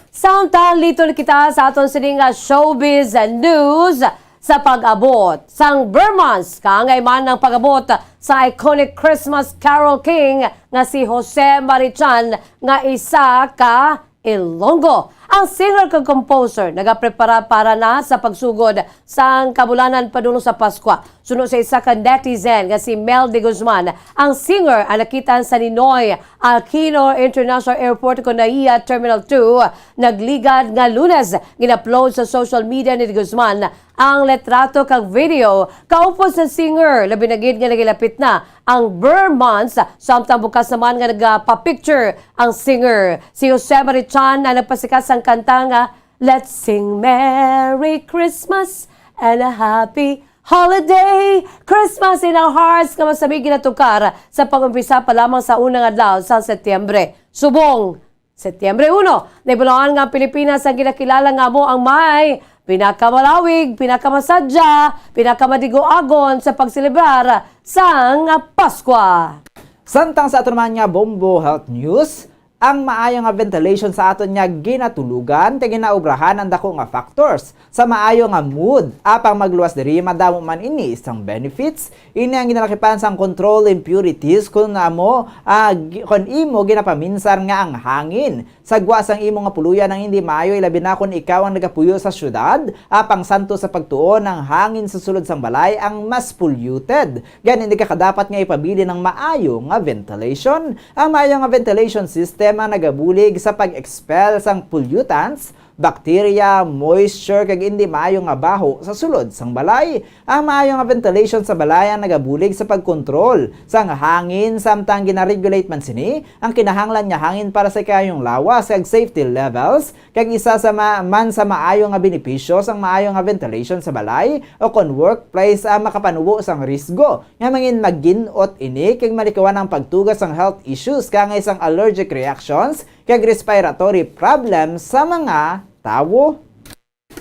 Samtang liton kita sa aton sini nga showbiz news, sa pag-abot sang Ber Months, kaangay man ang pag-abot sa iconic Christmas Carol King nga si Jose Marichan nga isa ka Ilonggo. Ang singer kag composer nagaprepara para na sa pagsugod sang kabulanan padulong sa Paskwa. Suno sa isa ka netizen nga si Mel de Guzman, ang singer ang nakit-an sa Ninoy Aquino International Airport kon NAIA Terminal two nagligad nga Lunes. Gin-upload sa social media ni de Guzman ang litrato kag video kaupod sa singer, labi na gid nga nagilapit na ang ber months, samtang bukas naman nga nagapa-picture ang singer. Si Jose Marichan na nagpasikat sang kanta nga Let's Sing Merry Christmas and a Happy Holiday, Christmas in Our Hearts, nga masabi ginatukar sa pag-umpisa pa lamang sa unang adlaw sang Setyembre. Subong Setyembre uno, nahibaluan nga ang Pilipinas ang ginakilala nga amo ang may pinakamalawig, pinakamasadya, pinakamadigo-agon sa pagselebrar sang Paskwa. Samtang sa aton man nga Bombo Health News, ang maayo nga ventilation sa aton nga ginatulugan kag ginaobrahan ang dako nga factors sa maayo nga mood. Apang magluwas diri, madamo man ini sang benefits. Ini ang ginalakipan sang control impurities kun amo, ah, gi-, kun imo ginapaminsar nga ang hangin sa gwa sang imo nga puluyan ang hindi maayo, ilabi na kun ikaw ang nagapuyo sa syudad. Apang santo sa pagtuon, ang hangin sa sulod sang balay ang mas polluted. Gani, hindi ka kadapat nga ipabilin ang maayo nga ventilation. Ang maayo nga ventilation system ang nagabulig sa pag-expel sang pollutants, bacteria, moisture, kag indi maayo nga baho sa sulod sang balay. Ang maayo nga ventilation sa balay ang nagabulig sa pagkontrol sang hangin, samtang ginaregulate man sini ang kinahanglan nga hangin para sa kaayong lawas kag safety levels, kag isa sa ma-, man sa maayo nga benepisyo sang maayo nga ventilation sa balay o kon workplace ang makapanubo sang risgo nga mangin magin-ot ini kag malikawan ang pagtuga sang health issues, kaangay sang allergic reactions kag respiratory problems sa mga tawo.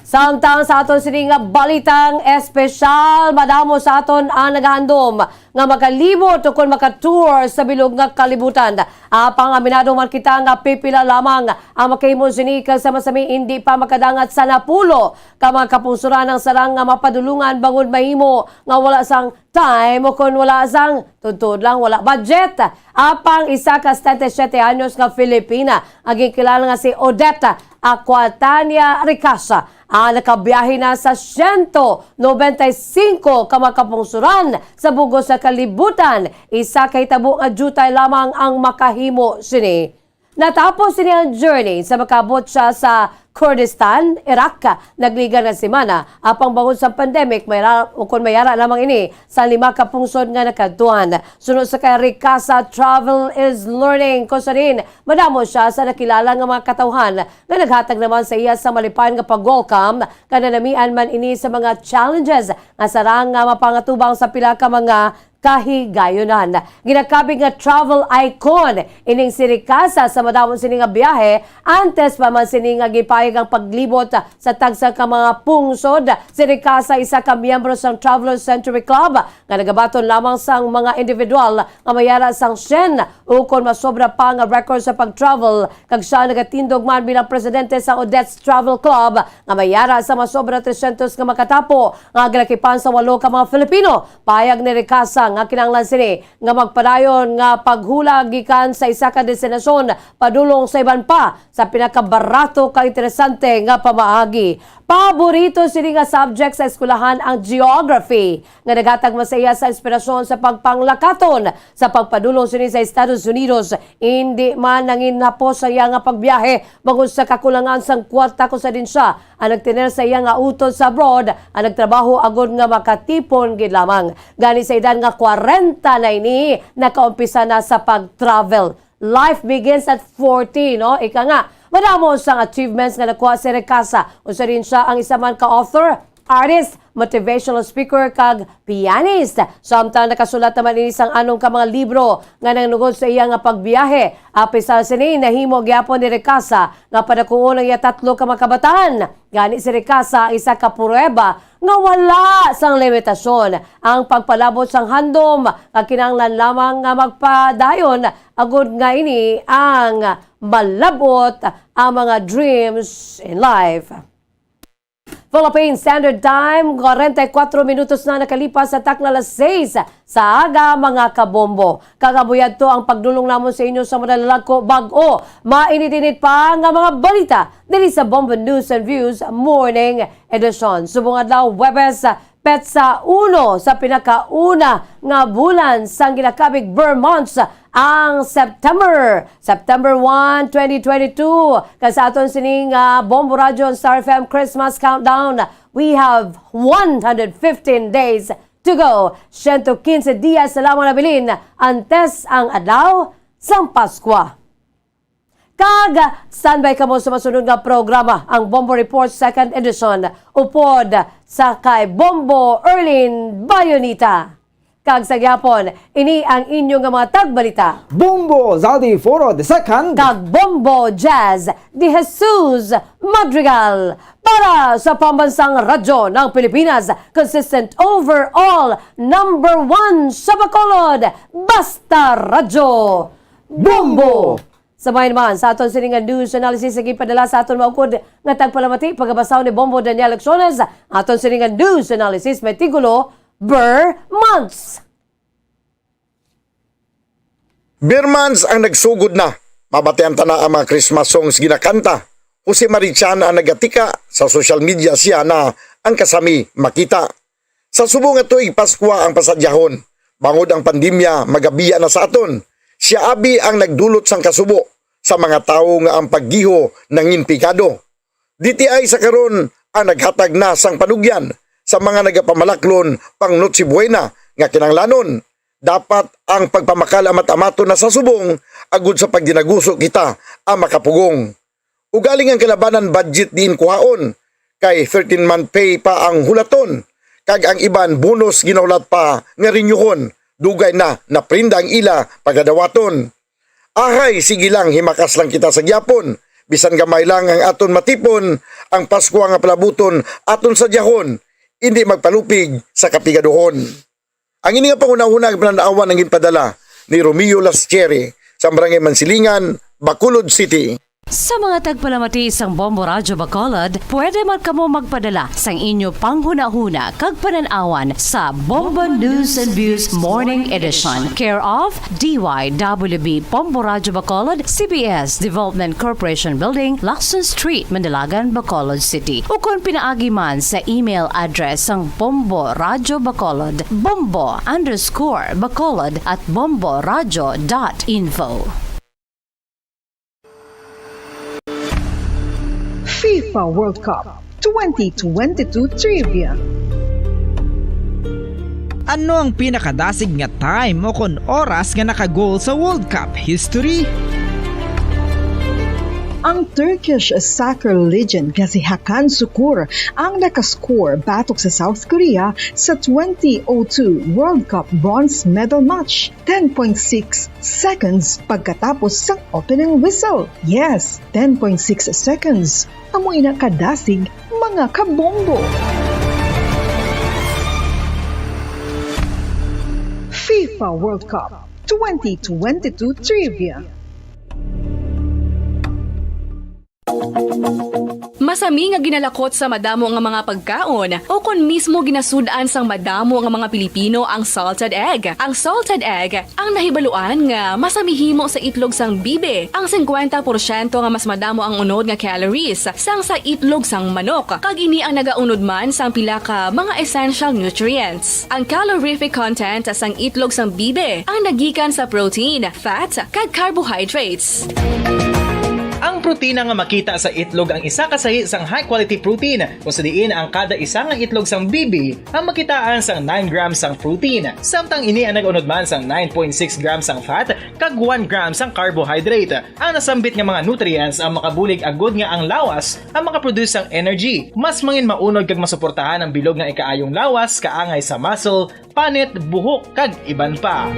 Samtang sa aton sini nga balitang espesyal, madamo sa aton ang nagahandom nga makalibot o kon maka-tour sa bilog nga kalibutan. Apang aminado man kita nga pipila lamang ang makahimo sini, kag sa masami indi pa makadangat sa napulo ka mga kapungsoran ang sarang nga mapadulungan bangod mahimo nga wala sang time o kon wala sang, tuod-tuod lang, wala budget. Apang isa ka setenta y siete anyos nga Filipina, ang ginkilala nga si Odette Aquatania Ricasa, ang nakabiyahe na sa siyento nobenta y singko ka mga kapungsoran sa bug-os nga kalibutan. Isa ka hitabo nga diutay lamang ang makahimo sini. Natapos sini ang journey sa makabot siya sa Kurdistan, Iraq, nagliga nga semana. Apang bangod sa pandemic, may ra-, o kon may ara lamang ini sa lima ka pungsod nga nakadtuan. Suno sa kay Ricasa, travel is learning, kung sa diin madamo siya sa nakilala nga mga katawhan nga naghatag naman sa iya sa malipayon nga pag-welcome, nga nanamian man ini sa mga challenges nga sarang nga mapangatubang sa pila ka mga kahigayonan. Ginakabig nga travel icon ining si Ricasa sa madamo sini nga biyahe. Antes pa man sini nga gipahayag ang paglibot sa tagsa ka mga pungsod, si Ricasa isa ka miyembro sang Traveler Century Club nga nagabaton lamang sang mga individual nga may ara sang syen ukon masobra pa nga record sa pag-travel, kag siya nagatindog man bilang presidente sa Odette's Travel Club nga may ara sa masobra trescientos nga makatapo nga galakipan sa walo ka mga Filipino. Pahayag ni Ricasa nga kinahanglan sini nga magpadayon nga paghula gikan sa isa ka destinasyon padulong sa iban pa sa pinakabarato kag interesante nga pamaagi. Paborito sini nga subject sa eskwelahan ang geography, nga naghatag man sa iya sa inspirasyon sa pagpanglakaton sa pagpadulong sini sa Estados Unidos. Indi man nanginhapos sa iya nga pagbiyahe bangod sa kakulangan sang kwarta, kung sa diin siya ang nagtener sa iya nga utod sa abroad, ang nagtrabaho agod nga makatipon gid lamang. Gani sa edad nga kwarenta na ini, nakaumpisa na sa pag-travel. Life begins at forty, no? Ika nga, madamo sang achievements nga nakuha si Ricasa. Unsa din siya ang isa man ka author, artist, motivational speaker, kag pianist. Samtang nakasulat naman ini sang anom ka mga libro nga nangnugod sa iya nga pagbiyahe. Apisar sini, nahimo gyapon ni Ricasa nga padakuon ang iya tatlo ka mga kabataan. Gani si Ricasa ang isa ka pruweba nga wala sang limitasyon ang pagpalabot sang handom, nga kinahanglan lamang nga magpadayon agud nga ini ang malab-ot ang mga dreams in life. Philippine Standard Time, kwarenta y kuatro minutos na nakalipas sa takna alas sais sa aga, mga kabombo. Kag amo yadto ang pagdulong namon sa inyo sa madali lang ko bag-o mainit-init pa nga mga balita diri sa Bombo News and Views Morning Edition. Subong adlaw, Huwebes, petsa uno sa pinakauna nga bulan sang ginakabig Ber months, ang September, September one, twenty twenty-two. Kag sa aton sining, ah, Bombo Radyo and Star F M Christmas Countdown, we have one hundred fifteen days to go. Siyento quince dias na lamang nabilin antes ang adlaw sang Paskwa. Kag standby kamo sa masunod nga programa, ang Bombo Report Second Edition, upod sa kay Bombo Erlin Bayonita. Kag sa gihapon, ini ang inyo nga mga tagbalita, Bombo Zaldi Foro the second. Kag Bombo Jazz de Jesus Madrigal. Para sa Pambansang Radyo ng Pilipinas, consistent overall, number one sa Bacolod, Basta Radyo Bombo! Sabay naman sa aton sini nga news analysis nga gipadala sa aton maukod nga tagpalamati, pagabasa ni Bombo Daniel Acciones. Aton sini nga news analysis may titulo, Ber Months. Ber months ang nagsugod na. Mabatian ta na ang mga Christmas songs ginakanta. Jose Marichan ang nagatika, sa social media siya na ang kasami makita. Sa subong nga tuig, Paskwa ang pasadyahon. Bangod ang pandemya, magabiya na sa aton. Sia abi ang nagdulot sang kasubo sa mga tawo nga ang paggiho nangin pekado. D T I sa karon ang naghatag na sang panugyan sa mga nagapamalaklon pang Noche Buena nga kinahanglanon. Dapat ang pagpamakal amat-amaton na sa subong agud sa pagdinaguso kita ang makapugong. Ugaling ang kalabanan budget diin kuhaon, kay thirteen-month pay pa ang hulaton, kag ang iban bonus ginahulat pa nga renew-hon, dugay na naprenda ang ila pagadawaton. Ahay, sige lang, himakas lang kita sa gihapon. Bisan gamay lang ang aton matipon, ang Paskwa nga palabuton aton sadyahon, indi magpalupig sa kapigaduhon. Ang ini nga panghunahuna nga panan-awan ang ginpadala ni Romeo Laschiere sa Barangay Mansilingan, Bacolod City. Sa mga tagpalamati sang Bombo Radyo Bacolod, pwede man kamo magpadala sang inyo panghunahuna kag panan-awan sa Bombo News and Views Morning Edition, care of D Y W B Bombo Radyo Bacolod, C B S Development Corporation Building, Lacson Street, Manalagan, Bacolod City, ukon pinaagi man sa email address sang Bombo Radyo Bacolod, bombo underscore bacolod at bombo radyo dot info. FIFA World Cup twenty twenty-two Trivia. Ano ang pinakadasig nga time o kon oras nga naka-goal sa World Cup history? Ang Turkish soccer legend nga si Hakan Sukur ang nakascore batok sa South Korea sa twenty oh two World Cup bronze medal match, ten point six seconds pagkatapos sang opening whistle. Yes, ten point six seconds. Amo ina kadasig, mga kabombo. FIFA World Cup twenty twenty-two Trivia. Masami nga ginalakot sa madamo nga mga pagkaon, o kon mismo ginasud-an sang madamo nga mga Pilipino ang salted egg. Ang salted egg ang nahibaluan nga masami himo sa itlog sang bibi, ang singkwenta porsyento nga mas madamo ang unod nga calories sang sa itlog sang manok, kag ini ang nagaunod man sang pila ka mga essential nutrients. Ang calorific content sang itlog sang bibi ang nagikan sa protein, fat, kag carbohydrates. Ang protina nga makita sa itlog ang isa ka sahi sang high-quality protein, kung sa diin ang kada isa nga itlog sang bibi ang makitaan sang nine grams sang protein, samtang ini ang nag-unod man sang nine point six grams sang fat kag one gram sang carbohydrate. Ang nasambit nga mga nutrients ang makabulig agud nga ang lawas ang makaproduce sang energy. Mas mangin maunod kag masuportahan ang bilog nga ikaayong lawas, kaangay sa muscle, panit, buhok, kag iban pa.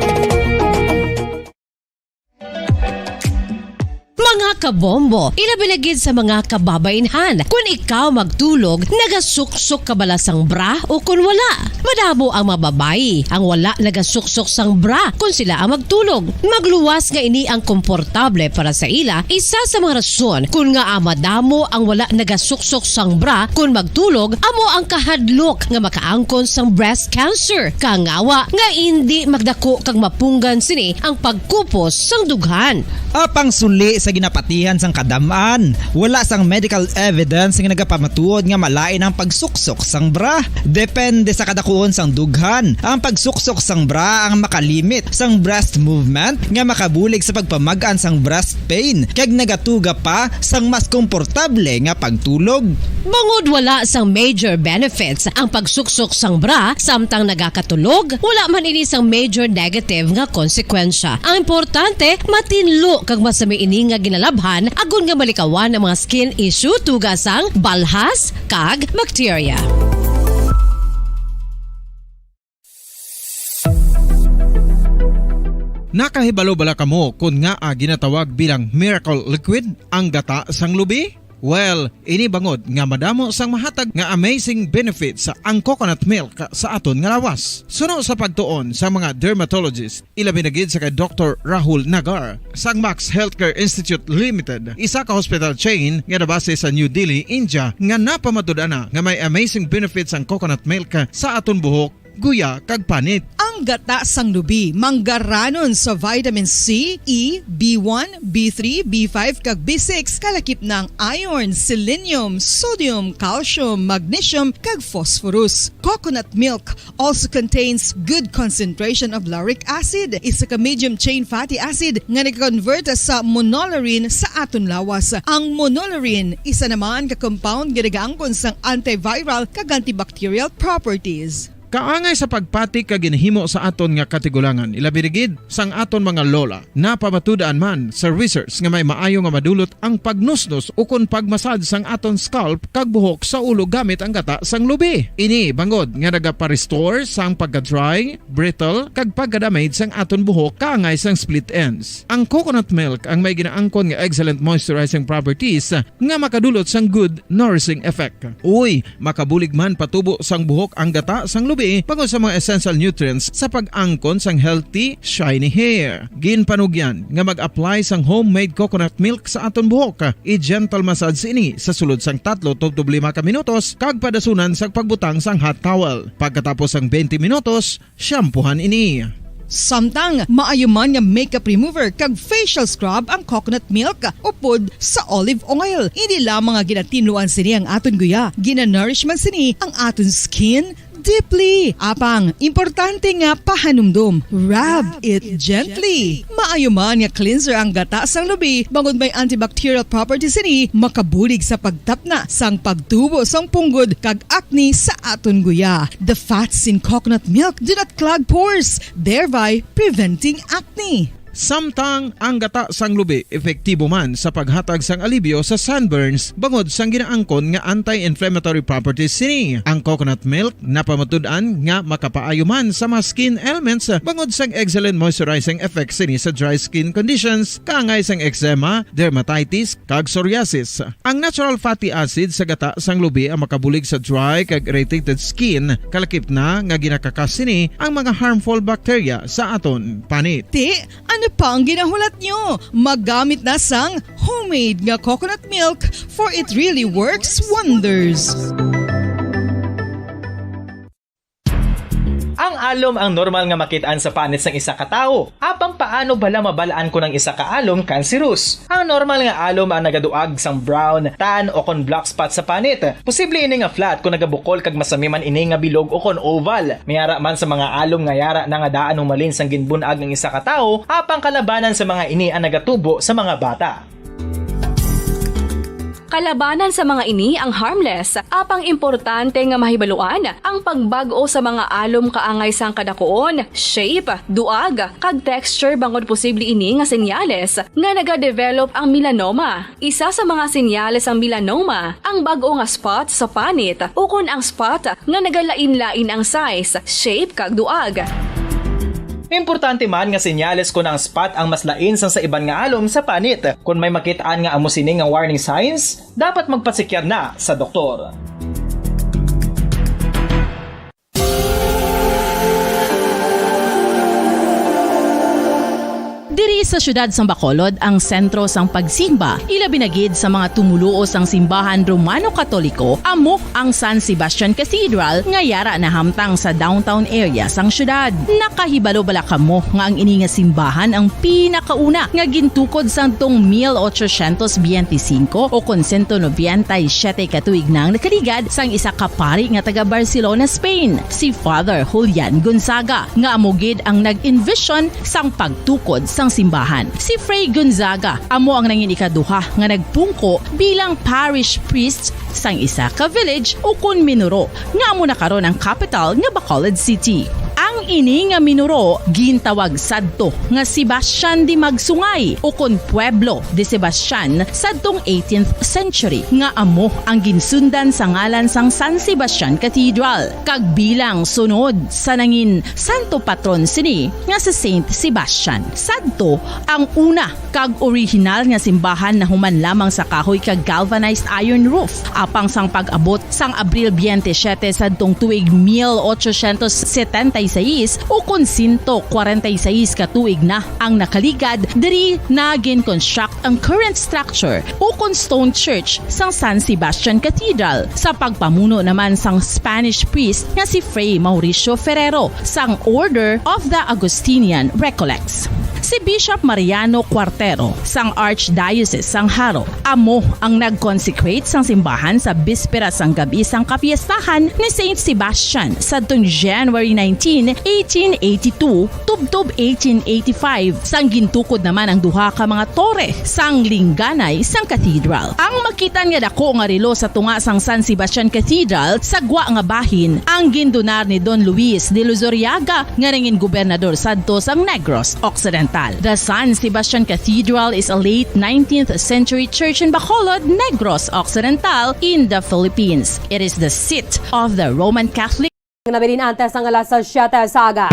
Mga kabombo, ilabi na gid sa mga kababainhan. Kon ikaw magtulog, nagasuksok ka bala sang bra o kon wala? Madamo ang mga babayi ang wala nagasuksok sang bra kon sila ang magtulog. Magluwas nga ini ang komportable para sa ila. Isa sa mga rason kon ngaa madamo ang wala nagasuksok sang bra kon magtulog amo ang kahadlok nga makaangkon sang breast cancer. Kangawa nga indi magdako kag mapunggan sini ang pagkupos sang dughan. Apang suli sa ginapatihan sang kadam-an, wala sang medical evidence nga nagapamatuod nga malain ang pagsuksok sang bra. Depende sa kadakuon sang dughan, ang pagsuksok sang bra ang makalimit sang breast movement nga makabulig sa pagpamag-an sang breast pain kag nagatuga pa sang mas komportable nga pagtulog. Bangod wala sang major benefits ang pagsuksok sang bra samtang nagakatulog, wala man ini sang major negative nga konsekwensya. Ang importante, matinlo kag masami ini nga ginalabhan agod nga malikawan ang mga skin issue tuga sang balhas kag bakterya. Nakahibalo bala kamo kon ngaa ginatawag bilang miracle liquid ang gata sang lubi? Well, ini bangod nga madamo sang mahatag nga amazing benefits ang coconut milk sa aton nga lawas. Suno sa pagtuon sa mga dermatologist, ilabi na gid sa kay Doktor Rahul Nagar sang Max Healthcare Institute Limited, isa ka hospital chain nga nabase sa New Delhi, India, nga napamatud-an na nga may amazing benefits ang coconut milk sa aton buhok, guya, kag panit. Ang gata sang lubi manggaranon sa vitamin C, E, B one, B three, B five, kag B six, kalakip na ang iron, selenium, sodium, calcium, magnesium, kag phosphorus. Coconut milk also contains good concentration of lauric acid, isa ka medium chain fatty acid nga nag-convert sa monolaurin sa aton lawas. Ang monolaurin isa naman ka compound nga nagaangkon sang antiviral kag antibacterial properties. Kaangay sa pagpati kag ginhimo sa aton nga katigulangan, ilabi na gid sang aton mga lola. Napamatud-an man sa research nga may maayo nga madulot ang pagnusnos ukon pagmasad sang aton scalp kag buhok sa ulo gamit ang gata sang lubi. Ini bangod nga nagapa-restore sang pagka-dry, brittle, kag pagka-damage sang aton buhok kaangay sang split ends. Ang coconut milk ang may ginaangkon nga excellent moisturizing properties nga makadulot sang good nourishing effect. Uy, makabulig man patubo sang buhok ang gata sang lubi bangod sa mga essential nutrients sa pag-angkon sang healthy, shiny hair. Ginpanugyan nga mag-apply sang homemade coconut milk sa aton buhok. I-gentle massage ini sa sulod sang tatlo tubtob lima ka minutos kag padasunan sa pagbutang sang hot towel. Pagkatapos sang twenty minutos, shampoohan ini. Samtang maayo man nga makeup remover kag facial scrub ang coconut milk upod sa olive oil. Hindi lamang nga ginatinluan sini ang aton guya, ginanourish man sini ang aton skin deeply. Apang, importante nga pahanumdom, rub it gently. Maayo man nga cleanser ang gata sang lubi, bangod may antibacterial properties sini, makabulig sa pagtapna sang pagtubo sang punggod kag acne sa aton guya. The fats in coconut milk do not clog pores, thereby preventing acne. Samtang ang gata sang lubi epektibo man sa paghatag sang alibyo sa sunburns bangod sang ginaangkon nga anti-inflammatory properties sini. Ang coconut milk napamatud-an nga makapaayo man sa mga skin ailments bangod sang excellent moisturizing effects sini sa dry skin conditions, kaangay sang eczema, dermatitis, kag psoriasis. Ang natural fatty acid sa gata sang lubi ang makabulig sa dry kag irritated skin, kalakip na nga ginakakas sini ang mga harmful bacteria sa aton panit. Ti, ano pa ang ginahulat nyo? Maggamit na sang homemade nga coconut milk, for it really works wonders. Ang alom ang normal nga makit-an sa panit sang isa ka tawo. Apang paano bala mabal-an kon ang isa ka alom kanserus? Ang normal nga alom ang nagaduag sang brown, tan, o kon black spot sa panit. Posible ini nga flat kon nagabukol kag masami man ini nga bilog o kon oval. May ara man sa mga alom nga yara na nga daan humalin sang ginbun-ag ang isa ka tawo, apang kalabanan sa mga ini ang nagatubo sa mga bata. Kalabanan sa mga ini ang harmless, apang importante nga mahibaluan ang pagbag-o sa mga alom kaangay sang kadakuon, shape, duag, kag texture, bangod posible ini nga senyales nga nagadevelop ang melanoma. Isa sa mga senyales sang melanoma ang bag-o nga spot sa panit ukon ang spot nga nagalain-lain ang size, shape, kag duag. May importante man nga senyales kon ang spot ang mas lain sang sa iban nga alom sa panit. Kon may makit-an nga amo sini nga warning signs, dapat magpasikyar na sa doktor. Diri sa siyudad sang Bacolod ang sentro sang pagsimba, ilabi na gid sa mga tumoluo sang simbahan Romano-Katoliko, amo ang San Sebastian Cathedral nga yara nahamtang sa downtown area sang siyudad. Nakahibalo bala kamo nga ang ini nga simbahan ang pinakauna nga gintukod sadtong mil ochocientos biyente singko o kon sento nobenta y siyete ka tuig na ang nakaligad sang isa ka pari nga taga Barcelona, Spain, si Father Julian Gonzaga, nga amo gid ang nag-envision sang pagtukod sang simbahan. Si Fray Gonzaga amo ang nangin ikaduha nga nagpungko bilang parish priest sang isa ka village ukon minuro nga amo na karon ang kapital nga Bacolod City. Ang ini nga minuro gintawag sadto nga Sebastian de Magsungay ukon Pueblo de Sebastian sadtong eighteenth century, nga amo ang ginsundan sa ngalan sang San Sebastian Cathedral, kag bilang sunod sa nangin santo patron sini nga si Saint Sebastian. Sadto ang una kag orihinal nga simbahan nahuman lamang sa kahoy kag galvanized iron roof, apang sang pag-abot sang Abril biyente siyete sadtong tuig mil ochocientos setenta y seis ukon sento kwarenta y seis ka tuig na ang nakaligad, diri na gin-construct ang current structure ukon stone church sang San Sebastian Cathedral sa pagpamuno naman sang Spanish priest nga si Fray Mauricio Ferrero sang Order of the Augustinian Recollects. Si Bishop Mariano Cuartero sang Archdiocese sang Jaro amo ang nag-consecrate sang simbahan sa bispera sang gab-i sang kapiestahan ni Saint Sebastian sadtong January nineteen, eighteen eighty-two, tubtob eighteen eighty-five, sang gintukod naman ang duha ka mga tore sang lingganay sang cathedral. Ang makit-an nga dako nga relo sa tunga sang San Sebastian Cathedral sa gwa nga bahin ang gindunar ni Don Luis de Luzuriaga, nga nangin gobernador sadto sang Negros Occidental. The San Sebastian Cathedral is a late nineteenth century church in Bacolod, Negros Occidental, in the Philippines. It is the seat of the Roman Catholic. Nabilin antes ang alas siyete sa aga.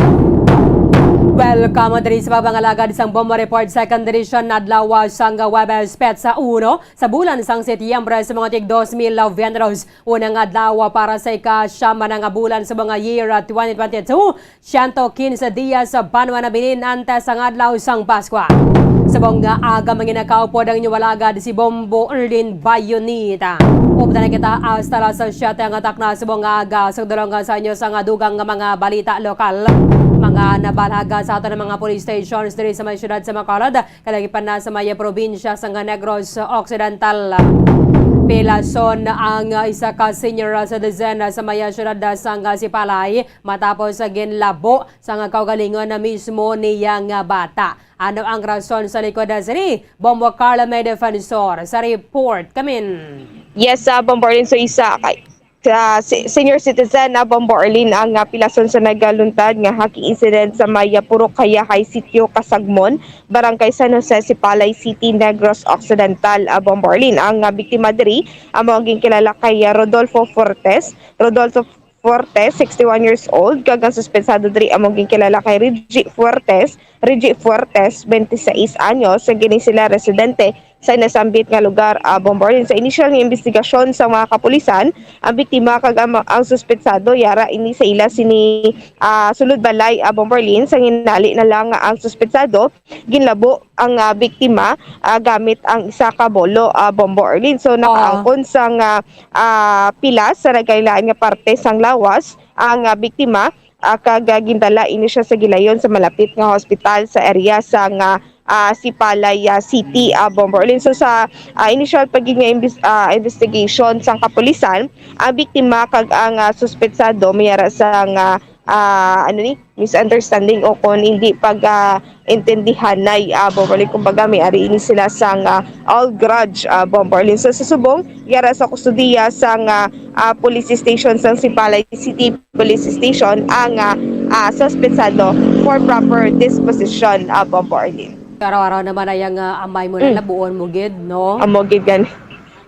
Welcome diri sa pagpangalagad sang Bombo Report, second edition, adlaw sang Huwebes, petsa uno sa bulan sang Setyembre sa mga tig dos mil veintitrés. Unang adlaw para sa ika-siyam na nga bulan sa mga year twenty twenty-two. Siyento quince dias sa banwa nabilin antes ang adlaw sang Paskwa. Subong nga aga, manginakaupod ang inyo alagad, si Bombo Erlin Bayonita. Updan na kita hasta alas siyete nga takna subong nga aga. Sa dulong sa inyo sa nga dugang nga mga balita lokal, mga nabalaga sa aton nga mga police stations diri sa may siyudad sa Bacolod, kalagipan na sa may probinsya sang Negros Occidental. Pilason ang isa ka senior citizen sa may siyudad sang Sipalay matapos ginlabo sang kaugalingon na mismo niya nga bata. Ano ang rason sa likod sini? Bombo Carlo May Defensor sa report kamin. Yes, ah, Bombo Erlin, so isa kay sa si-, senior citizen na Bombo Erlin ang, ah, pilason sa nagaluntad nga hacking incident sa may, ah, Purok Hayahay, Sitio Kasagmon, Barangay San Jose, Sipalay City, Negros Occidental. Ah, Bombo Erlin, ang, ah, biktima diri amo ang ginkilala kay, ah, Rodolfo Fortes. Rodolfo Fortes, sixty-one years old, kag ang suspensado diri amo ginkilala kay Reggie Fuertes, Reggie Fuertes, twenty-six anyos, nga kini sila residente sa nasambit nga lugar, ah, Bombo Erlin. Sa inisyal nga imbestigasyon sa mga kapulisan, ang biktima kag ang, ang suspensado yara ini sa ila sini, ah, sulod balay, ah, Bombo Erlin, sa hinali na lang nga ang suspensado ginlabo ang, ah, biktima, ah, gamit ang isa ka bolo, ah, Bombo Erlin. So, nakaangkon sang, ah, ah, pilas sa nagkalain-lain nga parte sang lawas ang, ah, biktima, ah, kag, ah, gindala ini siya sa gilayon sa malapit nga hospital sa area sang, ah, ah, Sipalay, ah, City, ah, Bombo Erlin. So, sa, ah, initial pa gid nga imbis-, ah, investigation sang kapulisan, ang biktima kag ang, ah, suspetsado may ara sang, ah, ah, ano ni, misunderstanding o kon hindi pag, ah, intindihanay, ah, Bombo Erlin. Kumbaga, may ari ini sila sang, ah, old grudge, ah, Bombo Erlin. So, sa subong, yara sa kustodiya sang, ah, ah, police station sang Sipalay City Police Station ang, ah, ah, suspetsado for proper disposition, ah, Bombo Erlin. Araw-araw naman ay ang, ah, amay mo na Mm. labuon mo gid, no? Amo gid gani.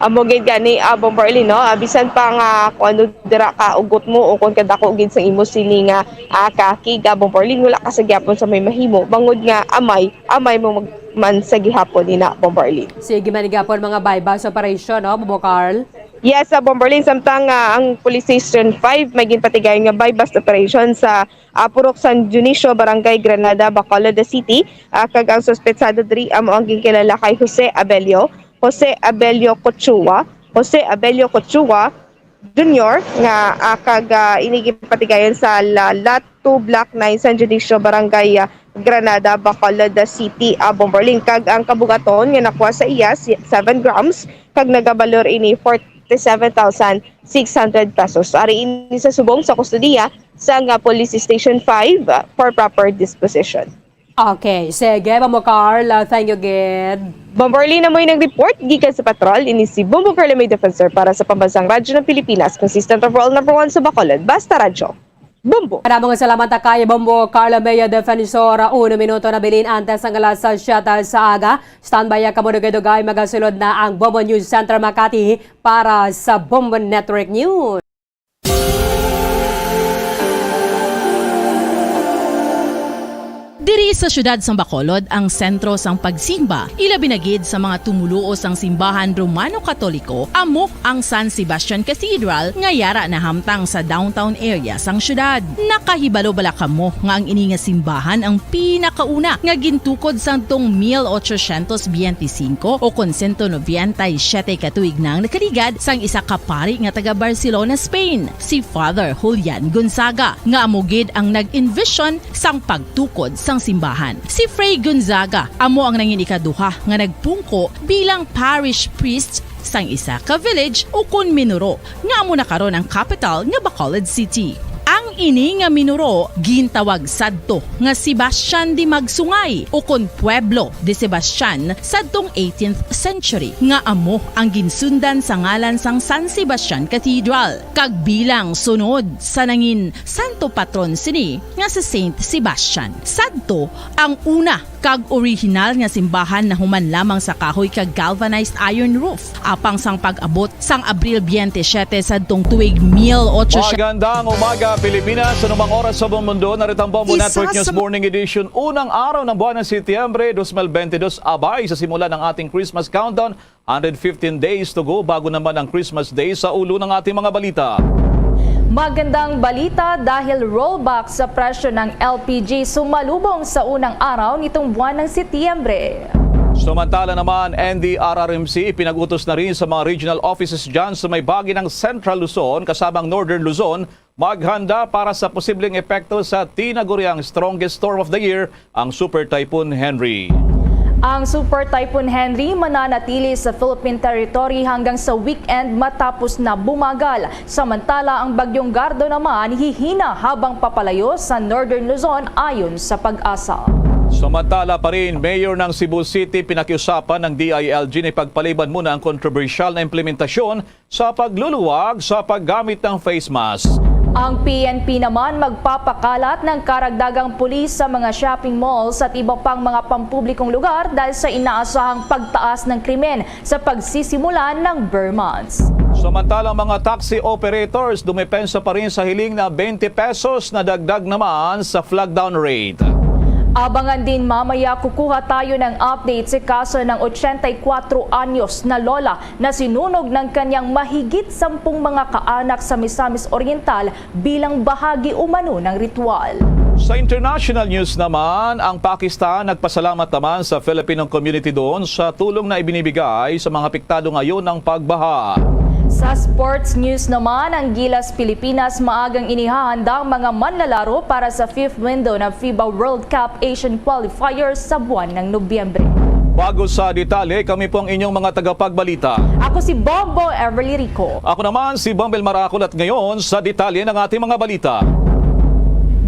Amo gid gani, ah, Bomber Lin, no? Ah, bisan pa nga kung ano dira ka ugot mo o kung kadako gid sa imo sini nga, ah, kakig, ah, Bomber Lin, wala ka sa gyapon sa may mahimo, bangod nga amay, amay mo mag-, man sa gihapon ina, Bomber Lin. Sige man gihapon mga buy-bust operation, no, Bombo Carl? Yes, ah, Bomber Lin, samtang, ah, ang Police Station five may ginpatigayon nga buy-bust operation sa, ah, Purok San Dionisio, Barangay Granada, Bacolod City, ah, kag ang suspetsado diri amo ang ginkilala kay Jose Abelio, Jose Abelio Cochua, Jose Abelio Cochua Junior nga, ah, kag, ah, ini ginpatigayon sa La-, Lot two, Block nine, San Dionisio, Barangay, ah, Granada, Bacolod City, ah, Bomber Lin. Kag ang kabugaton nga nakuha sa iya, si-, seven grams, kag nagabalor ini forty-seven thousand six hundred pesos. Ari ini sa subong sa kustodiya sa nga Police Station five, ah, for proper disposition. Okay, sige, Bombo Carl, ah, thank you gid. Bomber Lin, amo ning report gikan sa patrol, ini si Bombo Carl, may defensor para sa Pambansang Radyo ng Pilipinas, consistent overall number one sa Bacolod. Basta Radyo, Bombo. Kadamo nga salamat ta kay Bombo Carl Maya Defensor. Uno minuto na bilin antes ang alas siyete sa aga. Standby ang kamo, dugay-dugay magasulod na ang Bombo News Center Makati para sa Bombo Network News. Diri sa siyudad sang Bacolod ang sentro sang pagsimba, ilabi na gid sa mga tumoluo sang simbahan Romano Katoliko, amo ang San Sebastian Cathedral nga yara nahamtang sa downtown area sang siyudad. Nakahibalo bala kamo nga ang ini nga simbahan ang pinakauna nga gintukod sadtong mil ochocientos biyente singko o kon sento nobenta y siyete ka tuig na ang nakaligad sang isa ka pari nga taga Barcelona, Spain, si Father Julian Gonzaga, nga amo gid ang nag-envision sang pagtukod sang simbahan. Si Fray Gonzaga amo ang nangin ikaduha nga nagpungko bilang parish priest sang isa ka village ukon minuro nga amo na karon ang kapital nga Bacolod City. Ang ini nga minuro gintawag sadto nga Sebastian de Magsungay ukon Pueblo de Sebastian sadtong eighteenth century, nga amo ang ginsundan sa ngalan sang San Sebastian Cathedral, kag bilang sunod sa nangin santo patron sini nga si Saint Sebastian. Sadto ang una kag orihinal nga simbahan nahuman lamang sa kahoy kag galvanized iron roof, apang sang pag-abot sang Abril biyente siyete sadtong tuig mil ochocientos. Magandang umaga, Pilipinas. Anumang oras sa buong mundo, narito ang Bombo Network News Morning Edition. Unang araw ng buwan ng Setyembre, dos mil bente dos. Abay, sa simula ng ating Christmas countdown, hundred fifteen days to go bago naman ang Christmas Day. Sa ulo ng ating mga balita. Magandang balita dahil rollback sa presyo ng L P G sumalubong sa unang araw nitong buwan ng Setyembre. Samantala naman, N D R R M C ipinag-utos na rin sa mga regional offices dyan sa may bahagi ng Central Luzon, kasamang Northern Luzon, maghanda para sa posibleng epekto sa tinaguriang strongest storm of the year, ang Super Typhoon Henry. Ang Super Typhoon Henry mananatili sa Philippine territory hanggang sa weekend matapos na bumagal. Samantala, ang Bagyong Gardo naman hihina habang papalayo sa Northern Luzon, ayon sa PAGASA. Samantala pa rin, Mayor ng Cebu City, pinakiusapan ng D I L G na ipagpaliban muna ang kontrobersyal na implementasyon sa pagluluwag sa paggamit ng face mask. Ang P N P naman magpapakalat ng karagdagang pulis sa mga shopping malls at iba pang mga pampublikong lugar dahil sa inaasahang pagtaas ng krimen sa pagsisimula ng ber months. Samantalang, mga taxi operators dumepensa pa rin sa hiling na twenty pesos na dagdag naman sa flag down rate. Abangan din mamaya, kukuha tayo ng update sa kaso ng ochenta y kuatro anyos na lola na sinunog ng kanyang mahigit sampung mga kaanak sa Misamis Oriental bilang bahagi umano ng ritual. Sa international news naman, ang Pakistan nagpasalamat naman sa Filipino community doon sa tulong na ibinibigay sa mga apektado ngayon ng pagbaha. Sa sports news naman, ang Gilas Pilipinas maagang inihahanda ang mga manlalaro para sa fifth window ng FIBA World Cup Asian Qualifiers sa buwan ng Nobyembre. Bago sa detalye, kami po ang inyong mga tagapagbalita. Ako si Bombo Everly Rico. Ako naman si Bambel Maracol at ngayon sa detalye ng ating mga balita.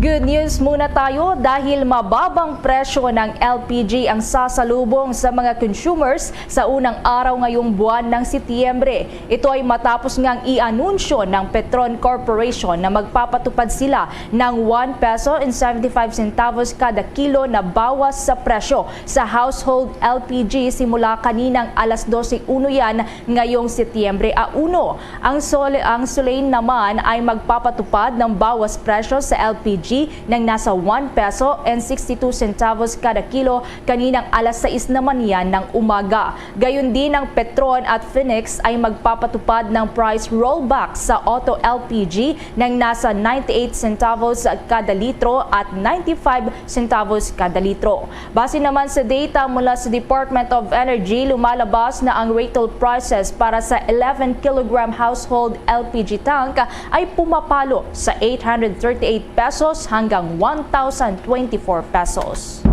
Good news muna tayo dahil mababang presyo ng L P G ang sasalubong sa mga consumers sa unang araw ngayong buwan ng Setyembre. Ito ay matapos ngang i-anunsyo ng Petron Corporation na magpapatupad sila ng one peso and seventy-five centavos kada kilo na bawas sa presyo sa household L P G simula kaninang alas dose uno yan ngayong Setyembre a uno. Ang Sol-, ang Solane naman ay magpapatupad ng bawas presyo sa L P G ng nasa one peso and sixty-two centavos kada kilo kaninang alas sais naman yan ng umaga. Gayon din, ang Petron at Phoenix ay magpapatupad ng price rollback sa auto L P G ng nasa ninety-eight centavos kada litro at ninety-five centavos kada litro. Base naman sa data mula sa Department of Energy, lumalabas na ang retail prices para sa eleven kilogram household L P G tank ay pumapalo sa eight hundred thirty-eight pesos hanggang one thousand twenty-four pesos.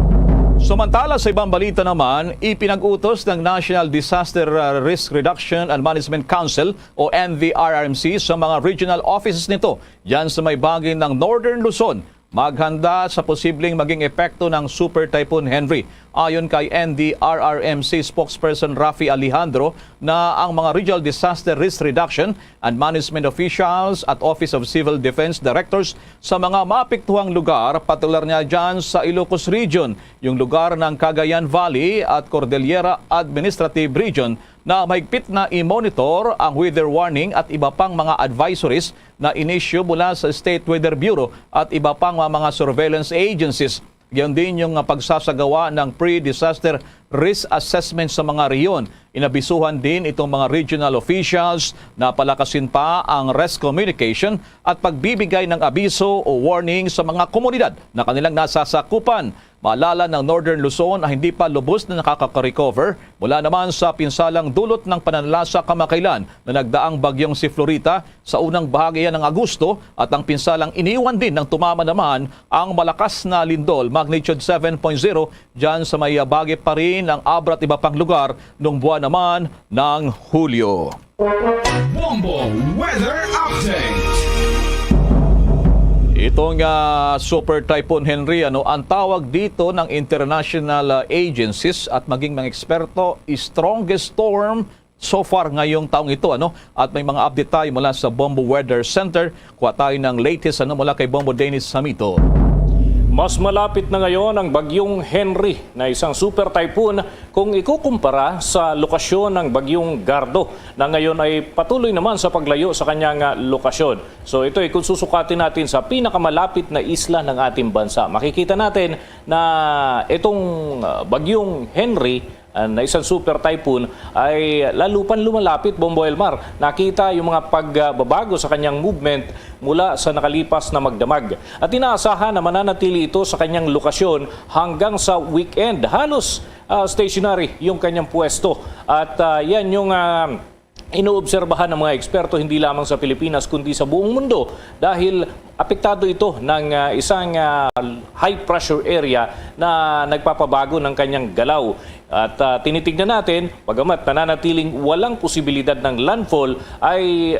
Samantala, sa ibang balita naman, ipinag-utos ng National Disaster uh, Risk Reduction and Management Council o N D R R M C sa mga regional offices nito dyan sa may bahagi ng Northern Luzon maghanda sa posibleng maging epekto ng Super Typhoon Henri. Ayon kay N D R R M C spokesperson Rafi Alejandro na ang mga Regional Disaster Risk Reduction and Management Officials at Office of Civil Defense Directors sa mga maapektuhang lugar, partikular niya dyan sa Ilocos Region, yung lugar ng Cagayan Valley at Cordillera Administrative Region, na mahigpit na i-monitor ang weather warning at iba pang mga advisories na inisyu mula sa State Weather Bureau at iba pang mga, mga surveillance agencies. Gayon din yung, ah, pagsasagawa ng pre-disaster risk assessment sa mga rehiyon. Inabisuhan din itong mga regional officials na palakasin pa ang risk communication at pagbibigay ng abiso o warning sa mga komunidad na kanilang nasasakupan. Maalala ng Northern Luzon na hindi pa lubos na nakaka-recover mula naman sa pinsalang dulot ng pananalasa kamakailan na nagdaang bagyong si Florita sa unang bahagi ng Agosto, at ang pinsalang iniwan din ng tumama naman ang malakas na lindol, magnitude seven point zero, dyan sa may bahagi pa rin ng Abra at iba pang lugar nung buwan naman ng Hulyo. Bombo Weather Update. Itong ah, Super Typhoon Henri, ano, ang tawag dito ng international ah, agencies at maging mga eksperto, strongest storm so far ngayong taong ito, ano? At may mga update tayo mula sa Bombo Weather Center. Kuha tayo ng latest, ano, mula kay Bombo Dennis Samito. Mas malapit na ngayon ang Bagyong Henri na isang super typhoon kung ikukumpara sa lokasyon ng Bagyong Gardo na ngayon ay patuloy naman sa paglayo sa kanyang ah, lokasyon. So ito ay kung susukatin natin sa pinakamalapit na isla ng ating bansa. Makikita natin na itong ah, Bagyong Henri ah, na isang super typhoon ay lalo pang lumalapit, Bombo Elmar. Nakita yung mga pagbabago sa kanyang movement mula sa nakalipas na magdamag. At inaasahan na mananatili ito sa kanyang lokasyon hanggang sa weekend. Halos ah, stationary yung kanyang pwesto. At ah, yan yung ah, inoobserbahan ng mga eksperto hindi lamang sa Pilipinas kundi sa buong mundo dahil apektado ito ng ah, isang ah, high pressure area na nagpapabago ng kanyang galaw. At ah, tinitignan natin, bagamat nananatiling walang posibilidad ng landfall, ay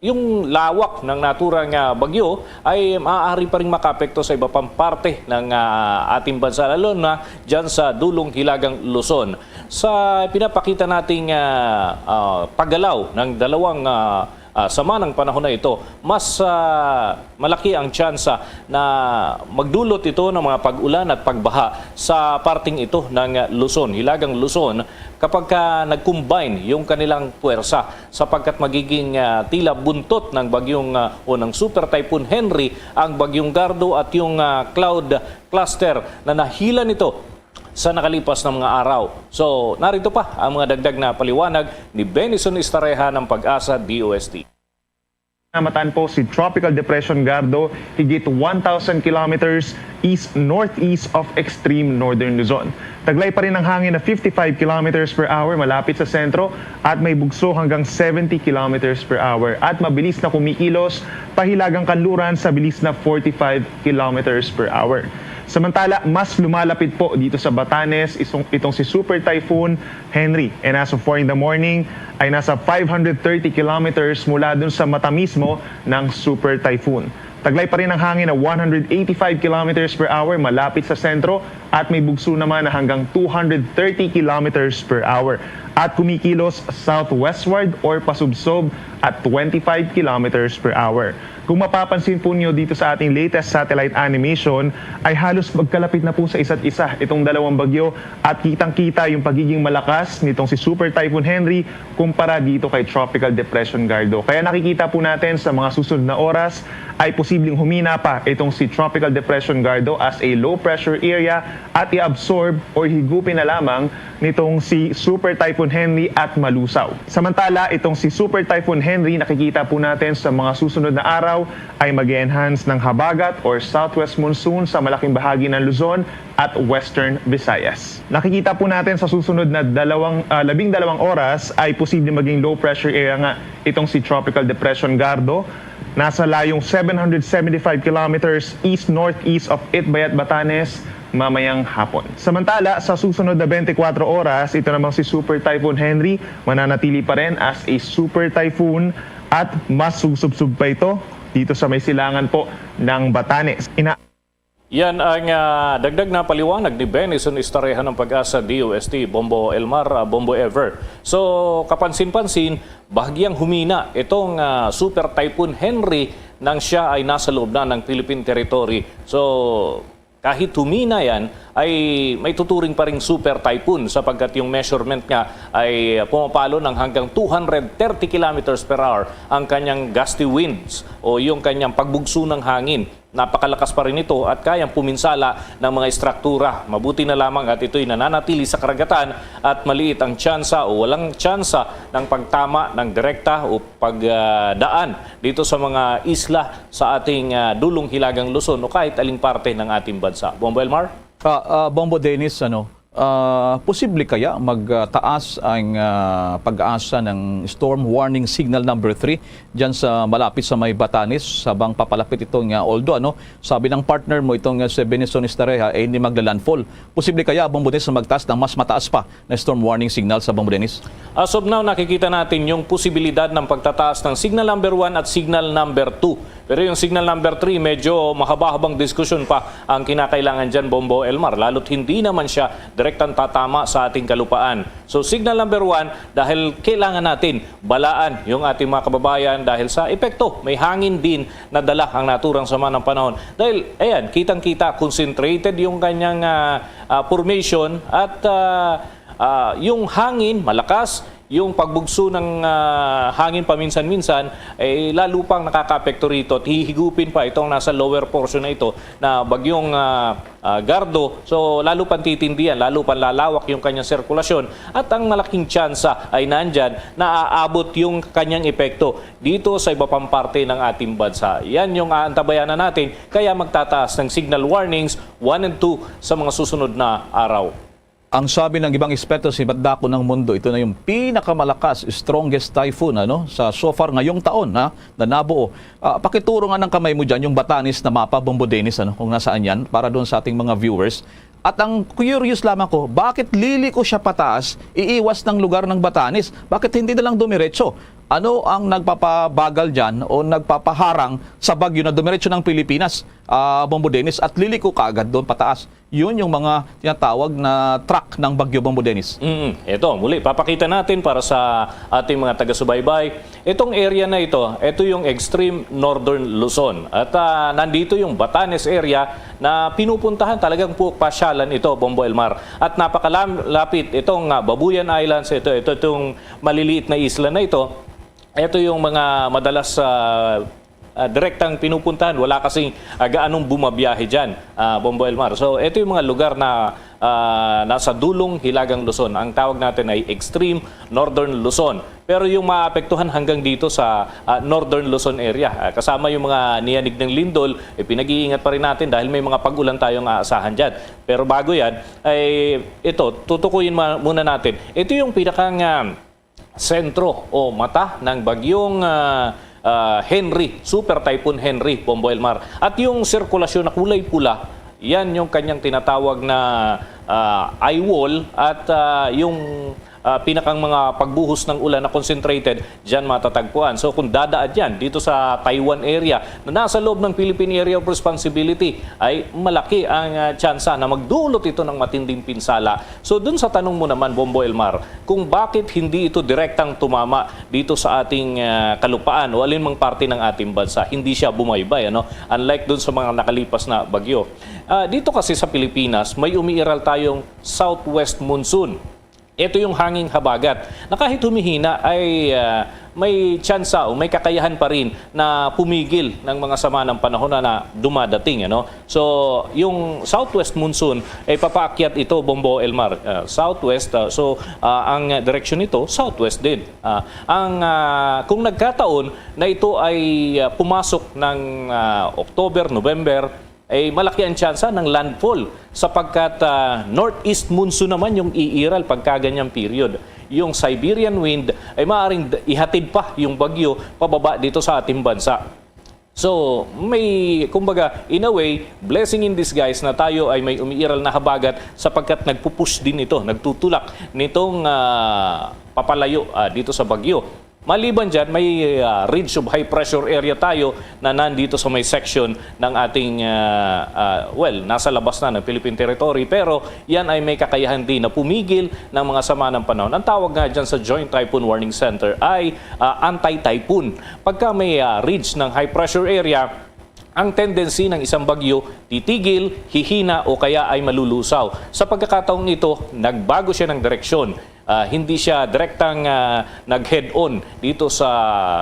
yung lawak ng naturang ah, bagyo ay maaari pa ring makaapekto sa iba pang parte ng ah, ating bansa, lalo na dyan sa dulong Hilagang Luzon. Sa pinapakita nating ah, ah, paggalaw ng dalawang ah, ah, sama ng panahon na ito, mas ah, malaki ang tsansa na magdulot ito ng mga pag-ulan at pagbaha sa parteng ito ng Luzon, Hilagang Luzon, kapag ka nag-combine yung kanilang puwersa, sapagkat magiging ah, tila buntot ng bagyong ah, o ng Super Typhoon Henri ang Bagyong Gardo at yung ah, cloud cluster na nahila nito sa nakalipas na mga araw. So, narito pa ang mga dagdag na paliwanag ni Benison Estareja ng PAGASA D O S T. Namatan po si Tropical Depression Gardo higit one thousand kilometers east-northeast of extreme northern Luzon. Taglay pa rin ang hangin na fifty-five kilometers per hour malapit sa sentro at may bugso hanggang seventy kilometers per hour at mabilis na kumikilos pahilagang kanluran sa bilis na forty-five kilometers per hour. Samantala, mas lumalapit po dito sa Batanes itong, itong si Super Typhoon Henri. And as of four in the morning, ay nasa five hundred thirty kilometers mula dun sa mata mismo ng Super Typhoon. Taglay pa rin ang hangin na one hundred eighty-five kilometers per hour malapit sa sentro at may bugso naman na hanggang two hundred thirty kilometers per hour at kumikilos southwestward or pasubsob at twenty-five kilometers per hour. Kung mapapansin po niyo dito sa ating latest satellite animation, ay halos magkalapit na po sa isa't isa itong dalawang bagyo at kitang-kita yung pagiging malakas nitong si Super Typhoon Henry kumpara dito kay Tropical Depression Gardo. Kaya nakikita po natin sa mga susunod na oras ay posibleng humina pa itong si Tropical Depression Gardo as a low pressure area at i-absorb or higupin na lamang nitong si Super Typhoon Henry at malusaw. Samantala, itong si Super Typhoon Henry, nakikita po natin sa mga susunod na araw ay mag-enhance ng habagat or southwest monsoon sa malaking bahagi ng Luzon at Western Visayas. Nakikita po natin sa susunod na dalawang, ah, labing dalawang oras ay posible maging low pressure area nga itong si Tropical Depression Gardo. Nasa layong seven hundred seventy-five kilometers east-northeast of Itbayat, Batanes, mamayang hapon. Samantala, sa susunod na twenty-four oras, ito namang si Super Typhoon Henry mananatili pa rin as a super typhoon at mas susubsob pa ito dito sa may silangan po ng Batanes. Ina- Yan ang, ah, dagdag na paliwanag ni Benison Estareha ng PAGASA D O S T, Bombo Elmar, ah, Bombo Ever. So, kapansin-pansin, bahagyang humina itong, ah, Super Typhoon Henry nang siya ay nasa loob na ng Philippine territory. So, kahit humina yan, ay may tuturing pa ring super typhoon sapagkat yung measurement nga ay pumapalo ng hanggang two hundred thirty kilometers per hour ang kanyang gusty winds o yung kanyang pagbugso ng hangin. Napakalakas pa rin ito at kayang puminsala ng mga istruktura. Mabuti na lamang at ito'y nananatili sa karagatan at maliit ang tsansa o walang tsansa ng pagtama ng direkta o pagdaan dito sa mga isla sa ating, ah, dulong Hilagang Luzon o kahit aling parte ng ating bansa. Bombo Elmar? Ah, ah, Bombo Dennis, ano, ah, posible kaya magtaas ang, ah, PAGASA ng storm warning signal number three diyan sa malapit sa may Batanes, sabang papalapit ito nga, although, ano, sabi ng partner mo, itong, ah, si Benison Estareha, eh, hindi magla-landfall. Posible kaya, Bombo Dennis, na magtaas ng mas mataas pa na storm warning signal sa Bombo Dennis? As of now, nakikita natin yung posibilidad ng pagtataas ng signal number one at signal number two. Pero yung signal number three, medyo mahaba-habang diskusyon pa ang kinakailangan dyan, Bombo Elmar, lalo't hindi naman siya direktang tatama sa ating kalupaan. So, signal number one, dahil kailangan natin balaan yung ating mga kababayan dahil sa epekto, may hangin din na dala ang naturang sama ng panahon. Dahil, ayan, kitang-kita, concentrated yung kanyang, ah, ah, formation at, ah, ah, yung hangin malakas, yung pagbugso ng, ah, hangin paminsan-minsan, eh, lalo pang nakakaapekto rito at hihigupin pa itong nasa lower portion na ito na bagyong, ah, ah, Gardo. So, lalo pang titindihan, lalo pang lalawak yung kanyang sirkulasyon at ang malaking tsansa ay nandyan na aabot yung kanyang epekto dito sa iba pang parte ng ating bansa. Yan yung aantabayanan natin, kaya magtataas ng signal warnings one and two sa mga susunod na araw. Ang sabi ng ibang eksperto, si Batdako ng Mundo, ito na yung pinakamalakas, strongest typhoon, ano, sa so far ngayong taon, ha, na nabuo. Ah, pakituro nga ng kamay mo dyan, yung Batanes na mapa, Bombo Dennis, ano, kung nasaan yan, para doon sa ating mga viewers. At ang curious lamang ko, bakit liliko siya pataas, iiwas ng lugar ng Batanes? Bakit hindi na lang dumiretso? Ano ang nagpapabagal dyan o nagpapaharang sa bagyo na dumiretso ng Pilipinas, ah, Bombo Dennis, at liliko kaagad doon pataas? Yun yung mga tinatawag na track ng Bagyo Bombo Dennis. Mm, ito, muli, papakita natin para sa ating mga taga-subaybay. Itong area na ito, ito yung extreme northern Luzon. At, ah, nandito yung Batanes area na pinupuntahan. Talagang pu-, pasyalan ito, Bombo Elmar. At napakalapit itong, ah, Babuyan Islands. Ito, ito itong maliliit na isla na ito. Ito yung mga madalas, ah, ah, direktang pinupuntahan. Wala kasing, ah, gaanong bumabiyahe dyan, ah, Bombo Elmar. So, ito yung mga lugar na, ah, nasa dulong Hilagang Luzon. Ang tawag natin ay extreme northern Luzon. Pero yung maapektuhan hanggang dito sa, ah, northern Luzon area, ah, kasama yung mga niyanig ng lindol, eh, pinag-iingat pa rin natin dahil may mga pag-ulan tayong aasahan dyan. Pero bago yan, ay ito, tutukuyin ma-, muna natin. Ito yung pinakang, ah, sentro o mata ng bagyong, ah, ah, Henry, Super Typhoon Henry, Bombo Elmar. At yung sirkulasyon na kulay pula, yan yung kanyang tinatawag na, ah, eye wall at, ah, yung ah, pinakang mga pagbuhos ng ulan na concentrated, diyan matatagpuan. So kung dadaad yan dito sa Taiwan area na nasa loob ng Philippine Area of Responsibility, ay malaki ang ah, tsansa na magdulot ito ng matinding pinsala. So dun sa tanong mo naman, Bombo Elmar, kung bakit hindi ito direktang tumama dito sa ating ah, kalupaan o alinmang parte ng ating bansa, hindi siya bumaybay, ano? Unlike dun sa mga nakalipas na bagyo. Ah, dito kasi sa Pilipinas, may umiiral tayong southwest monsoon. Ito yung hanging habagat na kahit humihina ay ah, may tsansa o may kakayahan pa rin na pumigil ng mga sama ng panahon na, na dumadating, ano? So, yung southwest monsoon ay papaakyat ito, Bombo Elmar, ah, southwest. Ah, so, ah, ang direksyon nito southwest din. Ah, ang ah, kung nagkataon na ito ay ah, pumasok ng ah, October, November, ay malaki ang tsansa ng landfall sapagkat ah, northeast monsoon naman yung iiral pagka ganyang period. Yung Siberian wind ay maaaring d- ihatid pa yung bagyo pababa dito sa ating bansa. So, may, kumbaga, in a way, blessing in disguise na tayo ay may umiiral na habagat sapagkat nagpupush din ito, nagtutulak nitong ah, papalayo ah, dito sa bagyo. Maliban dyan, may ah, ridge of high pressure area tayo na nandito sa may section ng ating, ah, ah, well, nasa labas na ng Philippine territory, pero yan ay may kakayahan din na pumigil ng mga sama ng panahon. Ang tawag nga dyan sa Joint Typhoon Warning Center ay ah, anti-typhoon. Pagka may ah, ridge ng high pressure area, ang tendency ng isang bagyo, titigil, hihina o kaya ay malulusaw. Sa pagkakataong ito, nagbago siya ng direksyon. Ah, hindi siya direktang ah, nag-head-on dito sa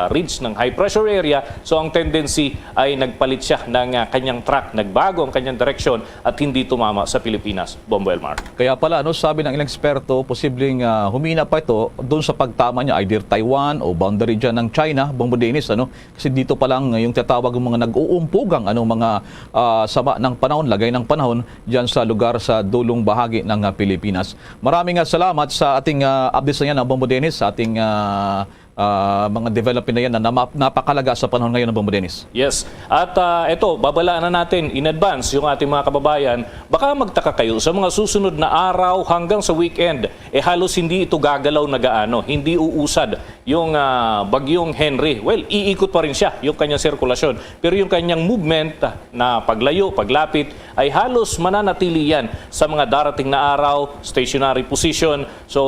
ridge ng high pressure area. So ang tendency ay nagpalit siya ng ah, kanyang track, nagbago ang kanyang direksyon at hindi tumama sa Pilipinas. Bombo Elmar. Kaya pala, ano, sabi ng ilang eksperto, posibleng ah, humina pa ito doon sa pagtama niya, either Taiwan o boundary dyan ng China, Bombo Dennis, ano? Kasi dito pa lang yung tatawag ng mga nag-uumpugang, ano, mga ah, sama ng panahon, lagay ng panahon dyan sa lugar sa dulong bahagi ng ah, Pilipinas. Maraming ah, salamat sa ating ah, updates na yan, ah, Bombo Dennis, sa ating ah, ah, mga development na yan na nama- napakalaga sa panahon ngayon, Bombo Dennis. Yes. At ah, eto, babalaan na natin in advance yung ating mga kababayan. Baka magtaka kayo, sa mga susunod na araw hanggang sa weekend, eh halos hindi ito gagalaw na gaano, hindi uusad yung ah, bagyong Henry. Well, iikot pa rin siya yung kanyang sirkulasyon. Pero yung kanyang movement ah, na paglayo, paglapit, ay halos mananatili yan sa mga darating na araw, stationary position. So,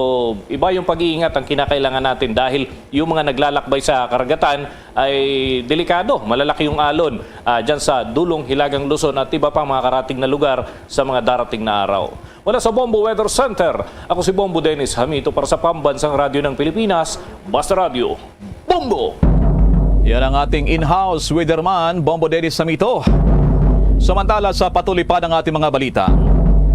iba yung pag-iingat ang kinakailangan natin dahil yung mga naglalakbay sa karagatan ay delikado, malalaki yung alon ah, dyan sa Dulong, Hilagang Luzon at iba pang mga karating na lugar sa mga darating na araw. Mula sa Bombo Weather Center, ako si Bombo Dennis Hamito para sa Pambansang Radyo ng Pilipinas, Basta Radyo, Bombo! Yan ang ating in-house weatherman, Bombo Dennis Samito. Samantala, sa patuloy pa ng ating mga balita,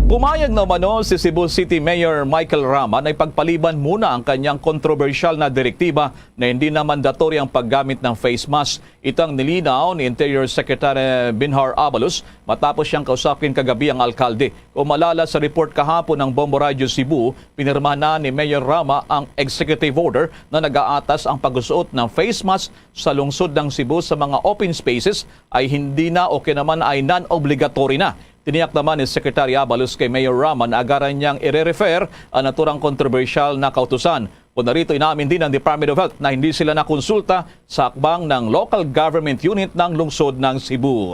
pumayag na umano si Cebu City Mayor Michael Rama na ipagpaliban muna ang kanyang kontrobersyal na direktiba na hindi na mandatory ang paggamit ng face mask. Ito ang nilinaw ni Interior Secretary Benhur Abalos matapos siyang kausapin kagabi ang alkalde. Kung maalala sa report kahapon ng Bombo Radyo Cebu, pinirmahan na ni Mayor Rama ang executive order na nag-aatas ang pagsuot ng face mask sa lungsod ng Cebu sa mga open spaces ay hindi na o kaya naman ay non-obligatory na. Tiniyak naman ni Secretary Abalos kay Mayor Rama na agaran niyang ire-refer ang naturang kontrobersyal na kautusan. Kung narito, inamin din ng Department of Health na hindi sila nakonsulta sa hakbang ng local government unit ng lungsod ng Cebu.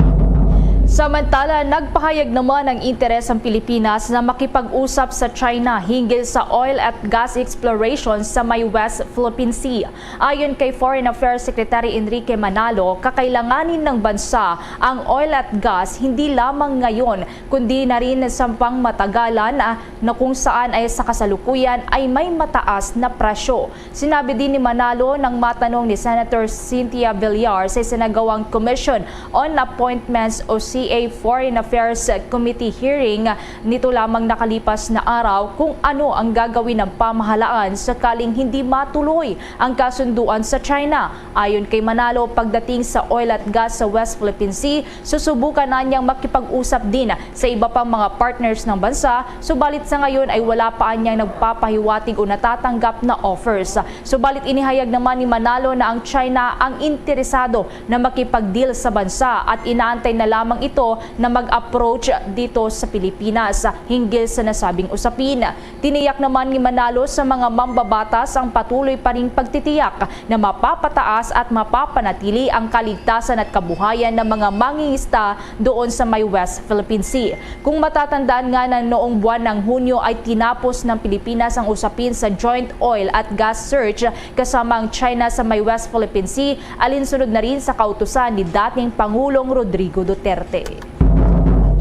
Samantala, nagpahayag naman ang interes ang Pilipinas na makipag-usap sa China hinggil sa oil at gas exploration sa may West Philippine Sea. Ayon kay Foreign Affairs Secretary Enrique Manalo, kakailanganin ng bansa ang oil at gas hindi lamang ngayon, kundi na rin sa pangmatagalan, ah, na kung saan ay sa kasalukuyan ay may mataas na presyo. Sinabi din ni Manalo nang matanong ni Senator Cynthia Villar sa isinagawang Commission on Appointments o C A Foreign Affairs Committee hearing nito lamang nakalipas na araw kung ano ang gagawin ng pamahalaan sakaling hindi matuloy ang kasunduan sa China. Ayon kay Manalo, pagdating sa oil at gas sa West Philippine Sea, susubukan na niyang makipag-usap din sa iba pang mga partners ng bansa, subalit sa ngayon ay wala pa anyang nagpapahiwatig o natatanggap na offers. Subalit inihayag naman ni Manalo na ang China ang interesado na makipag-deal sa bansa at inaantay na lamang ito na mag-approach dito sa Pilipinas hinggil sa nasabing usapin. Tiniyak naman ni Manalo sa mga mambabatas ang patuloy pa ring pagtitiyak na mapapataas at mapapanatili ang kaligtasan at kabuhayan ng mga mangingista doon sa may West Philippine Sea. Kung matatandaan nga na noong buwan ng Hunyo ay tinapos ng Pilipinas ang usapin sa joint oil at gas search kasama ang China sa may West Philippine Sea, alinsunod na rin sa kautusan ni dating Pangulong Rodrigo Duterte.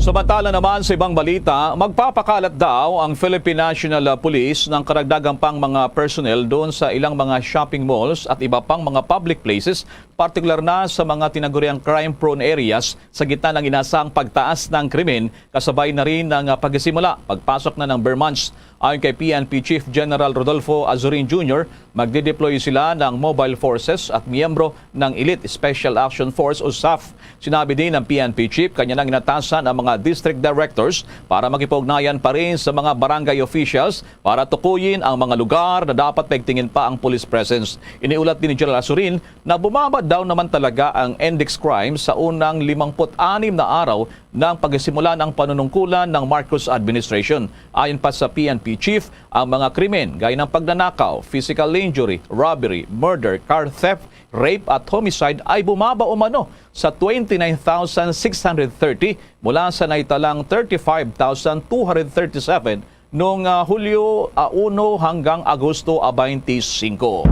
Samantala naman sa ibang balita, magpapakalat daw ang Philippine National Police ng karagdagan pang mga personnel doon sa ilang mga shopping malls at iba pang mga public places, partikular na sa mga tinaguriang crime-prone areas, sa gitna ng inasang pagtaas ng krimen kasabay na rin ng, ah, pagsisimula, pagpasok na ng ber months. Ayon kay P N P Chief General Rodolfo Azurin Junior, magdideploy sila ng mobile forces at miyembro ng Elite Special Action Force o SAF. Sinabi din ng P N P Chief, kanya nang inatasan ang mga district directors para makipag-ugnayan pa rin sa mga barangay officials para tukuyin ang mga lugar na dapat maigtingin pa ang police presence. Iniulat din ni General Azurin na bumaba daw naman talaga ang index crime sa unang limangput anim na araw ng pagsimula ng panunungkulan ng Marcos administration. Ayon pa sa P N P chief, ang mga krimen gaya ng pagnanakaw, physical injury, robbery, murder, car theft, rape at homicide ay bumaba umano sa twenty-nine thousand six hundred thirty mula sa naitalang thirty-five thousand two hundred thirty-seven noong, ah, Hulyo, ah, uno hanggang Agosto, ah, twenty-five.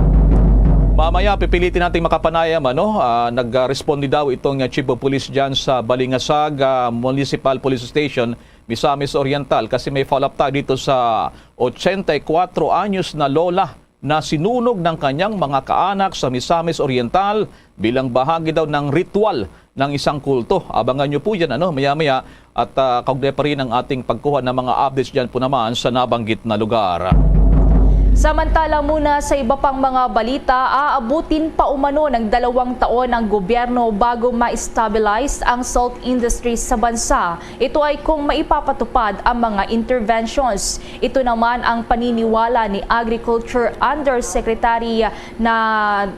Mamaya, pipilitin nating makapanayam, ano, ah, nagresponde daw itong, ah, Chief of Police dyan sa Balingasag, ah, Municipal Police Station, Misamis Oriental, kasi may follow-up tayo dito sa ochenta y cuatro anyos na lola na sinunog ng kanyang mga kaanak sa Misamis Oriental bilang bahagi daw ng ritual ng isang kulto. Abangan niyo po yan, ano, maya-maya. At, ah, kaugnay pa rin ang ating pagkuha ng mga updates dyan po naman sa nabanggit na lugar. Samantala muna sa iba pang mga balita, aabutin pa umano ng dalawang taon ang gobyerno bago ma-stabilize ang salt industry sa bansa. Ito ay kung maipapatupad ang mga interventions. Ito naman ang paniniwala ni Agriculture Undersecretary na,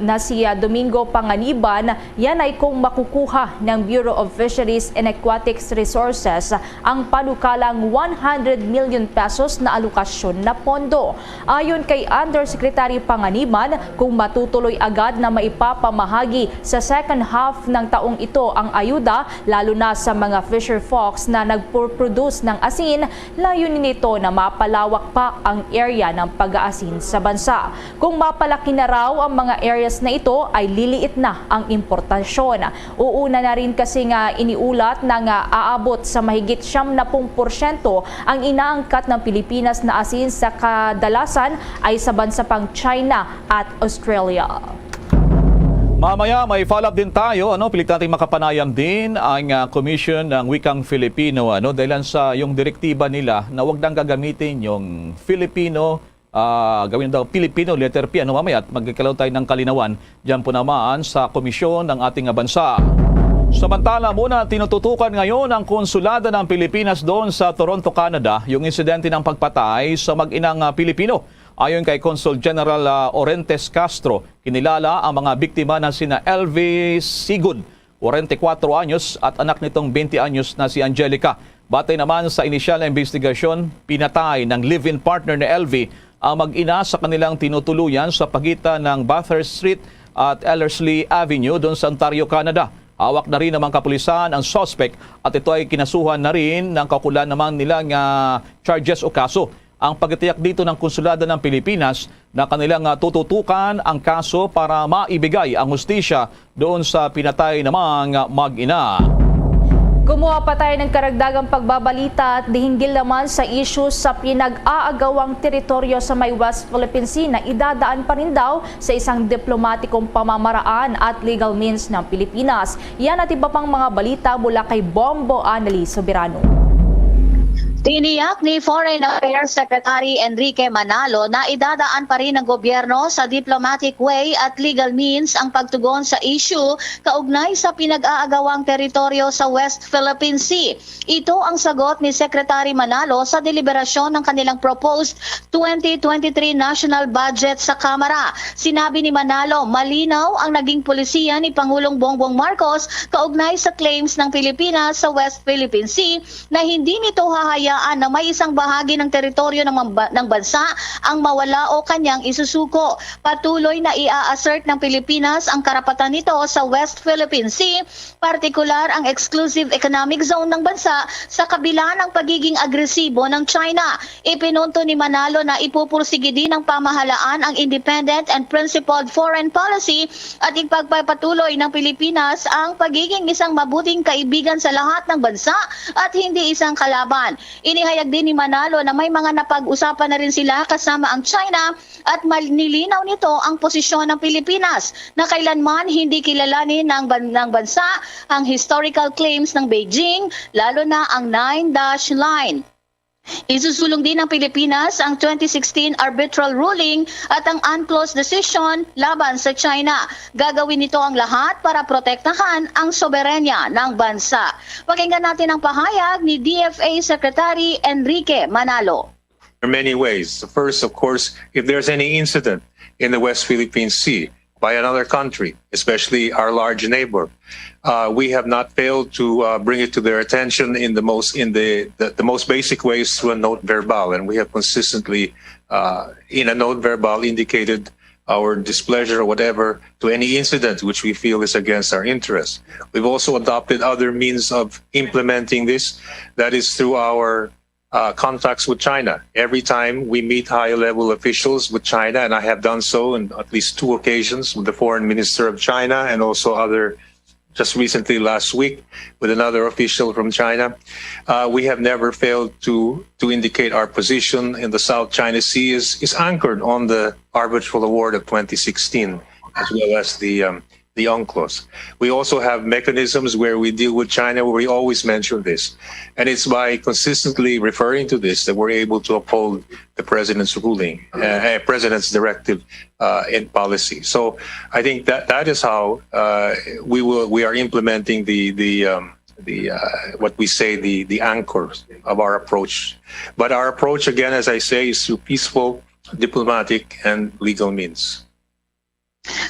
na si, ah, Domingo Panganiban. Yan ay kung makukuha ng Bureau of Fisheries and Aquatics Resources ang panukalang one hundred million pesos na alokasyon na pondo. Ayon kay Undersecretary Panganiban, kung matutuloy agad na maipapamahagi sa second half ng taong ito ang ayuda, lalo na sa mga fisher folks na nagpo-produce ng asin, layunin nito na mapalawak pa ang area ng pag-aasin sa bansa. Kung mapalaki na raw ang mga areas na ito, ay liliit na ang importasyon. Uuna na rin kasi nga iniulat na nga aabot sa mahigit siyam na pung porsyento ang inaangkat ng Pilipinas na asin sa kadalasan ay sa bansa pang China at Australia. Mamaya may follow-up din tayo, ano, pilit nating makapanayam din ang, ah, Commission ng Wikang Filipino, ano, dahilan sa yung direktiba nila na wag nang gagamitin yung Filipino, ah, gawin daw Filipino letter P, ano, mamaya at magkakaroon tayo ng kalinawan diyan po naman sa komisyon ng ating bansa. Samantala muna, tinututukan ngayon ang konsulado ng Pilipinas doon sa Toronto, Canada, yung insidente ng pagpatay sa mag-inang, ah, Pilipino. Ayon kay Consul General, ah, Orentes Castro, kinilala ang mga biktima na sina L V Sigud, forty-four anyos, at anak nitong twenty anyos na si Angelica. Batay naman sa inisyal na investigasyon, pinatay ng live-in partner ni L V ang mag-ina sa kanilang tinutuluyan sa pagitan ng Bathurst Street at Ellerslie Avenue doon sa Ontario, Canada. Hawak na rin ng mga kapulisan ang suspect at ito ay kinasuhan na rin ng kaukulan naman nila nga charges o kaso. Ang pagtitiyak dito ng Konsulado ng Pilipinas na kanilang, ah, tututukan ang kaso para maibigay ang hustisya doon sa pinatay namang mag-ina. Kumuha pa tayo ng karagdagang pagbabalita at hinggil naman sa isyu sa pinag-aagawang teritoryo sa may West Philippine Sea na idadaan pa rin daw sa isang diplomatikong pamamaraan at legal means ng Pilipinas. Yan at iba pang mga balita mula kay Bombo Annalise Soberano. Tiniyak ni Foreign Affairs Secretary Enrique Manalo na idadaan pa rin ng gobyerno sa diplomatic way at legal means ang pagtugon sa issue kaugnay sa pinag-aagawang teritoryo sa West Philippine Sea. Ito ang sagot ni Secretary Manalo sa deliberasyon ng kanilang proposed twenty twenty-three national budget sa Kamara. Sinabi ni Manalo, malinaw ang naging polisiya ni Pangulong Bongbong Marcos kaugnay sa claims ng Pilipinas sa West Philippine Sea na hindi nito hahayaan na may isang bahagi ng teritoryo ng, mamba- ng bansa ang mawala o kanyang isusuko. Patuloy na i-assert ng Pilipinas ang karapatan nito sa West Philippine Sea, partikular ang exclusive economic zone ng bansa, sa kabila ng pagiging agresibo ng China. Ipinunto ni Manalo na ipupursigi din ng pamahalaan ang independent and principled foreign policy at ipagpapatuloy ng Pilipinas ang pagiging isang mabuting kaibigan sa lahat ng bansa at hindi isang kalaban. Inihayag din ni Manalo na may mga napag-usapan na rin sila kasama ang China at mal- nilinaw nito ang posisyon ng Pilipinas na kailanman hindi kilalanin ng, ban- ng bansa ang historical claims ng Beijing, lalo na ang Nine Dash Line. Isusulong din ng Pilipinas ang twenty sixteen arbitral ruling at ang UNCLOS decision laban sa China. Gagawin nito ang lahat para protektahan ang soberanya ng bansa. Pakinggan natin ang pahayag ni D F A Secretary Enrique Manalo. There are many ways. First, of course, if there's any incident in the West Philippine Sea by another country, especially our large neighbor, uh, we have not failed to uh, bring it to their attention in the most in the, the, the most basic ways through a note verbal, and we have consistently, uh, in a note verbal, indicated our displeasure or whatever to any incident which we feel is against our interests. We've also adopted other means of implementing this, that is through our uh, contacts with China. Every time we meet high-level officials with China, and I have done so on at least two occasions with the foreign minister of China and also other, just recently last week with another official from China, uh, we have never failed to to indicate our position in the South China Sea is, is anchored on the arbitral award of twenty sixteen, as well as the um, the UNCLOS. We also have mechanisms where we deal with China, where we always mention this. And it's by consistently referring to this that we're able to uphold the president's ruling, uh, uh, president's directive uh, and policy. So I think that that is how uh, we will we are implementing the the um, the uh, what we say the the anchors of our approach. But our approach, again, as I say, is through peaceful, diplomatic, and legal means.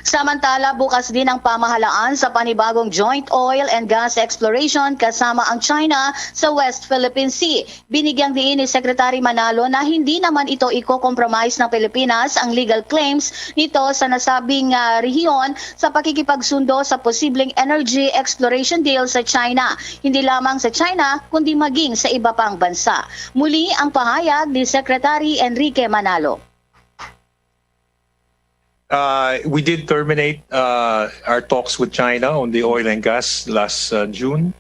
Samantala, bukas din ang pamahalaan sa panibagong joint oil and gas exploration kasama ang China sa West Philippine Sea. Binigyang diin ni Secretary Manalo na hindi naman ito iko-compromise ng Pilipinas ang legal claims nito sa nasabing, ah, rehiyon sa pakikipagsundo sa posibleng energy exploration deal sa China, hindi lamang sa China kundi maging sa iba pang bansa. Muli ang pahayag ni Secretary Enrique Manalo. Uh, we did terminate uh, our talks with China on the oil and gas last uh, June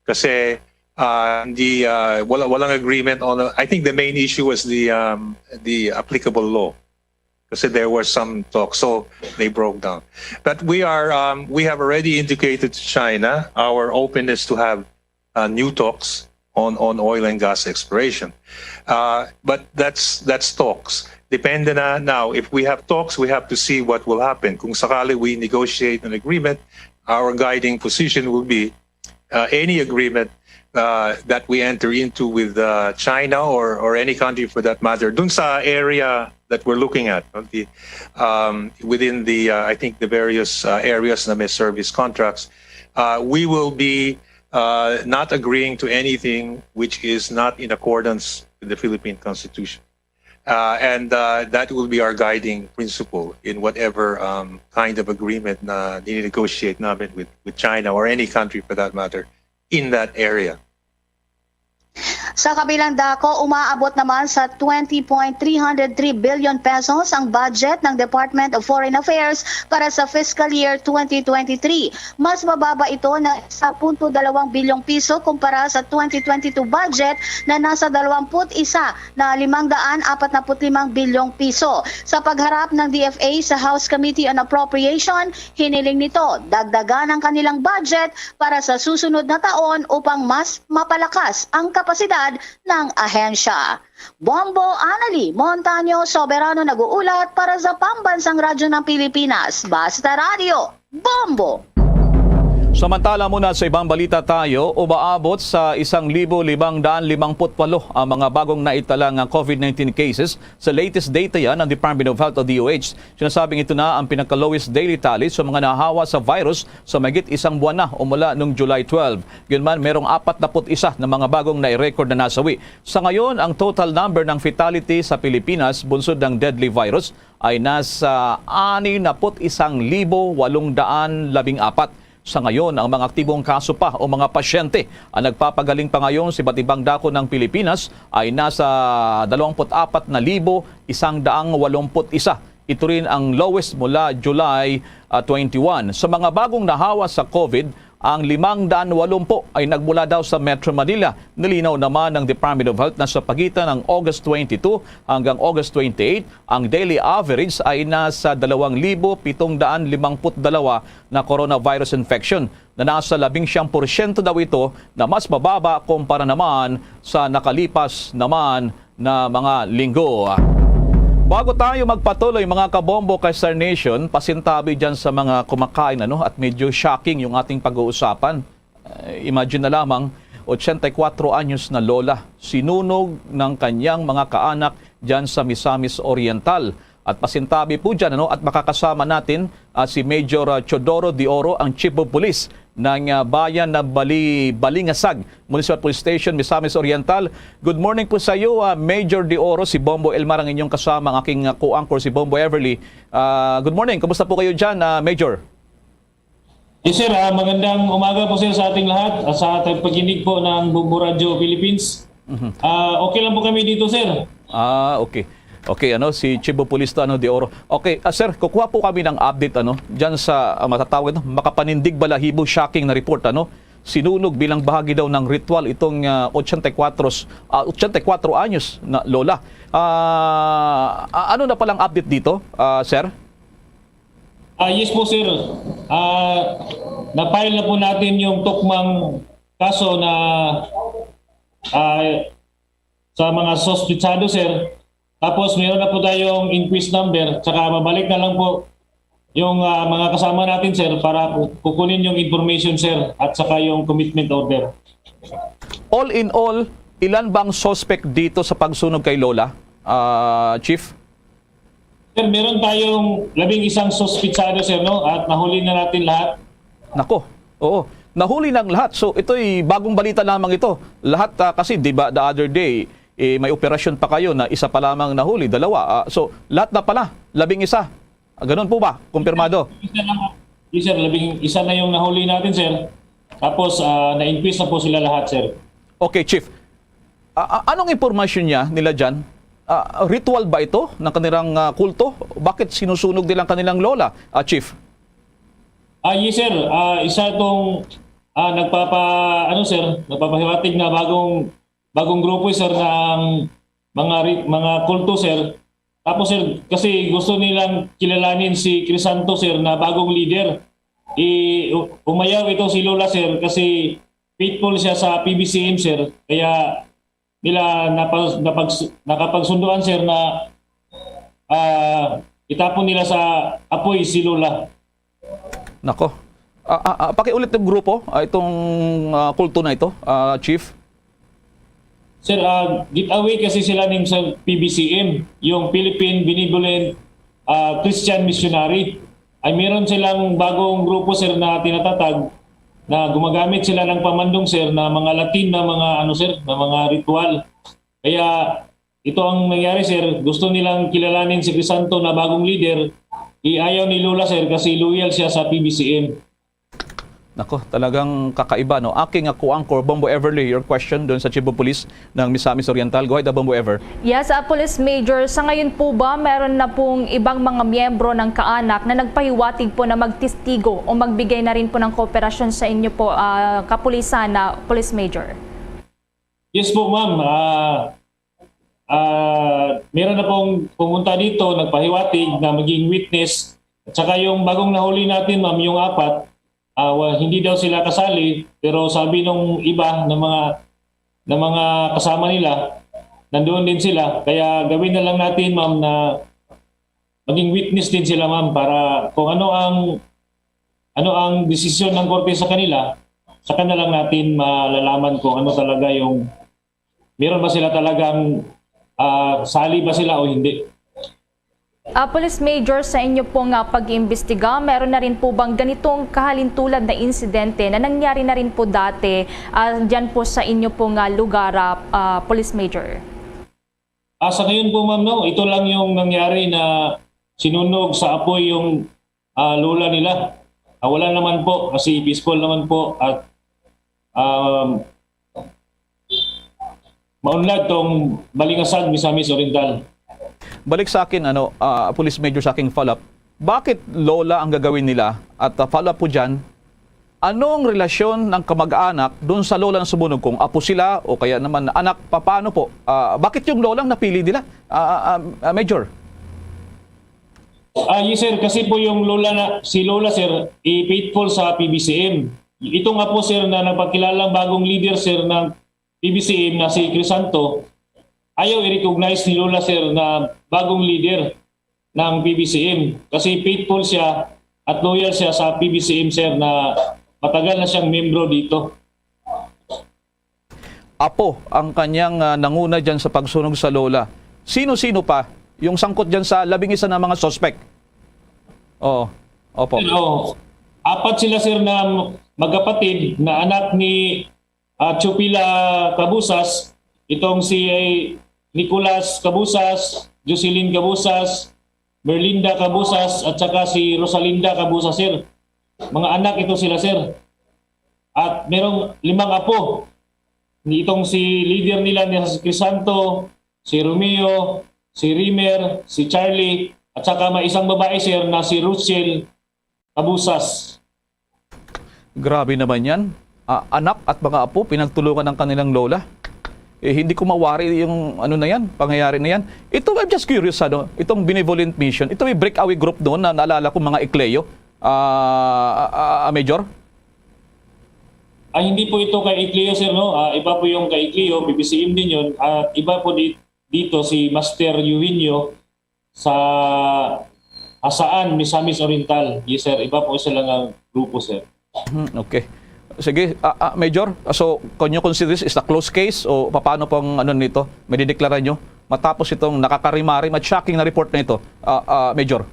kasi uh, hindi uh, wala walang agreement on, I think the main issue was the um, the applicable law kasi there were some talks, so they broke down. But we are um, we have already indicated to China our openness to have uh, new talks on on oil and gas exploration. Uh, but that's that's talks. Depende na now, if we have talks, we have to see what will happen. Kung sakali we negotiate an agreement, our guiding position will be uh, any agreement uh, that we enter into with uh, China or or any country for that matter, dun sa area that we're looking at, no? The, um, within the uh, I think the various uh, areas na may service contracts, uh, we will be uh, not agreeing to anything which is not in accordance with the Philippine Constitution. Uh, and uh, that will be our guiding principle in whatever um, kind of agreement na nine-negotiate namin with, with China or any country for that matter in that area. Sa kabilang dako, umaabot naman sa twenty point three hundred three billion pesos ang budget ng Department of Foreign Affairs para sa fiscal year twenty twenty-three. Mas mababa ito ng isa punto dalawang bilyong piso kumpara sa twenty twenty-two budget na nasa dalawampu't isa na limang daan apat na put limang bilyong piso. Sa pagharap ng D F A sa House Committee on Appropriation, hiniling nito dagdagan ang kanilang budget para sa susunod na taon upang mas mapalakas ang kapasidad ng ahensya. Bombo Anali Montaño Soberano nag-uulat para sa Pambansang Radyo ng Pilipinas, Basta Radyo, Bombo! Samantala muna sa ibang balita tayo, umaabot sa isang libo limang daan limangput walo ang mga bagong naitala nga COVID nineteen cases. Sa latest data yan ng Department of Health o D O H. Sinasabing ito na ang pinaka-lowest daily tally sa mga nahawa sa virus sa mahigit isang buwan na o mula nung July twelve. Yun man, merong apat na put isa na mga bagong nai-record na nasawi. Sa ngayon, ang total number ng fatality sa Pilipinas bunsod ng deadly virus ay nasa anim na put isang libo walong daan labing apat. Sa ngayon, ang mga aktibong kaso pa o mga pasyente ang nagpapagaling pa ngayon sa iba't ibang dako ng Pilipinas ay nasa dalawampu't apat na libo isang daang walumpu't isa. Ito rin ang lowest mula July, ah, twenty-one. Sa mga bagong nahawa sa COVID, ang limang daan walumpu ay nagmula daw sa Metro Manila. Nilinaw naman ng Department of Health na sa pagitan ng August twenty-two hanggang August twenty-eight, ang daily average ay nasa dalawang libo pitong daan limangput dalawa na coronavirus infection, na nasa labing siyam porsyento daw ito, na mas mababa kumpara naman sa nakalipas naman na mga linggo. Bago tayo magpatuloy, mga kabombo, kay Star Nation, pasintabi dyan sa mga kumakain, ano, at medyo shocking yung ating pag-uusapan. Eh, imagine na lamang, ochenta y cuatro anyos na lola, sinunog ng kanyang mga kaanak dyan sa Misamis Oriental. At pasintabi po dyan, ano, at makakasama natin, ah, si Major, ah, Teodoro De Oro, ang Chief of Police ng, ah, bayan na Bali-, Balingasag Municipal Police Station, Misamis Oriental. Good morning po sa iyo, ah, Major De Oro. Si Bombo Elmar ang inyong kasama, ang aking, ah, co-anchor, si Bombo Everly. Ah, good morning. Kumusta po kayo dyan, ah, Major? Yes, sir. Ah, magandang umaga po, sir, sa ating lahat at sa tagapakinig po ng Bombo Radyo Philippines. Mhm. Ah, okay lang po kami dito, sir. Ah, okay. Okay, ano, si Chief of Police to, ano, De Oro. Okay, ah, sir, kukuha po kami ng update, ano, dyan sa, ah, matatawag ito, makapanindig balahibo, shocking na report, ano. Sinunog bilang bahagi daw ng ritual itong, ah, ochenta y cuatro, ah, ochenta y cuatro anyos na lola. Ah, ah, ano na palang update dito, ah, sir? Ah, yes po, sir. Ah, na-file na po natin yung tukmang kaso na, ah, sa mga suspitsado, sir. Tapos meron na po tayong inquest number. Tsaka mabalik na lang po yung, ah, mga kasama natin, sir, para pu-, kukunin yung information, sir, at saka yung commitment order. All in all, ilan bang suspect dito sa pagsunog kay Lola, ah, Chief? Sir, meron tayong labing isang suspitsado, sir, no? At nahuli na natin lahat. Nako, oo. Nahuli ng lahat. So, ito'y bagong balita lamang ito. Lahat, ah, kasi, di ba, the other day, eh, may operasyon pa kayo na isa pa lamang nahuli, dalawa. Ah, so, lahat na pala, labing isa. Ah, ganun po ba? Kumpirmado? Isa na, yes, sir, labing isa na yung nahuli natin, sir. Tapos, ah, na-inquest na po sila lahat, sir. Okay, Chief. Ah, ah, anong impormasyon niya nila dyan? Ah, ritual ba ito ng kanilang, ah, kulto? Bakit sinusunog nila ang kanilang lola, ah, Chief? Ah, yes, sir. Ah, isa itong, ah, nagpapa-, ano, sir, nagpapahiwatig na bagong, bagong grupo, sir, ng mga ri-, mga kulto, sir. Tapos, sir, kasi gusto nilang kilalanin si Crisanto, sir, na bagong leader. I-, u-, umayaw ito si Lola, sir, kasi faithful siya sa P B C M, sir. Kaya nila napag-, napag-, nakapagsunduan, sir, na, ah, itapon nila sa apoy si Lola. Nako. Ah, ah, ah, pakiulit ng grupo, ah, itong, ah, kulto na ito, ah, Chief. Sir, ah, giveaway kasi sila ning sa P B C M, yung Philippine Benevolent, ah, Christian Missionary. Ay meron silang bagong grupo, sir, na tinatatag na gumagamit sila ng pamandong, sir, na mga Latin na mga, ano, sir, na mga ritual. Kaya ito ang nangyari, sir. Gusto nilang kilalanin si Crisanto na bagong leader. Iayaw ni Lola, sir, kasi loyal siya sa P B C M. Nako, talagang kakaiba, no? Aking ako, Anchor Bombo Everly, your question doon sa Chief of Police ng Misamis Oriental. Go ahead, Bombo Ever. Yes, ah, Police Major, sa ngayon po ba meron na pong ibang mga miyembro ng kaanak na nagpahiwatig po na magtestigo o magbigay na rin po ng kooperasyon sa inyo po, ah, kapulisan na Police Major? Yes po, ma'am. Ah, ah, meron na pong pumunta dito, nagpahiwatig na maging witness. At saka yung bagong nahuli natin, ma'am, yung apat, ah, wa-, hindi daw sila kasali, pero sabi nung iba na mga, ng mga kasama nila, nandoon din sila. Kaya gawin na lang natin, ma'am, na maging witness din sila, ma'am, para kung ano ang, ano ang desisyon ng korte sa kanila, saka na lang natin malalaman kung ano talaga yung, meron ba sila talagang, ah, sali ba sila o hindi. Ah, Police Major, sa inyo pong ah, pag-iimbestiga, meron na rin po bang ganitong kahalintulad na insidente na nangyari na rin po dati ah, dyan po sa inyo pong ah, lugar, ah, ah, Police Major? Ah, sa ngayon po, ma'am, no, ito lang yung nangyari na sinunog sa apoy yung, ah, lola nila. Ah, wala naman po, kasi peaceful naman po at, um, maunlad tong Balingasag, Misamis Oriental. Balik sa akin, ano, ah, Police Major, sa aking follow-up, bakit lola ang gagawin nila? At ah, follow-up po dyan, anong relasyon ng kamag-anak doon sa lola na sumunog? Kung apo sila o kaya naman anak, paano po? Ah, bakit yung lola ang napili nila, ah, ah, ah, Major? Ah, yes, sir, kasi po yung lola na, si lola, sir, i-faithful sa P B C M. Ito nga po, sir, na nagpakilalang bagong leader, sir, ng P B C M na si Crisanto, ayaw i-recognize ni lola, sir, na bagong leader ng P B C M. Kasi faithful siya at loyal siya sa P B C M, sir, na matagal na siyang membro dito. Apo ang kanyang ah, nanguna dyan sa pagsunog sa lola. Sino-sino pa yung sangkot dyan sa labing isa na mga suspect? Oo. Opo. Pero apat sila, sir, na magkapatid na anak ni ah, Chupila Cabusas, itong si Nicolas Cabusas, Jocelyn Cabusas, Merlinda Cabusas, at saka si Rosalinda Cabusas, sir. Mga anak ito sila, sir. At merong limang apo. Itong si leader nila ni si Crisanto, si Romeo, si Rimer, si Charlie, at saka may isang babae, sir, na si Rochelle Cabusas. Grabe naman yan. Ah, anak at mga apo, pinagtulungan ng kanilang lola. Eh, hindi ko mawari yung ano na yan, pangyayari na yan. Ito, I'm just curious, ano, itong Benevolent Mission, ito may breakaway group doon na naalala ko, mga Ecleo, ah, ah, ah, Major? Ah, hindi po ito kay Ecleo, sir, no? Ah, iba po yung kay Ecleo, P B C M din yun. At iba po di- dito si Master Eugenio sa Hasaan, Misamis Oriental. Yes, sir. Iba po sila nga grupo, sir. Hmm, okay. Sige, ah, ah, Major, so can you consider this is a closed case o paano pong ano nito, may dideklara nyo matapos itong nakakarimarim at shocking na report na ito, ah, ah, Major?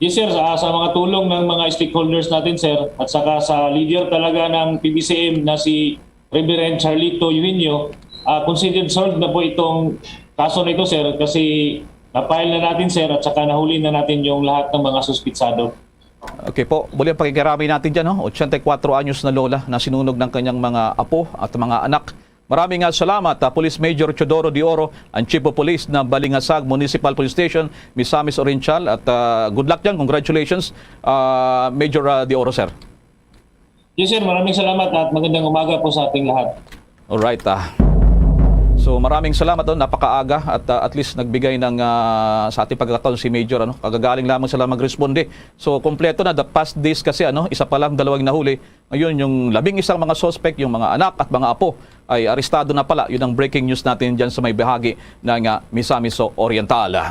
Yes, sir. Sa, sa mga tulong ng mga stakeholders natin, sir, at saka sa leader talaga ng P B C M na si Reverend Charlito Eugenio, ah, considered solved na po itong kaso na ito, sir, kasi na-file na natin, sir, at saka nahuli na natin yung lahat ng mga suspitsado. Okay po, muli ang pakikiramay natin dyan, no? Ochenta y cuatro anyos na lola na sinunog ng kanyang mga apo at mga anak. Maraming nga salamat, ah, Police Major Teodoro De Oro, ang Chief of Police ng Balingasag Municipal Police Station, Misamis Oriental. At ah, good luck dyan, congratulations, ah, Major ah, De Oro, sir. Yes, sir. Maraming salamat at magandang umaga po sa ating lahat. Alright, ah. So maraming salamat, oh, napakaaga at ah, at least nagbigay ng ah, sa ating pagkakataon si Major, ano, kagagaling lamang sila magresponde. So kompleto na, the past days kasi, ano, isa pa lang, dalawang nahuli. Ngayon yung labing isang mga suspect, yung mga anak at mga apo ay arestado na pala. Yun ang breaking news natin dyan sa may bahagi ng ah, Misamis Oriental.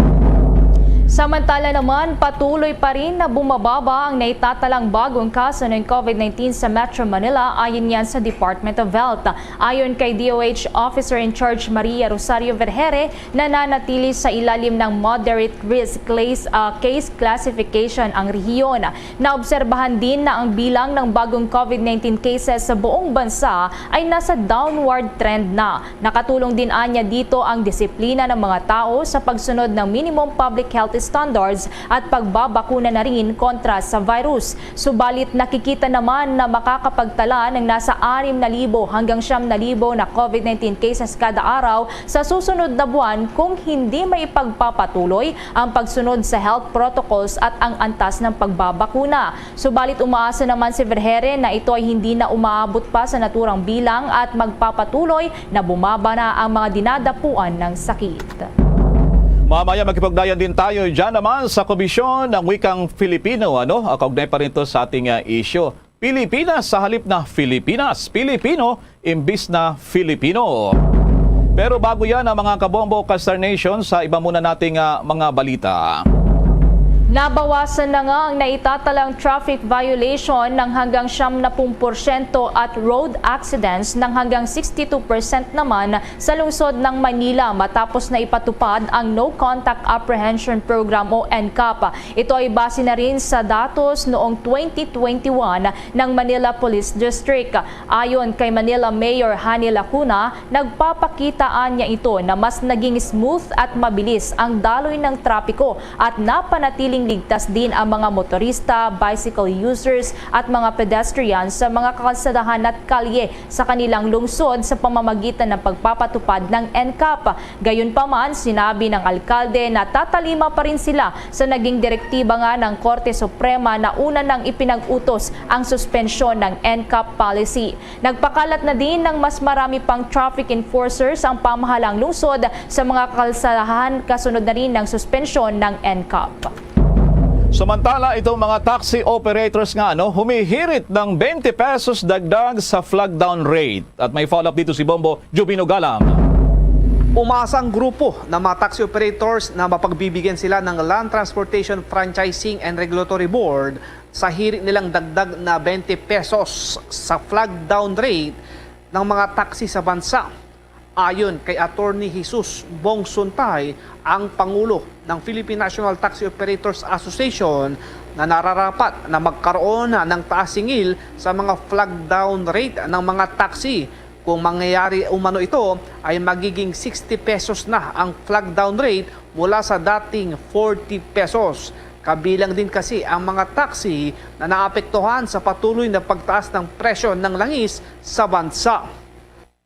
Samantala naman, patuloy pa rin na bumababa ang naitatalang bagong kaso ng COVID nineteen sa Metro Manila, ayon yan sa Department of Health. Ayon kay D O H Officer in Charge Maria Rosario Vergere, nananatili sa ilalim ng moderate risk case, ah, case classification ang rehiyon. Naobserbahan din na ang bilang ng bagong COVID nineteen cases sa buong bansa ay nasa downward trend na. Nakatulong din anya dito ang disiplina ng mga tao sa pagsunod ng minimum public health standards at pagbabakuna na rin kontra sa virus. Subalit nakikita naman na makakapagtala ng nasa anim na libo hanggang siyam na libo na COVID nineteen cases kada araw sa susunod na buwan kung hindi maipagpapatuloy ang pagsunod sa health protocols at ang antas ng pagbabakuna. Subalit umaasa naman si Vergere na ito ay hindi na umaabot pa sa naturang bilang at magpapatuloy na bumaba na ang mga dinadapuan ng sakit. Mamaya makipagdayan din tayo dyan naman sa Komisyon ng Wikang Filipino, ano, kaugnay pa rin to sa ating ah, isyu. Pilipinas sa halip na Filipinas, Pilipino imbis na Filipino. Pero bago yan, ang mga kabombo ka Star Nation, sa iba muna nating, ah, mga balita. Nabawasan na nga ang naitatalang traffic violation ng hanggang siyam na pung porsyento at road accidents ng hanggang sixty-two percent naman sa lungsod ng Manila matapos na ipatupad ang No Contact Apprehension Program o NCAP. Ito ay base na rin sa datos noong twenty twenty-one ng Manila Police District. Ayon kay Manila Mayor Honey Lacuna, nagpapakitaan niya ito na mas naging smooth at mabilis ang daloy ng trapiko at napanatiling ligtas din ang mga motorista, bicycle users at mga pedestrians sa mga kalsadahan at kalye sa kanilang lungsod sa pamamagitan ng pagpapatupad ng NCAP. Gayunpaman, sinabi ng alkalde na tatalima pa rin sila sa naging direktiba nga ng Korte Suprema na una nang ipinag-utos ang suspensyon ng NCAP policy. Nagpakalat na din ng mas marami pang traffic enforcers ang pamahalang lungsod sa mga kalsadahan kasunod na rin ng suspensyon ng NCAP. Samantala, itong mga taxi operators nga, ano, humihirit ng twenty pesos dagdag sa flag down rate. At may follow-up dito si Bombo Jubino Galang. Umasa ang grupo ng mga taxi operators na mapagbibigyan sila ng Land Transportation Franchising and Regulatory Board sa hirit nilang dagdag na twenty pesos sa flag down rate ng mga taxi sa bansa. Ayon kay Attorney Jesus Bong Suntay, ang pangulo ng Philippine National Taxi Operators Association, na nararapat na magkaroon ng taas singil sa mga flag down rate ng mga taxi. Kung mangyayari umano ito, ay magiging sixty pesos na ang flag down rate mula sa dating forty pesos. Kabilang din kasi ang mga taxi na naapektuhan sa patuloy na pagtaas ng presyo ng langis sa bansa.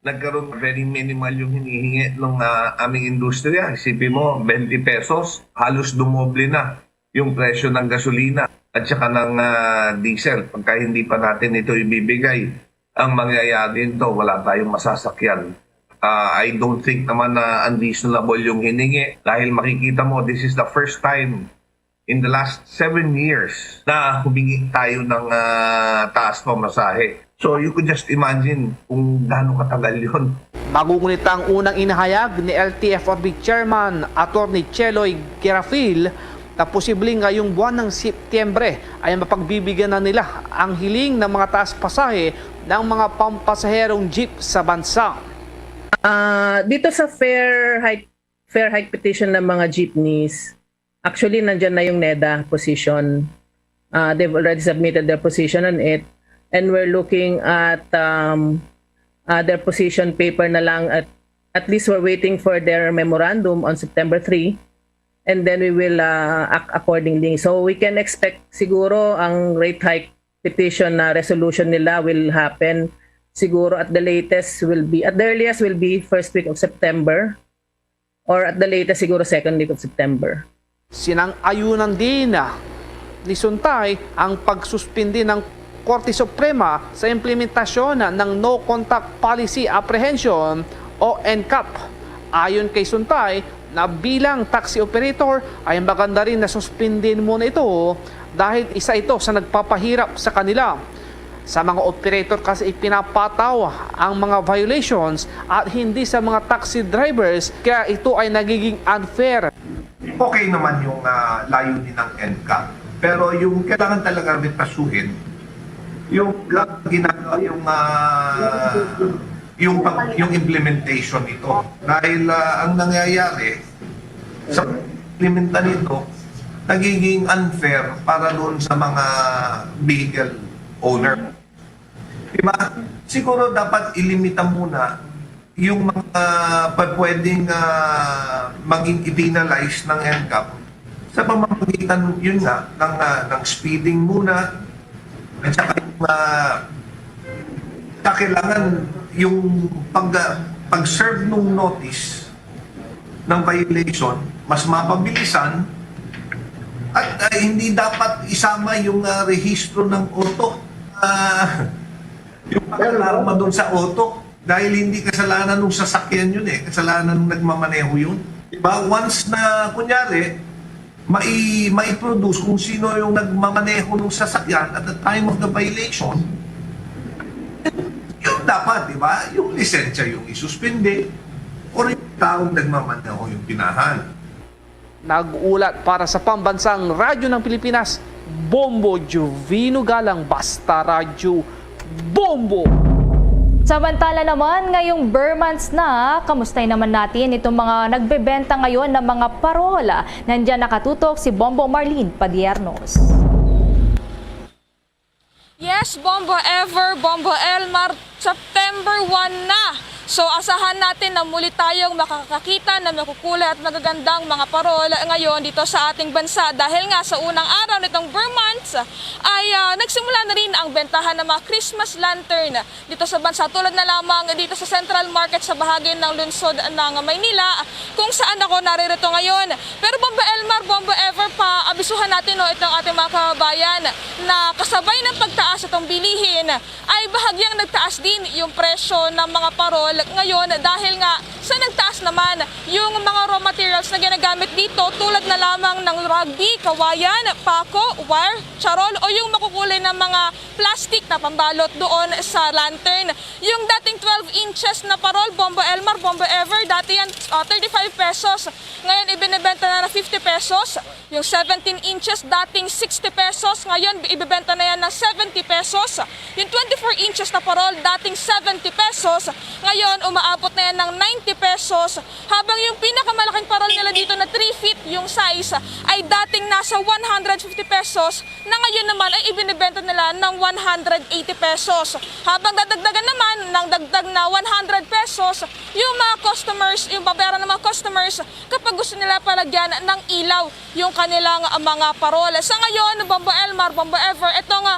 Nagkaroon, very minimal yung hinihingi ng ah, aming industriya. Isipin mo, twenty pesos, halos dumoble na yung presyo ng gasolina at saka ng ah, diesel. Pagka hindi pa natin ito ibibigay, ang mangyayari nito, wala tayong masasakyan. Ah, I don't think naman na unreasonable yung hiningi dahil makikita mo, this is the first time in the last seven years na humingi tayo ng ah, taas pamasahe. So you could just imagine kung gaano katagal yun. Magungunit ang unang inahayag ni L T F R B Chairman Attorney Cheloy Quirafil na posibleng ngayong buwan ng Setyembre ay mapagbibigyan na nila ang hiling ng mga taas pasahe ng mga pampasaherong jeep sa bansa. Ah, dito sa fair hike fair hike petition ng mga jeepneys, actually nandiyan na yung NEDA position. Uh, they've already submitted their position on it, and we're looking at um, uh, their position paper na lang at at least we're waiting for their memorandum on September three, and then we will uh, act accordingly. So we can expect siguro ang rate hike petition na resolution nila will happen siguro at the latest will be at the earliest will be first week of September or at the latest siguro second week of September. Sinang-ayunan din ni Suntay ang pagsuspindi ng Korte Suprema sa implementasyon ng No Contact Policy Apprehension o NCAP. Ayon kay Suntay, na bilang taxi operator ay maganda rin na suspindin muna ito dahil isa ito sa nagpapahirap sa kanila. Sa mga operator kasi ipinapataw ang mga violations at hindi sa mga taxi drivers, kaya ito ay nagiging unfair. Okay naman yung uh, layunin ng NCAP. Pero yung kailangan talaga reprasuhin, yung ginagawa yung uh, yung pag, yung implementation nito. Dahil uh, ang nangyayari sa implementa nito, nagiging unfair para doon sa mga vehicle owner. Diba? Siguro dapat ilimita muna yung mga pwedeng uh, maging i-penalize ng NCAP sa pamamagitan yun nga ng, uh, ng speeding muna at saka yung uh, kailangan yung pag, uh, pag-serve nung notice ng violation mas mapabilisan at uh, hindi dapat isama yung uh, rehistro ng auto uh, yung pag-alarma doon sa auto dahil hindi kasalanan ng sasakyan yun eh, kasalanan ng nagmamaneho yun. Diba? Once na, kunyari, mai, mai-produce kung sino yung nagmamaneho ng sasakyan at the time of the violation, yun dapat, di ba, yung lisensya yung isuspindi or yung taong nagmamaneho yung pinahan. Nag-ulat para sa Pambansang Radyo ng Pilipinas, Bombo Juvino Galang, Basta Radyo, Bombo! Samantala naman, ngayong Ber months na, kamustay naman natin itong mga nagbebenta ngayon ng mga parol. Nandiyan nakatutok si Bombo Marlene Padiernos. Yes, Bombo Ever, Bombo Elmar, September one na. So asahan natin na muli tayong makakakita ng makukulay at magagandang mga parol ngayon dito sa ating bansa dahil nga sa unang araw nitong Ber months ay ah, nagsimula na rin ang bentahan ng mga Christmas lantern dito sa bansa, tulad na lamang dito sa Central Market sa bahagi ng lungsod ng Maynila, kung saan ako naririto ngayon. Pero Bombo Elmar, Bombo Ever, pa abisuhan natin, no, itong ating mga kababayan na kasabay ng pagtaas itong bilihin ay bahagyang nagtaas din yung presyo ng mga parol ngayon dahil nga sa nagtaas naman yung mga raw materials na ginagamit dito, tulad na lamang ng rugby, kawayan, pako, wire, charol o yung makukulay na mga plastic na pambalot doon sa lantern. Yung dating twelve inches na parol, Bombo Elmar, Bombo Ever, dati yan ah, thirty-five pesos. Ngayon, ibinebenta na na fifty pesos. Yung seventeen inches, dating sixty pesos, ngayon ibebenta na yan ng seventy pesos. Yung twenty-four inches na parol, dating seventy pesos, ngayon umaabot na yan ng ninety pesos. Habang yung pinakamalaking parol nila dito na three feet yung size, ay dating nasa one hundred fifty pesos, na ngayon naman ay ibinebenta nila ng one hundred eighty pesos. Habang dadagdagan naman ng dagdag na one hundred pesos yung mga customers, yung babayaran ng mga customers kapag gusto nila palagyan ng ilaw yung kanilang mga parol. Sa ngayon, Bombo Elmar, Bombo Ever, ito nga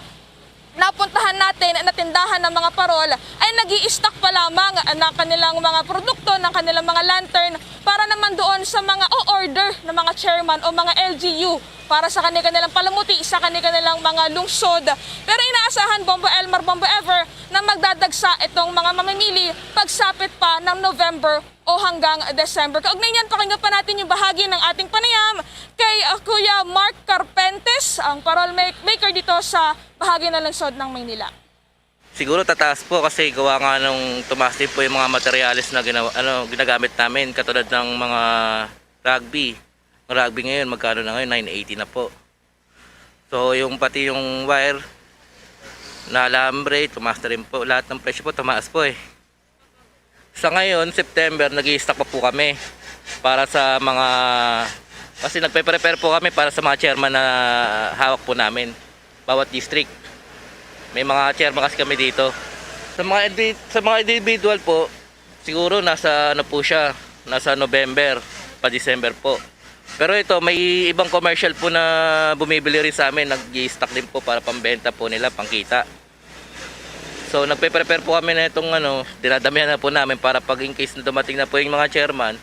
napuntahan natin na tindahan ng mga parol ay nag-i-stock pa lamang ng kanilang mga produkto, ng kanilang mga lantern para naman doon sa mga o-order ng mga chairman o mga L G U para sa kani-kanilang palamuti sa kani-kanilang mga lungsod. Pero inaasahan, Bombo Elmar, Bombo Ever, na magdadagsa itong mga mamimili pagsapit pa ng November o hanggang December. Kaugnay niyan, pakinggan pa natin yung bahagi ng ating panayam kay uh, Kuya Mark Carpentes, ang parol make- maker dito sa bahagi ng lungsod ng Maynila. Siguro tataas po kasi gawa nga nung tumaas din po yung mga materyales na ginawa, ano, ginagamit namin, katulad ng mga rugby. Ang rugby ngayon, magkano na ngayon? Nine eighty na po. So yung pati yung wire na alambre, tumaas na rin po. Lahat ng presyo po tumaas po eh. Sa ngayon, September, nag stock pa po kami para sa mga, kasi nagpe-prepare po kami para sa mga chairman na hawak po namin, bawat district. May mga chairman kasi kami dito. Sa mga, indi- sa mga individual po, siguro nasa ano po siya, nasa November pa December po. Pero ito, may ibang commercial po na bumibili rin sa amin, nag stock din po para pambenta po nila, pangkita. So nagpe-prepare po kami na itong ano, dinadamihan na po namin para pag in case na dumating na po yung mga chairman,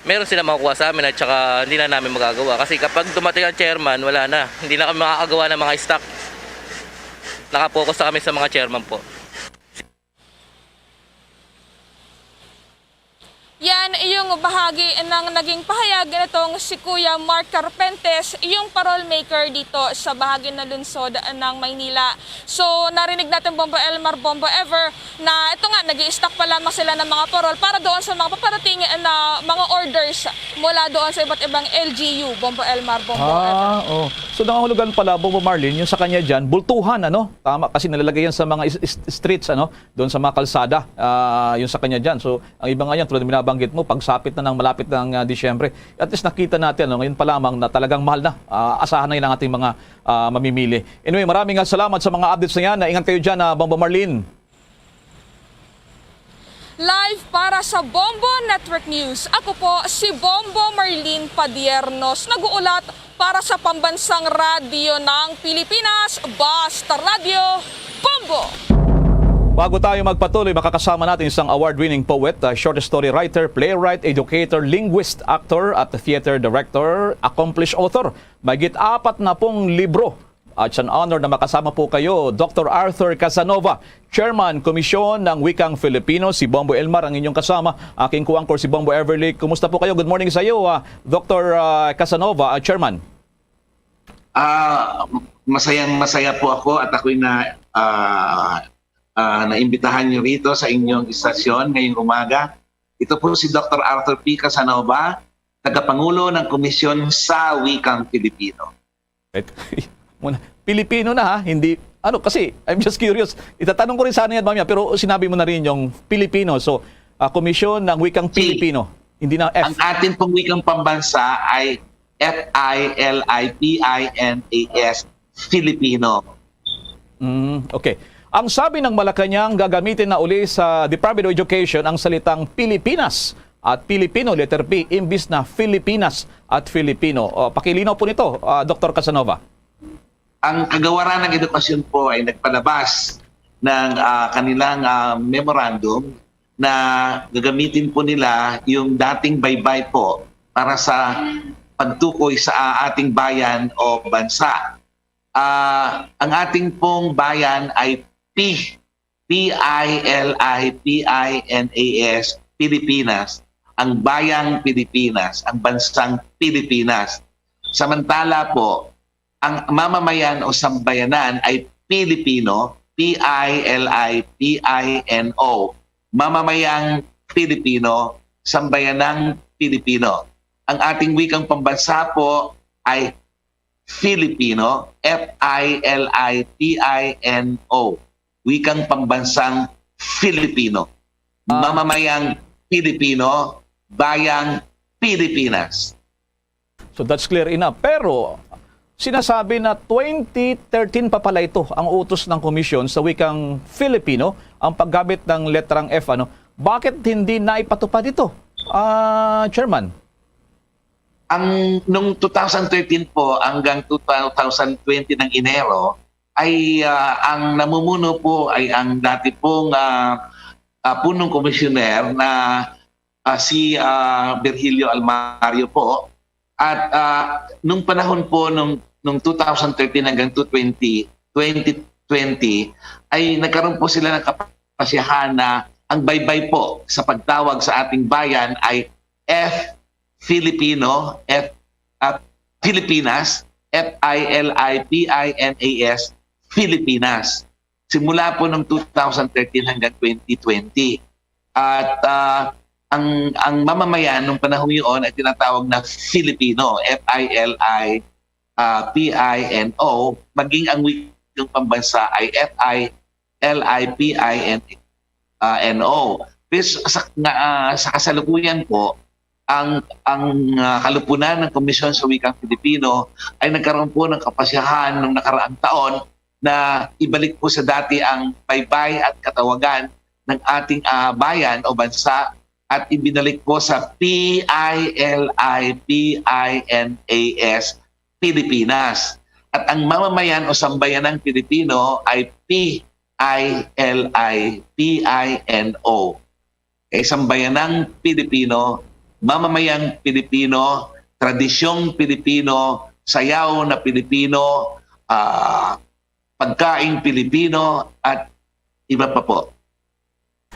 meron sila makukuha sa amin at saka hindi na namin magagawa. Kasi kapag dumating ang chairman, wala na. Hindi na kami makakagawa ng mga stock. Nakapokus na kami sa mga chairman po. Yan yung bahagi ng naging pahayag nitong si Kuya Mark Carpentes, yung parol maker dito sa bahagi ng lungsod ng Maynila. So narinig natin, Bombo Elmar, Bombo Ever, na ito nga, nag stock pa lamang sila ng mga parol para doon sa mga paparating na mga orders mula doon sa iba't ibang L G U, Bombo Elmar, Bombo Ever. Ah, oh. So nangahulugan pala, Bombo Marlene, yung sa kanya dyan, bultuhan, ano? Tama, kasi nalalagay yan sa mga is- is- streets, ano? Doon sa mga kalsada, ah, yung sa kanya dyan. So ang iba nga yan, tulad ng binabanggit mo, pagsapit na ng malapit ng ah, Disyembre. At least nakita natin, ano, ngayon pa lamang na talagang mahal na. Ah, asahan na yun ang ating mga ah, mamimili. Anyway, maraming ah, salamat sa mga updates na yan. Ingat kayo dyan, ah, Bombo Marlene. Live para sa Bombo Network News, ako po si Bombo Marlene Padiernos, nag-uulat para sa Pambansang Radyo ng Pilipinas, Basta Radyo, Bombo! Bago tayo magpatuloy, makakasama natin isang award-winning poet, ah, short story writer, playwright, educator, linguist, actor, at theater director, accomplished author. Mahigit apat na pong libro. At it's an honor na makasama po kayo, Doctor Arthur Casanova, Chairman, Komisyon ng Wikang Filipino. Si Bombo Elmar ang inyong kasama. Aking co-anchor si Bombo Everly. Kumusta po kayo? Good morning sa iyo, ah, Doctor ah, Casanova, ah, Chairman. Ah, masayang masaya po ako at ako'y na ah, ah, naimbitahan niyo rito sa inyong istasyon ngayong umaga. Ito po si Doktor Arthur P. Casanova, tagapangulo ng Komisyon sa Wikang Filipino. Right. Muna, Pilipino na ha, hindi, ano, kasi I'm just curious. Itatanong ko rin sana yan mamaya, pero sinabi mo na rin yung Pilipino. So, ah, Komisyon ng Wikang Si- Pilipino. Hindi na F. Ang atin pong wikang pambansa ay F I L I P I N A S, Filipino. Mm, okay. Ang sabi ng Malacañang, gagamitin na uli sa Department of Education ang salitang Pilipinas at Pilipino, letter P, imbis na Filipinas at Filipino. O, pakilinaw po nito, ah, Doktor Casanova. Ang Kagawaran ng Edukasyon po ay nagpalabas ng ah, kanilang ah, memorandum na gagamitin po nila yung dating baybay po para sa pagtukoy sa ah, ating bayan o bansa. Ah, ang ating pong bayan ay P, P I L I P I N A S, Pilipinas, ang bayang Pilipinas, ang bansang Pilipinas. Samantala po, ang mamamayan o sambayanan ay Pilipino, P I L I P I N O, mamamayang Pilipino, sambayanang Pilipino. Ang ating wikang pambansa po ay Filipino, F I L I P I N O, wikang pambansang Filipino, Ah. mamamayang Pilipino, bayang Pilipinas. So that's clear enough. Pero sinasabi na twenty thirteen pa pala ito ang utos ng komisyon sa wikang Filipino ang paggamit ng letrang F. Ano? Bakit hindi naipatupad ito, ah, Chairman? Ang nung two thousand thirteen po hanggang two thousand twenty ng Enero ay ah, ang namumuno po ay ang dati pong ah, ah, punong komisyoner na ah, si ah, Virgilio Almario po. At ah, nung panahon po nung nung two thousand thirteen hanggang two twenty, twenty twenty ay nagkaroon po sila ng kapasyahan na ang baybay po sa pagtawag sa ating bayan ay F Filipino, F at Filipinas, F I L I P I N A S, Filipinas. Simula po noong two thousand thirteen hanggang twenty twenty. At ah, ang ang mamamayan nung panahon yun ay tinatawag na Filipino, F I L I ah, P I N O, maging ang wikang pambansa ay F I L I P I N ah, N O. Pero sa, nga, ah, sa kasalukuyan po, ang ang ah, kalupunan ng Komisyon sa Wikang Filipino ay nagkaroon po ng kapasyahan nung nakaraang taon na ibalik po sa dati ang baybay at katawagan ng ating ah, bayan o bansa at ibinalik po sa P I L I P I N A S Pilipinas. At ang mamamayan o sambayanang Pilipino ay P I L I P I N O. Kay sambayanang Pilipino, mamamayang Pilipino, tradisyong Pilipino, sayaw na Pilipino, ah, pagkaing Pilipino, at iba pa po.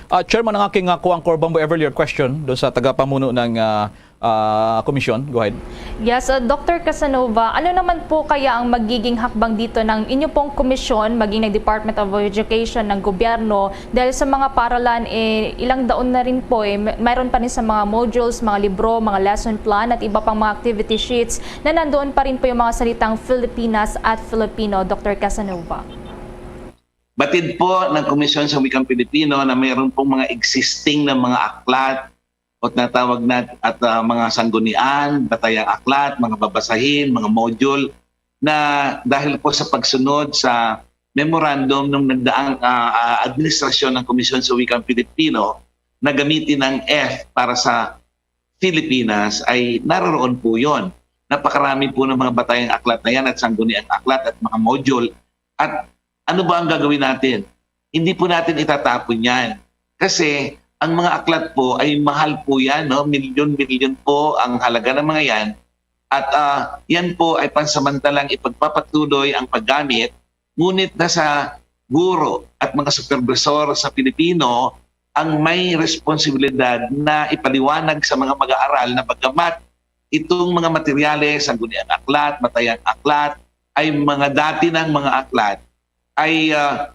Ah, Chairman, ang aking uh, kuwang Corbombo Ever your question doon sa tagapamuno ng ah, ah, komisyon. Go ahead. Yes, uh, Doctor Casanova, ano naman po kaya ang magiging hakbang dito ng inyo pong komisyon, maging ng Department of Education ng gobyerno, dahil sa mga paralan, eh, ilang daon na rin po, eh, may- mayroon pa rin sa mga modules, mga libro, mga lesson plan, at iba pang mga activity sheets na nandoon pa rin po yung mga salitang Filipinas at Filipino, Doctor Casanova? Batid po ng Komisyon sa Wikang Pilipino na mayroon pong mga existing na mga aklat o tinatawag na at ah, mga sanggunian, batayang aklat, mga babasahin, mga module na dahil po sa pagsunod sa memorandum ng nagdaang ah, ah, administrasyon ng Komisyon sa Wikang Pilipino na gamitin ang F para sa Filipinas ay naroroon po yon. Napakarami po ng mga batayang aklat na yan at sangguniang aklat at mga module. At ano ba ang gagawin natin? Hindi po natin itatapon yan. Kasi ang mga aklat po ay mahal po yan, no? Milyon-milyon po ang halaga ng mga yan. At ah, yan po ay pansamantalang ipagpapatuloy ang paggamit, ngunit nasa guro at mga supervisor sa Pilipino ang may responsibilidad na ipaliwanag sa mga mag-aaral na bagamat itong mga materyales, sangguniang aklat, batayang aklat, ay mga dati ng mga aklat, ay ah,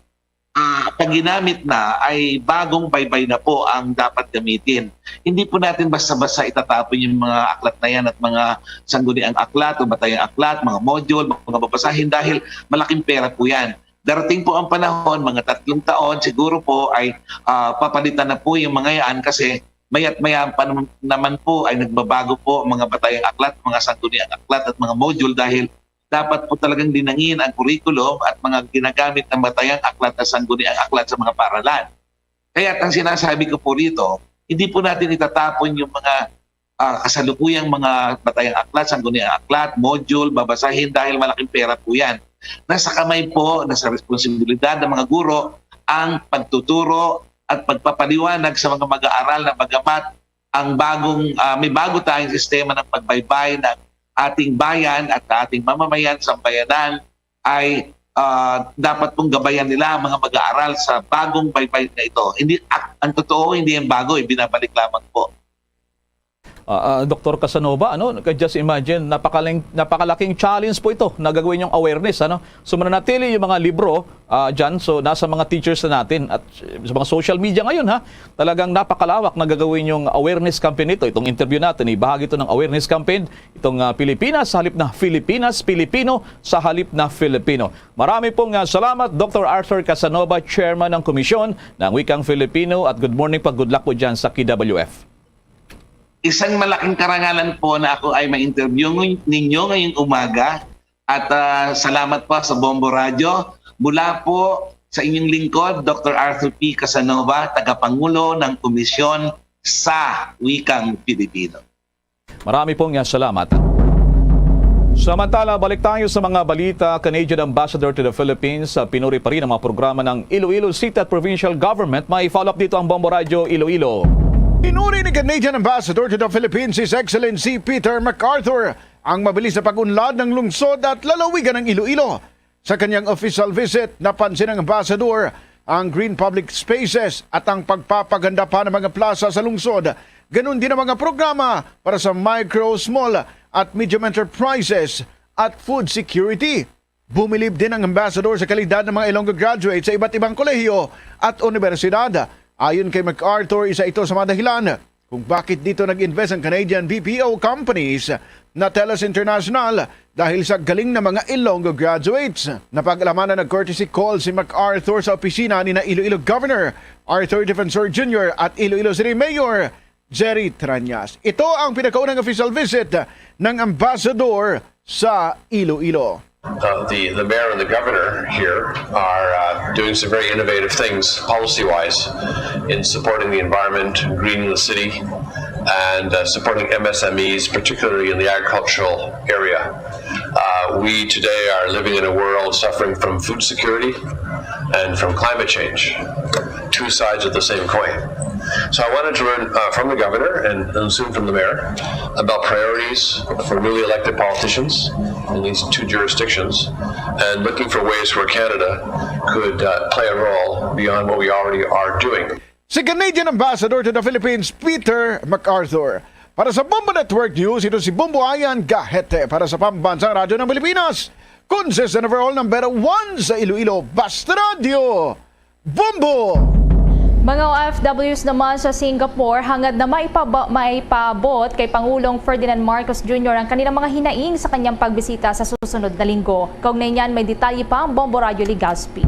ah, pag ginamit na ay bagong baybay na po ang dapat gamitin. Hindi po natin basta-basta itatapon yung mga aklat na yan at mga sangguniang aklat o batayang aklat, mga module, mga babasahin dahil malaking pera po yan. Darating po ang panahon, mga tatlong taon, siguro po ay, ah, papalitan na po yung mga yan kasi maya't maya pa nam-, naman po ay nagbabago po ang mga batayang aklat, mga sangguniang aklat at mga module dahil dapat po talagang linangin ang curriculum at mga ginagamit ng batayang aklat at sangguniang aklat sa mga paaralan. Kaya ang sinasabi ko po rito, hindi po natin itatapon yung mga, ah, kasalukuyang mga batayang aklat, sangguniang aklat, module, babasahin dahil malaking pera po yan. Nasa kamay po, nasa responsibilidad ng mga guro ang pagtuturo at pagpapaliwanag sa mga mag-aaral na bagamat ang bagong, ah, may bago tayong sistema ng pagbaybay ng ating bayan at ating mamamayan, sambayanan, ay, ah, dapat pong gabayan nila ang mga mag-aaral sa bagong baybay na ito. Hindi, ak-, ang totoo, hindi yan bago, eh, binabalik lamang po. Ah, ah, Doktor Casanova, ano, ka-, just imagine, napakaling-, napakalaking challenge po ito na gagawin yung awareness, ano? So, mananatili yung mga libro, ah, dyan. So, nasa mga teachers na natin at, eh, sa mga social media ngayon, ha, talagang napakalawak na gagawin yung awareness campaign nito. Itong interview natin, ibahagi ito ng awareness campaign, itong, ah, Pilipinas sa halip na Filipinas, Pilipino sa halip na Filipino. Marami pong, ah, salamat, Doktor Arthur Casanova, Chairman ng Komisyon ng Wikang Filipino, at good morning pa, good luck po dyan sa K W F. Isang malaking karangalan po na ako ay ma-interview ngun-, ninyo ngayong umaga. At, ah, salamat po sa Bombo Radio. Mula po sa inyong lingkod, Doktor Arthur P. Casanova, tagapangulo ng Komisyon sa Wikang Pilipino. Marami pong, ah, salamat. Samantala, balik tayo sa mga balita. Canadian Ambassador to the Philippines, ah, pinuri pa rin ang mga programa ng Iloilo City at Provincial Government. May follow-up dito ang Bombo Radyo Iloilo. Pinuri ni Canadian Ambassador to the Philippines, His Excellency Peter MacArthur, ang mabilis na pag-unlad ng lungsod at lalawigan ng Iloilo. Sa kanyang official visit, napansin ng Ambassador ang green public spaces at ang pagpapaganda pa ng mga plaza sa lungsod, ganun din ang mga programa para sa micro, small at medium enterprises at food security. Bumilib din ang Ambassador sa kalidad ng mga Ilonggo graduates sa iba't ibang kolehiyo at unibersidad. Ayon kay MacArthur, isa ito sa mga dahilan kung bakit dito nag-invest ang Canadian B P O companies na Teles International dahil sa galing na mga Ilonggo graduates. Napag-alamanan nag-courtesy call si MacArthur sa opisina ni na Iloilo Governor Arthur Defensor Junior at Iloilo City Mayor Jerry Trañas. Ito ang pinakaunang official visit ng Ambassador sa Iloilo. Uh, the, the mayor and the governor here are uh, doing some very innovative things policy-wise in supporting the environment, greening the city, and uh, supporting M S M Es, particularly in the agricultural area. Uh, we today are living in a world suffering from food security and from climate change, two sides of the same coin. So I wanted to learn uh, from the governor and, and soon from the mayor about priorities for newly elected politicians in these two jurisdictions and looking for ways where Canada could uh, play a role beyond what we already are doing. Si Canadian Ambassador to the Philippines, Peter MacArthur. Para sa Bombo Network News, ito si Bombo Ayan Gahete para sa Pambansang Radyo ng Pilipinas. Consistent overall number one sa Iloilo, Basta Radio, Bombo! Mga O F Ws naman sa Singapore hangad na maipaba-, maipaabot kay Pangulong Ferdinand Marcos Junior ang kanilang mga hinaing sa kanyang pagbisita sa susunod na linggo. Kaugnay niyan, may detalye pa ang Bombo Radyo Legazpi.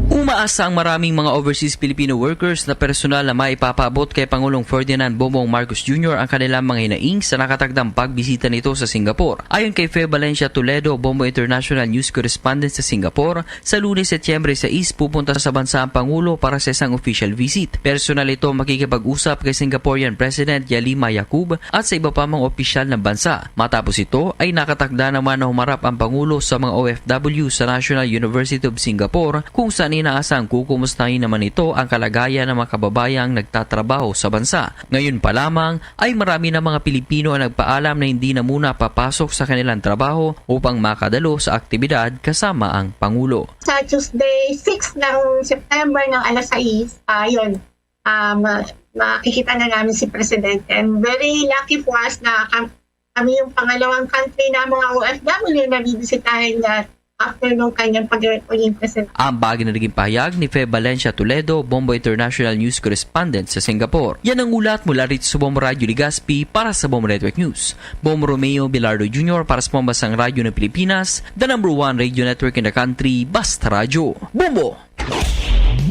Umaasa ang maraming mga overseas Filipino workers na personal na maipapaabot kay Pangulong Ferdinand Bongbong Marcos Junior ang kanilang mga hinaing sa nakatagdang pagbisita nito sa Singapore. Ayon kay Fe Valencia Toledo, Bombo International News Correspondent sa Singapore, sa Lunes, Setyembre sais, pupunta sa bansa ang Pangulo para sa isang official visit. Personal ito makikipag-usap kay Singaporean President Yalima Yaqub at sa iba pa mga opisyal ng bansa. Matapos ito ay nakatakda naman na humarap ang Pangulo sa mga O F W sa National University of Singapore, kung saan inaasahang kukumustahin naman ito ang kalagayan ng mga kababayang nagtatrabaho sa bansa. Ngayon pa lamang ay marami na mga Pilipino ang nagpaalam na hindi na muna papasok sa kanilang trabaho upang makadalo sa aktibidad kasama ang Pangulo. Sa Tuesday, six ng September ng alas sais, ah, yun, ah, ma- makikita na namin si Presidente. And very lucky for us na kam- kami yung pangalawang country na mga O F W na bibisitahin na after nung kanyang pag-, pagiging president. Ang bagay na naging pahayag ni Fe Valencia Toledo, Bombo International News Correspondent sa Singapore. Yan ang ulat mula rito sa Bombo Radyo Legazpi para sa Bombo Network News. Bombo Romeo Bilardo Junior para sa Pambansang Radyo ng Pilipinas, the number one radio network in the country, Basta Radyo. Bombo!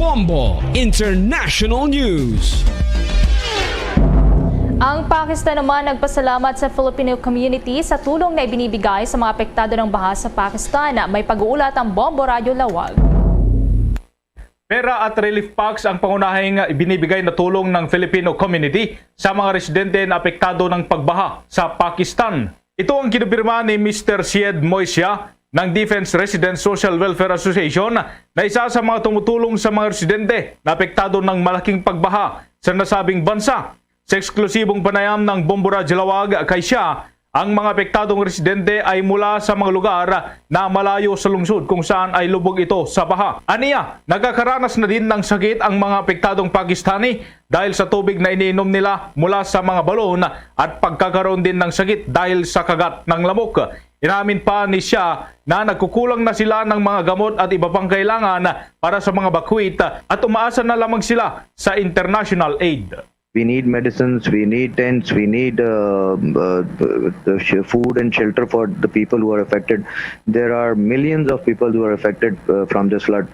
Bombo International News. Ang Pakistan naman nagpasalamat sa Filipino community sa tulong na ibinibigay sa mga apektado ng baha sa Pakistan. May pag-uulat ang Bombo Radyo Lawag. Pera at relief packs ang pangunahing ibinibigay na tulong ng Filipino community sa mga residente na apektado ng pagbaha sa Pakistan. Ito ang kinumpirma ni Mister Syed Moisia ng Defense Resident Social Welfare Association, na isa sa mga tumutulong sa mga residente na apektado ng malaking pagbaha sa nasabing bansa. Sa eksklusibong panayam ng Bombo Radyo Lawag kay siya, ang mga apektadong residente ay mula sa mga lugar na malayo sa lungsod kung saan ay lubog ito sa baha. Aniya, nakakaranas na din ng sakit ang mga apektadong Pakistani dahil sa tubig na iniinom nila mula sa mga balon at pagkakaroon din ng sakit dahil sa kagat ng lamok. Inamin pa ni siya na nagkukulang na sila ng mga gamot at iba pang kailangan para sa mga bakwit at umaasa na lamang sila sa international aid. We need medicines, we need tents, we need, uh, uh, the sh-, food and shelter for the people who are affected. There are millions of people who are affected, uh, from this flood.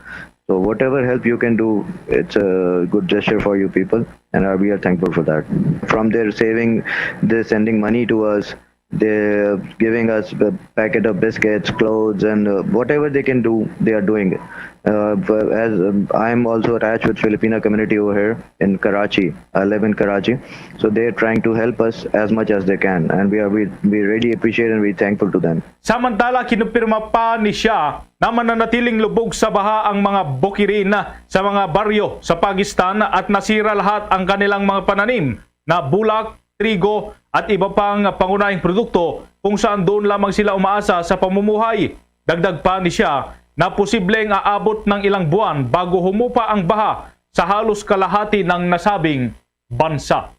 So whatever help you can do, it's a good gesture for you people, and, uh, we are thankful for that. From their saving, they're sending money to us, they're giving us a packet of biscuits, clothes, and, uh, whatever they can do, they are doing it. Uh, but as, um, I'm also attached with Filipino community over here in Karachi. I live in Karachi. So they're trying to help us as much as they can, and we are, we, we really appreciate and we thankful to them. Samantala, kinumpirma pa ni siya na mananatiling lubog sa baha ang mga bukirin sa mga baryo sa Pakistan at nasira lahat ang kanilang mga pananim na bulak, trigo, at iba pang pangunahing produkto kung saan doon lamang sila umaasa sa pamumuhay. Dagdag pa ni siya na posibleng aabot ng ilang buwan bago humupa ang baha sa halos kalahati ng nasabing bansa.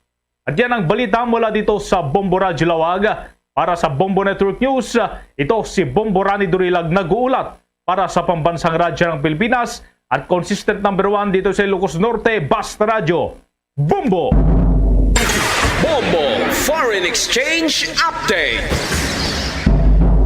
At yan ang balita mula dito sa Bombo Radyo Lawag. Para sa Bombo Network News, ito si Bombo Rani Durilag nag-uulat para sa Pambansang Radyo ng Pilipinas at consistent number one dito sa Ilocos Norte, Basta Radyo. Bombo! Bombo Foreign Exchange Update.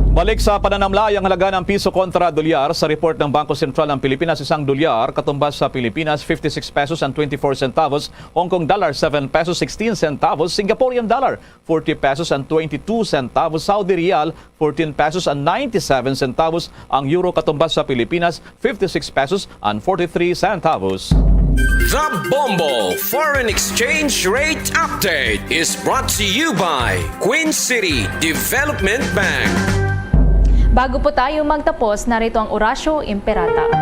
Balik sa pananamlay ang halaga ng piso kontra dolyar. Sa report ng Bangko Sentral ng Pilipinas, isang dolyar katumbas sa Pilipinas, fifty-six pesos and twenty-four centavos, Hong Kong dollar, seven pesos, sixteen centavos, Singaporean dollar, forty pesos and twenty-two centavos, Saudi riyal, fourteen pesos and ninety-seven centavos, ang euro katumbas sa Pilipinas, fifty-six pesos and forty-three centavos. The Bombo Foreign Exchange Rate Update is brought to you by Queen City Development Bank. Bago po tayo magtapos, narito ang Orasyo Imperata.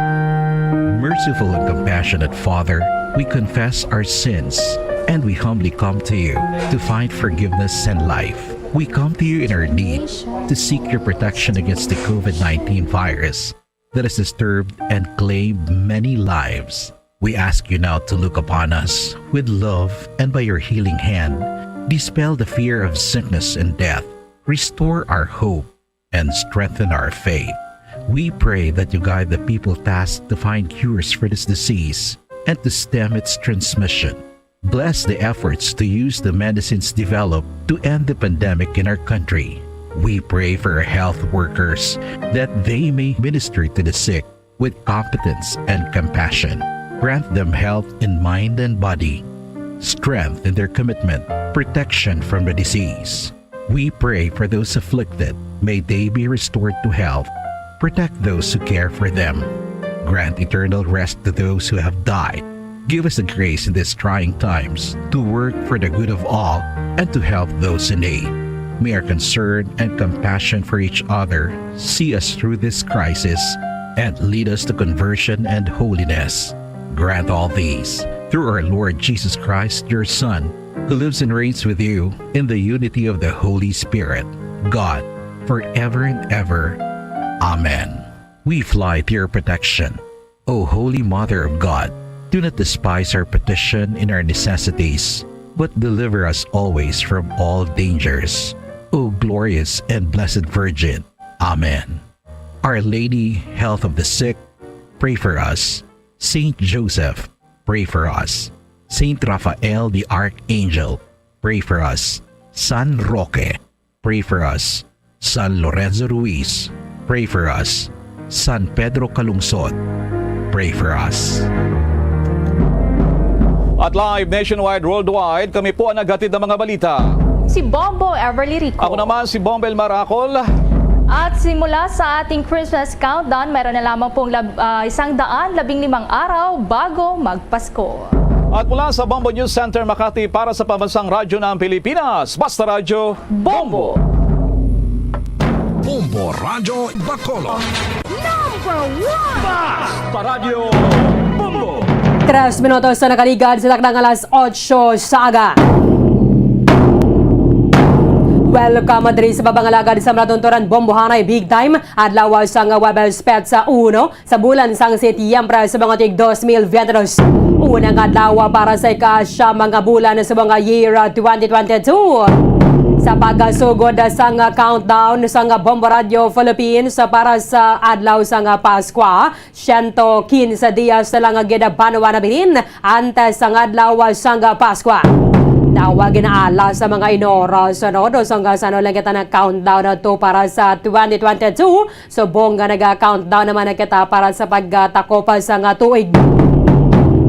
Merciful and compassionate Father, we confess our sins and we humbly come to you to find forgiveness and life. We come to you in our need to seek your protection against the COVID nineteen virus that has disturbed and claimed many lives. We ask you now to look upon us with love and by your healing hand, dispel the fear of sickness and death, restore our hope, and strengthen our faith. We pray that you guide the people tasked to find cures for this disease and to stem its transmission. Bless the efforts to use the medicines developed to end the pandemic in our country. We pray for our health workers that they may minister to the sick with competence and compassion. Grant them health in mind and body, strength in their commitment, protection from the disease. We pray for those afflicted. May they be restored to health. Protect those who care for them. Grant eternal rest to those who have died. Give us the grace in these trying times to work for the good of all and to help those in need. May our concern and compassion for each other see us through this crisis and lead us to conversion and holiness. Grant all these through our Lord Jesus Christ, your Son, who lives and reigns with you in the unity of the Holy Spirit, God, forever and ever. Amen. We fly to your protection, O Holy Mother of God. Do not despise our petition in our necessities, but deliver us always from all dangers, O glorious and blessed Virgin. Amen. Our Lady, Health of the Sick, pray for us. Saint Joseph, pray for us. Saint Raphael the Archangel, pray for us. San Roque, pray for us. San Lorenzo Ruiz, pray for us. San Pedro Calungsod, pray for us. At live nationwide, worldwide, kami po ang naghatid ng mga balita. Si Bombo Everly Rico. Ako naman si Bombo El Maracol. At simula sa ating Christmas countdown, meron na lamang pong lab- ah, isang daan labing limang araw bago magpasko. At mula sa Bombo News Center Makati, para sa Pambansang Radyo ng Pilipinas, Basta Radyo, Bombo. Bombo Radyo Bacolod. Number one! Basta Radyo Bombo. Tres minutos na nakaligad sa takna nga alas otso sa aga. Welcome diri sa baba nga alagad sa matunturan, Bombohanay Big Time, adlaw sang Huwebes, petsa uno sa bulan sang Setyembre sa mga tig dos mil veintidos. Unang adlaw para sa ika-siyam nga bulan sa mga year twenty twenty-two. Sa pagasugod sang countdown sang Bombo Radio Philippines para sa adlaw sang Paskwa, siyento kinse dias na lang ang ginabanwa na bilin antes sang adlaw sang Paskwa. Daw ginaala sa mga inora, sunod o sang sano lang kita na countdown na to para sa twenty twenty-two. Subong nga naga-countdown naman na kita para sa pagtakop sa nga tuig.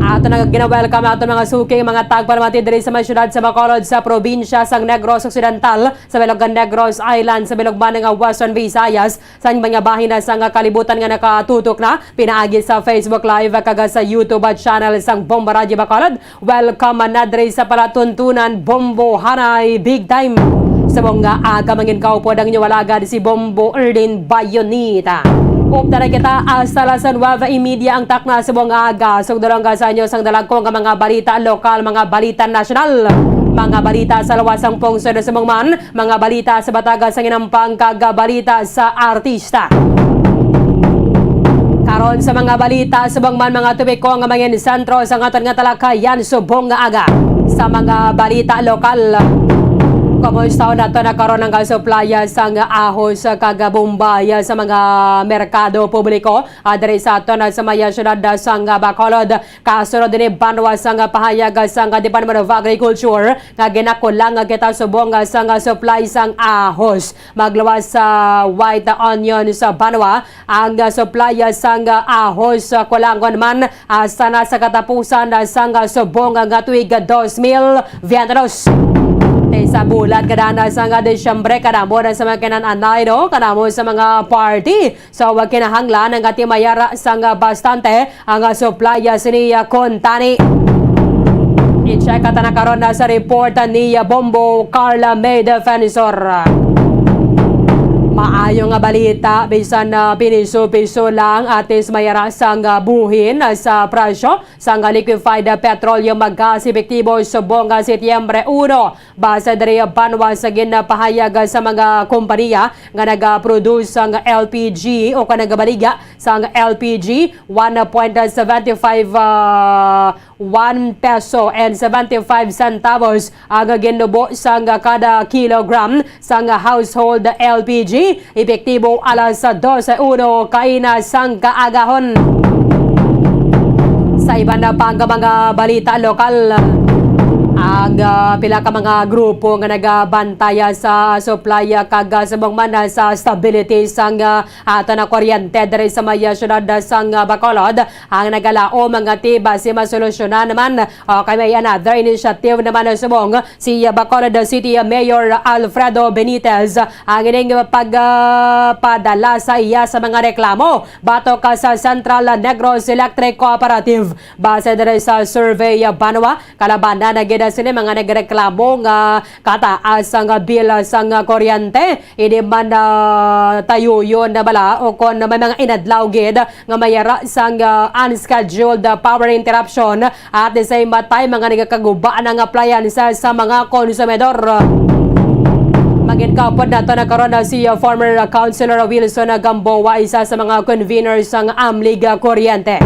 Ato na gina-welcome ato mga suking mga tagpalamati diri sa mga syudad sa Bacolod, sa probinsya sang Negros Occidental, sa bilog nga Negros Island, sa bilog man nga Western Visayas, sa mga bahin na sa nga kalibutan nga nakatutok na pinaagi sa Facebook Live kag sa YouTube channel sang Bombo Radyo Bacolod. Welcome na diri sa palatuntunan, Bombo Hanay Big Time. Sa mga aga, mangin kaupod ang inyo alagad, si Bombo Erlin Bayonita. Upda na kita hasta las nueve y media ang takna sa mga aga. Sugdulong ka sa inyo sang dalagko nga mga balita lokal, mga balita nasyonal, mga balita sa lawas sang pungsod sa mga man, mga balita sa bataga sang inampang kag balita sa artista. Karon sa mga balita, subong man mga topiko nga mangin sentro sa aton nga talakayan subong nga aga. Sa mga balita lokal, kumusta nato na karon ang kasuplaya sang ahos kag bombay sa mga merkado publiko, ah, diri sa aton sa maya syudad sang Bacolod? Kasunod ni banwa sang pahayag sang Department of Agriculture nga ginakulang kita subong sang supply sang ahos. Magluwas sa white onion sa banwa ang supply sang ahos. Kulangon man, ah, sana sa katapusan sang subong nga tuig dos mil veintidos. Sa bulan kadana sang Disyembre, kanamo na sa mga kinan-anay, no? Kanamo sa mga party. So, wag kinahanglan nga timayara sang bastante ang supply sini kuntani. I-check ta na karon na sa report ni Bombo Carla May Defensor. Maayo nga balita, bisan na piniso-piso lang, at least mayara sang buhin sa presyo sang liquefied petroleum gas epektibo subong nga Setyembre uno. Base diri banwa sa ginapahayag sa mga kompanya nga nagaproduce sang L P G o ka nagabaligya sang L P G, one point seventy five, ah, one peso and seventy five centavos ang ginubo sang kada kilogram sang household L P G, epektibo alas dose uno kaina sang kaagahon. Sa iban na pang mga balita lokal, ang, ah, pila ka mga grupo nga nagabantaya sa supply, ah, kag, ah, subong man, ah, sa stability sang, ah, ato na kuryente diri sa maya syudad sang, ah, Bacolod, ang nagalaom nga ti basi masolusyonan naman, o kay may another initiative naman na subong si, ah, Bacolod City Mayor Alfredo Benitez ang ining pag, ah, padala sa iya sa mga reklamo batok sa Central Negros Electric Cooperative. Base diri sa survey, ah, banwa, kalabanan na gid sini mga nagreklamo nga kataas ang bill sang kuryente. Hindi man, ah, tayuyon na bala o kon may mga inadlaw gid nga mayara sang, ah, unscheduled, ah, power interruption. At the same time, mga nagakaguba ng appliances sa mga konsumidor. Mangin kaupod nato na karon na si, uh, former, uh, Councilor Wilson Gamboa, isa sa mga conveners sang Amlig, uh, Kuryente.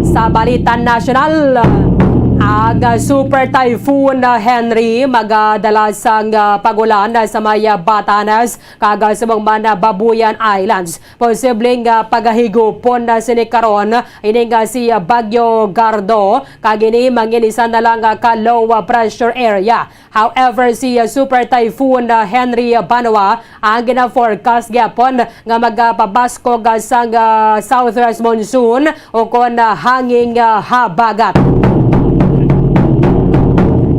Sa balita nasyonal, uh, Ang, ah, Super Typhoon, ah, Henri magadala sang, ah, pag-ulan, ah, sa may, ah, Batanes kag, ah, subong man, ah, Babuyan Islands. Posibleng, ah, pagahigupon na sini karon ining, ah, si, ah, Bagyo Gardo, kag ini mangin isa na lang, ah, ka low, ah, pressure area. However, si, ah, Super Typhoon, ah, Henri, ah, Banwa ang gina-forecast gyapon nga magapabaskog, ah, sang, ah, southwest monsoon ukon, ah, hanging, ah, habagat.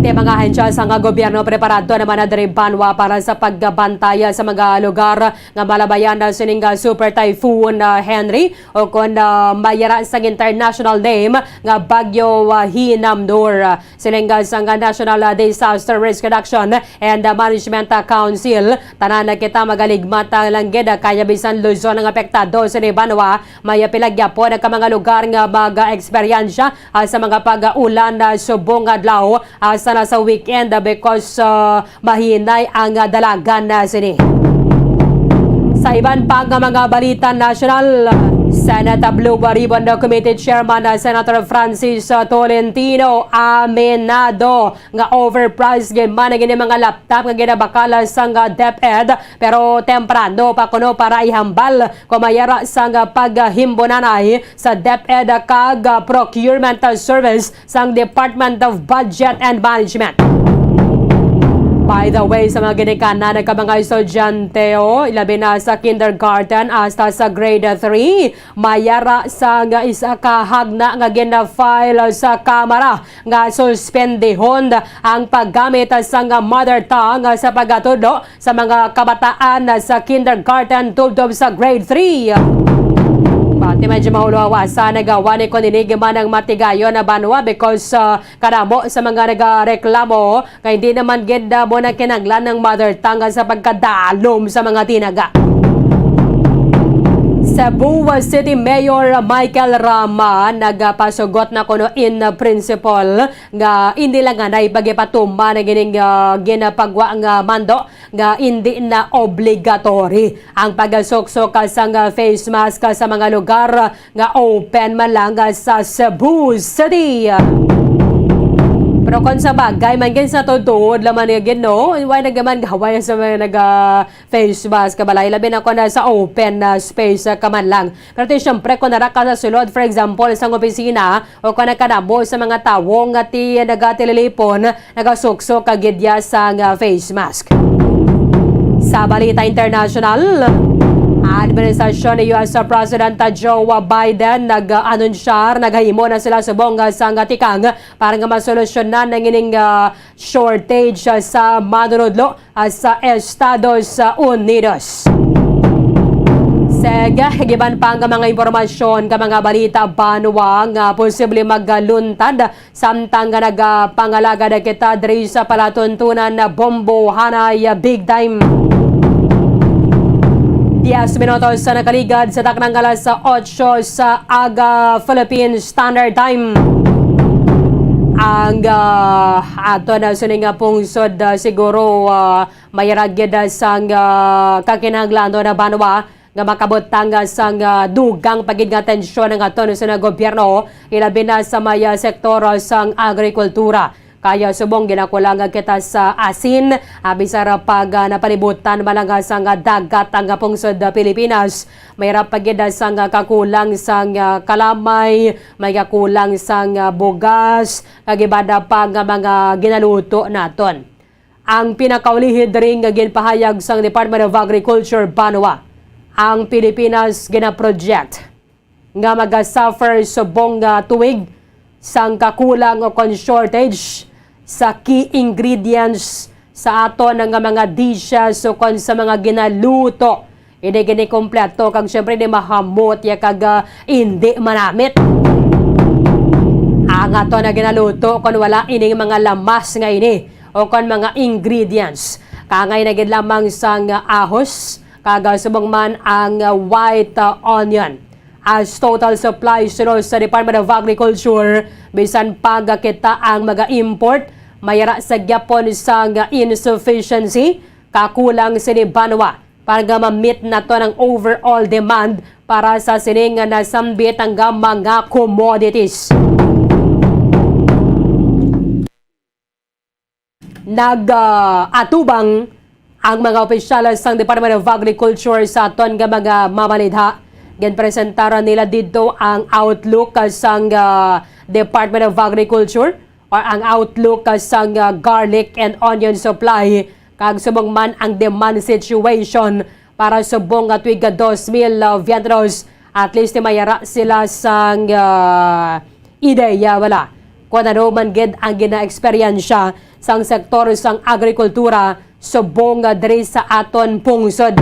Ti mga ahensya sang gobyerno preparado naman na diri banwa para sa pagbantay sa mga lugar nga malabayan na sining, ah, Super Typhoon, ah, Henri, ukon, ah, mayara sang international name nga Bagyo, ah, Hinamnor. Siling, ah, sang National, ah, Disaster Risk Reduction and, ah, Management, ah, Council, tanan na kita magaligmat, ah, lang gid, ah, kaya bisan Luzon ang apektado sini banwa, may, ah, pila gyapon ka mga lugar nga mag-eksperyensya, ah, sa mga pag-ulan, ah, subong adlaw, ah, sa nasa weekend, ah, because, ah, mahinay ang, ah, dalagan na sini. Sa iban pa nga mga balita nasyonal, Senate Blue Ribbon Committee Chairman, ah, Senator Francis, ah, Tolentino, aminado nga overpriced gid man ang ining mga laptop nga ginabakala sang, ah, DepEd, pero temprano pa kuno para ihambal kung mayara sang, ah, paghimbunanay sa DepEd kag, ah, procurement, ah, service sang Department of Budget and Management. By the way, sa mga ginikanan nga mga estudyante, oh, ilabi na sa kindergarten hasta sa grade three, mayara sang isa ka hagna nga gina-file sa Kamara nga suspendihon ang paggamit sang mother tongue sa pagtudlo sa mga kabataan sa kindergarten tubtob sa grade three. Pati medyo mahulohawasan, nagawa ni Koninig man ang matigayon na banwa because, ah, kadamo sa mga nagareklamo kay hindi naman gid, ah, mo na kinahanglan ng mother tongue sa pagkadalom sa mga tinaga. Cebu City Mayor Michael Rama nagapasugot na kuno in principle nga hindi lang anay pagipatuman ang ining, ah, ginapagwa nga mando nga hindi na obligatory ang pagasuksok sang face mask sa mga lugar nga open man lang sa Cebu City. Pero kung sa bagay, man gid sa tuod-tuod lamang nga gid, no? Why nagaman gaway sa mga naga face mask, kabalay, labi na kung sa open na space, ah, ka man lang. Pero ti, siyempre, kung nara ka sa sulod, for example, sa opisina, o kung nakadamo sa mga tawo nga ti nagatililipon, nagasuksok ka gid ya sa nga face mask. Sa balita international, ang administrasyon ni U S President Joe Biden nag-anunsyar, naghimo na sila subong nga sa nga tikang para nga masolusyonan ang ining, ah, shortage, ah, sa manunodlo, ah, sa Estados Unidos. Sige, giban pa nga mga impormasyon ka mga balita banwa nga posible magluntad samtang nga nagapangalagad kita diri sa palatuntunan na bombohanay, ah, big time. Diez minutos sa nakaligad sa taknang alas otso sa aga Philippine Standard Time. Ang, ah, ato na sini nga pungsod, ah, siguro, ah, may ragid, ah, sang, ah, kakinahanglanon na banwa nga makabutang, ah, sang, ah, dugang pa gid nga tensyon ang aton sa gobyerno, ilabi na sa may, ah, sektor, ah, sang agrikultura. Kaya subong ginakulang kita sa asin, ah, bisara pag, ah, napalibutan man lang, ah, sang, ah, dagat ang, ah, pungsod, ah, Pilipinas. May ra pa gid, ah, sang, ah, kakulang sang, ah, kalamay, may kakulang sang, ah, bugas, kag iban pa nga mga ginaluto naton. Ang pinakaulihid diri nga ginpahayag sang Department of Agriculture banwa, ang Pilipinas gina-project nga maga-suffer subong nga tuig sang kakulang o kon shortage sa key ingredients sa aton nga mga dishes o kon sa mga ginaluto. Hindi gini kompleto kag siyempre di mahamot ya kag, ah, hindi manamit ang aton nga ginaluto kon wala ining mga lamas nga ini o kon mga ingredients. Kaangay na gid lamang sang ahos, kag, ah, subong man ang, ah, white, ah, onion. As total supply suno sa Department of Agriculture, bisan pa nga kita ang mag-import, may ra sa gyapon sang insufficiency, kakulang sini banwa para nga ma-meet naton ang overall demand para sa sini nga nasambit nga mga commodities. Nag-atubang ang mga opisyales sang Department of Agriculture sa aton nga mga mamalidha. Ginpresentaran nila didto ang outlook, ah, sang, ah, Department of Agriculture or ang outlook, ah, sang, ah, garlic and onion supply, kag subong man ang demand situation para subong nga tuig nga dos mil, ah, veintidos. At least, may ara sila sang, ah, ideya, wala, kung ano man gid ang ginaeksperyensya sang sektor sang agrikultura subong nga diri sa aton pungsod.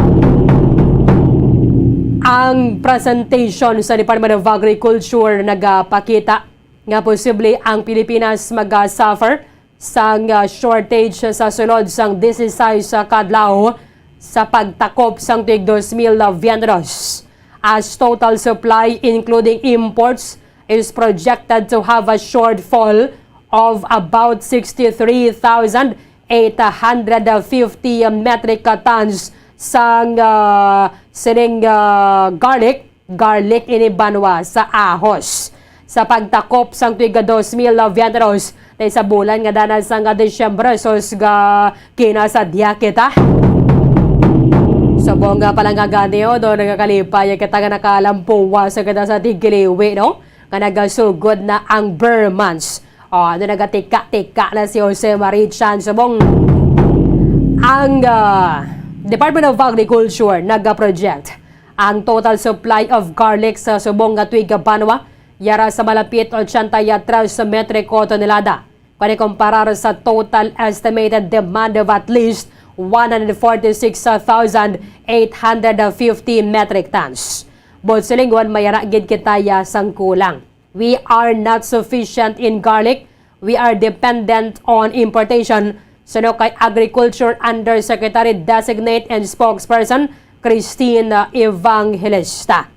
Ang presentation sa Department of Agriculture nagapakita nga posible ang Pilipinas maga-suffer sang, ah, shortage sa sulod sang disisais ka adlaw sa pagtakop sang tuig dos mil veintidos, as total supply, including imports, is projected to have a shortfall of about sixty-three thousand eight hundred fifty metric tons sang, ah, sining, ah, garlic, garlic ini banwa sa ahos. Sa pagtakop sang tuig dos mil veintidos, tay sa bulan nga dana sang Disyembre, sus, ga kinasadya kita. Subong nga pala nga gani, o, do, nagakalipay kita nga nakalampuwa sa kita sa tigkiliwi, no? Nga nagasugod na ang ber months. O, ano, nagatika-tika na si Jose Marichan. Subong ang, ah, Department of Agriculture nagaproject ang total supply of garlic sa subong nga tuig nga banwa, yara sa malapit ochenta y tres metriko tonelada, kon ikumparar sa total estimated demand of at least one hundred forty-six thousand eight hundred fifty metric tons. Buot silingon, may ara gid kita ya sang kulang. We are not sufficient in garlic. We are dependent on importation, suno kay Agriculture Undersecretary Designate and Spokesperson Christine Evangelista.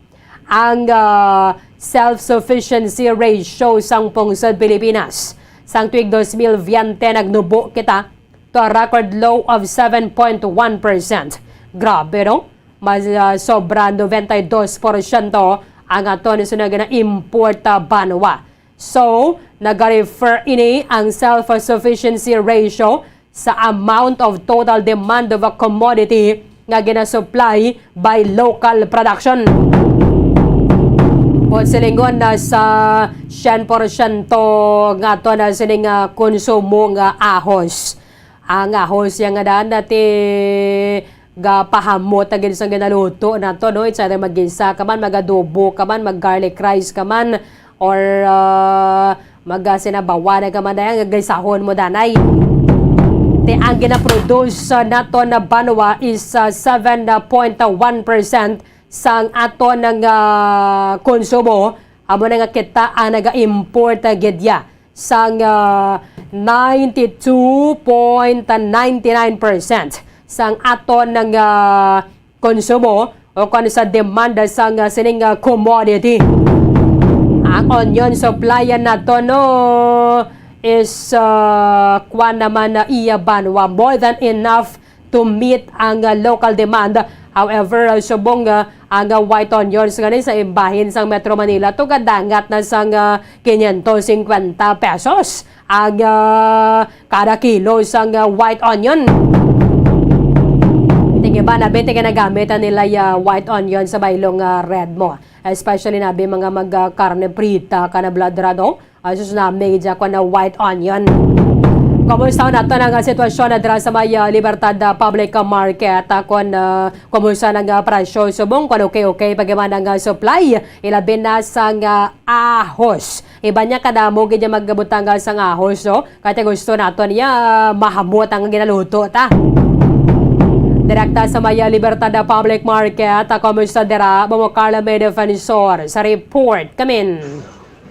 Ang, ah, self-sufficiency ratio sang pungsod Pilipinas sang tuig dos mil veinte, nagnubo kita to a record low of seven point one percent. Grabe, no? Mas, ah, sobra noventa y dos porsyento ang aton sa gina-import, ah, banwa. So, nagarefer ini ang self-sufficiency ratio sa amount of total demand of a commodity nga ginasupply by local production. Buot silingon, na sa siyam porsyento nga aton na sining, ah, konsumo nga ahos. Ang ahos ya nga daan dati gapahamot na gid sang ginaluto nato, no? It's either mag-ginsa ka man, mag-adobo ka man, mag-garlic rice ka man, or, ah, mag-, ah, sinabawan ka man, dahil nga gisahon mo, danay. Te, ang ginaproduce, ah, nato na banwa is, ah, seven point one percent sang ato nga, ah, konsumo. Amo na nga kita ang naga-import, ah, gid ya sang, ah, ninety-two point ninety-nine percent sang aton nga konsumo o kon sa demanda sang, ah, sining, ah, commodity. Ang onion supply nato, no, is, ah, kwan naman na iya banwa, more than enough to meet ang, ah, local demand. However, ah, subong, ah, ang, ah, white onions nga ni sa imbahin sang Metro Manila, to gadangat na sang, ah, quinientos cincuenta pesos ang, ah, kada kilo sang, ah, white onion. Ting iban, abi, ting ginagamit na nila ya white onion sa baylong, ah, red mo. Especially na, abi, mga mag, ah, karne prita, kana blood red, oh. Ah, sus, nami dya ko na white onion. Kumusta nato na nga sitwasyon na dira sa may, ah, Libertad, ah, Public, ah, Market? Ah, kon, ah, kumusta na nga presyo? Subong kon okay-okay pa gid man ang, ah, supply, ilabi na sa nga ahos. Iban niya kadamo gid niya magbutang, ah, sang ahos, no? Kaya gusto nato niya mahamot ang ginaluto ta. Direkta sa may, ah, Libertad, ah, Public Market. Ah, kumusta dira, Mamo Carla May Defensor sa report. Kamin.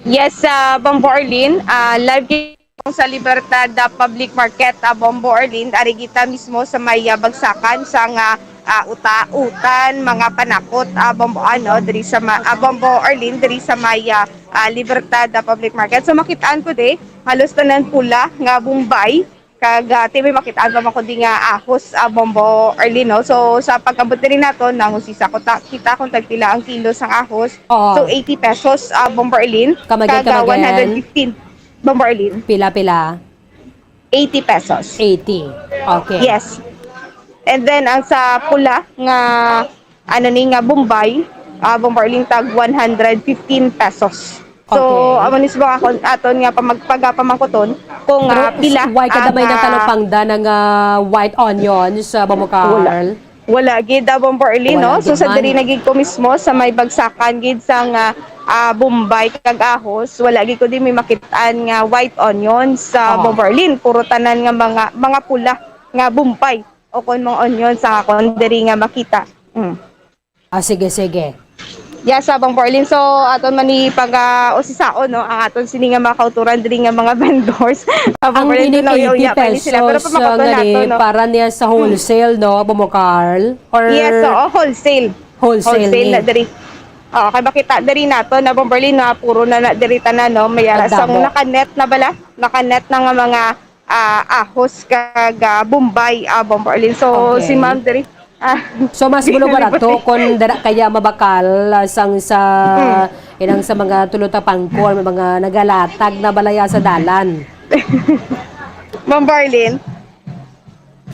Yes, ah, Bombo Arlene, ah, live kayo sa Libertad, ah, Public Market, ah, Bombo Arlene. Ari kita mismo sa may, ah, bagsakan sang, ah, ah, uta-, utan, mga panakot, ah, Bombo, ano, diri sa ma-, ah, Bombo Arlene, diri sa may, ah, ah, Libertad, ah, Public Market. So, makitaan ko di, halos tanan pula nga Bombay. Kag, ah, ti may makitaan pa man ko di nga ahos, ah, Bombo Arlene, no? So, sa pag-abot diri nato, nangusisa ko ta-, kita kung tagpila ang kilo sang ahos. Oo. So, eighty pesos, ah, Bombo Arlene. Kamagay, kag, ah, kamagay. One hundred fifteen, Bombo Arlene. Pila, pila? eighty pesos. Eighty. Okay. Yes. And then, ang sa pula nga, ano ni, nga Bombay, ah, Bombarling, tag one hundred fifteen pesos. So, okay, amo ni sa mga kon-, aton nga pamag-, pagapamangkuton kung, pero ah, pila why kada ang, may ah, natalupangda nga white onions, ah, Bombong Carl? Wala gid, ah, Bombarling, no? Wala gid. So, sa man diri na gid ko mismo, sa may bagsakan gid sang, ah, ah, Bombay kag Ahos, wala gid ko di may makit-an nga white onions sa, ah, Bombarling. Puro tanan nga mga, mga pula nga Bombay o kon mga onions sa akon diri nga makita. Mm. Ah, sige, sige. Yes, ah, Bombarling. So, aton man ni pag, ah, usisaon, no, ang aton sini nga mga kauturan diri nga mga vendors. Ah, ang Bombarling, ini tunaw, iya, eighty iya pa ni sila. Pero pesos, ah, pamakapon nga ni nato, no? Para niya sa, hmm, wholesale, no, Bombong Carl? Or yes, oo, wholesale. Wholesale. Wholesale ni na diri. Oo, kay makita diri nato na, Bombarling, na puro na, na diri tanan, no? May ara sang naka-net na bala, naka-net na nga mga, ah, ahos kag, ah, Bombay, ah, Bombarling. So, okay, si ma'am diri, ah, so, mas di bulong na barato lipat eh. Kung dara kaya mabakal, ah, sang sa, mm, inang sa mga tulotapangko, mga nagalatag na balaya sa dalan. Bombarling.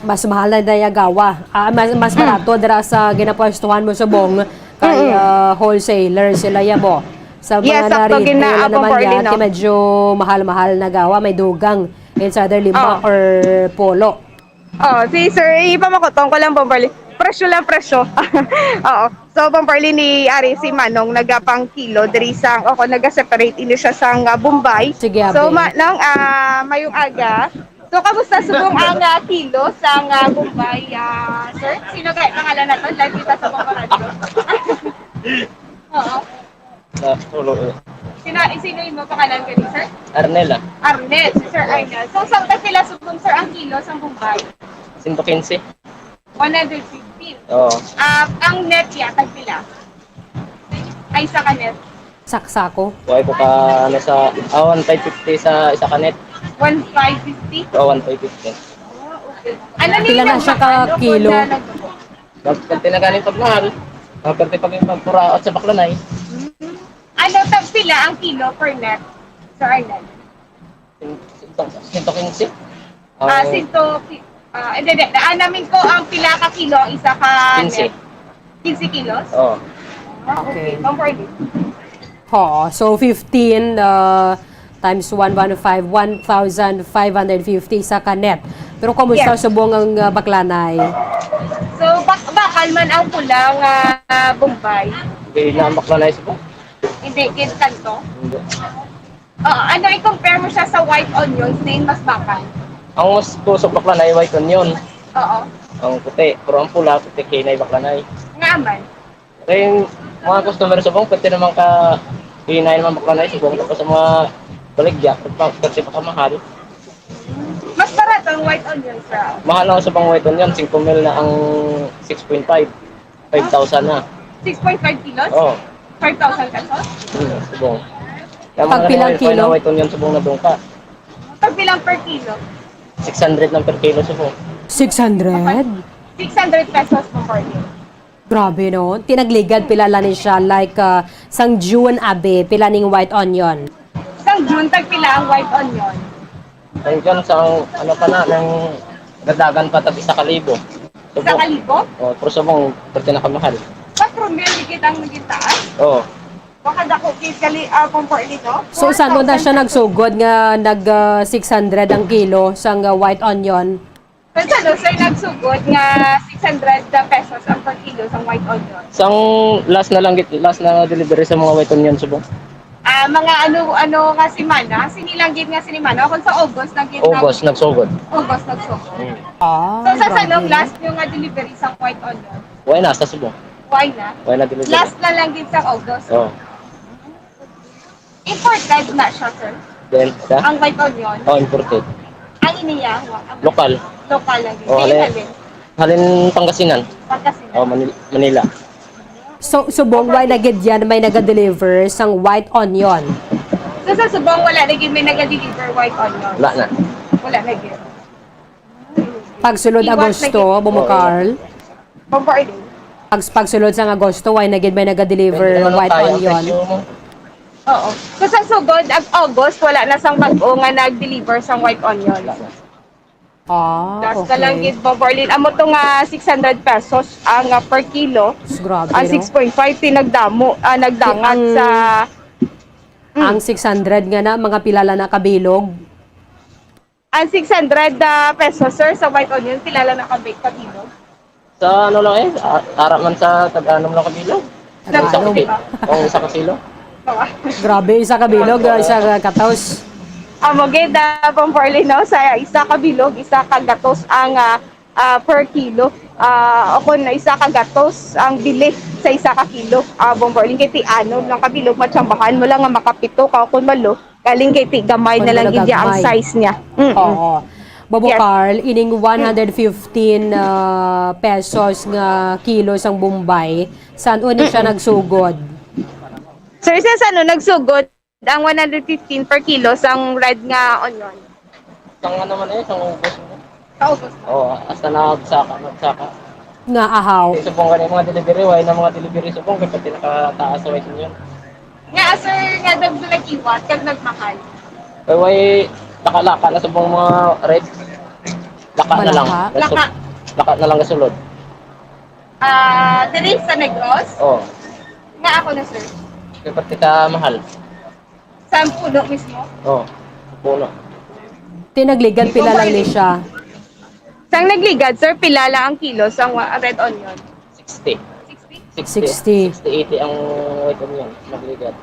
Mas mahal na daya gawa. Ah, mas, mas, mm, barato dira sa ginapwestuhan mo subong kay, mm-mm, ah, wholesaler sila ya mo. Sa mga, yes, na sakto, retail gina-, na naman Bombarling, ya, no? Kay medyo mahal-mahal na gawa, may dugang insider lima, oh, or polo. Oh, si sir, ipamakutong ko lang, Bombarling. Presyo lang, presyo. Oo. So, Bombarling, ni ari si Manong nagapang kilo diri sang, o, naga-separate ini siya sang, ah, Bombay. Sige, so, abi. Manong, ah, mayong aga. So, kamusta subong ang, ah, kilo sang, ah, Bombay, ah, sir? Sino kay pangalan nato? Live kita sa mga radyo. Oo. Ah, tulo, eh. Sino, sino imo pangalan gani, sir? Arnel, ah. Arnel, si Sir Arnel. So, sa tagpila subong, sir, ang kilo sang Bombay? Sento kinse. One hundred fifty. Oo. Ah, ang net ya, tagpila? Ay, isa ka net. Saksako. Buhay ko ka, ano, sa, ah, one five fifty sa isa ka net. One five fifty? Oo, one five fifty. Ah, okay. Ano ni, pila na siya ka kilo? Pag, pag tinagani pagmahal, ah, pwerte pag yung magpuraot sa baklanay. Hmm. Ano, tagpila ang kilo per net, Sir Arnel? Sento, sento kinse. Ah, ang sento ki-, ah, hindi, hindi. Daan namin ko ang pila ka kilo ang isa ka net. Kinse. Kinse kilos? Oo. Ah, okay. Okay. Pang forty. Oo. So, fifteen, uh, times one one five, one thousand five hundred fifty sa ka net. Pero kumusta, yes, subong ang, uh, baklanay? So, bak-, bakal man ang pula nga, ah, Bombay? Hindi na ang baklanay subong. Hindi, gid kanto? Hindi. Oo, ano, i-compare mo siya sa white onions, diin mas bakal? Ang mas kusog baklanay white onion. Oo. Ang puti, pero ang pula, puti, hinay baklanay. Nga man. Kay mga customer subong, pwerte naman ka, hinay naman baklanay subong, tapos ang mga baligya, pwerte pa, pwerte pa kamahal. Mas barato ang white onion, sir. Mahal lang subong white onion, singko mil na ang six point five. Five thousand na. Six point five kilos? Oo. Five thousand pesos? Hmm, subong. Pag pilang kilo? White onion subong na dungka. Pag pilang per kilo? Six hundred lang per kilo subong. Six hundred? Six hundred pesos per kilo. Grabe, no? Tinagligad, pila lang ni siya? Like, uh, sang June, abi, pila ning white onion? Sang June, tag pila ang white onion? Ang dyan sa, ano pa na, nang dagdagan pa tag isa ka libo. Isa ka libo? Oh, pero subong, pero pinakamahal. Patro mil gid ang naging taas? Oo. Baka dako gid gali, ah, kung for ito? So, sa ano na siya nagsugod nga nag, ah, six hundred ang kilo sang, ah, white onion? Kung sa ano, sir, nagsugod nga six hundred pesos ang per kilo sang white onion? Sang last na lang gid, last na delivery sa mga white onion subong. Ah, mga ano, ano nga semana? Sini lang gid nga semana? Kung sa August lang gid. August, nagsugod. August, nagsugod. Mm. Ah, so, sa grabe. Sanong last nyo nga delivery sa white onion? Why na, sa subong? Why na? Why na delivery? Last na lang gid sa August. Oh. Imported na siya, sir? Then, sa? Ang white onion? Oh, imported. Ang iniya, wa-, ang lokal. Lokal lang gid. Oh, halin, halin Pangasinan. Pangasinan. Oh, Manil-, Manila. So, subong, why na gid yan may naga-deliver sang white onion? So, sa subong, wala na gid may naga-deliver white onion? Wala na. Wala na gid. Pagsulod Agosto, Bomo Carl? Pag, pagsulod sang Agosto, why na gid may naga-deliver white onion? Oo. So, sa sugod, ag-, August, wala na sang bag-o nga nag-deliver sang white onion. Wala na. Ah, Last na lang okay. gid, Bombo Arlene. Amo to nga six hundred pesos ang ah, per kilo. Mas grabe, Ang no? six point five pinagdamo, ah, nagdangat Ang- sa... Ang six hundred nga na, mga pila lang na kabilog? Ang six hundred ah, pesos, sir, sa white onion, pila lang na kabi- kabilog? Sa ano lang eh, a- ara man sa tag-anom lang kabilog. Isa Tag-anom. ka ki- Kung isa ka kilo. Grabe, isa kabilog, ah, isa ka katos. Amo gid, ah, Bombo Arlene, no? Sa isa kabilog, isa ka gatos ang ah, ah, per kilo. Ah, o kung isa ka gatos ang bili sa isa ka kilo. Ah, Bombo Arlene, kay ti anom lang kabilog, matsambahan mo lang nga makapito ka o kung malo. Galing kay ti gamay na lang gid ang size niya. Mm-mm. Oo. Bobo Yes. Carl, ining one hundred fifteen ah, pesos nga kilo sang Bombay, saan ni siya nagsugod? Sir, sa ano nagsugod ang one hundred fifteen per kilo sang red nga onion? Sang ano man eh, sang ubos mo. Kaubos. Oo, hasta nagsaka, nagsaka. Nga ahaw. Kay subong gani mga delivery, way na mga delivery subong, kay pati nakataas sa way ninyo. Nga, sir, nga dagdag nagiwat, kag nagmahal. Kay way, laka-laka na subong mga red. Laka na lang. Malaka? Gasu- Laka. Laka na lang gasulod. Ah, diri sa Negros? Oo. Nga ako na, sir. Kay pati ka mahal. Sa puno mismo? Oo. Puno. Tinagligad pila lang ni siya? Sang nagligad, sir, pila lang ang kilo sang wa- red onion? sixty. sixty? Sixty. sixty, eighty ang weight niyan. Nagligad.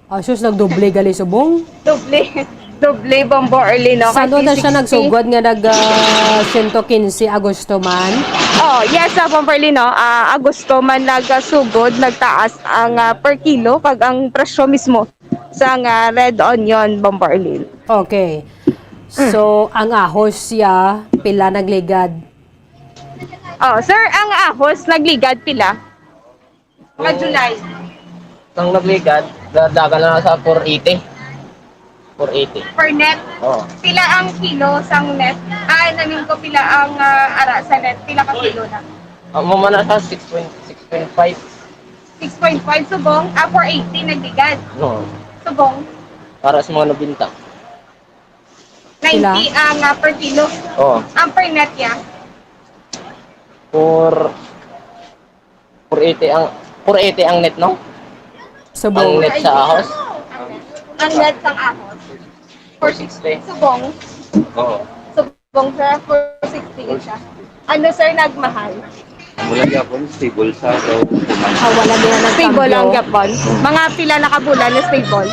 Ah, sus, nagdoble gali subong. Doble. Doble, Bombo Arlene, no? Saan Kasi na siya sixty. Nagsugod nga nag ah, siyento kinse Agosto man? Oh, yes, sa Bombo Arlene, no? Ah, Agosto man nagsugod, nagtaas ang ah, per kilo, kag ang presyo mismo sa nga red onion, Bombo Arlene. Okay. So, ang ahos siya, pila nagligad? Oh, sir, ang ahos nagligad pila? Mga July. Nang nagligad, dadagan na sa four eighty. four eighty. Per net. Oo. Pila ang kilo sang net? Ah, namin ko pila ang ah, ara sa net. Pila ka kilo na? Ang mama na sa six point six point five. six point five subong. Ah, four eighty nagligad. No. Subong. Para sa mga nabinta. ninety ang ah, per kilo. Oo. Ang per net niya. Four, four eighty ang, four eighty ang net, no? Ang Subong. net sa ahos. Ang net sang ahos. four sixty. Subong. Oo. Subong sa four sixty isa. Ano, sir, nagmahal? Mula gyapon, stable sa daw kuman. Ah, wala nila nagkambyo. Stable lang gyapon. Mga pila na ka bulan na stable?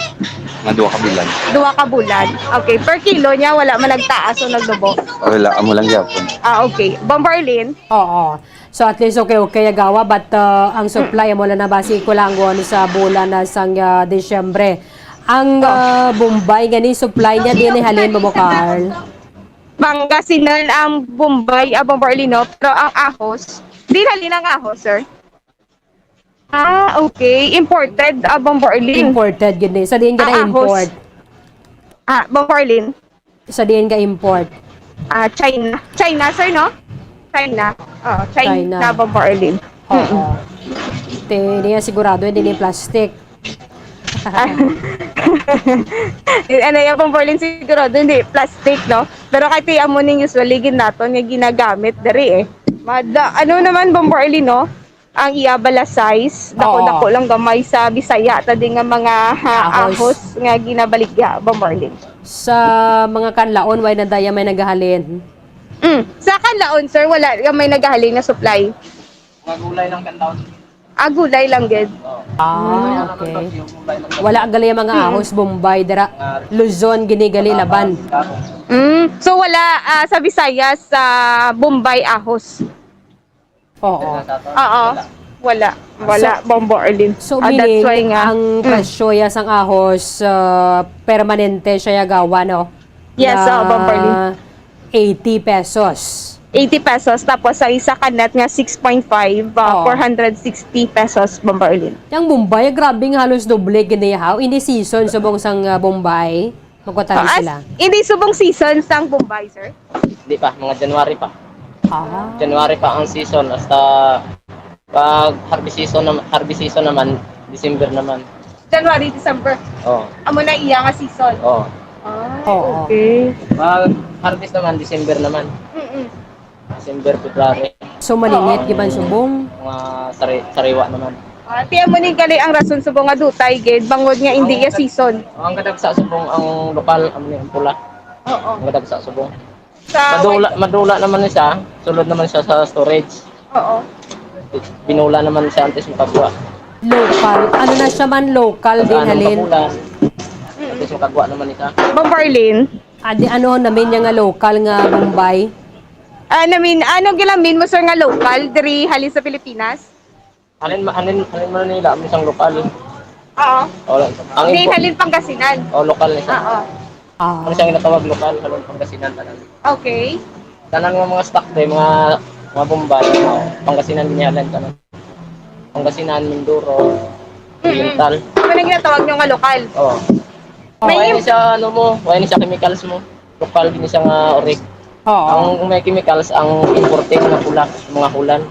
Nga duha ka bulan. Duha ka bulan. Okay. Per kilo niya, wala man nagtaas o nagdubo? Wala, amo lang gyapon. Ah, okay. Bombo Arlene? Oo. So at least okay, okay, agawa, but uh, ang supply mo lang na basi kulangon sa bulan na sang uh, Disyembre. Ang uh, Bombay gani supply niya din ni halin mo, Carl? Pangasinan ang Bombay, ah, Bombo Arlene, no? Pero ang ahos, di halin ang ahos, sir? Ah, okay. Imported, ah, Bombo Arlene. Imported gid ni. Sa diin gid Ah, import? Ah, Bombo Arlene. Sa diin ka import? Ah, China. China, sir, no? China. Oh, China, China. Bombo Arlene. Oo. Te, niya sigurado hindi ni plastic. Ano yung Bombo Arlene sigurado, hindi plastic, no? Pero kahit yung amo ning usually ginaton nga ginagamit diri eh. Mada, ano naman Bombo Arlene, no? Ang iya bala size, dako-dako Oo. lang gamay sa Bisaya, ta di nga mga ha, Ahos. Ahos nga ginabaligya, Bombo Arlene. Sa mga kanlaon, way na daya may nagahalin? Mm. Sa kanlaon, sir, wala nga may nagahalin nga supply. Mga gulay lang kanlaon. Ah, gulay lang gid. Ah, okay. Wala gali ang mga ahos Bombay dira. Luzon gini gali laban. Mm. So wala ah, sa Visayas sa Bombay ahos. Oo. Oo. Wala. Wala, Bombo Arlene. So Ah, that's meaning why nga. ang Mm. presyo ya sang ahos ah, permanente siya ya gawa, no? Yes, Na oo, Bombo Arlene. eighty pesos. eighty pesos, tapos sa isa ka net nga six point five, uh, Oo. four hundred sixty pesos, Bombo Arlene. Yang Bombay, grabe nga halos doble gini ha. Hindi season subong sang ah, Bombay. Magkatari Ah, sila. Hindi subong season sang Bombay, sir? Hindi pa, mga January pa. Ah. January pa ang season. Hasta pag harvest season, nam- harvest season naman, December naman. January, December. Oh, Amo na iya nga season. Oh. Ah, Oo. Okay. Mag-harvest naman, December naman. Mm-mm. December, February. So, malinit gyud man subong. Mga sari sariwa naman. Ah, tiyan mo ni gali ang rason subong nga dutay gid bangod nga hindi ya season. Ang kadagsa subong ang lokal, ang, ang pula. Oo. Ang kadagsa subong. Sa Madula, madula naman ni siya. Sulod naman siya sa storage. Oo. Binula naman siya antes makagwa. Local. Ano na siya man, local din, Ano halin. Kabulan. Antes makagwa naman ni siya. Bombarlin. Adi, ano namin niya nga local nga Bombay? Ano min, ano gilamin mo sir nga local diri halin sa Pilipinas? Halin, halin, halin Manila, ang isang lokal. Oo. O, ang Di impo- halin Pangasinan. o, lokal na siya. Oo. Ah. Ano siyang natawag lokal, halin Pangasinan tanan. Okay. Tanan nga mga stock day, mga mga Bombay, mga Pangasinan, ginihalan tanan. Pangasinan, Mindoro, Oriental. Ano ginatawag nyo nga lokal? Oh. May Wala im- ni siya, ano mo, wala ni siya chemicals mo. Lokal din siya nga orig. Oo. Ang may chemicals, ang imported na pula, mga hulan.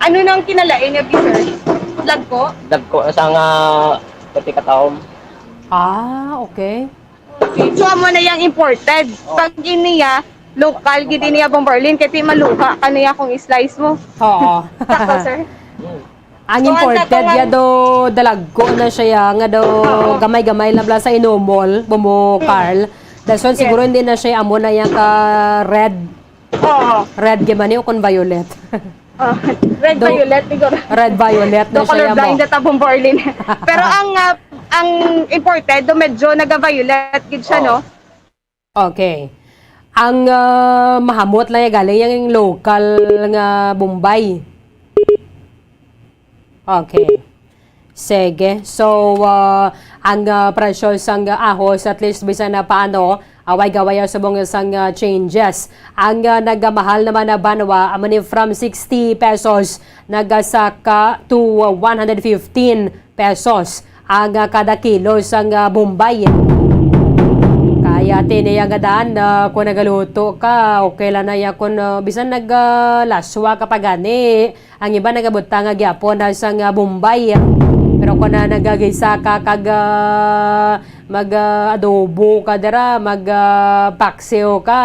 Ano nang kinalain nga bitter? Lagko? Dagko na sa nga pati katawom. Ah, okay. So, amo na yang imported. Pag iniya, lokal gid niya bombarlin, kay di maluha ka niya kung i-slice mo. Oo. Sakto, sir? Hmm. Ang So, ang imported katong ya do dalagko na siya ya, nga do Oo. gamay-gamay lang bala sa inumol, Bomo Carl. That's why Yes. Siguro hindi na siya amo na yang ka red. Oo. Red gyud man ni o kung violet. Oh, red Do- violet, siguro. Red violet na Do siya ya mo. Colorblind at bombarlin. Pero ang ah, ang imported, do medyo naga-violet gid siya, Oo. No? Okay. Ang ah, mahamot lang ya galing yang local nga Bombay. Okay. Sige. So, ah, ang ah, presyo sang ahos, at least bisan na paano, away gaway subong sang ah, changes. Ang ah, nagamahal naman na banwa, amo ni from sixty pesos nagasaka to ah, one hundred fifteen pesos ang ah, kada kilo sang ah, Bombay. Kaya tiniya nga dan, ah, kung nagaluto ka, okay lang na ya kung ah, bisan naglaswa ka pa gani. Ang iba nagabutang nga gyapon na sang ah, Bombay. Pero kung na nagagisa ka kag ah, mag ah, adobo ka dira, mag ah, paksiw ka,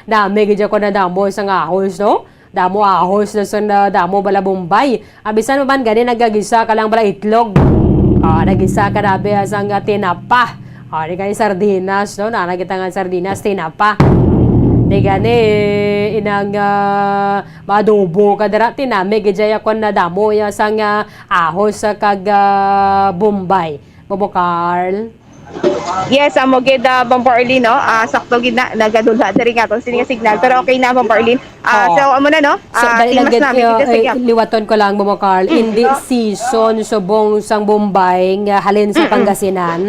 nami gid ko na damo sang ahos, no? Damo ahos na sa na damo bala Bombay. Ah, bisan man gani nagagisa ka lang bala itlog. Ah, nagisa ka na abi sang ah, tinapa. Ah, di gani sardinas, no? Nana kita nga sardinas, tinapa. Di gani inang ah, maadobo ka dira, tinami gid ya kon na damo ya sang ah, ahos sa kag ah, Bombay. Bobo Carl. Yes, amo gid uh, Bombo Arlene, no? Ah, sakto gid na nagadulha diri nga atong sini nga signal. Pero okay na, Bombo Arlene. Ah, Oo. So amo na, no? So, Ah, dali lang tingmas gid, namin uh, dito sa eh, gap. liwaton ko lang, Bomo Carl. Mm. Hindi season subong sang Bombay nga halin sa Mm-mm. Pangasinan.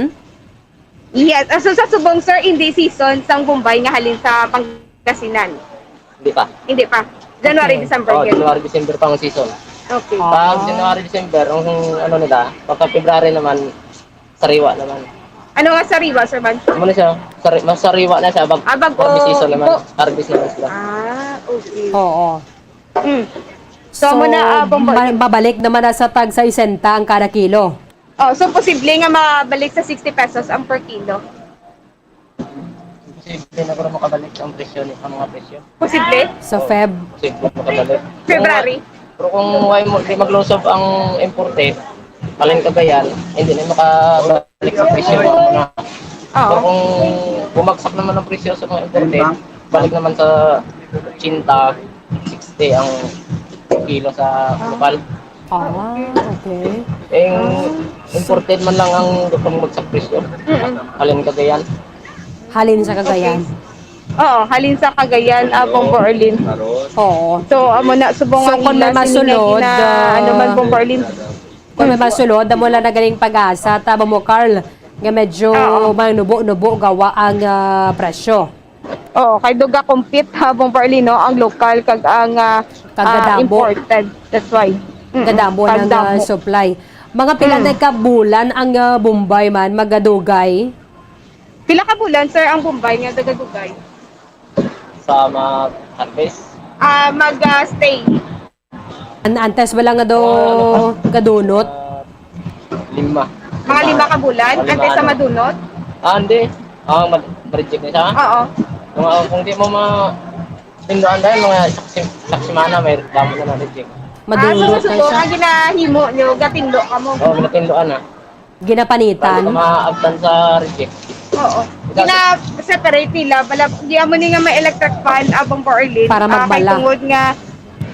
Yes, ah, so sa subong, sir, hindi season sang Bombay nga halin sa Pangasinan. Hindi pa. Hindi pa. January, Okay. December. Oh, Yan. January, December pa ang season. Okay. Ah. Pag January, December, ang ano nila, pagka February naman, sariwa naman. Ano nga sariwa, sir, man? Ano na siya? Sari mas sariwa na siya. Bag Ah, bag-o. Harvest season naman. Bo- Harvest naman sila. Ah, okay. Oo. Mm. So, amo na, ah, Bombo ma- Arlene. Mabalik naman na sa tag sa isenta ang kada kilo. Oh, so posible nga mabalik sa sixty pesos ang per kilo. Posible na pero makabalik ang presyo ni ang mga presyo. Posible? Sa Feb. Posible makabalik. February. Pero kung why mo di maglusob ang imported, halin Cagayan, hindi na makabalik ang presyo. Pero Oo. kung bumagsak naman ang presyo sa mga imported, balik naman sa eighty, sixty ang kilo sa lokal. Ah, okay. Eh, imported man lang ang gustong magsak presyo. Mm-mm. Halin Cagayan. Halin sa Cagayan. Oo, halin sa Cagayan, ah, Bombo Arlene. Oo. So, amo na, subong So, ang kung may ila, sini nga masulod, gina-, ah, ano man, Bombo Arlene. Kung may masulod, amo lang nagaling pag-asa, ta, Bomo Carl, nga medyo Oo. manubo-nubo gawa ang ah, presyo. Oo, kay do ga-compete ha, Bombo Arlene, no, ang lokal kag ang ah, Kag ah, gadamo. Imported. That's why. Mm-mm. Gadamo Kag ng ah, damo. Supply. Mga pila Mm. na ka bulan ang ah, Bombay man magadugay? Pila ka bulan, sir, ang Bombay nga nagadugay? Sa mag-harvest. Ah, mag-stay. An antes ba lang nga do Ah, kadunot? Ah, lima. Mga lima ka bulan, Lima, antes sa ano. Madunot? Ah, hindi. Ah, mag-reject na siya? Oo. Mga, kung di mo ma-, tindoan dahil mga isang sim-, isang semana, may reklamo na na-reject. Ah, so, madulot na siya. Ang ginahimo nyo, gatindo ka mo? Oo, ginatindoan na. Ginapanitan? Bago ka maabtan sa reject. Oo. Ikaw, gina-separate nila. Bala, di amo ni nga may electric fan, abang Borlin. Para magbala. Ah, kay tungod nga,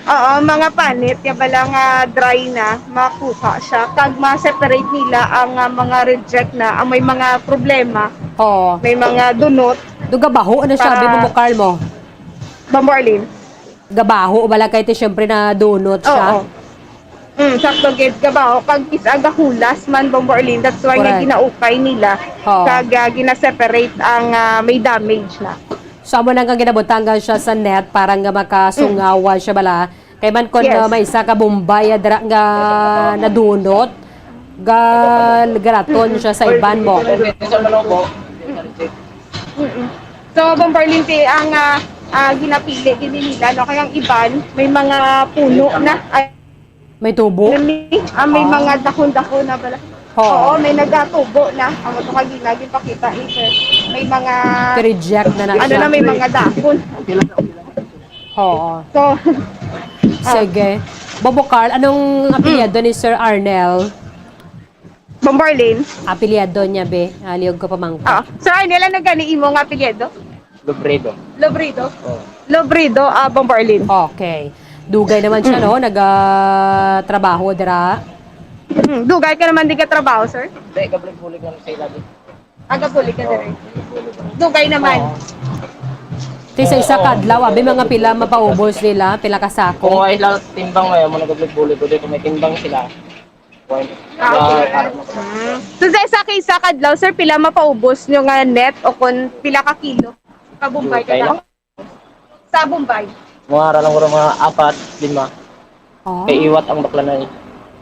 oo, mga panit, ya bala nga dry na, makuha siya. Kag ma-separate nila ang, ah, mga reject na, ang may mga problema. Oo. May mga dunot. Duga baho, ano siya, para Bimbo Carl mo? Bambo Arlene. Gabaho bala kay ti, syempre, na dunot siya. Oo. Mm, sakto gid, gabaho. Kag kis-a gahulas man, Bombo Arlene. That's why nga, correct, ginaukay nila. Oo. Kag, ah, gina-separate ang, ah, may damage na. So, amo lang ang ginabutangan siya sa net para nga makasungawa siya bala. Kay man kon, yes, ah, may isa ka Bombay, ah, dira nga nadunot, gal-, galaton siya sa iban mo. Mm-mm. So, Bombo Arlene, ti ang, ah, ah, ginapili gid nila, no? Kay ang iban, may mga puno na. Ay, may tubo? Ano ni? Ah, may, ah, mga dahon-dahon na bala. Oo. Oo, may nagatubo na. Amo to kagina, ginpakita ni sir. May mga, reject na na, ano siya, na, may mga dahon. Oo. So, ah. Sige. Bobo Carl, anong apelyido ni Sir Arnel? Bombo Arlene. Apelyido niya, be. Ah, liyog ko pamangkot. Ah, Sir Arnel, ano gani imo nga apelyido? Lobredo. Lobredo? Oo. Lobredo, ah, Bombo Arlene. Okay. Dugay naman siya, mm, no? Nagatrabaho dira. Mm, dugay ka naman di ka trabaho, sir? Hindi, gabulig-bulig lang sa ilalim. Ah, gabulig ka diri. Dugay naman. Oo. Ti sa isa ka adlaw, abi, mga pila mapaubos nila, pila ka sako? Kung wala sila timbang, may amo nagabulig-bulig ko, di kung may timbang sila. Ah, okay. Ah, mm. So, sa isa ka, isa ka adlaw, sir, pila mapaubos nyo nga net o kung pila ka kilo? Kabumbay ka lang. Sa Bombay? Mga ara lang, mga apat, lima. Oh. Kay iwat ang baklanay.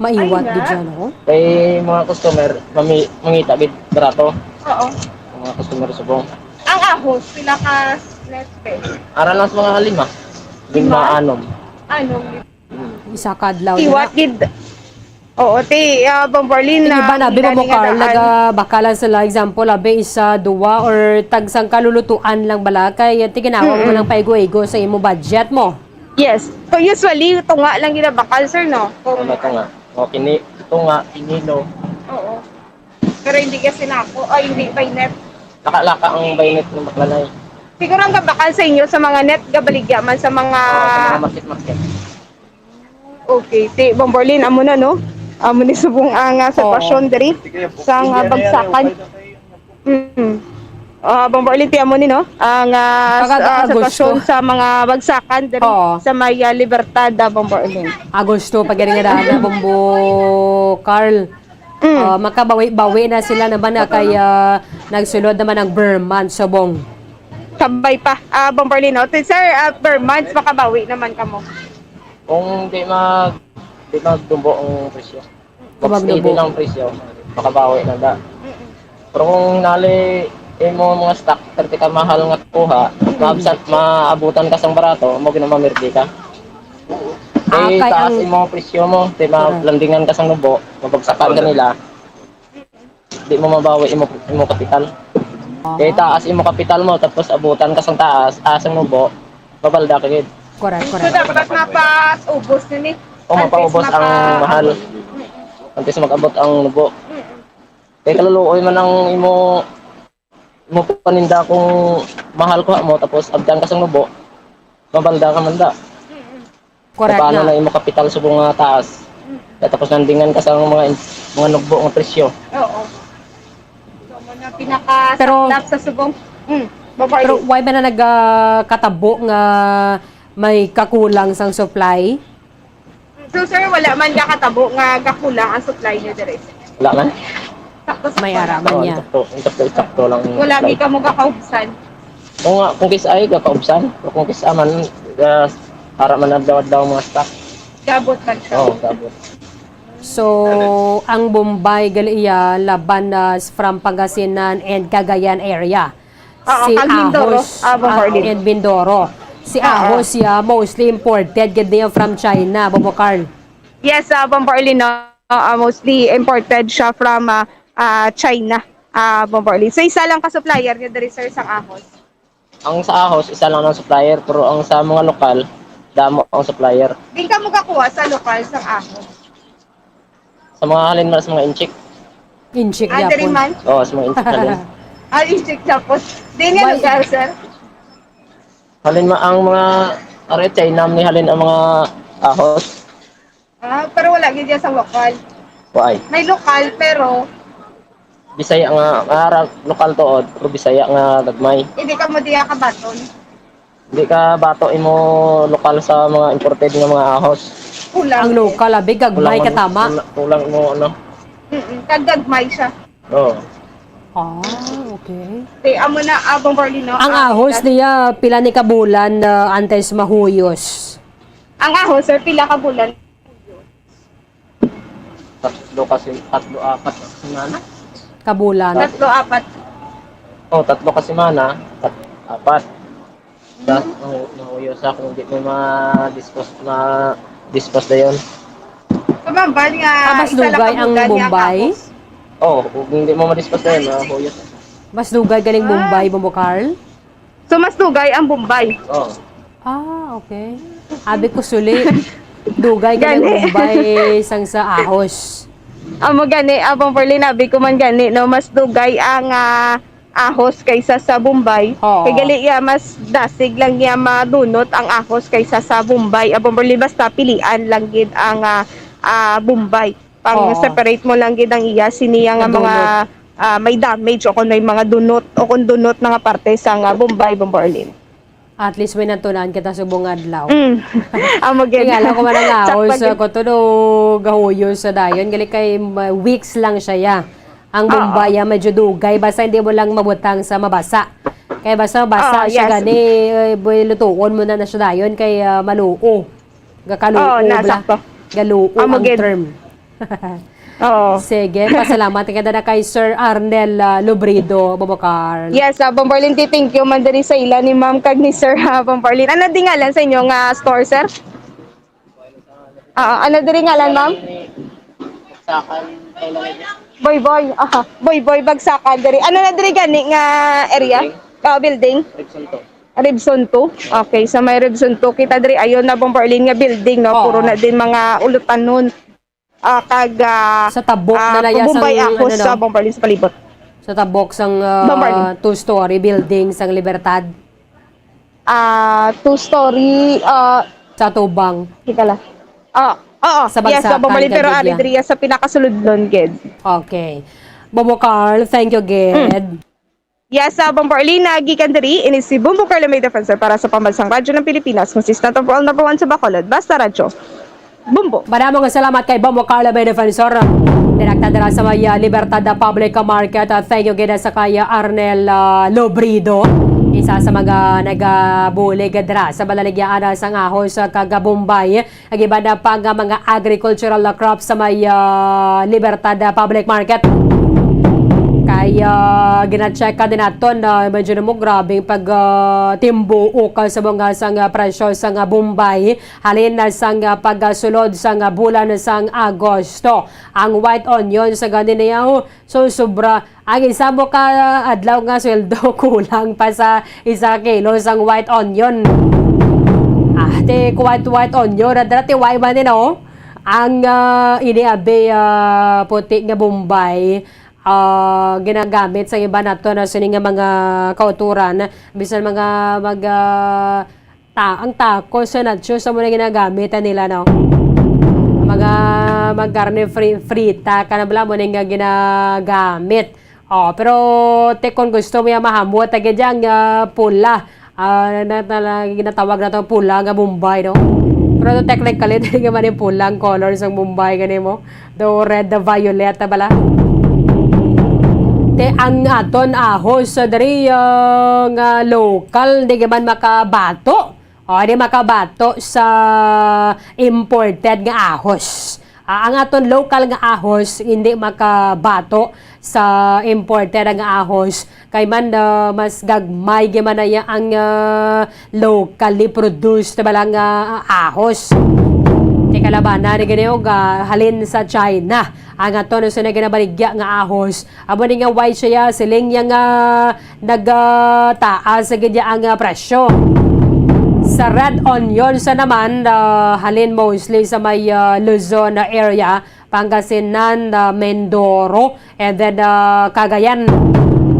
Maiwat gid siya, no? Kay mga customer, mami-, mangita gid barato. Oo. Mga customer subong. Ang ahos, pila ka net, be? Ara lang sa mga lima. Lima, lima? Anom. Anom. Mm. Isa ka adlaw na. Iwat gid. Oo, ti, ah, Bombo Arlene, iba na, abi, Bombo Carl, nagabakalan sila, example, abi, isa, duwa, or tag sangka lulutuan lang bala, kay ti ginawa mo lang paigo-igo sa imo budget mo. Yes. So, usually, tunga lang ginabakal, sir, no? Kung ano, tunga? O, kini, tunga, kinilo. Oo. Pero hindi kasi na ako. Ay, hindi, by net. Laka-laka ang by net ng baklanay. Siguro ang gabakal sa inyo sa mga net, gabaligya man sa mga, oo, sa mga market-market. Okay, ti, Bombo Arlene, amo na, no? Amo ni subong ang, ah, sitwasyon diri sa, ah, bagsakan. Mm. Ah, Bombo Arlene, ti amo ni, no? Ang, ah, s-, ah, sitwasyon sa mga bagsakan diri sa may, ah, Libertad, ah, Bombo Arlene. Agosto pa gani nga daan na, Bombo Carl. Mm. Ah, makabawi-bawi na sila naman na kay, ah, nagsulod naman ang Vermont subong. Kabay pa, ah, Bombo Arlene, no? Ti, sir, ah, Vermont, makabawi naman kamo. Kung di mag-, di magdumbo ang presyo. Kung magdumbo. Mag-steady lang ang presyo, makabawi na da. Mm-mm. Pero kung nali, imo mga stock, perti ka mahal nga kuha, mm, maabsan, maabutan ka sang barato, mo ginamamirdi ka. Ah, kay taas ang imo presyo mo, ti ma-, correct, landingan ka sang nubo, mabagsakan ka nila. Di mo mabawi imo, imo kapital. Aha. Kay taas imo kapital mo, tapos abutan ka sang taas, ah, sang nubo, mabalda ka gid. Correct, correct. So, dapat mapaubos na ni. O, antes mapaubos ang mapa-, mahal. Antes mag-abot ang nubo. Mm. Kay kaluluoy man ang imo, imo paninda kung mahal kuha mo, tapos abtan ka sang nubo, mabalda ka man da. Mm-mm. Correct. Paano na, na imo kapital subong nga taas? Mm. Kaya tapos nandingan ka sa mga in-, mga nugbo nga presyo. Oo. So, mo na pinakasaklap sa subong. Pero, mm, babae. Pero why ba na nagkatabo nga may kakulang sang supply? So, sir, wala man gakatabo nga gakulang ang supply niyo diri? Wala man. Sakto, sakto lang. May ara man niya. Oo, sakto, sakto, sakto lang. Wala gid kamo gakaubsan. Kung, ah, kung kis-a ay gakaubsan, pero kung kis-a man, ah, ara man adlaw-adlaw mga stock. Gabot man siya. Oo, gabot. So, ang Bombay gali iya laban na s-, from Pangasinan and Cagayan area. Oo, si kag Mindoro, ahos, ah, Bombo Arlene. And Mindoro. Si ahos, yeah, mostly imported gid niya from China, Bombo Carl. Yes, ah, Bombo Arlene, no? Ah, mostly imported siya from, ah, ah, China. Ah, Bombo Arlene. So, isa lang ka supplier niyo diri, sir, sang ahos? Ang sa ahos, isa lang ang supplier, pero ang sa mga lokal, damo ang supplier. Din ka mo kakuha sa lokal sang ahos? Sa mga halin man, sa mga inchik. Inchik Ah, diri gyapon. Man? Oo, sa mga inchik halin. Ah, inchik tapos. Din nga Why? Lugar, sir? Halin ma ang mga, are, China ni halin ang mga ahos. Ah, pero wala gid yan sa lokal. Waay. May lokal, pero Bisaya nga, ah, ra-, lokal to, oh, pero Bisaya nga gagmay. Hindi ka mo diya kabaton. Hindi ka bato imo lokal sa mga imported nga mga ahos. Kulang. Ang lokal, abi, gagmay Kulang ka, tama. Kulang, kulang mo, ano? Mm-mm, kag gagmay siya. Oo. Ah, okay. Di, amo na, abang barley, no? Ang Ah, ahos kas- niya, pila ni kabulan, ah, antes mahuyos? Ang ahos, sir, pila ka bulan? Tatlo kasi, tatlo, apat na semana. Kabulan. Tatlo, apat. Oh, tatlo ka semana, tat-, apat. Das, Hmm. nahu-, nahuyo sa kung di mo ma-dispose, ma-dispose na yun. Kamambal nga Ah, mas isa lang dugay ang kabulan niya Bombay? Tapos. Oh, kung hindi mo ma-dispose na yun, nahuyo sa. Mas dugay galing Ah. Bombay, Bombo Carl? So, mas dugay ang Bombay. Oh. Ah, okay. Abi ko suli, dugay ka Gani. Bombay sang sa ahos. Amo gani, abang Perlin, abi ko man gani, no, mas dugay ang, ah, ahos kaysa sa Bombay. Oo. Kay gali, iya, mas dasig lang niya madunot ang ahos kaysa sa Bombay. Abang Perlin, basta pilian lang gid ang, ah, ah, Bombay. Pang Oo. Separate mo lang gid ang iya, siniya nga Ang mga, dunot. Ah, may damage o kung may mga dunot, o kung dunot na nga parte sa nga Bombay, Bombo Arlene. At least may natunan kita subong adlaw. Mm. Amo gid. Tingala ko man ang ahos, Sakto gid. Ko to do gahuyo sa dayon. Gali kay ma-, weeks lang siya, ya. Ang Oo. Bombay, ya, medyo dugay. Basta hindi mo lang mabutang sa mabasa. Kaya basta mabasa Oo, siya yes. Gani, eh, boy, lutuon mo na na siya dayon kay, ah, maluo. Gakaluo, Oo, na, bla. Sakto. Galuo Amo ang gid. Term. Oo. Sige, pasalamat kita na kay Sir Arnel, ah, Lobrido, Bobo Carl. Yes, ah, Bombo Arlene, thank you man diri sa ila ni Ma'am kag ni Sir, ha, Bombo Arlene. Ano di ngalan sa inyo nga store, sir? Ah, ano diri ngalan, ma'am? Sakan, Boy Boy. Aha, Boy Boy, Bagsakan diri. Ano na diri gani nga area? Building? Ah, building? Ribson two. Ribson two? Okay, sa may Ribson two, kita diri ayon na, Bombo Arlene, nga building, no? Oo. Puro na din mga ulutanon. Ah, kag, ah, Sa tabok ah, na layas Bombay ang, Akos ano, no? Sa Bombo Arlene sa palibot. Sa tabok sang, ah, Bombo Arlene. Two-story building sang Libertad. Ah, two-story, ah, Sa Tubang. Kita la. Ah, oo. Sa Yes, Bagsakan, sa Bombo Arlene, pero kag ari Lydia. Diri sa pinakasulodnon, gid. Okay. Bobo Carl, thank you, gid. Mm. Yes, sa Bombo Arlene, gikan diri, ini si Bombo Carlo May Defensor para sa Pambansang Radyo ng Pilipinas, consistent of all, number one sa Bacolod, Basta Radyo. Bombo. Madamo nga salamat kay Bombo Carlo May Defensor. Direkta dira sa may, ah, Libertad, ah, Public Market. Ah, thank you gid sa kay, ah, Arnel, ah, Lobrido. Isa sa mga nagabulig dira sa balaligyaan, ah, sang ahos, ah, kag Bombay. Ang iban na pa nga mga agricultural crops sa may, ah, Libertad, ah, Public Market. Kay, ah, gina-check ka din naton na medyo na mo grabing pag, ah, timbuok sa mga sang, ah, presyo sang, ah, Bombay. Halin na sang, ah, pagsulod sang, ah, bulan sang Agosto. Ang white onion sa gani niya, oh, so sobra. Ang isa mo ka adlaw nga sweldo kulang pa sa isa ka kilo sang white onion. Ah, ti white, white onion, adra ti why man ni, no? Ang, ah, ini abi, ah, puti nga Bombay, ah, ginagamit sa iba nato na sini nga mga kauturan, bisan mga mag, ah, Ta-, ang tacos sa nachos, amo na ginagamit, ah, nila, no? Mga, mga karne fri-, frita, kana bala mo ning nga ginagamit. Oh, pero te, kung gusto mo yung mahamot, agad dyan, ah, pula. Ah, na, na, na, ginatawag na to pula nga Bombay, no? Pero technically, dili nga man yung pula ang color sa Bombay, gani mo? Do red, the violet, bala. Te, ang aton ahos, ah, diri, ah, nga local, di ka man makabato. O, di makabato sa imported nga ahos. Ah, ang aton local nga ahos, hindi makabato sa imported nga ahos. Kay man, ah, mas gagmay gyud man na iya ang, ah, locally produced bala nga ahos. Kay kalabanan ni gani og, ah, halin sa China ang aton sa ginabaligya nga ahos. Amo ni nga why siya siling niya nga nagtaas gid ang, ah, presyo. Sa red onion sa naman, ah, halin mostly sa may, ah, Luzon na area, Pangasinan, ah, Mindoro, and then, ah, Cagayan.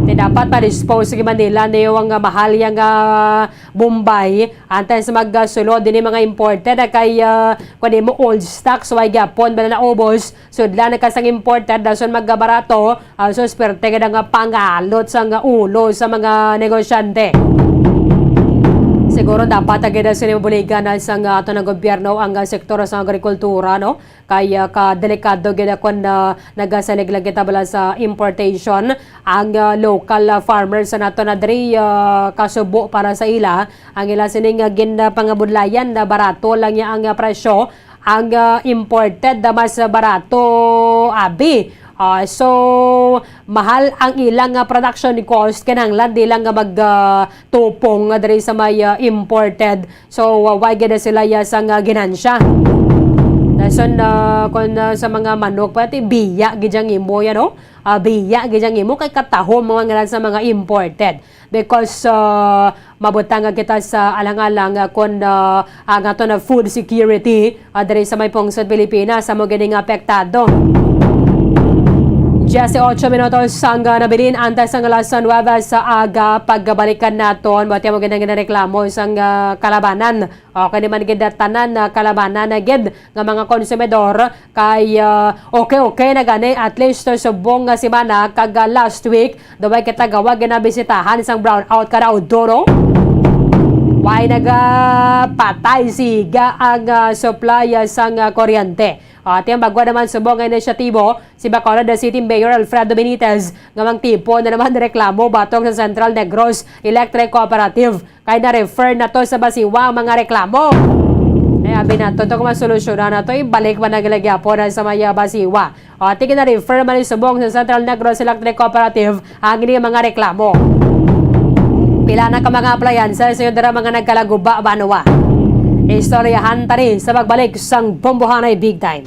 Ti dapat ma-dispose sa Manila niyo ang, ah, mahal yang, ah, Bombay. Antes magsulod din mga imported, ah, kay, ah, kung di mo old stocks, way gyapon ba na naubos? Sudla na ka sang imported, dason magkabarato, ah, so swerte ka na nga pangalot sa nga ulo sa mga negosyante. Siguro dapat agad sila mabuligan na sang, ah, ato ng gobyerno ang, ah, sektor sa agrikultura, no? Kay, ah, ka delikado gid kon, ah, nagasalig lang kita bala sa importation. Ang, ah, local, ah, farmers sa nato na diri, ah, kasubo para sa ila. Ang ila sining, ah, ginpangabudlayan na barato lang niya ang, ah, presyo. Ang, ah, imported na mas barato, abi. Ah, so, mahal ang ilang, ah, production cost, kinahanglan di lang nga mag, ah, tupong nga diri sa may, ah, imported. So, wa-, wa gid sila ya sang, ah, ginansya. Dason, ah, kung, ah, sa mga manok, pati biya gid ang imo, yan, no? Ah, biya gid ang imo, kay katahom mga ngalan sa mga imported. Because, ah, mabutang nga kita sa alang-alang, ah, kung, ah, ang ato na food security, ah, diri sa may pungsod Pilipinas, amo gini nga apektado. Diyesotso minutos ang, ah, nabilin antes ang alas nuwebe sa aga. Pagbalikan naton, buti mo gid ang ginareklamo sang, ah, kalabanan. Okay naman gid, tanan na kalabanan na gid nga mga konsumidor kay, ah, okay, okay na gani, at least, uh, subong nga semana kag, ah, last week, duway kita gawa ginabisitahan sang brownout kada udto, no? Way nagapatay siga ang, ah, supply, ah, sang, ah, kuryente. Ah, ti ang bagwa naman subong nga inisyatibo si Bacolod City Mayor Alfredo Benitez nga mang tipo na naman reklamo batok sa Central Negros Electric Cooperative. Kay na-refer na to sa Basiwa ang mga reklamo. Ay, abi na to, to kung masolusyonan na to, ibalik man ang gilagyapo na sa may, ah, Basiwa. O, ti gina-refer man ni subong sa Central Negros Electric Cooperative ang ining mga reklamo. Pila na ka mga appliances yung dira mga nagkalaguba, banwa. Istoryahan tani sa pagbalik sang Bombohanay Big Time.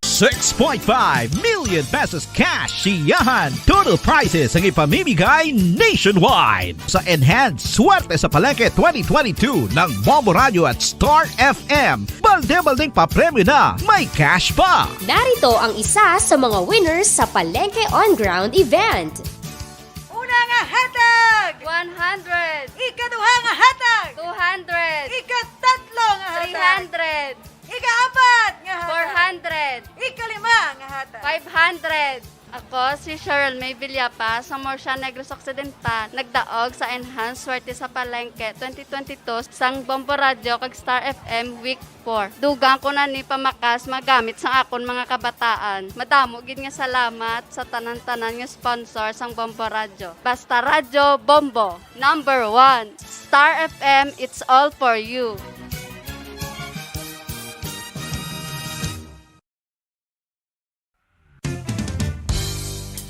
Six point five million pesos cash siyahan. Total prizes ang ipamimigay nationwide. Sa Enhanced Swerte sa Palengke twenty twenty-two ng Bombo Radio at Star F M, balde-baldeng papremyo na, may cash pa. Narito ang isa sa mga winners sa Palengke On Ground event. Una nga hatag, one hundred. Ikaduha nga hatag, two hundred. Ikatatlo nga hatag, three hundred. Ikaapat nga hatag, four hundred. Ikalima nga hatag, five hundred. Ako si Cheryl May Villapa sa Murcia, Negros Occidental, nagdaog sa Enhanced Swerte sa Palengke twenty twenty-two sang Bombo Radio kag Star F M Week four. Dugang ko na ni pamakas magamit sang akon mga kabataan. Madamo gid nga salamat sa tanan-tanan nga sponsor sang Bombo Radio. Basta Radyo Bombo, number one. Star F M, it's all for you.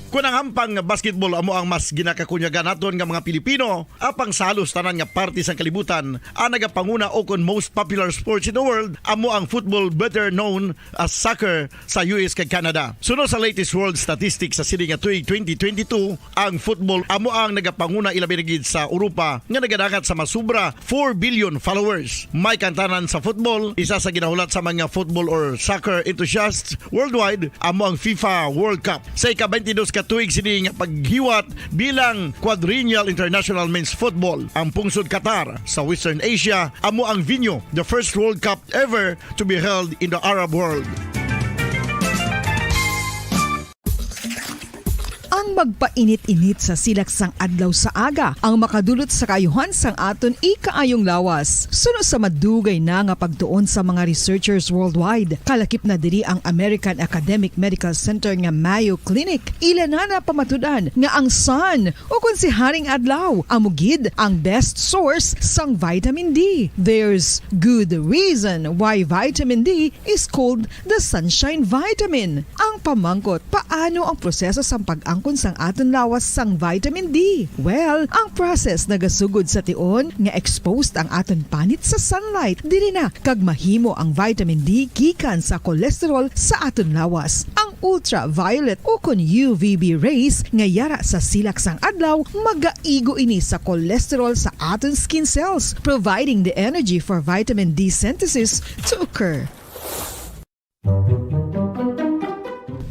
Kon ang hampang nga basketball amo ang mas ginakakunyagan naton nga mga Pilipino, apang sa halos tanan nga parte sang kalibutan, ang nagapanguna o kon most popular sports in the world amo ang football, better known as soccer, sa U S kag Canada. Suno sa latest world statistics sa sini nga tuig twenty twenty-two, ang football amo ang nagapanguna, ilabi na gid sa Europa, nga nagadangat sa masubra four billion followers. May kantanan sa football, isa sa ginahulat sa mga football or soccer enthusiasts worldwide amo ang FIFA World Cup. Sa ika-twenty-dos ka tuig sini nga paghiwat bilang Quadrennial International Men's Football, ang pungsod Qatar sa Western Asia amo ang venue, the first World Cup ever to be held in the Arab world. Ang magpainit-init sa silak sang adlaw sa aga ang makadulot sa kaayuhan sang aton ikaayong lawas. Suno sa madugay na nga pagtuon sa mga researchers worldwide, kalakip na diri ang American Academic Medical Center nga Mayo Clinic. Ila na napamatud-an nga ang sun, o kon si Haring Adlaw, amo gid ang best source sang vitamin D. There's good reason why vitamin D is called the sunshine vitamin. Ang pamangkot, paano ang proseso sang pag-angkon ang aton lawas sang vitamin D? Well, ang process nagasugod sa tion nga exposed ang aton panit sa sunlight. Diri na kag mahimo ang vitamin D gikan sa cholesterol sa aton lawas. Ang ultraviolet ukon U V B rays nga yara sa silak sang adlaw magaigo ini sa cholesterol sa aton skin cells, providing the energy for vitamin D synthesis to occur.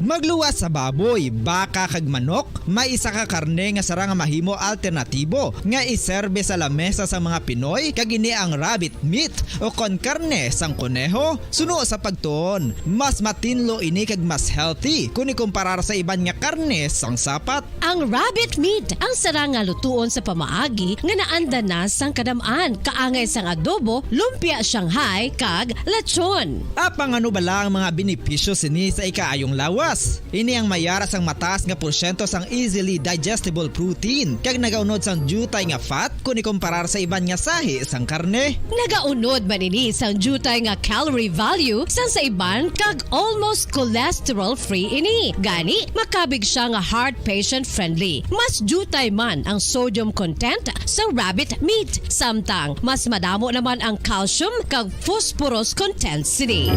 Magluwas sa baboy, baka kag manok, may isa ka karne nga sara nga mahimo alternatibo nga iserbe sa lamesa sa mga Pinoy, kag ini ang rabbit meat o kon karne sang koneho. Suno sa pagtuon, mas matinlo ini kag mas healthy kon ikumparar sa iban nga karne sang sapat. Ang rabbit meat ang sara nga lutuon sa pamaagi nga naanda na sang kadam-an, kaangay sang adobo, lumpia Shanghai, kag lechon. Apang ano bala ang mga benepisyo sini sa ikaayong lawas? Ini ang mayara sang mataas nga porsyento sang easily digestible protein, kag nagaunod sang diutay nga fat kon ikumparar sa iban nga sahi sang karne. Nagaunod man ini sang diutay nga calorie value sang sa iban, kag almost cholesterol-free ini. Gani, makabig siya nga heart patient-friendly. Mas diutay man ang sodium content sa rabbit meat, samtang mas madamo naman ang calcium kag phosphorus content sini.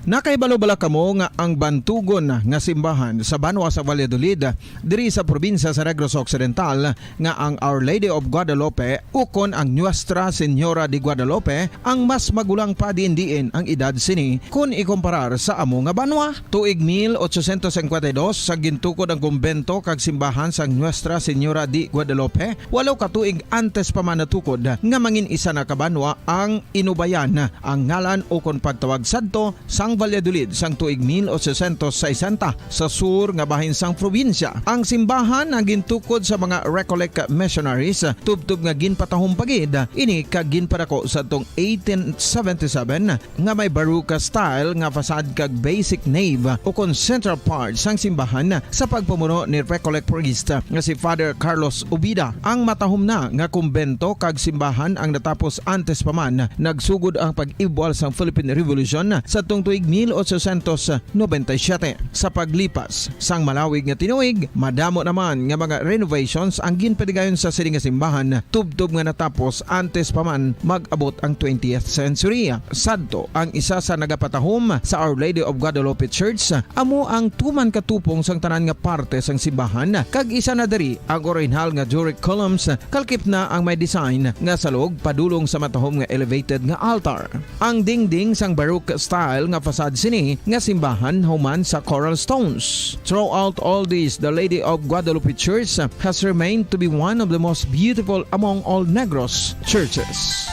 Nakahibalo bala kamo nga ang bantugon nga simbahan sa banwa sa Valladolid, diri sa probinsya sa Negros Occidental, nga ang Our Lady of Guadalupe ukon ang Nuestra Señora de Guadalupe ang mas magulang pa diin-diin ang edad sini kon ikumparar sa amo nga banwa? Tuig mil ochocientos cincuenta y dos, sa gintukod ang kumbento kag simbahan sang Nuestra Señora de Guadalupe, walo ka tuig antes pa man natukod nga mangin isa na ka banwa ang Inubayan, ang ngalan ukon pagtawag sadto sang Valladolid sang tuig mil ochocientos sesenta, sa sur nga bahin sang probinsya. Ang simbahan ang gintukod sa mga Recollect missionaries, tubtob nga ginpatahom pa gid ini kag ginpadako sadtong eighteen seventy-seven, nga may Baroque style nga facade kag basic nave ukon central part sang simbahan sa pagpamuno ni Recollect priest nga si Father Carlos Ubida. Ang matahom na nga kumbento kag simbahan ang natapos antes pa man nagsugod ang pag-ibwal sang Philippine Revolution sadtong tuig mil ochocientos noventa y siete. Sa paglipas sang malawig nga tinuig, madamo naman nga mga renovations ang ginpatigayon sa sini nga simbahan, tubtob nga natapos antes pa man mag-abot ang twentieth century. Sadto, ang isa sa nagapatahom sa Our Lady of Guadalupe Church amo ang tuman ka tupong sang tanan nga parte sang simbahan, kag isa na diri ang orihinal nga Doric columns, kalkip na ang may design nga salog padulong sa matahom nga elevated nga altar. Ang dingding sang Baroque style nga facade sini nga simbahan human sa coral stones. Throughout all this, the Lady of Guadalupe Church has remained to be one of the most beautiful among all Negros churches.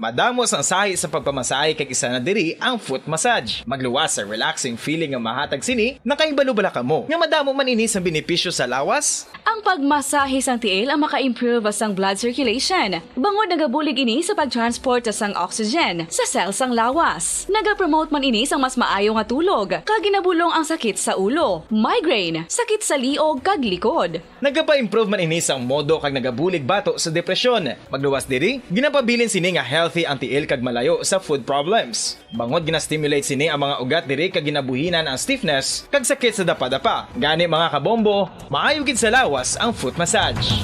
Madamo sang sahi sa pagpamasahe kag isa na diri ang foot massage. Magluwas sa relaxing feeling nga mahatag sini, nakahibalo bala kamo nga madamo man ini sang benepisyo sa lawas? Ang pagmasahe sang tiil ang maka-improve sang blood circulation, bangod nagabulig ini sa pag-transport sang oxygen sa cell sang lawas. Nagapromote man ini sang mas maayo nga tulog, kag ginabulong ang sakit sa ulo, migraine, sakit sa liog kag likod. Nagapa-improve man ini sang modo kag nagabulig bato sa depresyon. Magluwas diri, ginapabilin sini nga healthy ang tiil kag malayo sa foot problems. Bangod gina-stimulate sini ang mga ugat diri kag ginabuhinan ang stiffness kag sakit sa dapadapa. Gani, mga kabombo, maayo gid sa lawas ang foot massage.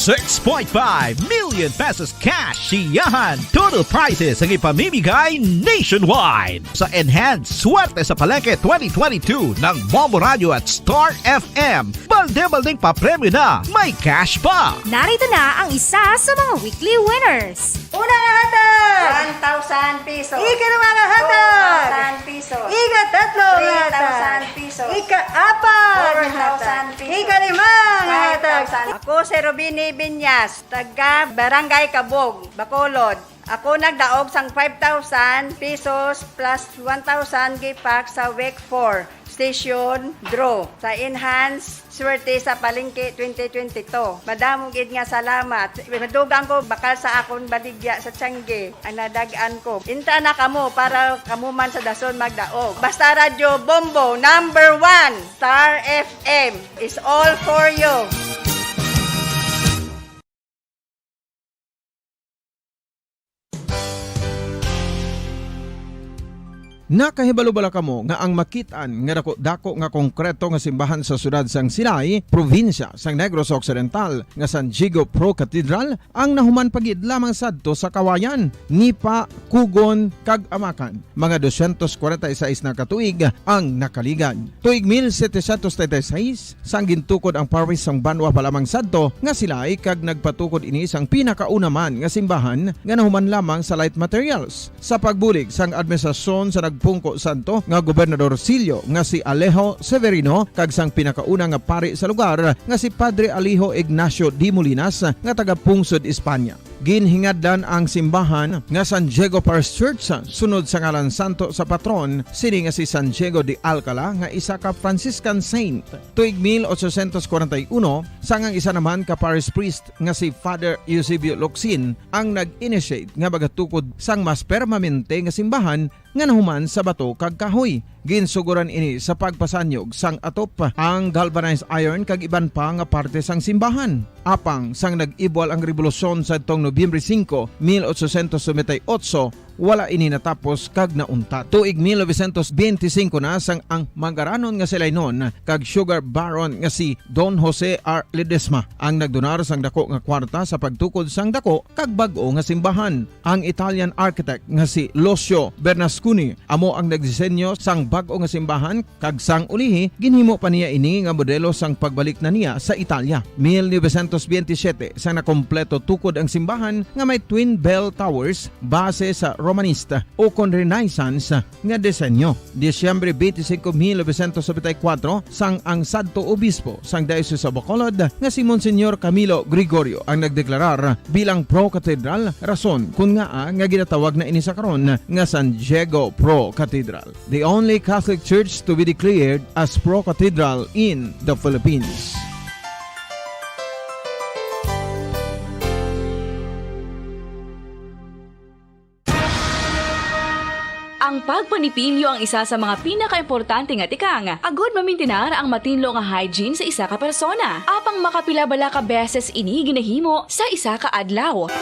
Six point five million pesos cash, siyahan, total prizes ang ipamimigay nationwide sa Enhanced Swerte sa Palengke twenty twenty-two ng Bombo Radio at Star F M. Balde-baldeng papremyo na, may cash pa! Narito na ang isa sa mga weekly winners. Una nga hatag! One thousand pesos. Ikaduha nga hatag! Two thousand pesos. Ikatatlo nga hatag! Three thousand pesos. Ikaapat nga hatag! Four thousand pesos. Ikalima nga hatag! Five thousand. Ako si Robini Binyas, taga Barangay Kabog, Bacolod. Ako nagdaog sang five thousand pesos plus one thousand gipak sa week four. Station draw sa Enhance Swerte sa Palengke twenty twenty-two. Madamo gid nga salamat. Madugang ko bakal sa akon baligya sa tiyangge ang nadag-an ko. Inta na kamo para kamo man sa dason magdaog. Basta Radyo Bombo, number one, Star F M is all for you. Nakahibalo bala kamo nga ang makit-an nga dako-dako nga konkreto nga simbahan sa siyudad sang Silay, probinsya sang Negros Occidental, nga San Diego Pro Cathedral, ang nahuman pa gid lamang sadto sa Kawayan, Nipa, Kugon, kag Amakan? Mga dosyentos kwarenta y seis na ka tuig ang nakaligad. Tuig mil setecientos treinta y seis, sang gintukod ang parish sang Banwa pa lamang sadto nga Silay, kag nagpatukod ini sang pinakauna man nga simbahan nga nahuman lamang sa light materials. Sa pagbulig sang administrasyon sa nagpungko sadto nga Gobernador Sillo nga si Alejo Severino kag sang pinakauna nga pari sa lugar nga si Padre Alejo Ignacio de Molinas nga taga-pungsod Espanya. Ginhingadlan ang simbahan nga San Diego Parish Church sunod sa ngalan santo sa patron sini nga si San Diego de Alcala nga isa ka Franciscan saint. Tuig mil ochocientos kwarenta y uno, sang ang isa naman ka parish priest nga si Father Eusebio Locsin ang nag-initiate nga magatukod sang mas permanente nga simbahan nga nahuman sa bato kag kahoy. Ginsugoran ini sa pagpasanyog sang atop, ang galvanized iron kag iban pa nga parte sang simbahan. Apang sang nag-ibwal ang rebolusyon sadtong Nobyembre singko, mil ochocientos noventa y ocho, wala ini natapos kag nauntat. Tuig mil novecientos benti singko na sang ang mangaranon nga Silaynon kag sugar baron nga si Don Jose R. Ledesma ang nagdonar sang dako nga kwarta sa pagtukod sang dako kag bag-o nga simbahan. Ang Italian architect nga si Lucio Bernasconi amo ang nagdisenyo sang bag-o nga simbahan, kag sang ulihi, ginhimo pa niya ini nga modelo sang pagbalik na niya sa Italia. Mil novecientos benti siyete, sang nakompleto tukod ang simbahan nga may twin bell towers base sa Romanista ukon Renaissance nga disenyo. Disyembre benti singko, mil novecientos nobenta y kuwatro, sang ang sadto obispo sang Diocese of Bacolod nga si Monsignor Camilo Gregorio ang nagdeklarar bilang pro-cathedral, rason kon ngaa nga ginatawag na ini sa karon nga San Diego Pro Cathedral, the only Catholic church to be declared as pro-cathedral in the Philippines. Ang pagpanipilyo ang isa sa mga pinakaimportante nga tikang agud mamintinar ang matinlo nga hygiene sa isa ka persona. Apang makapila bala ka beses ini ginahimo sa isa ka adlaw?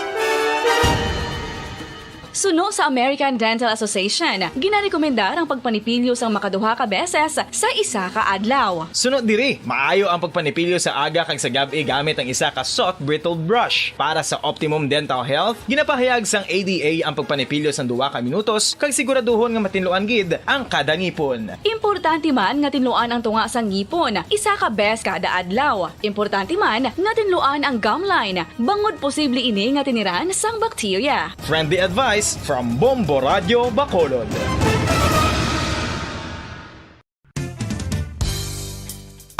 Suno sa American Dental Association, ginarekomendar ang pagpanipilyo sang makaduha ka beses sa isa ka adlaw. Suno diri, maayo ang pagpanipilyo sa aga kag sa gab-i gamit ang isa ka soft bristled brush. Para sa optimum dental health, ginapahayag sang A D A ang pagpanipilyo sang duha ka minutos kag siguraduhon nga matinluan gid ang kada ngipon. Importante man nga tinluan ang tunga sang ngipon isa ka bes kada adlaw. Importante man nga tinluan ang gum line, bangod posible ini nga tiniran sang bakterya. Friendly advice from Bombo Radyo Bacolod.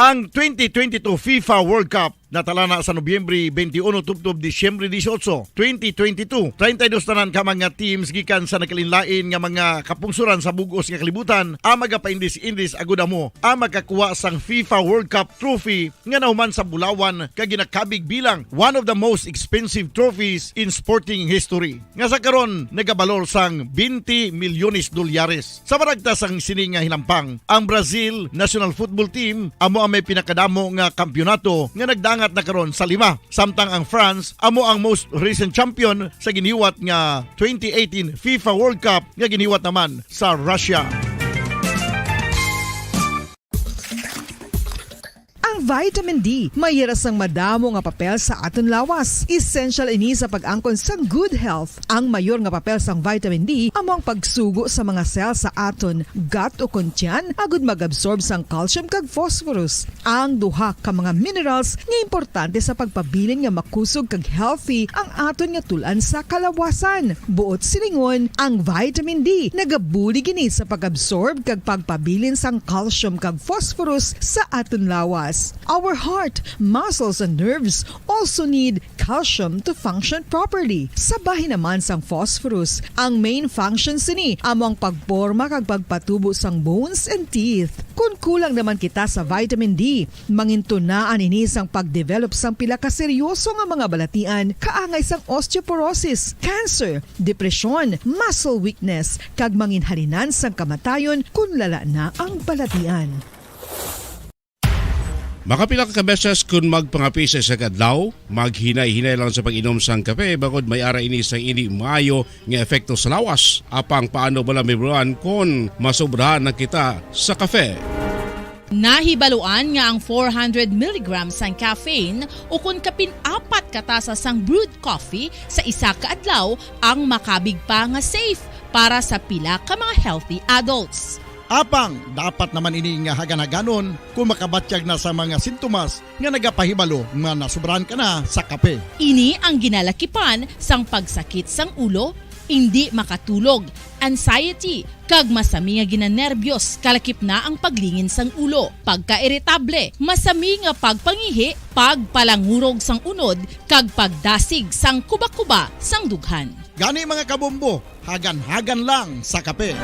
Ang twenty twenty-two FIFA World Cup natala na sa Nobyembre twenty-one tubtob Disyembre dieciocho, twenty twenty-two. Treinta y dos tanan ka mga teams gikan sa nagkalainlain nga mga kapungsoran sa bug-os nga kalibutan ang magapaindis-indis agud amo ang makakuha sang FIFA World Cup trophy nga nahuman sa bulawan kag ginakabig bilang one of the most expensive trophies in sporting history, nga sa karon nagabalor sang twenty milyones dolyares. Sa maragtas sang sini nga hinampang, ang Brazil national football team amo ang may pinakadamo nga kampiyonato nga nagdangat na karon sa lima, samtang ang France amo ang most recent champion sa giniwat nga twenty eighteen FIFA World Cup nga giniwat naman sa Russia. Ang vitamin D may hira sang madamo nga papel sa aton lawas. Essential ini sa pag-angkon sang good health. Ang mayor nga papel sang vitamin D amo ang pagsugo sa mga cell sa aton gut ukon tiyan agud mag-absorb sang calcium kag phosphorus, ang duha ka mga minerals nga importante sa pagpabilin nga makusog kag healthy ang aton nga tul-an sa kalawasan. Buot silingon, ang vitamin D nagabulig ini sa pag-absorb kag pagpabilin sang calcium kag phosphorus sa aton lawas. Our heart, muscles, and nerves also need calcium to function properly. Sa bahin naman sang phosphorus, ang main function sini amo ang pagporma kag pagpatubo sang bones and teeth. Kon kulang naman kita sa vitamin D, mangintunaan ini sang pagdevelop sang pila ka seryoso nga mga balatian, kaangay sang osteoporosis, cancer, depresyon, muscle weakness, kag manginhalinan sang kamatayon kon lala na ang balatian. Makapila ka beses kon magpangape sa isa ka adlaw, maghinay-hinay lang sa pag-inom sang kape, bangod may ara ini sang indi maayo nga epekto sa lawas. Apang paano bala mahibaluan kon masobrahan na kita sa kape? Nahibaluan nga ang four hundred milligrams sang caffeine, ukon kapin apat ka tasa sang brewed coffee sa isa ka adlaw, ang makabig pa nga safe para sa pila ka mga healthy adults. Apang dapat naman ini nga hagan-haganon kon makabatyag na sa mga sintomas nga nagapahibalo nga nasobrahan ka na sa kape. Ini ang ginalakipan sang pagsakit sang ulo, indi makatulog, anxiety, kag masami nga ginanerbyos, kalakip na ang paglingin sang ulo, pagkairitable, masami nga pagpangihi, pagpalangurog sang unod, kag pagdasig sang kuba-kuba sang dughan. Gani, mga kabombo, hagan-hagan lang sa kape.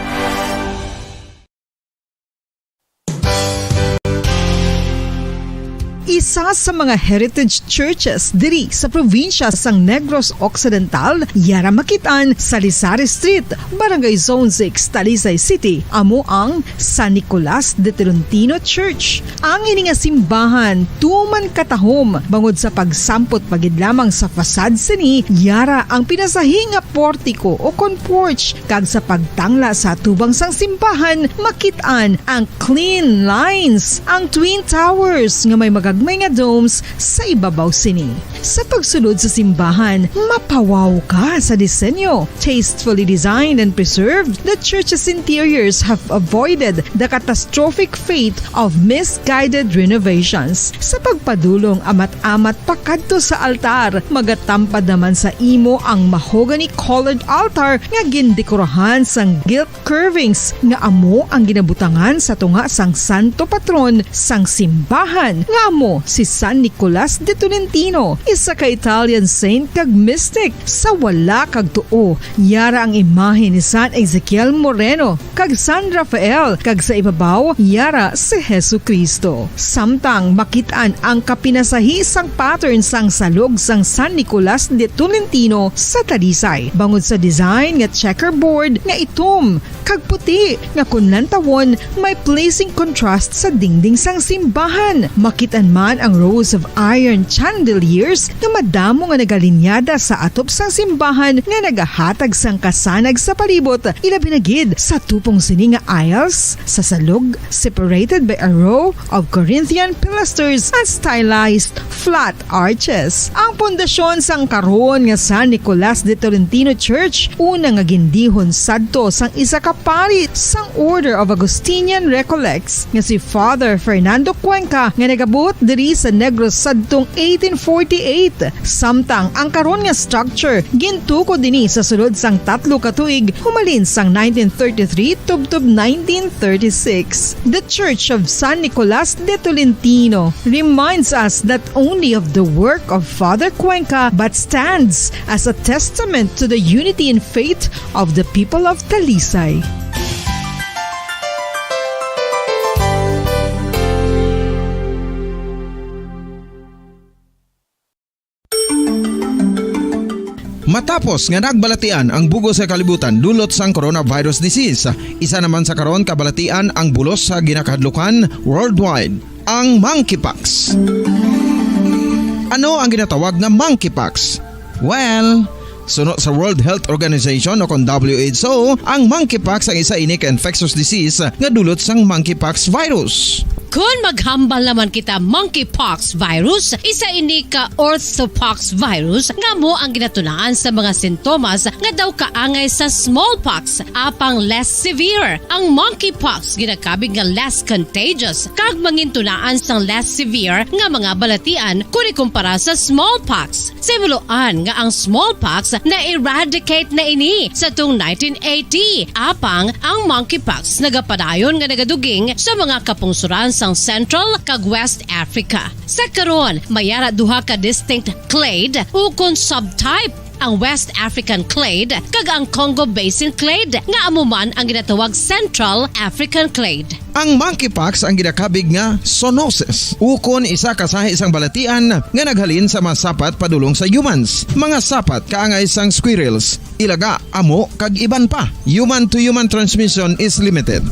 Isa sa mga heritage churches diri sa probinsya sang Negros Occidental, yara makit-an sa Lisari Street, Barangay Zone six, Talisay City, amo ang San Nicolas de Tolentino Church. Ang ini nga simbahan tuman katahom bangod sa pagsampot pa gid lamang sa facade sini, yara ang pinasahi nga portiko o kon porch, kag sa pagtangla sa atubang sang simbahan, makit-an ang clean lines, ang twin towers nga may magagmay nga domes sa ibabaw sini. Sa pagsulod sa simbahan, mapawaw ka sa disenyo. Tastefully designed and preserved, the church's interiors have avoided the catastrophic fate of misguided renovations. Sa pagpadulong amat-amat pakadto sa altar, magatampad naman sa imo ang mahogany-colored altar nga gindekorahan sang gilt curvings nga amo ang ginabutangan sa tunga sang santo patron sang simbahan, nga amo si San Nicolas de Tolentino, isa ka Italian saint kag mystic. Sa wala kag tuo, yara ang imahe ni San Ezekiel Moreno kag San Rafael, kag sa ibabaw, yara si Jesu-Cristo. Samtang makit-an ang kapinasahi sang pattern sang salog sang San Nicolas de Tolentino sa Talisay, bangod sa design nga checkerboard nga itom kag puti nga kon lantawon may pleasing contrast sa dingding sang simbahan. Makit-an man ang rows of iron chandeliers nga madamo nga nagalinyada sa atop sang simbahan nga nagahatag sang kasanag sa palibot, ilabi na gid sa tupong sini nga aisles sa salog, separated by a row of Corinthian pilasters and stylized flat arches. Ang pundasyon sang karon nga San Nicolas de Tolentino Church, una nga gindihon sadto sang isa ka pari sang Order of Augustinian Recollects nga si Father Fernando Cuenca, nga nagabuot diri sa Negros sadtong eighteen forty-eight. Samtang ang karon nga structure gintukod ini sa sulod sang tatlo ka tuig, humalin sang nineteen thirty-three tubtob nineteen thirty-six. The Church of San Nicolas de Tolentino reminds us not only of the work of Father Cuenca, but stands as a testament to the unity in faith of the people of Talisay. Matapos nga nagbalatian ang bug-os nga kalibutan dulot sang coronavirus disease, isa naman sa karon kabalatian ang bulos sa ginakahadlukan worldwide, ang monkeypox. Ano ang ginatawag nga monkeypox? Well, suno sa World Health Organization o kon W H O, ang monkeypox ang isa ini ka infectious disease nga dulot sang monkeypox virus. Kon maghambal naman kita monkeypox virus, isa ini ka orthopox virus nga amo ang ginatunaan sa mga sintomas nga daw kaangay sa smallpox, apang less severe. Ang monkeypox ginakabig nga less contagious kag mangintunaan sang less severe nga mga balatian kon ikumpara sa smallpox. Sa himuloan nga ang smallpox na-eradicate na ini sa tung nineteen eighty, apang ang monkeypox nagapadayon nga nagaduging sa mga kapungsoran sang Central kag West Africa. Sa karon, may ara duha ka distinct clade ukon subtype, ang West African clade kag ang Congo Basin clade, nga amo man ang ginatawag Central African clade. Ang monkeypox ang ginakabig nga zoonosis, ukon isa ka sahi sang balatian nga naghalin sa mga sapat padulong sa humans, mga sapat kaangay sang squirrels, ilaga, amo, kag iban pa. Human-to-human transmission is limited.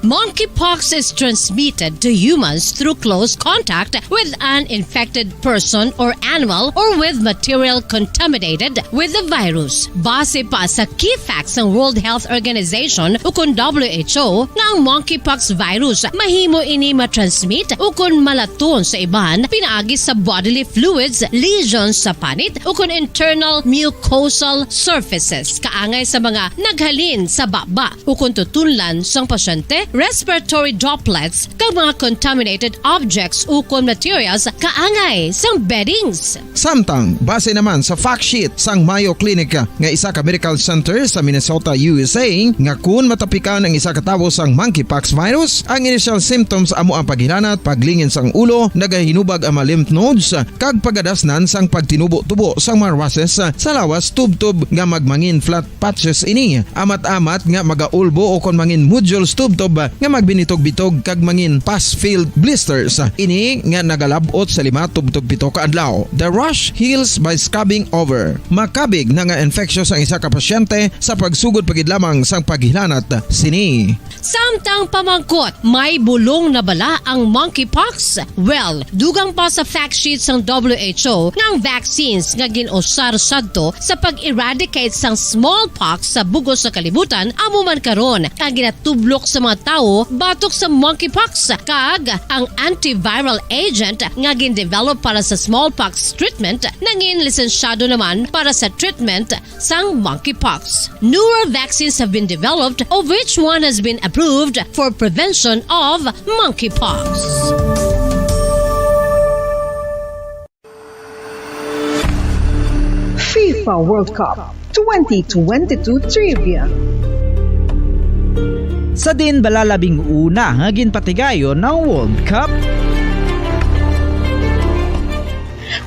Monkeypox is transmitted to humans through close contact with an infected person or animal or with material contaminated with the virus. Base pa sa key facts sang World Health Organization ukon W H O, nga ang monkeypox virus mahimo ini matransmit ukon malaton sa iban pinaagi sa bodily fluids, lesions sa panit, ukon internal mucosal surfaces, kaangay sa mga naghalin sa baba ukon tutunlan sang pasyente, respiratory droplets, kag mga contaminated objects ukon materials kaangay sang beddings. Samtang, base naman sa fact sheet sang Mayo Clinic nga isa ka medical center sa Minnesota, U S A, nga kun matapikan ang isa ka tawo sang monkeypox virus, ang initial symptoms amo ang paghilanat, paglingin sang ulo, nagahinubag ang mga lymph nodes, kag pagadasnan sang pagtinubo-tubo sang mga rushes sa lawas, tubtob nga magmangin flat patches ini, amat-amat nga magaulbo ukon mangin nodules tubtob nga magbinitog-bitog kag mangin pus-filled blisters. Ini nga nagalab-ot sa lima tubtob pito ka adlaw. The rash heals by scabbing over. Makabig na nga infectious ang isa ka pasyente sa pagsugod pa gid lamang sang paghilanat sini. Samtang pamangkot, may bulong na bala ang monkeypox? Well, dugang pa sa fact sheet sang W H O nga ang vaccines nga gin-usar sadto sa pag-eradicate sang smallpox sa bug-os nga kalibutan amo man karon ang ginatublok sa mga tawo batok sa monkeypox, kag ang antiviral agent nga gin-develop para sa smallpox treatment nangin lisensyado naman para sa treatment sang monkeypox. Newer vaccines have been developed, of which one has been approved for prevention of monkeypox. FIFA World Cup twenty twenty-two Trivia. Sa diin bala labing una nga ginpatigayon ang World Cup?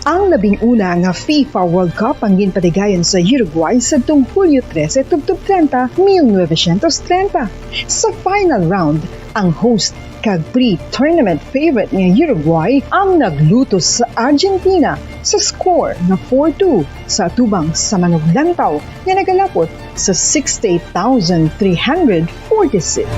Ang labing una nga FIFA World Cup ang ginpatigayon sa Uruguay sadtong Hulyo trese tubtob trenta, mil novecientos trenta. Sa final round, ang host kag pre-tournament favorite nga Uruguay ang naglutos sa Argentina sa score nga four two sa atubang sa manuglantaw nga nagalapot sa sixty-eight thousand three hundred forty-six.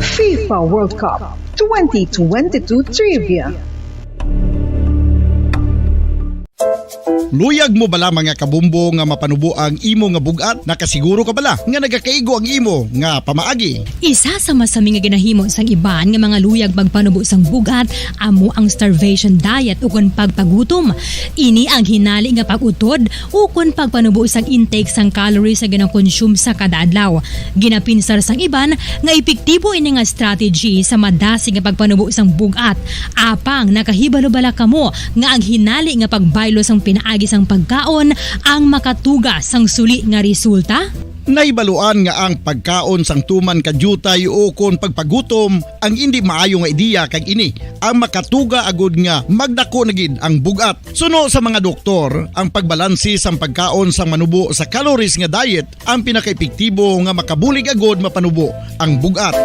FIFA World Cup twenty twenty-two Trivia. Luyag mo bala, mga kabumbo, nga mapanubo ang imo nga bug-at? Nakasiguro ka bala nga nagakaigo ang imo nga pamaagi? Isa sa masami nga ginahimo sang iban nga mga luyag magpanubo sang bug-at amo ang starvation diet ukon pagpagutom. Ini ang hinali nga pag-utod ukon pagpanubo sang intake sang calories nga ginakonsume sa kada adlaw. Ginapinsar sang iban nga epektibo ini nga strategy sa madasig nga pagpanubo sang bug-at. Apang nakahibalo bala kamo nga ang hinali nga pagbaylo sang pinaagi sang pagkaon ang makatuga sang suli nga resulta? Nahibaluan nga ang pagkaon sang tuman ka diutay ukon pagpagutom ang indi maayo nga ideya, kag ini ang makatuga agud nga magdako na gid ang bug-at. Suno sa mga doktor, ang pagbalanse sang pagkaon sang manubo sa calories nga diet ang pinakaepektibo nga makabulig agud mapanubo ang bug-at.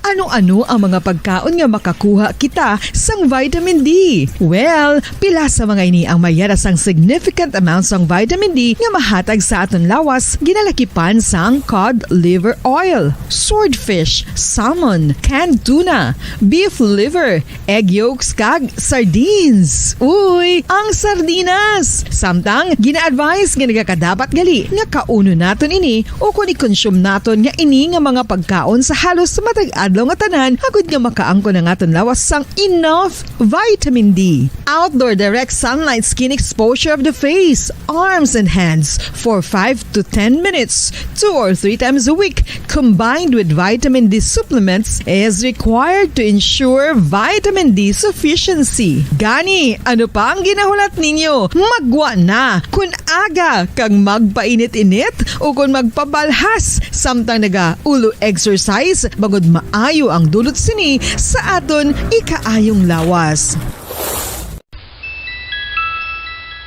Ano-ano ang mga pagkaon nga makakuha kita sang vitamin D? Well, pila sa mga ini ang may yara sang significant amount sang vitamin D nga mahatag sa aton lawas, ginalakipan sang cod liver oil, swordfish, salmon, canned tuna, beef liver, egg yolks, kag sardines. Uy, ang sardinas! Samtang, gina-advise nga nagakadapat gali nga kaunon naton ini ukon i-consume naton nga ini nga mga pagkaon sa halos matag adlaw nga tanan, agud nga makaangkon ang aton lawas sang enough vitamin D. Outdoor direct sunlight skin exposure of the face, arms, and hands for five to ten minutes, two or three times a week, combined with vitamin D supplements, is required to ensure vitamin D sufficiency. Gani, ano pa ang ginahulat ninyo? Maggwa na! Kun aga kag magpainit-init o kon magpabalhas samtang naga-ulo exercise, bangod maayo ang dulot sini sa aton ikaayong lawas.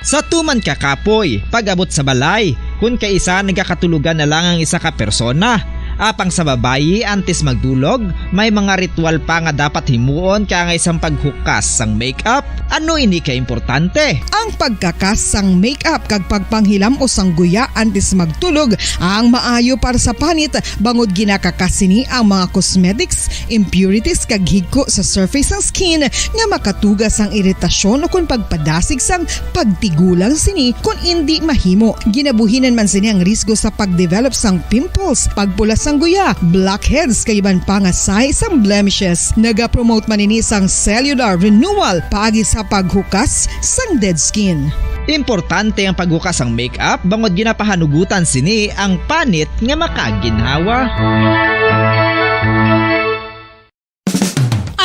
Sa tuman ka kapoy, pag-abot sa balay, kun kaisa nagakatulogan na lang ang isa ka persona. Apang sa babayi, antes magdulog, may mga ritual pa nga dapat himuon kaangay sang paghukas sang makeup. Ano ini ka importante? Ang pagkakas sang makeup kag pagpanghilam-os sang guya antes magtulog ang maayo para sa panit, bangod ginakakas sini ang mga cosmetics, impurities, kag higko sa surface sang skin nga makatuga sang iritasyon ukon pagpadasig sang pagtigulang sini kon indi mahimo. Ginabuhinan man sini ang risgo sa pagdevelop sang pimples, pagpula sang guya, blackheads, kag iban pa nga sign sang blemishes. Nagapromote man ini sang cellular renewal paagi sa paghukas sang dead skin. Importante ang paghukas sang makeup bangod ginapahanugutan sini ang panit nga makaginhawa.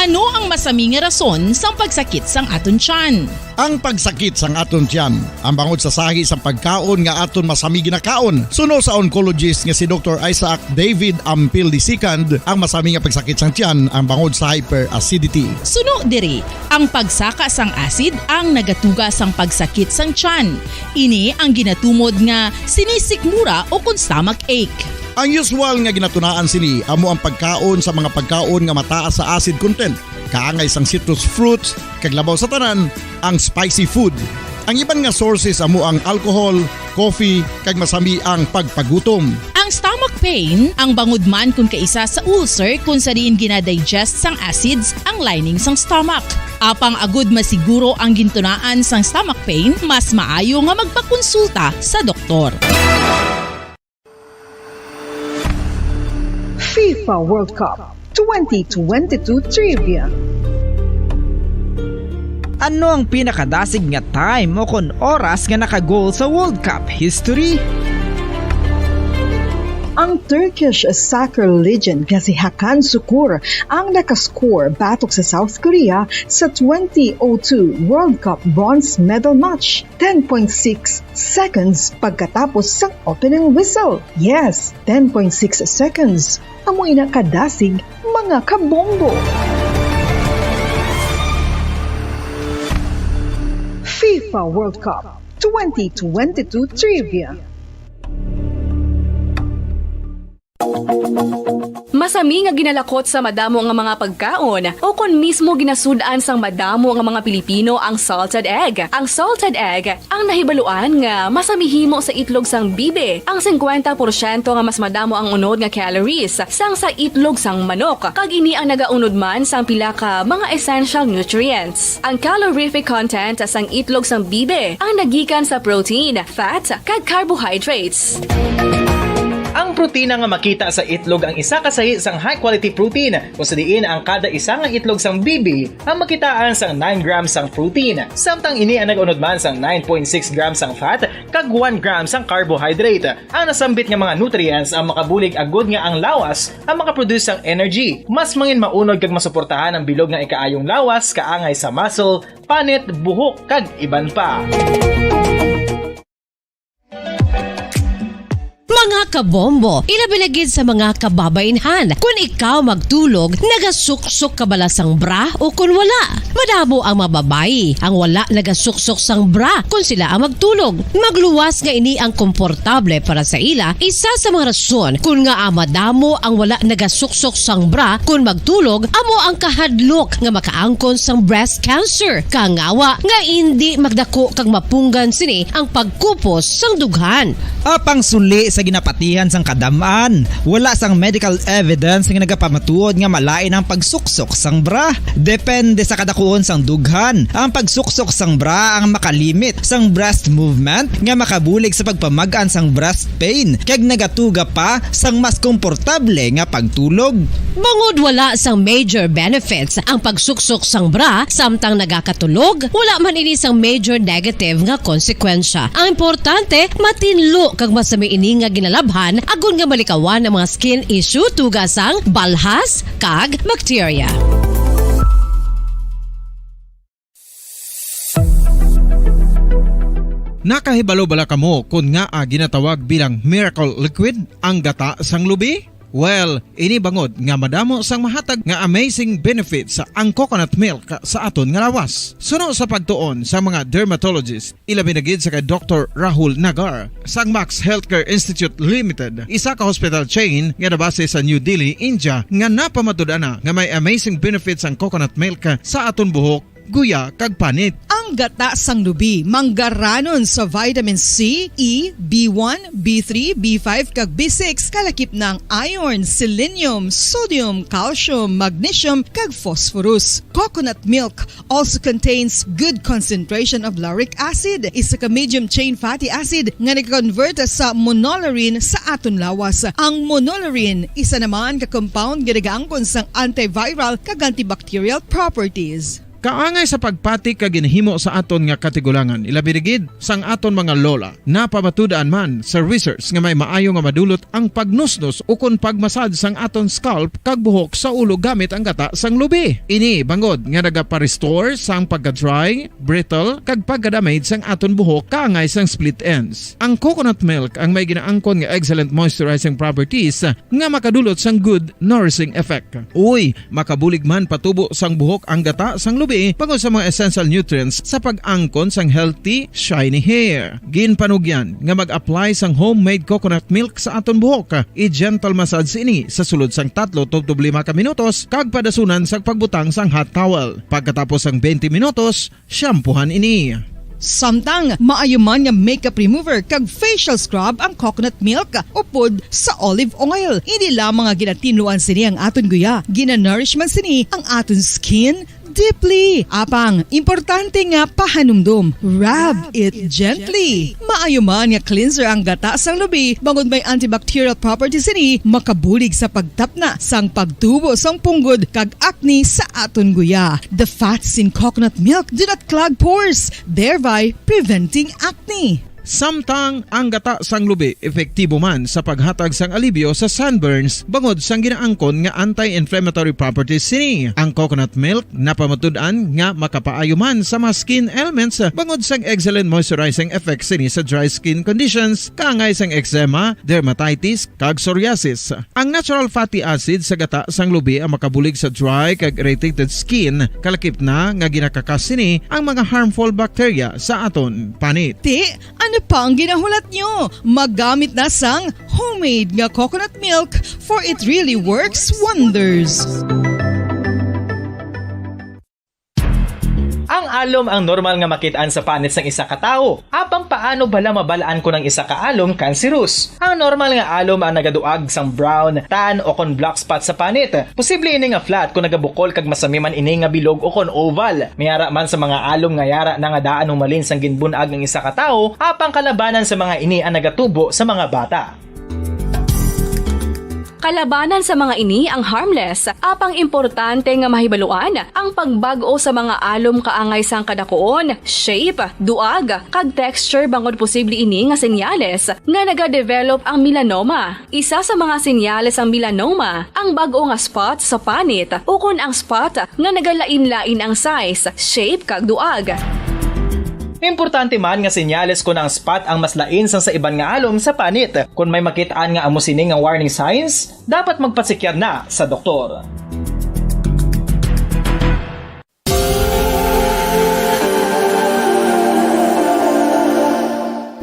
Ano ang masami nga rason sang pagsakit sang aton tiyan? Ang pagsakit sang aton tiyan, ang bangod sa sahi sang pagkaon nga aton masami ginakaon. Suno sa oncologist nga si Doktor Isaac David Ampil the second, ang masami nga pagsakit sang tiyan ang bangod sa hyperacidity. Suno diri, ang pagsaka sang acid ang nagatuga sang pagsakit sang tiyan. Ini ang ginatumod nga sinisikmura o kon stomach ache. Ang usual nga ginatunaan sini amo ang pagkaon sa mga pagkaon nga mataas sa acid content, kaangay sang citrus fruits, kag labaw sa tanan, ang spicy food. Ang iban nga sources amo ang alcohol, coffee, kag masami ang pagpagutom. Ang stomach pain, ang bangod man kon kaisa sa ulcer kon sa diin ginadigest sang acids ang lining sang stomach. Apang agud masiguro ang gintunaan sang stomach pain, mas maayo nga magpakonsulta sa doktor. FIFA World Cup twenty twenty-two Trivia. Ano ang pinakadasig nga time o kon oras nga naka-goal sa World Cup history? Ang Turkish soccer legend nga si Hakan Sukur ang nakascore batok sa South Korea sa twenty oh two World Cup bronze medal match, ten point six seconds pagkatapos sang opening whistle. Yes, ten point six seconds. Amo ina kadasig, mga kabombo. FIFA World Cup twenty twenty-two Trivia. Masami nga ginalakot sa madamo nga mga pagkaon, o kon mismo ginasud-an sang madamo nga mga Pilipino ang salted egg. Ang salted egg ang nahibaluan nga masami himo sa itlog sang bibi. Ang singkwenta porsyento nga mas madamo ang unod nga calories sang sa itlog sang manok, kag ini ang nagaunod man sang pila ka mga essential nutrients. Ang calorific content sang itlog sang bibi ang nagikan sa protein, fat, kag carbohydrates. Ang protina nga makita sa itlog ang isa ka sahi sang high-quality protein, kung sa diin ang kada isa nga itlog sang bibi ang makitaan sang nine grams sang protein, samtang ini ang nag-unod man sang nine point six grams sang fat kag one gram sang carbohydrate. Ang nasambit nga mga nutrients ang makabulig agud nga ang lawas ang makaproduce sang energy. Mas mangin maunod kag masuportahan ang bilog nga ikaayong lawas kaangay sa muscle, panit, buhok, kag iban pa. Mga kabombo, ilabi na gid sa mga kababainhan. Kun ikaw magtulog, nagasuksok ka bala sang bra o kun wala? Madamo ang mga babayi ang wala nagasuksok sang bra kun sila ang magtulog. Magluwas nga ini ang komportable para sa ila, isa sa mga rason kun ngaa madamo ang wala nagasuksok sang bra kun magtulog amo ang kahadlok nga makaangkon sang breast cancer. Kangawa nga indi magdako kag mapunggan sini ang pagkupos sang dughan. Apang suli sa ginapa- Tihan sang kadam-an, wala sang medical evidence nga nagapamatuod nga malain ang pagsuksok sang bra. Depende sa kadakuon sang dughan, ang pagsuksok sang bra ang makalimit sang breast movement nga makabulig sa pagpamag-an sang breast pain, kag nagatuga pa sang mas komportable nga pagtulog. Bangod wala sang major benefits ang pagsuksok sang bra samtang nagakatulog, wala man ini sang major negative nga konsekwensya. Ang importante, matinlo kag masami ini nga ginalabhan agod nga malikawan ang mga skin issue, tuga sang balhas kag bakterya. Nakahibalo bala kamo kon ngaa ginatawag bilang miracle liquid ang gata sang lubi? Well, ini bangod nga madamo sang mahatag nga amazing benefits ang coconut milk sa aton nga lawas. Suno sa pagtuon sa mga dermatologist, ilabi na gid sa kay Doktor Rahul Nagar sang Max Healthcare Institute Limited, isa ka hospital chain nga nabase sa New Delhi, India, nga napamatud-an na nga may amazing benefits ang coconut milk sa aton buhok, guya, kag panit. Ang gata sang lubi manggaranon sa vitamin C, E, B one, B three, B five, kag B six, kalakip na ang iron, selenium, sodium, calcium, magnesium, kag phosphorus. Coconut milk also contains good concentration of lauric acid, isa ka medium chain fatty acid nga nag-convert sa monolaurin sa aton lawas. Ang monolaurin isa naman ka compound nga nagaangkon sang antiviral kag antibacterial properties. Kaangay sa pagpati kag ginhimo sa aton nga katigulangan, ilabi na gid sang aton mga lola. Napamatud-an man sa research nga may maayo nga madulot ang pagnusnos ukon pagmasad sang aton scalp kag buhok sa ulo gamit ang gata sang lubi. Ini bangod nga nagapa-restore sang pagka-dry, brittle, kag pagka-damage sang aton buhok kaangay sang split ends. Ang coconut milk ang may ginaangkon nga excellent moisturizing properties nga makadulot sang good nourishing effect. Uy, makabulig man patubo sang buhok ang gata sang lubi bangod sa mga essential nutrients sa pag-angkon sang healthy, shiny hair. Ginpanugyan nga mag-apply sang homemade coconut milk sa aton buhok. I-gentle massage ini sa sulod sang tatlo tubtob lima ka minutos kag padasunan sang pagbutang sang hot towel. Pagkatapos sang twenty minutos, shampoohan ini. Samtang maayo man nga makeup remover kag facial scrub ang coconut milk upod sa olive oil. Hindi lamang nga ginatinluan sini ang aton guya, ginanourish man sini ang aton skin deeply. Apang, importante nga pahanumdom, rub it gently. Maayo man nga cleanser ang gata sang lubi, bangod may antibacterial properties sini, makabulig sa pagtapna sang pagtubo sang punggod kag acne sa aton guya. The fats in coconut milk do not clog pores, thereby preventing acne. Samtang ang gata sang lubi epektibo man sa paghatag sang alibyo sa sunburns bangod sang ginaangkon nga anti-inflammatory properties sini. Ang coconut milk napamatud-an nga makapaayo man sa mga skin ailments bangod sang excellent moisturizing effects sini sa dry skin conditions, kaangay sang eczema, dermatitis, kag psoriasis. Ang natural fatty acid sa gata sang lubi ang makabulig sa dry kag irritated skin, kalakip na nga ginakakas sini ang mga harmful bacteria sa aton panit. Ti, ano pa ang ginahulat nyo? Maggamit na sang homemade nga coconut milk, for it really works wonders. Ang alom ang normal nga makit-an sa panit sang isa ka tawo. Apang paano bala mabal-an kon ang isa ka alom kanserus? Ang normal nga alom ang nagaduag sang brown, tan, o kon black spot sa panit. Posible ini nga flat kon nagabukol kag masami man ini nga bilog o kon oval. May ara man sa mga alom nga yara na nga daan humalin sang ginbun-ag ang isa ka tawo, apang kalabanan sa mga ini ang nagatubo sa mga bata. Kalabanan sa mga ini ang harmless, apang importante nga mahibaluan ang pagbag-o sa mga alom kaangay sang kadakuon, shape, duag, kag texture, bangod posible ini nga senyales nga nagadevelop ang melanoma. Isa sa mga senyales sang melanoma ang bag-o nga spot sa panit ukon ang spot nga nagalain-lain ang size, shape, kag duag. Importante man nga senyales kon ang spot ang mas lain sang sa iban nga alom sa panit. Kon may makit-an nga amo sini nga warning signs, dapat magpasikyar na sa doktor.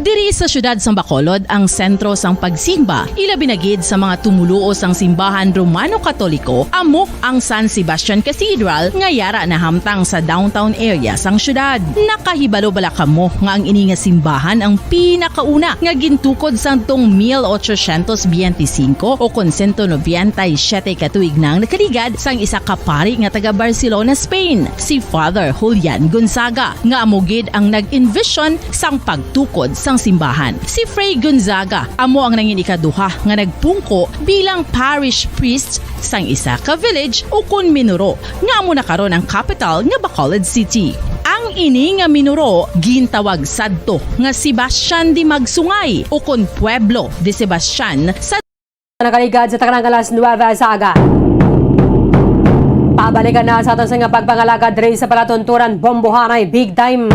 Diri sa siyudad sang Bacolod ang sentro sang pagsimba, ilabi na gid sa mga tumoluo sang simbahan Romano-Katoliko, amo ang San Sebastian Cathedral nga yara nahamtang sa downtown area sang siyudad. Nakahibalo bala kamo nga ang ini nga simbahan ang pinakauna nga gintukod sadtong mil ochocientos biyente singko o kon sento nobenta y siyete ka tuig nang nakaligad sang isa ka pari nga taga Barcelona, Spain, si Father Julian Gonzaga, nga amo gid ang nag-envision sang pagtukod sang simbahan. Si Fray Gonzaga amo ang nangin ikaduha nga nagpungko bilang parish priest sang isa ka village ukon minuro nga amo na karon ang kapital nga Bacolod City. Ang ini nga minuro gintawag sadto nga Sebastian de Magsungay ukon Pueblo de Sebastian sa Nakaligad sa tanan nga alas nuebe sa aga. Pabalikan na sa aton sa nga pagpangalagad diri sa palatunturan, bombohanay, big time.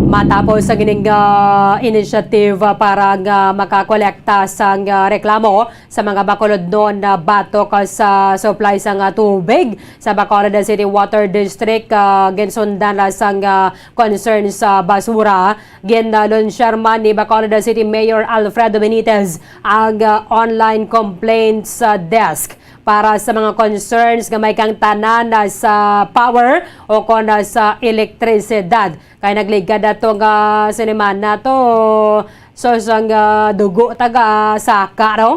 Matapos ang ining, ah, initiative, ah, para nga makakolekta sang, ah, reklamo sa mga Bacolodnon na batok, ah, sa supply sang, ah, tubig sa Bacolod City Water District, ah, ginsundan na sang, ah, concern sa basura. Ginalunsyar man ni Bacolod City Mayor Alfredo Benitez ang, ah, online complaints, ah, desk para sa mga concerns nga may kang tanan, ah, sa power o kon, ah, sa elektrisidad. Kay nagligad ato nga sinimana to, so sang, ah, dugo taga saka, no?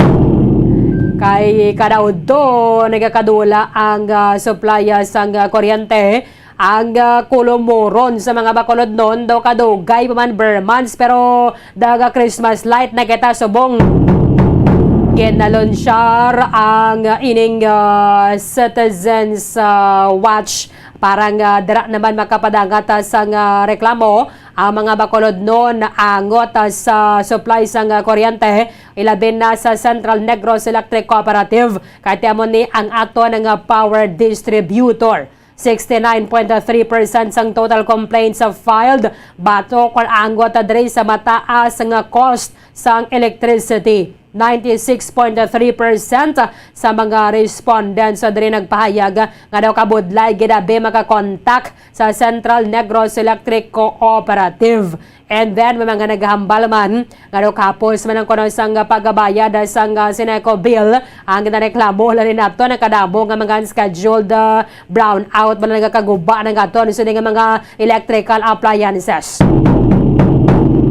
Kay kada udto nagakadula ang, ah, supply, ah, sang, ah, kuryente. Ang, ah, kulumoron sa mga Bacolodnon daw kadugay pa man ber months, pero daga Christmas light na kita subong. Ginalunsyar ang, ah, ining, ah, Citizens, ah, Watch para nga dira naman makapadangat, ah, sang, ah, reklamo ang mga Bacolodnon angot, ah, sa supply sang, ah, kuryente, ilabi na sa Central Negros Electric Cooperative, kay amo ni ang aton nga power distributor. Sixty-nine point three percent sang total complaints filed batok kon angot diri sa mataas nga cost sang electricity. Ninety-six point three percent sa mga respondents diri nagpahayag nga daw kabudlay gid abi makakontak sa Central Negros Electric Cooperative. And then, may mga naghambal man nga daw kapos man ang kuno sang pagbayad sang, ah, Seneco bill. Ang ginareklamo lang ni nato, nakadamo nga mga unscheduled, ah, brownout man ang nagakaguba na nga aton sini nga mga electrical appliances.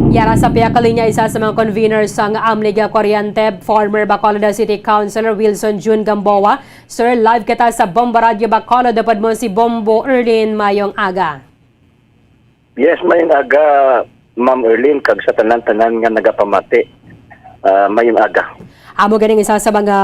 Yara sa pihak linya, isa sa mga conveners sang Amlig Kuryente, former Bacolod City Councilor Wilson Jun Gamboa. Sir, live kita sa Bombo Radio Bacolod. Upod mo si Bombo Erlin. Mayong aga. Yes, mayong aga, Ma'am Erlin, kag sa tanan-tanan nga nagapamati. Ah, mayong aga. Amo ganing isa sa mga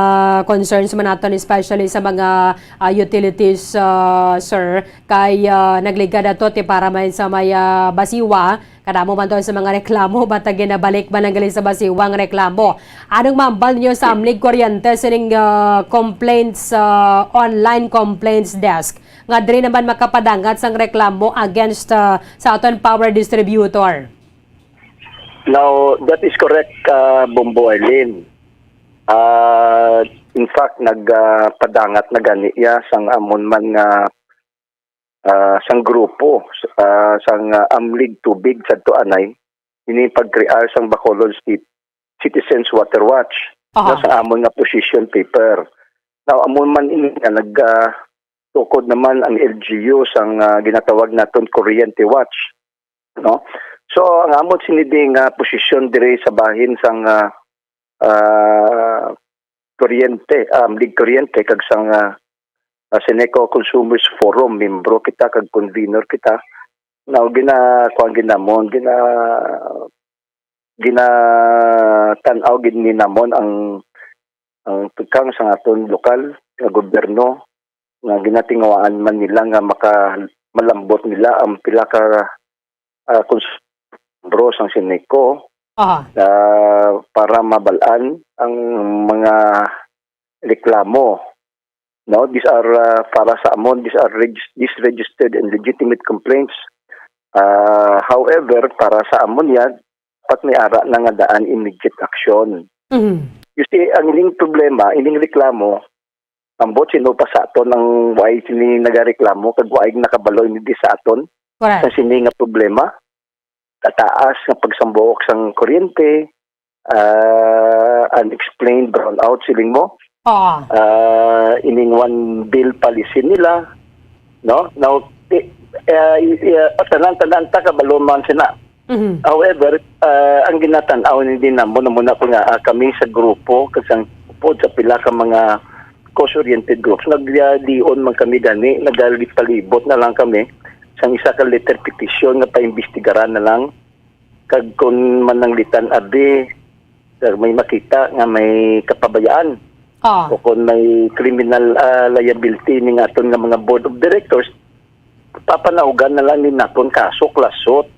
concerns man naton, especially sa mga, ah, utilities, ah, sir, kay, ah, nagligad ato ti para man sa may, ah, Basiwa, kadamo man to sa mga reklamo, basta ginabalik man lang gali sa Basiwa ang reklamo. Anong mambal niyo sa Amlig Kuryente sining, ah, complaints, ah, online complaints desk? Nga diri naman makapadangat sang reklamo against, ah, sa aton power distributor. Now, that is correct, ah, Bombo Arlene. Ah, in fact, nag, ah, padangat na gani iya sang amon man nga, ah, sang grupo, ah, sang, ah, Amlig Tubig sadto anay, ini pag-crear sang Bacolod State Citizens Water Watch, Aha. no, sa amon nga position paper. Now, amon man ini nga nag, ah, tukod naman ang L G U sang, ah, ginatawag naton Kuryente Watch, no? So, ang amon sini di nga posisyon diri sa bahin sang, ah, ah, kuryente, ah, Amlig Kuryente kag sang, ah, ah, Seneco Consumers Forum, membro kita kag convener kita. Now, gina-, kuwan gid namon, gina-, ginatan-aw gid ni namon ang, ang tukang sa aton lokal nga gobyerno nga ginatinguhaan man nila nga maka-, malambot nila ang pila ka, ah, kons-, bro sang Seneco, Aha. ah, para mabal-an ang mga reklamo. No, these are, ah, para sa amon, these are regis-, disregistered and legitimate complaints. Ah, however, para sa amon yan, dapat may ara na nga daan immediate action. Mhm. You see, ang ining problema, ining reklamo, ambot sino pa sa aton ang why sini nagareklamo, kag why nakabalo ini di sa aton, Correct. sa sini nga problema. mataas nga pagsambuok sang kuryente, ah, unexplained brownout, siling mo. Oo. Ah, ining one bill policy nila, no? Now, i-, ah, i-, ah, tanan-tanan ta kabalo man sina. Mhm. However, ah, ang ginatan-aw ni din namo, namo na ko nga, ah, kami sa grupo, kag sang upod sa pila ka mga cause-oriented groups, naglion man kami gani, nagalipalibot na lang kami sang isa ka letter petition nga paimbestigaran na lang, kag kun mananglitan abi, kag may makita nga may kapabayaan, Ah. o kun may criminal, ah, liability ning aton nga mga board of directors, papanaugan na lang ni naton kaso, lasot.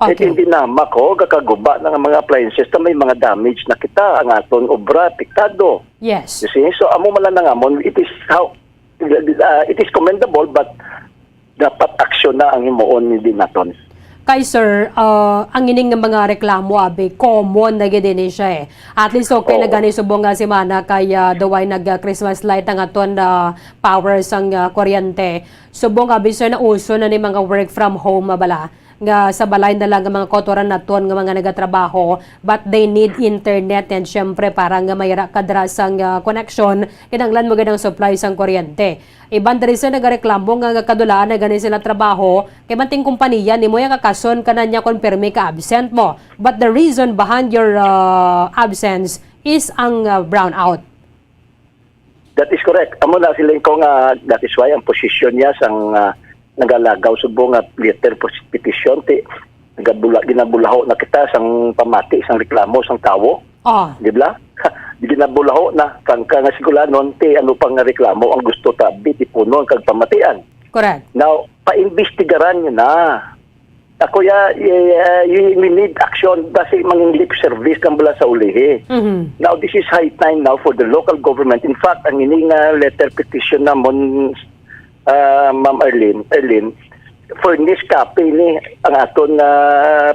Okay. Hindi na mako gakaguba na nga mga appliances na may mga damage na kita, ang aton obra apektado. Yes. You see? So, amo man lang nangamon, it is how, uh, it is commendable, but dapat aksyon na ang himuon ni din naton. Kay sir, ah, ang ining nga mga reklamo, abi, common na gid ini siya eh. At least okay na Oo. gani subong nga semana kay, ah, the way nag, ah, Christmas light ang aton, ah, power sang, ah, kuryente. Subong abi sir, nauso na ni mga work from home, ah, bala nga sa balay na lang ang mga kautoran naton nga mga nagatrabaho, but they need internet and syempre para nga mayra kadra sang, ah, koneksyon, kinahanglan mo gid ang supply sang kuryente. Iban diri sa nagareklamo nga kadulaan na gani sila trabaho, kay manting kompanya nimo ya kakason kana niya kon pirmi ka absent mo. But the reason behind your, uh, absence is ang, uh, brownout. That is correct. Amo na siling ko nga that is why ang posisyon niya sang, uh, nagalagaw subong nga letter pos-, petition ti nagabula-, ginabulaho na kita sang pamati sang reklamo sang tawo. Oh. Di ba? Ginabulaho na, kang ka nga sigulanon, ti ano pang reklamo ang gusto ta, bi, tipunon kag pamatian. Correct. Now, paimbestigaran niyo na. Ako ya, eh, you, we need action. Basi mangin lip service lang bala sa ulihi. Mhm. Now, this is high time now for the local government. In fact, ang ini nga letter petition namon, ah, Ma'am Arlene, Arlene, furnish copy ni ang aton nga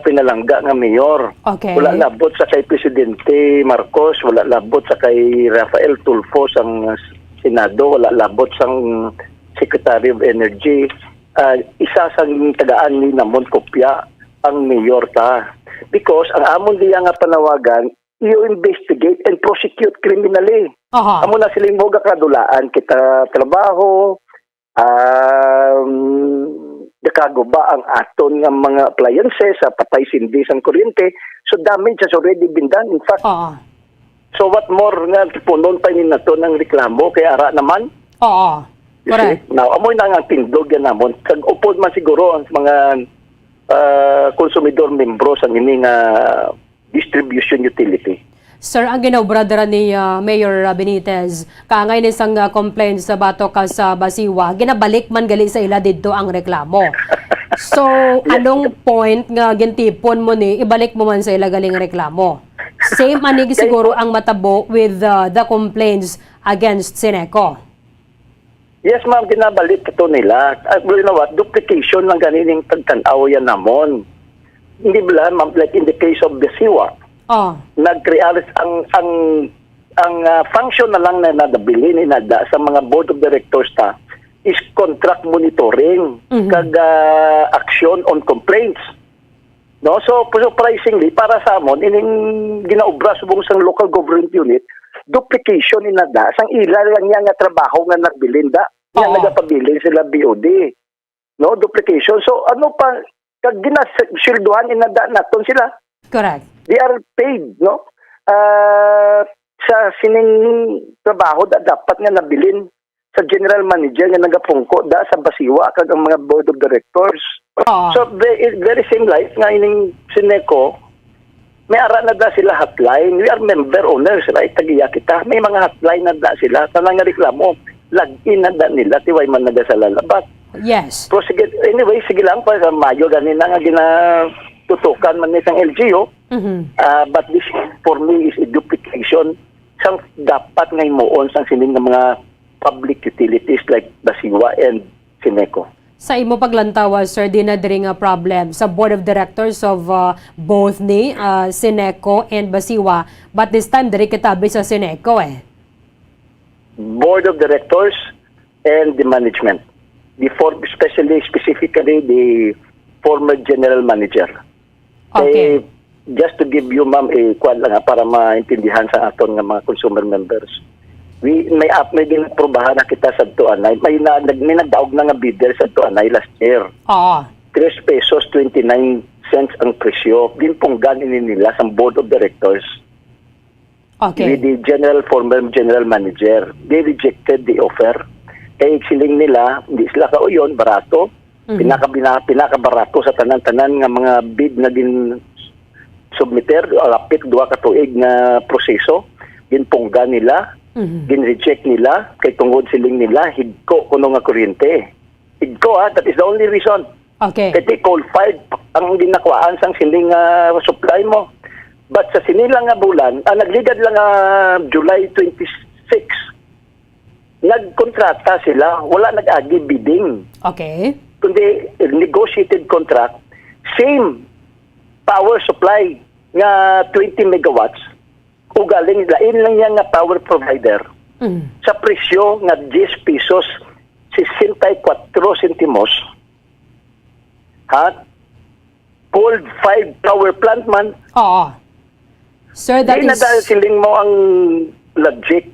pinalangga nga mayor. Okay. Wala labot sa kay Presidente Marcos, wala labot sa kay Rafael Tulfo sang Senado, wala labot sang Secretary of Energy. Ah, isa sang tagaan ni namon kopya ang mayor ta. Because ang amon diya nga panawagan, you investigate and prosecute criminally. Aha. Amo na sila mo gakadulaan kita trabaho, um, nakaguba ang aton nga mga appliances sa patay sindi sang kuryente. So, damage has already been done. In fact, Oo. so what more nga punon pa ni nato ng reklamo kay ara naman? Oo. You see? Correct. Now, amoy na nga ang tindog yan namon. Kag upod man siguro ang mga, ah, konsumidor membro sa ini nga distribution utility. Sir, ang ginaobra dira ni, ah, Mayor, ah, Benitez, kaangay ni sang, ah, complaints sa batok ka sa Basiwa, ginabalik man gali sa ila didto ang reklamo. So, Yes. anong point nga gintipon mo ni ibalik mo man sa ila galing reklamo? Same ani Kay siguro ang matabo with, ah, the complaints against Sineco. Yes, ma'am, ginabalik ito nila. Ah, you know what? Duplication lang gani ning pagtan-aw yan namon. Hindi ba, ma'am, like in the case of the Siwa, Oh. nag-create ang, ang, ang, ah, function na lang na nadabili ni nada sa mga board of directors ta is contract monitoring Mhm. kag, ah, action on complaints. No? So, surprisingly, para sa amon, ining ginaobra subong sang local government unit, duplication inada sang ila lang niya nga trabaho nga nagbilin da. Nga Oo. nagapabilin sila B O D. No? Duplication. So, ano pa, kag ginasilduhan inada naton sila. Correct. They are paid, no? Ah, sa sining trabaho da dapat nga nabilin sa general manager nga nagapungko da sa Basiwa kag ang mga board of directors. Oo. So, ve-, very same like nga ining Sineco, may ara na da sila hotline. We are member owners, right? Tagiya kita. May mga hotline na da sila. Tanan nga reklamo, log in na da nila. Tiway man naga sa lalabat. Yes. Pero sige, anyway, sige lang pa sa Mayo gani na nga ginatutukan man ni sang L G U. Mhm. Ah, but this, for me, is a duplication sang dapat nga himuon sang sining nga mga public utilities like Basiwa and Sineco. Sa imo paglantawa, sir, di na diri nga problem sa board of directors of, uh, both ni, uh, Sineco and Basiwa, but this time diri kita abi sa Sineco, eh. Board of directors and the management. The for-, especially, specifically the former general manager. Okay. Eh, just to give you, ma'am, eh, kuwan lang, ha, para maintindihan sa aton nga mga consumer members. We, may app, may ginaprubahan na kita sa tuanay. May, na, nag, may nagdaog na nga bidder sa tuanay last year. Oo. Tres pesos twenty-nine cents ang presyo. Ginpunggan ini nila sa board of directors. Okay. With the general, former general manager. They rejected the offer. Kay siling nila, hindi sila kauyon, barato. Mhm. Pinaka-, bina-, pinakabarato sa tanan-tanan nga mga bid na gin-submiter, lapit duha ka tuig nga proseso, ginpunggan nila, Mhm. gin-reject nila, kay tungod siling nila, higko kuno nga kuryente. Higko, ha, that is the only reason. Okay. Kay di coal-fired ang ginakuhaan sang sining, ah, supply mo. But sa sini lang nga bulan, ah, nagligad lang nga July twenty-six, nagkontrata sila, wala nag-agi bidding. Okay. Kundi negotiated contract, same power supply nga twenty megawatts, ugaling lain lang yan nga power provider, Mm. sa presyo nga diyes pesos sesenta y kuwatro sentimos. Ha? Coal-fired power plant man. Oo. Sir, that Di na is dahil siling mo ang logic.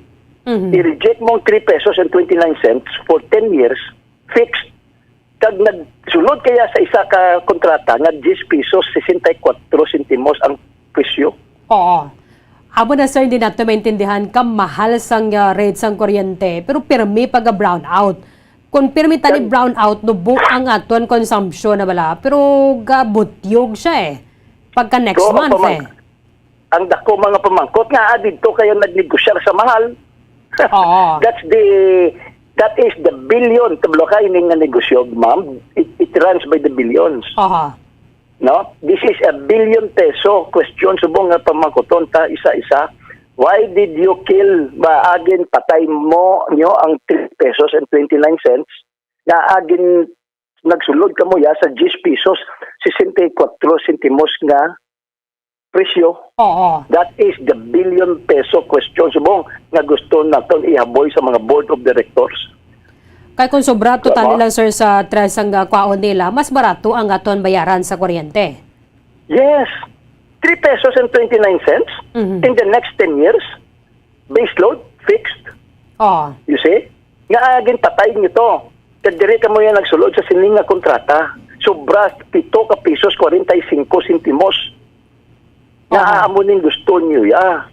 Mhm. I-reject mo ang three pesos and twenty-nine cents for ten years, fixed. Kag nagsulod kaya sa isa ka kontrata nga diyes pesos, sesenta y kuwatro sentimos ang presyo. Oo. Amo na, sir, hindi nato maintindihan ka mahal sang, ah, rate sang kuryente, pero pirmi pa ga brownout. Kung pirmi tani Yan. brownout, nubo ang aton consumption na bala, pero gabutyog siya eh. Pagka next Oo, month pamang-, eh. ang dako mga pamangkot nga, ah, dito kayo nagnegosyar sa mahal. Oo. That's the, that is the billion. Tablo ka, ini nga negosyo, ma'am. It, it runs by the billions. Aha. No? This is a billion peso question. Subong nga pamangkuton ta isa-isa. Why did you kill, ba, agin patay mo nyo ang three pesos and twenty-nine cents na agin nagsulod kamo ya sa diyes pesos, sesenta y kuwatro sentimos nga presyo? Oo. That is the billion peso question. Subong nga gusto naton ihaboy sa mga board of directors. Kay kung sobra total Tama. nila, sir, sa tres ang, ah, kwaon nila, mas barato ang aton bayaran sa kuryente. Yes. Three pesos and twenty-nine cents Mhm. in the next ten years. Base load, fixed. Oh. You see? Nga, ah, ginpatay nyo to. Kag diri kamo yan nagsulod sa sining nga kontrata. Sobra pito ka pesos, kwarenta y singko sentimos. Nga Oo. amo ning gusto nyo, ya.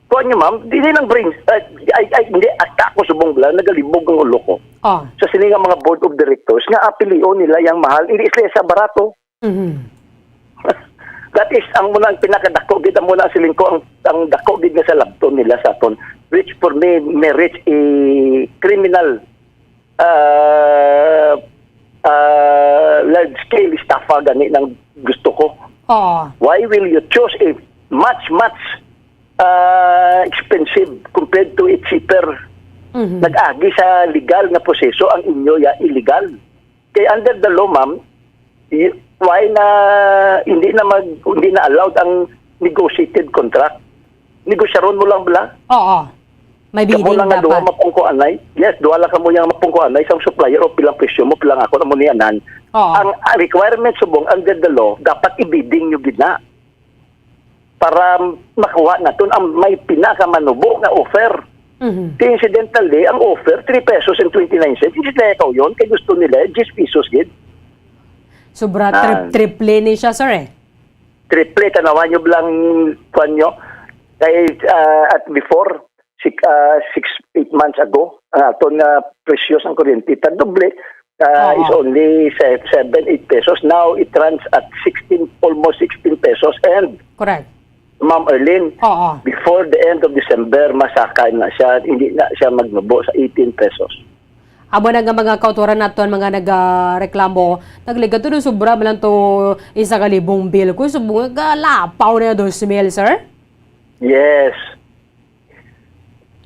Kuha nyo, ma'am, dili lang brain, ay, ay, ay, hindi, hasta ako subong bala, nagalibog ang ulo ko. Oh. Sa sini nga mga board of directors, nga apilion nila yang mahal, hindi sila sa barato. Mhm. That is, ang muna ang pinakadako gid, ang muna ang siling ko, ang, ang dako gid nga sa labton nila sa aton, which for me merits a criminal, ah, ah, large scale estafa gani nang gusto ko. Oo. Why will you choose a much, much, ah, expensive compared to a cheaper? Mhm. Nag-agi sa legal nga proseso ang inyo ya illegal. Kay under the law, ma'am, y-, why na hindi na mag-, hindi na allowed ang negotiated contract? Negosyaron mo lang bala? Oo. May Kamo bidding lang nga duha dapat. mapungkuanay? Yes, duha lang kamo yang mapungkuanay sa supplier o pilang presyo mo, pilang ako na mo niyanan. Oo. Ang, ang requirement subong under the law, dapat i-bidding nyo gid na. Para makuha naton ang may pinakamanubo nga offer. Mhm. Kay incidentally, ang offer, three pesos and twenty-nine cents. Hindi sila ikaw yun. Kay gusto nila, diyes pesos gid. Sobra, Ah. trip-, triple ni siya, sir, eh. Triple, tanawan nyo lang, kwan nyo. Kay, ah, at before, six, ah, six, eight months ago, ang aton nga presyo sang kuryente, ta doble, ah, Oo. is only se-, seven, eight pesos. Now, it runs at sixteen, almost sixteen pesos. And, Correct. Ma'am Erlyn, Oo. before the end of December, masaka na siya, hindi na siya magnubo sa eighteen pesos. Amo na nga mga kautoran naton, mga nagareklamo, nagligad to ng sobra man lang to isa ka libong bill. Kung subong, galapaw na dos mil, sir? Yes.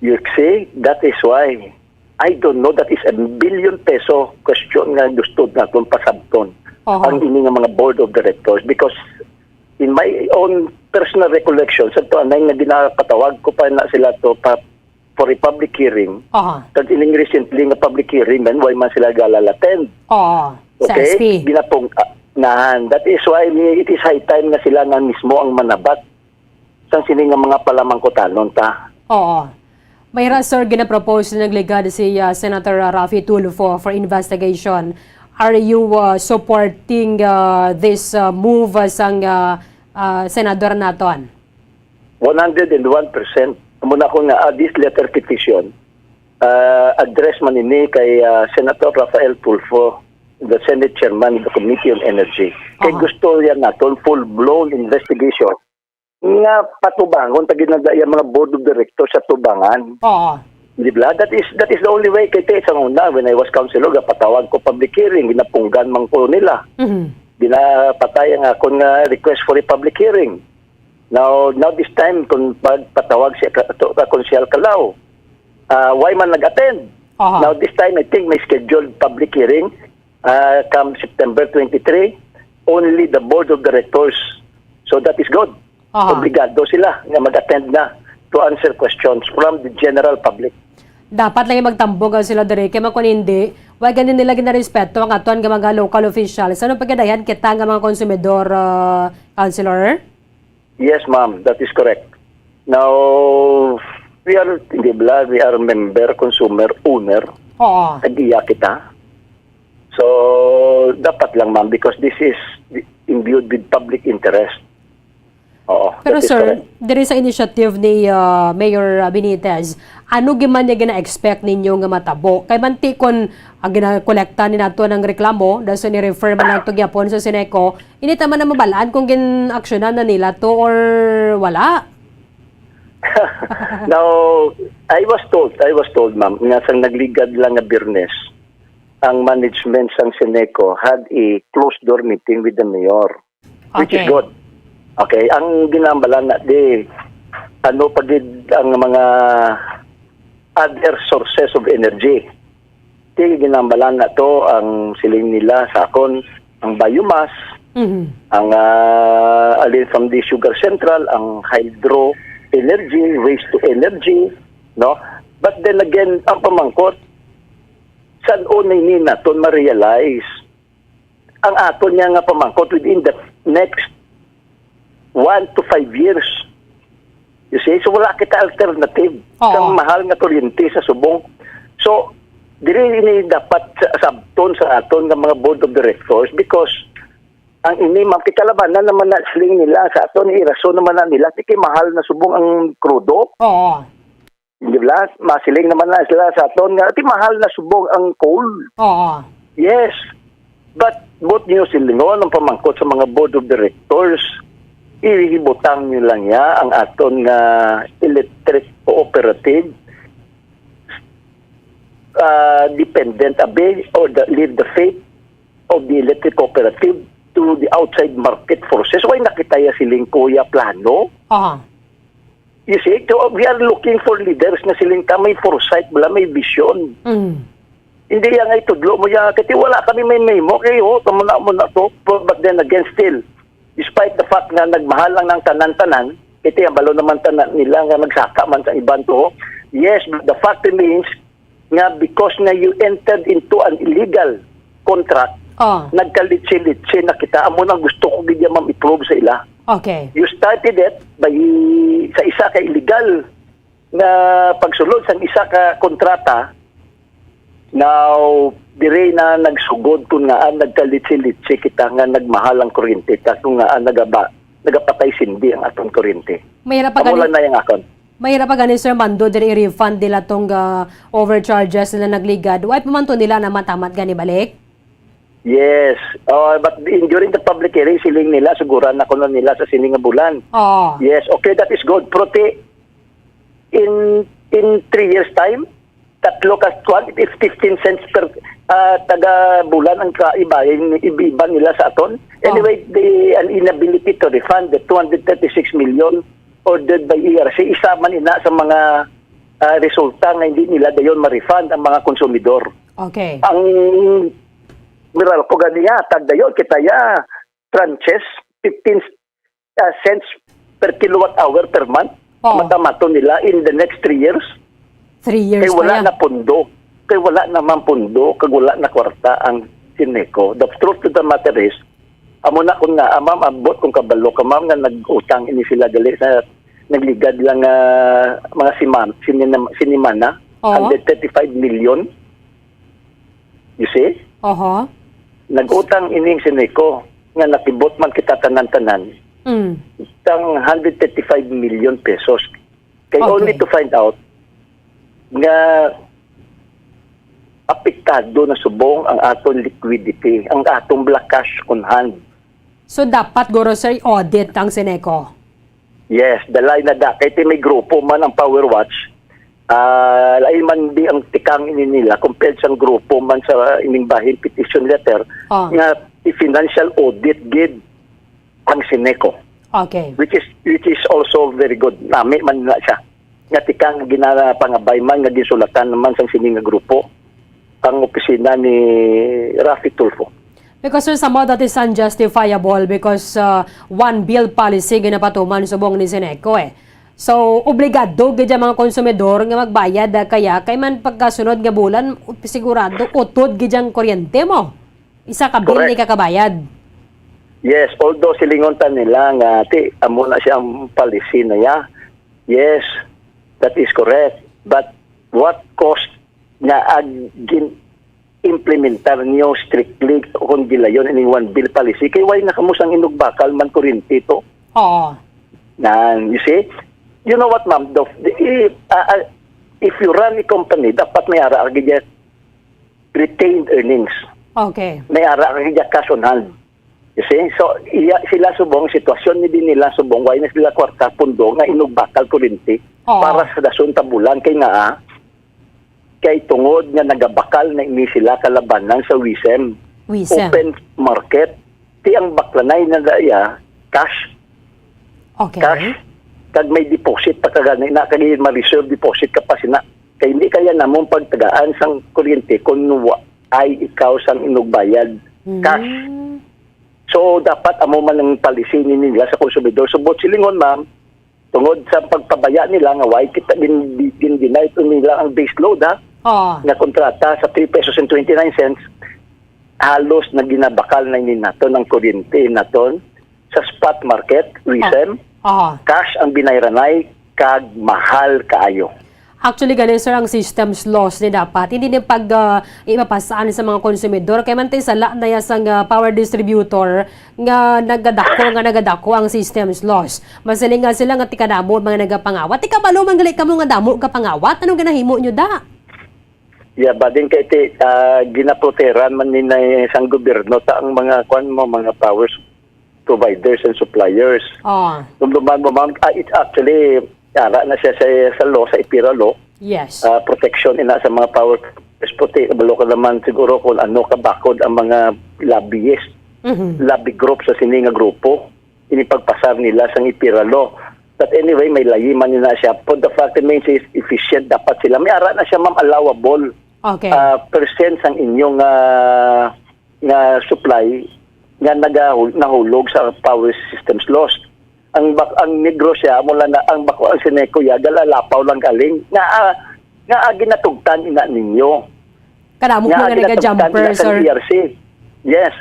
You see, that is why I don't know, that is a billion peso question nga gusto naton pasabton Oho. ang ini nga mga board of directors, because in my own personal recollection, sa tuanay nga ginapatawag ko pa na sila to pa, for a public hearing, Oho. kag ining recently nga public hearing, man, why man sila galalaten? Oo, sa Okay? S P. Ginapong-, ah, Nahan. That is why ni-, it is high time na sila na mismo ang manabat sang sini nga mga palamangkutanon ta. Oo. Mayra, sir, ginapropose na nagligad si, ah, Senator Raffy Tulfo for investigation. Are you, ah, supporting, ah, this, ah, move, ah, sang, ah, ah, senador naton? One hundred and one percent. Amo na ko nga, ah, this letter petition, ah, address man ini kay, ah, Senator Rafael Tulfo, the Senate Chairman of the Committee on Energy. Kay Aha. gusto yan naton full-blown investigation nga patubangon ta ginagaya mga board of directors sa tubangan. Oo. Di ba? That is, that is the only way. Kay te, sa una, when I was councilor, gapatawag ko public hearing, ginapunggan man ko nila. Mhm. Ginapatay ang akon nga request for a public hearing. Now, now this time, kung pagpatawag siya ka, to, ka Konsehal Calao, ah, why man nag-attend? Aha. Now, this time, I think may scheduled public hearing, ah, come September twenty-three, only the board of directors. So, that is good. Aha. Obligado sila nga mag-attend na to answer questions from the general public. Dapat lang magtambog ang sila diri, kay man kon hindi, wa gani nila ginarespeto ang aton nga mga local officials. Ano pa gid dayon kita nga mga konsumidor, ah, Councilor? Yes, ma'am. That is correct. Now, we are, hindi bala, we are member, consumer, owner. Oo. Nag-iya kita. So, dapat lang, ma'am, because this is imbued with public interest. Oo, Pero that is sir, correct. diri sa initiative ni, ah, Mayor Benitez, ano gid man yung gina-expect ninyo nga matabo? Kay manti kon ang ginakolekta ni nato ng reklamo, daw sa ni-refer man nato gyapon sa Seneco, hindi ta man na mabalaan kung gin-aksyonan na nila to or wala. Now, I was told, I was told, ma'am, nga sang nagligad lang nga Biyernes, ang management sang Seneco had a closed door meeting with the mayor, which is Okay. good. Okay, ang ginambalan na di, ano pa gid ang mga other sources of energy. Ti ginambalan na to ang siling nila sa akon, ang biomass, Mhm. ang, ah, alin from the sugar central, ang hydro energy, waste to energy, no? But then again, ang pamangkot, san-o na ini naton ma-realize ang aton niya nga pamangkot within the next one to five years. You see? So, wala kita alternative Oo. sang mahal nga kuryente sa subong. So, dili ini dapat sa-, sabton sa aton nga mga board of directors because ang ini, ma'am, kay kalabanan naman na siling nila sa aton, irason naman na nila, ti kay mahal na subong ang krudo. Oo. Di ba? Masiling naman na sila sa aton nga, ti mahal na subong ang coal. Oo. Yes. But, but niyo silingon ang pamangkot sa mga board of directors, ihibutang niyo lang niya ang aton nga electric cooperative, ah, dependent abi or the, leave the fate of the electric cooperative to the outside market forces. Why nakita ya siling kuya plano? Aha. You see, so we are looking for leaders nga siling ka may foresight, bala may vision. Mm. Hindi ya nga itudlo mo ya, kay wala kami may memo kay, oh, tamo na mo na to. But, but then again, still, despite the fact nga nagmahal lang ng tanan-tanan, kay ang balo naman tanan nila nga nagsaka man sa iban to. Yes, but the fact remains nga because nga you entered into an illegal contract, Oh. nagkalitsi-litsi na kita. Amo nang gusto ko gid ya, ma'am, i-prove sa ila. Okay. You started it by, sa isa ka illegal nga pagsulod sang isa ka kontrata. Now, dire na nagsugod kun ngaan nagkalitsi-litsi kita nga nagmahal ang kuryente, ta kun ngaan nagaba-, nagapatay sindi ang aton kuryente. Mahirap pa Amo gani, lang na yung akon. mahirap pa gani, Sir Mando, diri i-refund nila tong, ah, overcharges nila nagligad. Why pa man to nila na matamat gani balik? Yes. Oh, but in, during the public hearing, siling nila, suguran na kuno nila sa sini nga bulan. Oo. Yes, okay, that is good. Pero ti, in, in three years' time, tatlo ka, kwan, if fifteen cents per, ah, taga bulan ang kaibahin, iba nila sa aton. Oh. Anyway, the, an inability to refund the two hundred thirty-six million ordered by E R C, isa man ina sa mga, ah, resulta nga hindi nila dayon ma-refund ang mga konsumidor. Okay. Ang Meralco ganiya, tagdayon kita ya, tranches, fifteen, ah, cents per kilowatt hour per month. Oo. Matamaton nila in the next three years. Three years Kay pa wala yan. na pundo. Kay wala naman pundo, kag wala na kwarta ang Seneco. The truth of the matter is, Amo na kun nga, ah, ma'am, ambot kung kabalo ka, ma'am, nga nag-utang ini sila gali sa nagligad lang nga mga siman-, sinina-, sinimana, Oo. hundred thirty-five million. You see? Oho. Nag-utang ining Sineco nga nakibot man kita tanan-tanan Mm. sang hundred thirty-five million pesos. Kay Okay. only to find out nga apektado na subong ang aton liquidity, ang aton bala cash on hand. So, dapat, guro, sir, i-audit ang Sineco? Yes, dalay na da. Kay ti may grupo man ang Power Watch, ah, lain man di ang tikang ini nila compared sa grupo man sa ining bahin petition letter Ah. nga i-financial audit gid ang Sineco, Okay. which is, which is also very good. Nami man na siya. Nga tikang ginapangabay man nga ginsulatan naman sang sini nga grupo ang opisina ni Raffy Tulfo. Because, sir, somehow that is unjustifiable because, uh, one bill policy ginapatuman subong ni Sineco, eh. So, obligado gid ang mga konsumidor nga magbayad, ah, kaya kay man pagkasunod nga bulan, sigurado utod gid ang kuryente mo. Isa ka bill Correct. ni kakabayad. Yes, although silingon ta nila nga, ti, amo na siya ang policy na ya. Yes, that is correct. But what cost nga ag gin-implementar niyo strictly kung gilayon ining one bill policy? Kay why na kamo sang inugbakal man kuryente to? Oo. Nan, you see? You know what, ma'am? The, the, i-, ah, ah, if you run a company, dapat may ara ka gid retained earnings. Okay. May ara ka gid cash on hand. You see? So, iya, sila subong, sitwasyon ni din nila subong, why na sila kwarta, pundo nga inugbakal kuryente Oo. para sa dason ta bulan. Kay nga, ah, kay tungod nga nagabakal na ini sila kalabanan sa WISM, WISM. open market, ti ang baklanay na daya, cash, Okay. cash, kag may deposit pa ka gani na, kag ma-reserve deposit ka pa sina. Kay hindi kaya namon pagtagaan sang kuryente kung wa ay ikaw sang inugbayad cash. Mm. So, dapat amo man ang policy ni nila sa konsumidor. So, buot silingon, ma'am, tungod sa pagpabaya nila nga why kita gin-, gin-deny to nila ang base load, ha? Oo. Nga kontrata sa three pesos and twenty-nine cents, halos na ginabakal na ini naton ang kuryente naton sa spot market, WISM, Oo. cash ang binayranay, kag mahal kaayo. Actually, gani, sir, ang systems loss ni dapat. Hindi ni pag, ah, ipapasaan sa mga konsumidor. Kay man ti sala na ya sang, ah, power distributor nga nagadako, nga nagadako ang systems loss. Masiling nga sila nga tikadamo mga nagapangawat. Tikabalo man gali kamo nga damo gapangawat. Anong ginahimo nyo da? Yeah, bading kay ti, ah, ginaproteran man ni na sang gobyerno ta ang mga kwan mo, mga power s-, providers and suppliers. Oh. Dumduman mo, ma'am, ah, it's actually, ara na siya sa, sa law, sa EPIRA law. Yes. Ah, protection ina sa mga power providers. Puti, kabalo ka naman siguro kung ano kabakod ang mga lobbyist, Mhm. lobby group sa sini nga grupo. Ini pagpasar nila sang EPIRA law. But anyway, may layi man na siya. For the fact remains is efficient dapat sila. May ara na siya, ma'am, allowable, Okay. ah, percent sang inyong, ah, nga supply nga nagahul-, nahulog sa power systems loss. Ang bak-, ang Negros siya, mula na ang bako ang Sineco ya, galalapaw lang galing. Nga, ah, nga, ah, ginatugtan ina ninyo. Kadamo Nga mga ginatugtan naga-jumper, nila sa sir. E R C. Yes.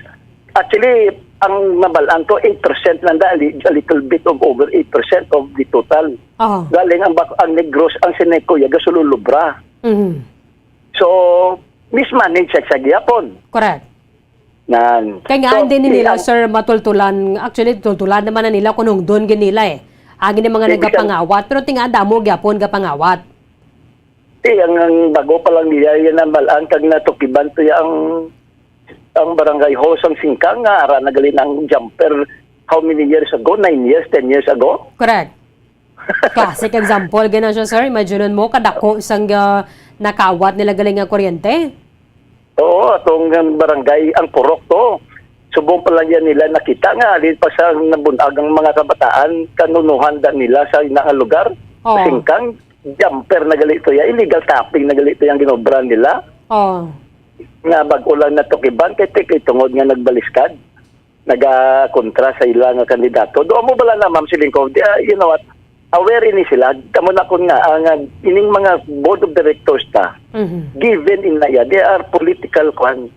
Actually, ang nabalaan ko, eight percent lang da, li-, a little bit of over eight percent of the total. Aha. Galing ang bak-, ang Negros, ang Sineco, ya gasululubra. Mhm. So, mismanage siya sa gihapon. Correct. Nan. Kaya nga, So, hindi ni nila, ang sir, matultulan. Actually, tultulan naman na nila kung hungdon gid nila eh. Agi ni mga Hindi, nagapangawat, pero tinga damo gyapon gapangawat. Ti, ang, ang bago pa lang nila, yan ang balaan kag natukiban to ya ang, ang barangay hall sang Singkang nga ara na gali ang jumper how many years ago? Nine years, ten years ago? Correct. Classic example gina siya, sir. Imagine mo, kadako sang, ah, nakawat nila gali nga kuryente. Oo, atong ang barangay, ang Purok to. Subong pa lang yan nila nakita nga, halin pa sa nabunag ang mga kabataan, kanunuhan da nila sa ina nga lugar. Oo. Singkang, jumper na gali to ya, illegal tapping na gali to yang ginobra nila. Oo. Nga bag-o lang natukiban, kay, kay tungod nga nagbaliskad, nagakontra sa ila nga kandidato. Do mo bala na, ma'am, siling ko, di, ah, you know what, aware ini sila. Kamo na kun nga, ang, ah, ining mga board of directors ta, Mhm. given in na ya, they are political, kwan,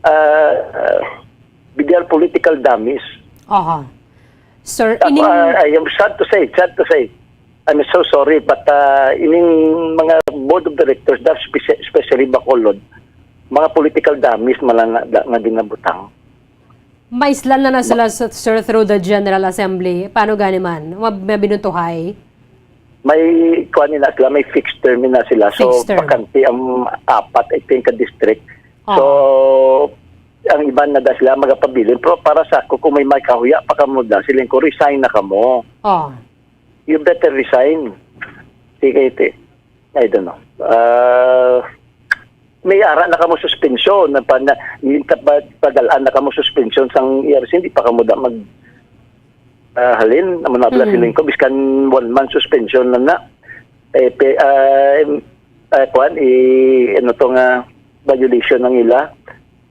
ah, ah, They are political dummies. Aha. Sir, Ako, ining ah, I am sad to say, sad to say. I'm so sorry, but ah, ining mga board of directors, that speci- especially Bacolod, mga political dummies man lang nga, nga ginabutang. Maislan na na sila, sa- sir, through the General Assembly. Paano gani man? Ma- Mabinutuhay? May kuan na sila, may fixed term na sila. So, Fixed term. Bakante ang apat, I think, ka district. Oo. So, ang iban na da sila magapabilin. Pero para sa ako, kung may makahuya pa kamo da, siling ko, resign na kamo. Oh. You better resign. Sige, iti. I don't know. Ah, may ara na kamo suspension, na pa na, yung tapa- padalaan na kamo suspension sang E R C, hindi pa kamo da mag ah, halin, amo na pala Mm. siling ko, biskan one month suspension na na. Eh, pe, ah, em, ah, kuan, i, ano to nga violation ng ila,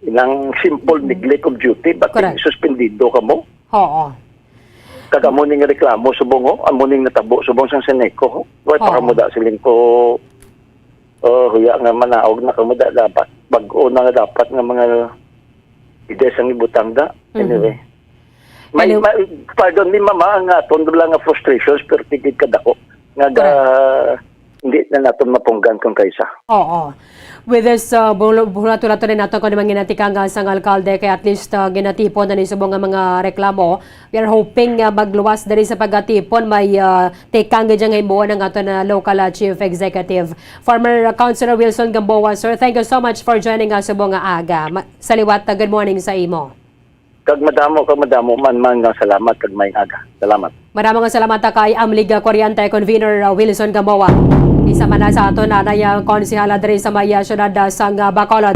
ilang simple Mm. neglect of duty, but Correct. Suspendido kamo? Oo. Kag amo ning reklamo subong, oh, amo ning natabo subong sang Seneco, oh. Wala pa Oo. Kamo da siling ko, oh, huya nga manaog na kamo da dapat. Bag-o na nga dapat nga mga ideas ang ibutang da. Mhm. Anyway. May, Hello. may, pardon me, mama, ang aton lang nga frustrations, pero tigid kadako. Nga ga, Correct. Hindi na naton mapunggan kung kaysa. Oo. With this, uh, bulu-, buhulato-lato rin nato kung mga ginatikang, uh, sang alkalde, kay at least, uh, ginatipon na ni subong nga mga reklamo. We are hoping nga magluwas diri sa pagkatipon, may, uh, tikang gid nga himuon ang aton, uh, local, uh, chief executive. Former, uh, Councilor Wilson Gamboa, sir, thank you so much for joining us subong nga aga. Ma-, sa liwat, uh, good morning sa imo. Kag madamo, kag madamo man, man nga salamat, kag maayong aga. Salamat. Madamo nga salamat ta kay Amliga Coriente, Convener, uh, Wilson Gamboa. Isa man na sa aton, nanay, uh, konsehala diri sa may, uh, siyudad, uh, sang, uh, Bacolod.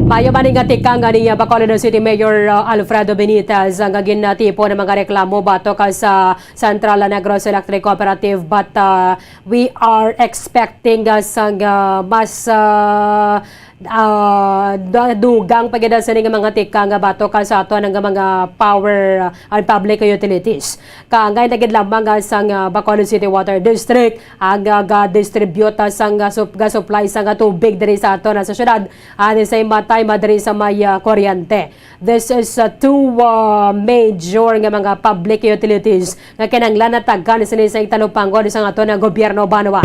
Mayo man nga tikang, uh, ni, uh, Bacolod City Mayor, uh, Alfredo Benitez, uh, nga ginatipon ang mga reklamo batok sa Central Negros Electric Cooperative, but, uh, we are expecting, uh, sang, uh, mas, uh, ah, da-, dugang pa gid sini nga mga tikang nga batok sa aton nga mga power, ah, and public utilities. Kaangay na gid lamang, ah, sang, ah, Bacolod City Water District ang, ah, ga-distribute, ah, sang, ah, sup-, ga-supply sang, ah, tubig diri sa aton, ah, sa syudad, at the same time, ah, diri sa may, ah, kuryente. This is, uh, two, uh, major nga mga public utilities nga kinahanglan natagkan sini sa igtalupangod sang aton nga gobyerno banwa.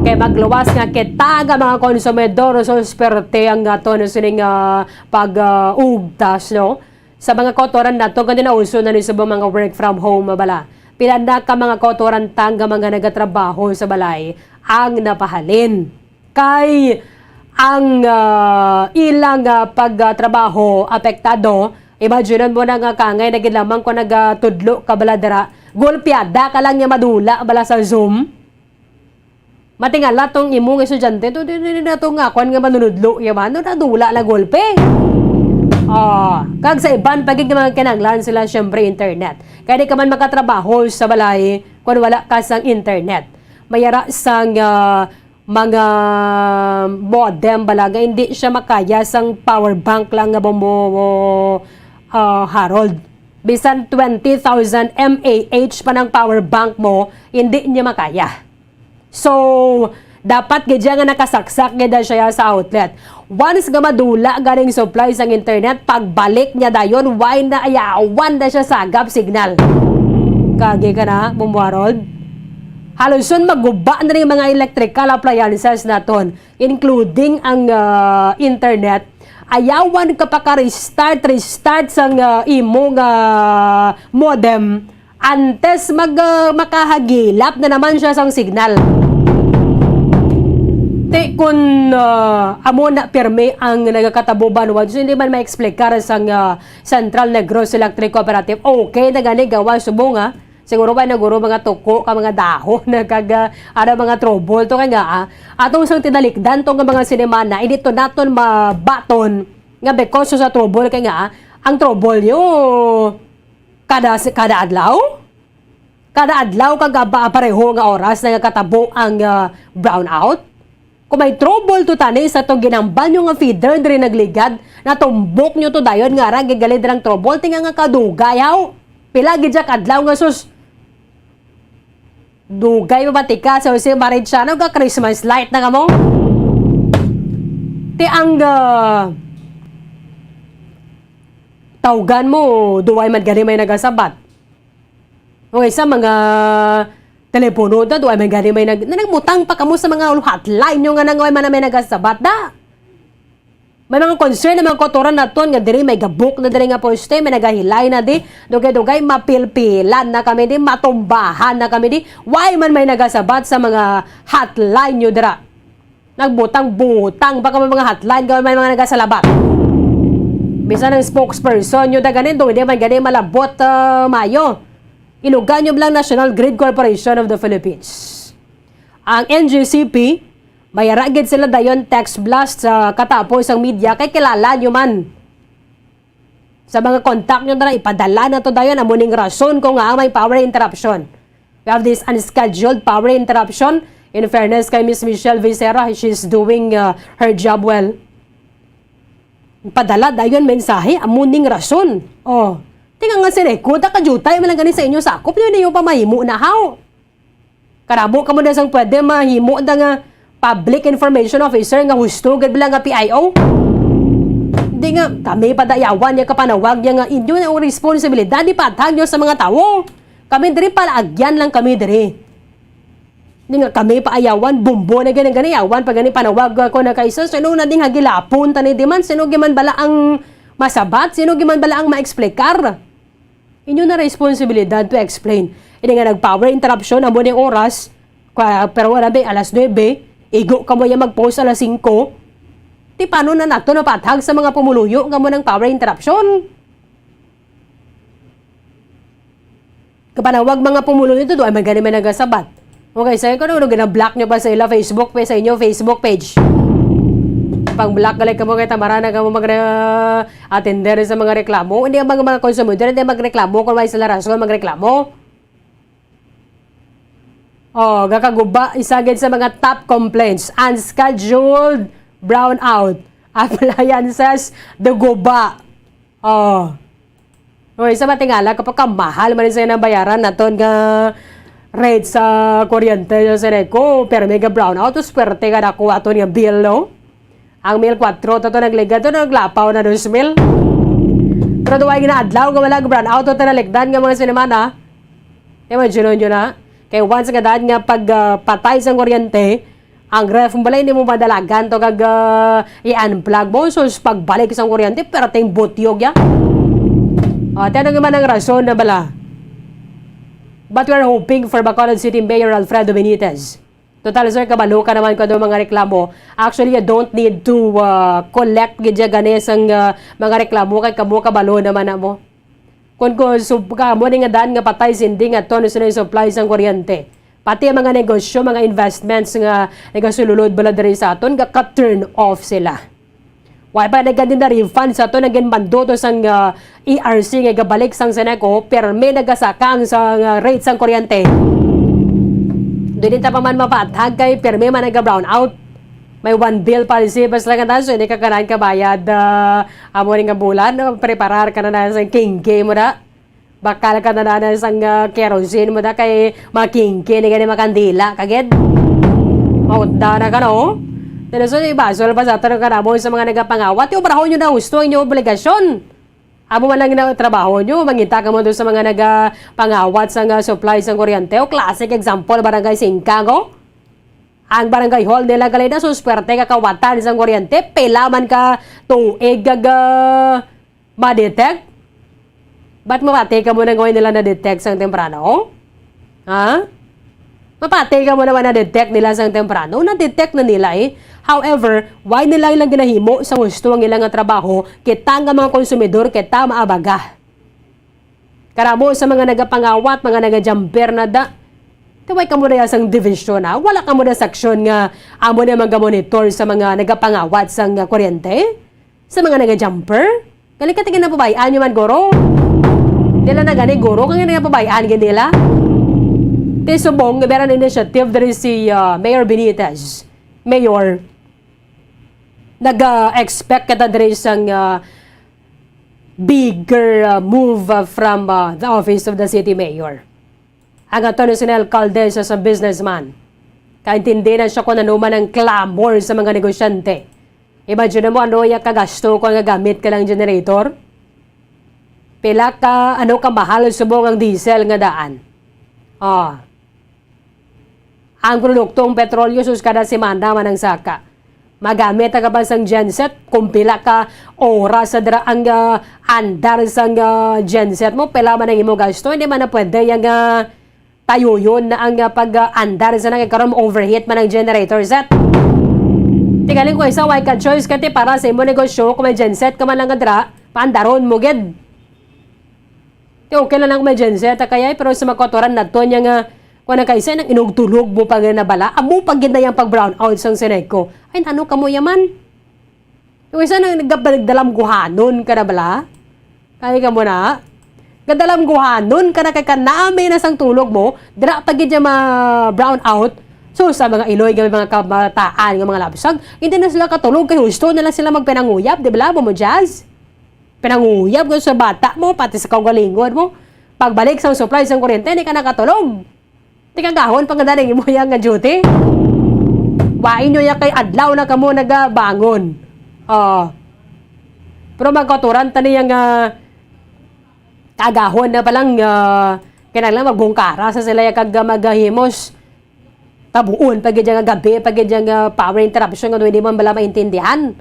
Kay magluwas nga kita nga mga konsumidor, susperte ang aton sining, uh, pag, uh, ugtas, no? Sa mga kautoran nato, kundi nauso na ni subong mga work from home, bala. Pila na ka mga kautoran tang nga mga nagatrabaho sa balay ang napahalin. Kay ang, ah, ilang, ah, pagtrabaho apektado, imagine mo na nga kangay na gid lamang kung nagatudlo ka bala dira, golpeada ka lang nga madula bala sa Zoom. Matingala tong imong estudyante, to, di, di, di na to nga kwan nga manunudlo, yaman, no, nadula na golpe. Ah, kag sa iban pa gid nga mga kinahanglan sila, syempre, internet. Kaya di ka man makatrabaho sa balay kung wala ka sang internet. Mayara sang, ah, mga modem bala nga hindi siya makaya sang power bank lang nga mo, mo, ah, Harold. Bisan twenty thousand mAh pa ng power bank mo, hindi niya makaya. So, dapat gid siya nga nakasaksak gid siya sa outlet. Once nga madula ganing supply sang internet, pagbalik niya dayon, why na ayawan na siya sagap signal? Kagi ka na, Ma'am Harold? Haluson maguba na rin mga electrical appliances naton, including ang, ah, internet. Ayawan ka pa ka-restart, restart sang, ah, imo nga modem antes mag, ah, makahagilap na naman siya sang signal. Ti kun, ah, amo na pirmi ang nagakatabo banwa, so hindi man ma-explicar sang, ah, Central Negros Electric Cooperative. Okay na gani gawa subong, ah. Siguro ba naguro mga tuko ka mga dahon na kag, ah, ano, mga trouble to kay nga, ah, atong sang tinalikdan to nga mga sinimana, hindi to naton mabaton nga because sa trouble kay nga, ah, ang trouble nyo kada, kada adlaw? Kada adlaw kag aba-, pareho nga oras nagakatabo ang, ah, brownout? Kung may trouble to tani sa tong ginambal nyo nga feeder diri nagligad, natumbok nyo to dayon nga ara gigalid ang trouble, tinga nga kadugay, haw? Pila gid siya kadlaw nga sus-, dugay pa ba tika sa Jose Marichano ka Christmas light na kamo? Ti ang, ah, Tawgan mo, duway man gani may nagasabat. O sa mga telepono da, duway man gani may nag-, na nagbutang pa kamo sa mga hotline nyo nga nang way man na may nagasabat da. May mga concern na mga kautoran naton nga diri may gabok na diri nga poste, may nagahilay na di, dugay-dugay mapilpilan na kami di, matumbahan na kami di. Why man may nagasabat sa mga hotline nyo dira? Nagbutang-butang pa kamo mga hotline, kamo may mga nagasalabat. Bisan ang spokesperson nyo da ganin, hindi man gani malabot, ah, mayo. Ilugan nyo lang National Grid Corporation of the Philippines. Ang N G C P, may ara gid sila dayon text blast sa katapo sang media kay kilala nyo man. Sa mga contact nyo dira, ipadala na to dayon, amo ning rason kung nga may power interruption. We have this unscheduled power interruption. In fairness kay Miss Michelle Vicera, she's doing, uh, her job well. Padala dayon mensahe, amo ning rason. Oh, tinga nga si Reco, da ka jutay man lang gani sa inyo sakop, yun yung pamahimo na how. Karabo kamo da sang pwede mahimo da nga public information officer nga husto gid bala nga P I O. Di nga kami padayawan niya kapanawag niya nga inyo na ang responsibilidad di patag niyo sa mga tawo. Kami diri palaagyan lang kami diri. Di nga kami paayawan, bumbo na gani gani yawan pa gani panawag ko na kay sir, sino na ding hagilapon tani di man, sino giman bala ang masabat, sino giman bala ang maeksplikar? Inyo na responsibilidad to explain. Ini nga nag-power interruption, amo ning oras, kwa-, pero wala ba, alas nuebe, igo kamo ya mag-post alas singko. Ti paano na nato napathag sa mga pumuluyo nga mo ng power interruption? Kapanawag mga pumuluyo to, ay man gani may nagasabat. Okay, sa ko, no, gina-block nyo pa sa ila Facebook page, sa inyo Facebook page. Pang-block gali kamo kay tamara na kamo magre-, attender sa mga reklamo. Hindi ang mga, mga konsumidor, hindi magreklamo kung may sila rason magreklamo. Oh, gakaguba, isa gid sa mga top complaints, unscheduled brownout, appliances, duguba. Oh. Oy, sa matingala, kapag kamahal man sa nang bayaran naton nga rate sa kuryente sa Seneco, pero may ga brownout, to swerte ka na kuha to nga bill, no? Ang mil kwatro, to, to nagligad, to naglapaw na dos mil. Pero duwa ginaadlaw nga wala ga brownout, to, to nalikdan nga mga sinimana. Imagine nyo na. Kay once nga daan nga pag, ah, patay sang kuryente, ang ref mo balay hindi mo madalagan to kag, ah, i-unplug mo. So, s-, pagbalik sang kuryente, perting butyog ya. Ah, ti ano nga man ang rason na bala? But we're hoping for Bacolod City Mayor Alfredo Benitez. Total, sir, kabalo ka naman kung ano mga reklamo. Actually, you don't need to, ah, collect gid ya gani sang, ah, mga reklamo kay kamo kabalo naman na mo. Kun, kun sub-, kamo ni nga daan nga patay sindi nga to, ano sila yung supply sang kuryente. Pati ang mga negosyo, mga investments nga nagasululod bala diri sa aton, gaka-turn off sila. Wa pa nagkandi na refund sa aton ang ginmando to sang, ah, E R C nga gabalik sang Seneco, pirmi nagasakang sa, ah, rate sang kuryente. Dili ta pa man mapatag kay pirmi man naga-brownout. May one bill policy, basta lang ang taas, so hindi ka kailangan kabayad, ah, amo ni nga bulan, no? Preparar ka na na sa kingke mo na. Bakal ka na na sang, ah, kerosene mo na kay makingke ni gani makandila. Kagid? Mautda na ka, no? Pero so, ibasol pa sa ato ng kanamo sa mga nagapangawat. Yung obrahon nyo na gusto ang inyong obligasyon. Amo man lang na trabaho nyo, mangita ka mo doon sa mga nagapangawat sa nga supply sa kuryente. O classic example, Barangay Singkang, oh. Ang barangay hall nila gali na, so swerte ka kawatan sang kuryente, pila man ka tuig kag, ah, ma-detect? Ba't mapati ka mo na ngayon nila na-detect sang temprano? Ha? Mapati ka mo naman na-detect nila sang temprano? Na-detect na nila eh. However, why nila ilang ginahimo sa gusto ang ilang nga trabaho, kita nga mga konsumidor, kita maabaga? Karamo sa mga nagapangawat, mga naga-jumper na da. Taway ka mo na sang division, ha? Wala ka mo na section nga amo na mga monitor sa mga nagapangawat sang, ah, kuryente? Sa mga naga-jumper? Gali ka tingin na pabayaan nyo man, guro? Nila na gani, guro, kaya nga pabayaan gid nila. Ti subong, nga meron initiative diri si, ah, Mayor Benitez. Mayor, naga-expect kita diri sang, ah, bigger, ah, move, ah, from, ah, the office of the city mayor. Ang attorney sina alkalde sa, sa businessman. Kaintindi na siya kung ano man ang clamor sa mga negosyante. Imagine mo ano yung kagasto kung gagamit ka lang generator. Pila ka, ano, ka mahal subong ang diesel nga daan? Oh. Ang produktong petrolyo, sus, kada semana man ang saka. Magamit ka pa sang genset, kung pila ka oras sa dira ang, ah, andar sang, ah, genset mo, pila man ang imo gasto, hindi man na pwede yang, ah, tayuyon na ang, ah, pag, ah, andar sa nang karon overheat man ang generator set. Tingaling ko isa, why ka choice kati para sa imo negosyo, kung may genset ka man lang nga dira, paandaron mo gid. Ti okay lang ang emergency, ta kaya, pero sa makuturan nato niya nga, kung nakaisa, nang inugtulog mo pa nga nabala, amo pa gid na yang pag-brown out sang Seneco. Ay, ano ka mo yaman? Yung isa nang nagdalamguhanon ka na bala? Kaya ka mo na? Gadalamguhanon ka na kay kanami na sang tulog mo, dira pa gid niya ma-brown out. So, sa mga iloy nga may mga kabataan nga mga labsag, hindi na sila katulog kay husto na lang sila magpananguyab, di ba, mo, Jazz? Pinanguyab ko sa bata mo, pati sa kaugalingon mo. Pagbalik sa supply sang kuryente, di ka nakatulog. Di ka gahon pa nga daling imo yang nga duty. Wa inyo ya kay adlaw na kamo nagabangon. Oh. Pero magkaturan tani yang, ah, kagahon na palang, ah, kinahanglan magbungkara sa sila ya kag, ah, maghimos. Tabuon pa gid nga gabi, pa gid nga power interruption nga hindi man bala maintindihan.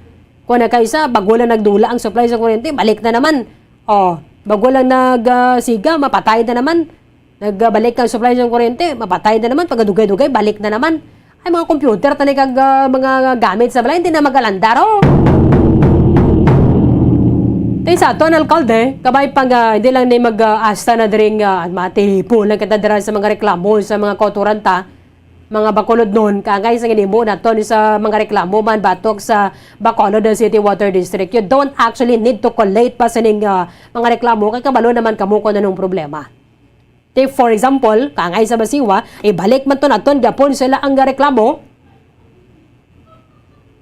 Kung nakaisa, bago lang nagdula ang supply sa kuryente, balik na naman. Oh, bago lang nag, ah, siga, mapatay na naman. Nagbalik ang supply sa kuryente, mapatay na naman. Pagdugay-dugay, balik na naman. Ay, mga computer, tani kag, ah, mga gamit sa balay, hindi na magalandar, oh. Kay sa aton alkalde, kabay pa nga, hindi lang ni mag, ah, asta na diri nga, matipo lang kita dira sa mga reklamo sa mga kauturan ta, mga Bacolodnon, kangay sa ginhimo naton sa mga reklamo man batok sa Bacolod City Water District. You don't actually need to collate pa sining, ah, mga reklamo kay kabalo naman kamo kung anong problema. Ti, for example, kangay sa Basiwa, ibalik man to naton gyapon sila ang reklamo.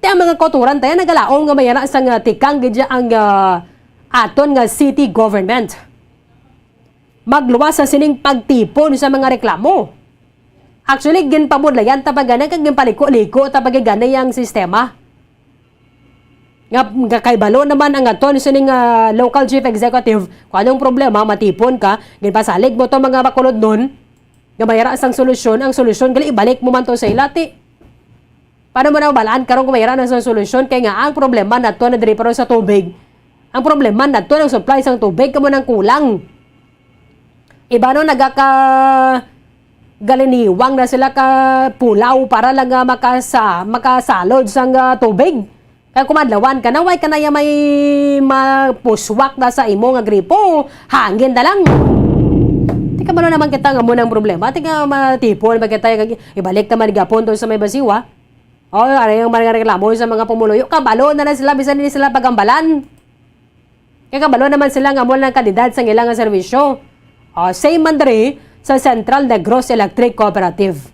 Ti ang mga kauturan tayo nagalaom nga mayara sang tikang gid ang, ah, aton nga city government. Magluwas sa sining pagtipon sa mga reklamo. Actually, ginpamudlayan ta pa gani kag ginpaliko-liko ta pa gid gani ang sistema. Nga, nga kay balo naman ang aton sining, ah, local chief executive kung anong problema, matipon ka, ginpasalig mo to mga Bacolodnon, nga mayara sang solusyon, ang solusyon gali ibalik mo man to sa ila, ti. Paano mo na mabalaan karon kung mayara na sa solusyon? Kay nga ang problema nato na diri pero sa tubig. Ang problema nato ang supply sang tubig kamo nang kulang. Iba no nagaka galiniwang na sila ka pulaw para lang nga makasa makasalod sang, ah, tubig. Kaya kumadlawan ka na, way ka na ya may mapuswak na sa imo nga gripo, hangin na lang. Tika, mano naman kita nga mo ng problema? Tika, matipon ba kita? Ibalik naman gapon to sa may Basiwa. Oh, ano yung mga reklamo sa mga pumuluyo? Kabalo na lang sila, bisan hindi sila pagambalan. Kaya kabalo naman sila nga mula ng kalidad sa ilang serbisyo. Oh, same man diri sa Central Negros Electric Cooperative.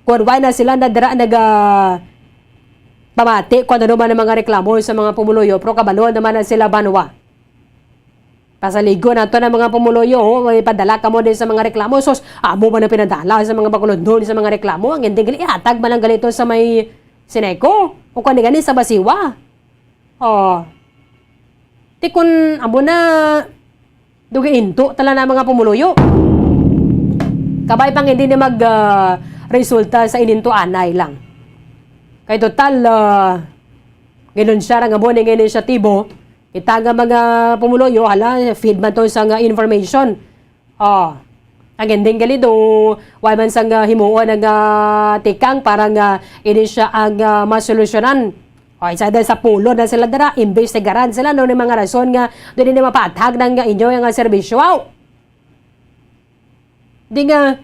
Kung why na sila na dira naga pamati kung ano man ang mga reklamo sa mga pumuluyo, pero kabalo naman na sila banwa. Pasaligo nato ng mga pumuluyo, oh, may padala ka mo din sa mga reklamo. Sus, amo ba na pinadala sa mga Bacolodnon sa mga reklamo? Ang ending, gali, ihatag man lang gali ito sa may Seneco o kani gani sa Basiwa. Oh. Ti kun amo na, dugi into tala na mga pumuluyo. Kabay pang hindi na mag, ah, resulta sa ininto anay lang. Kay total, ah, ginunsyara nga mo ning inisyatibo, kita nga mga pumuluyo, hala, feed man to sa nga information. Oh, ang ending gali do, wala man sang, ah, himuon ang, ah, tikang para nga ini siya ang, ah, masolusyonan. Oh, isa dahil sa pulo na sila dira, imbestigaran sila no, ni mga rason nga dili na mapathag ng, ah, inyo nga serbisyo. Aw! Di nga,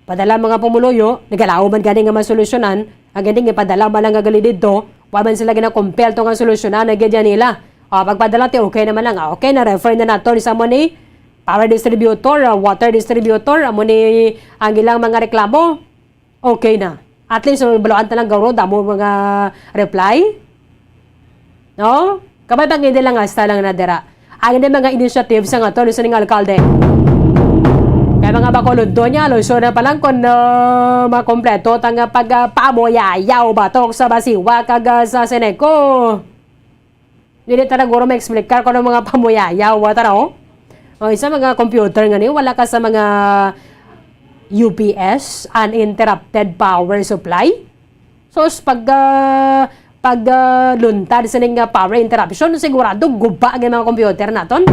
padala mga pumuluyo, nagalaw man gani nga masolusyonan, ang ending ipadala man lang nga gali didto, wa man sila ginakumpel to nga solusyonan na gid nila. Ah, pagpadala ti okay naman lang. Ah, okay, na-refer na nato ni sa mo ni power distributor, ah, water distributor, amo ni ang ilang mga reklamo. Okay na. At least, so, baluan ta lang gawron, damo mga reply. No? Kabay bang hindi lang hasta lang na dira. Ang hindi mga initiative sa nga to, sa ning alkalde. Kaya mga Bacolod doon niya, aluso na pa lang kung, ah, makompleto tang pagpamuyayaw batok sa Basiwa kag, ah, sa Seneco. Dili ta na guro ma-explicar kung anong mga pamuyayaw, wa ta na, oh. O, isa mga computer nga ni, wala ka sa mga U P S, uninterrupted power supply. So, s-, pag, ah, pag, ah, luntad sining, ah, power interruption, sigurado guba ang mga computer naton.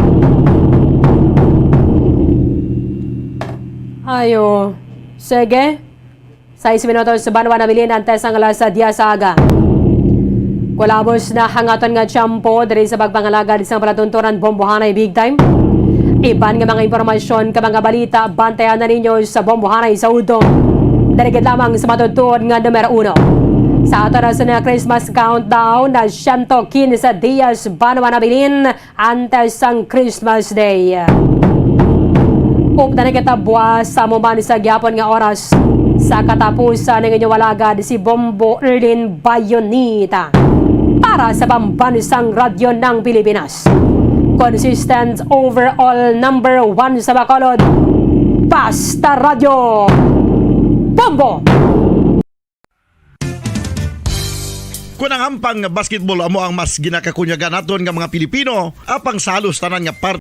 Ayo. Sige. Sais minutos sa banwa nabilin antes ang alas diyes sa aga. Kulabos na hangaton nga tiyempo diri sa pagpangalagad sang palatuntunan Bombohanay Big Time. Iban nga mga impormasyon ka mga balita, bantayan na ninyo sa Bombohanay sa udto. Dali gid lamang sa matutuod nga numero uno. Sa aton na Christmas countdown na siyento kinse dias banwa nabilin antes sang Christmas Day. Updan na kita buwas sa amo man sa gihapon nga oras sa katapusan ng inyong alagad si Bombo Erlin Bayonita para sa Pambansang Radyo ng Pilipinas. Consistent overall number one sa Bacolod. Basta Radyo. Bombo! Kung ang ampang basketball amo ang mas ginakakunyagan naton nga mga Pilipino, apang sa halos tanan nga parte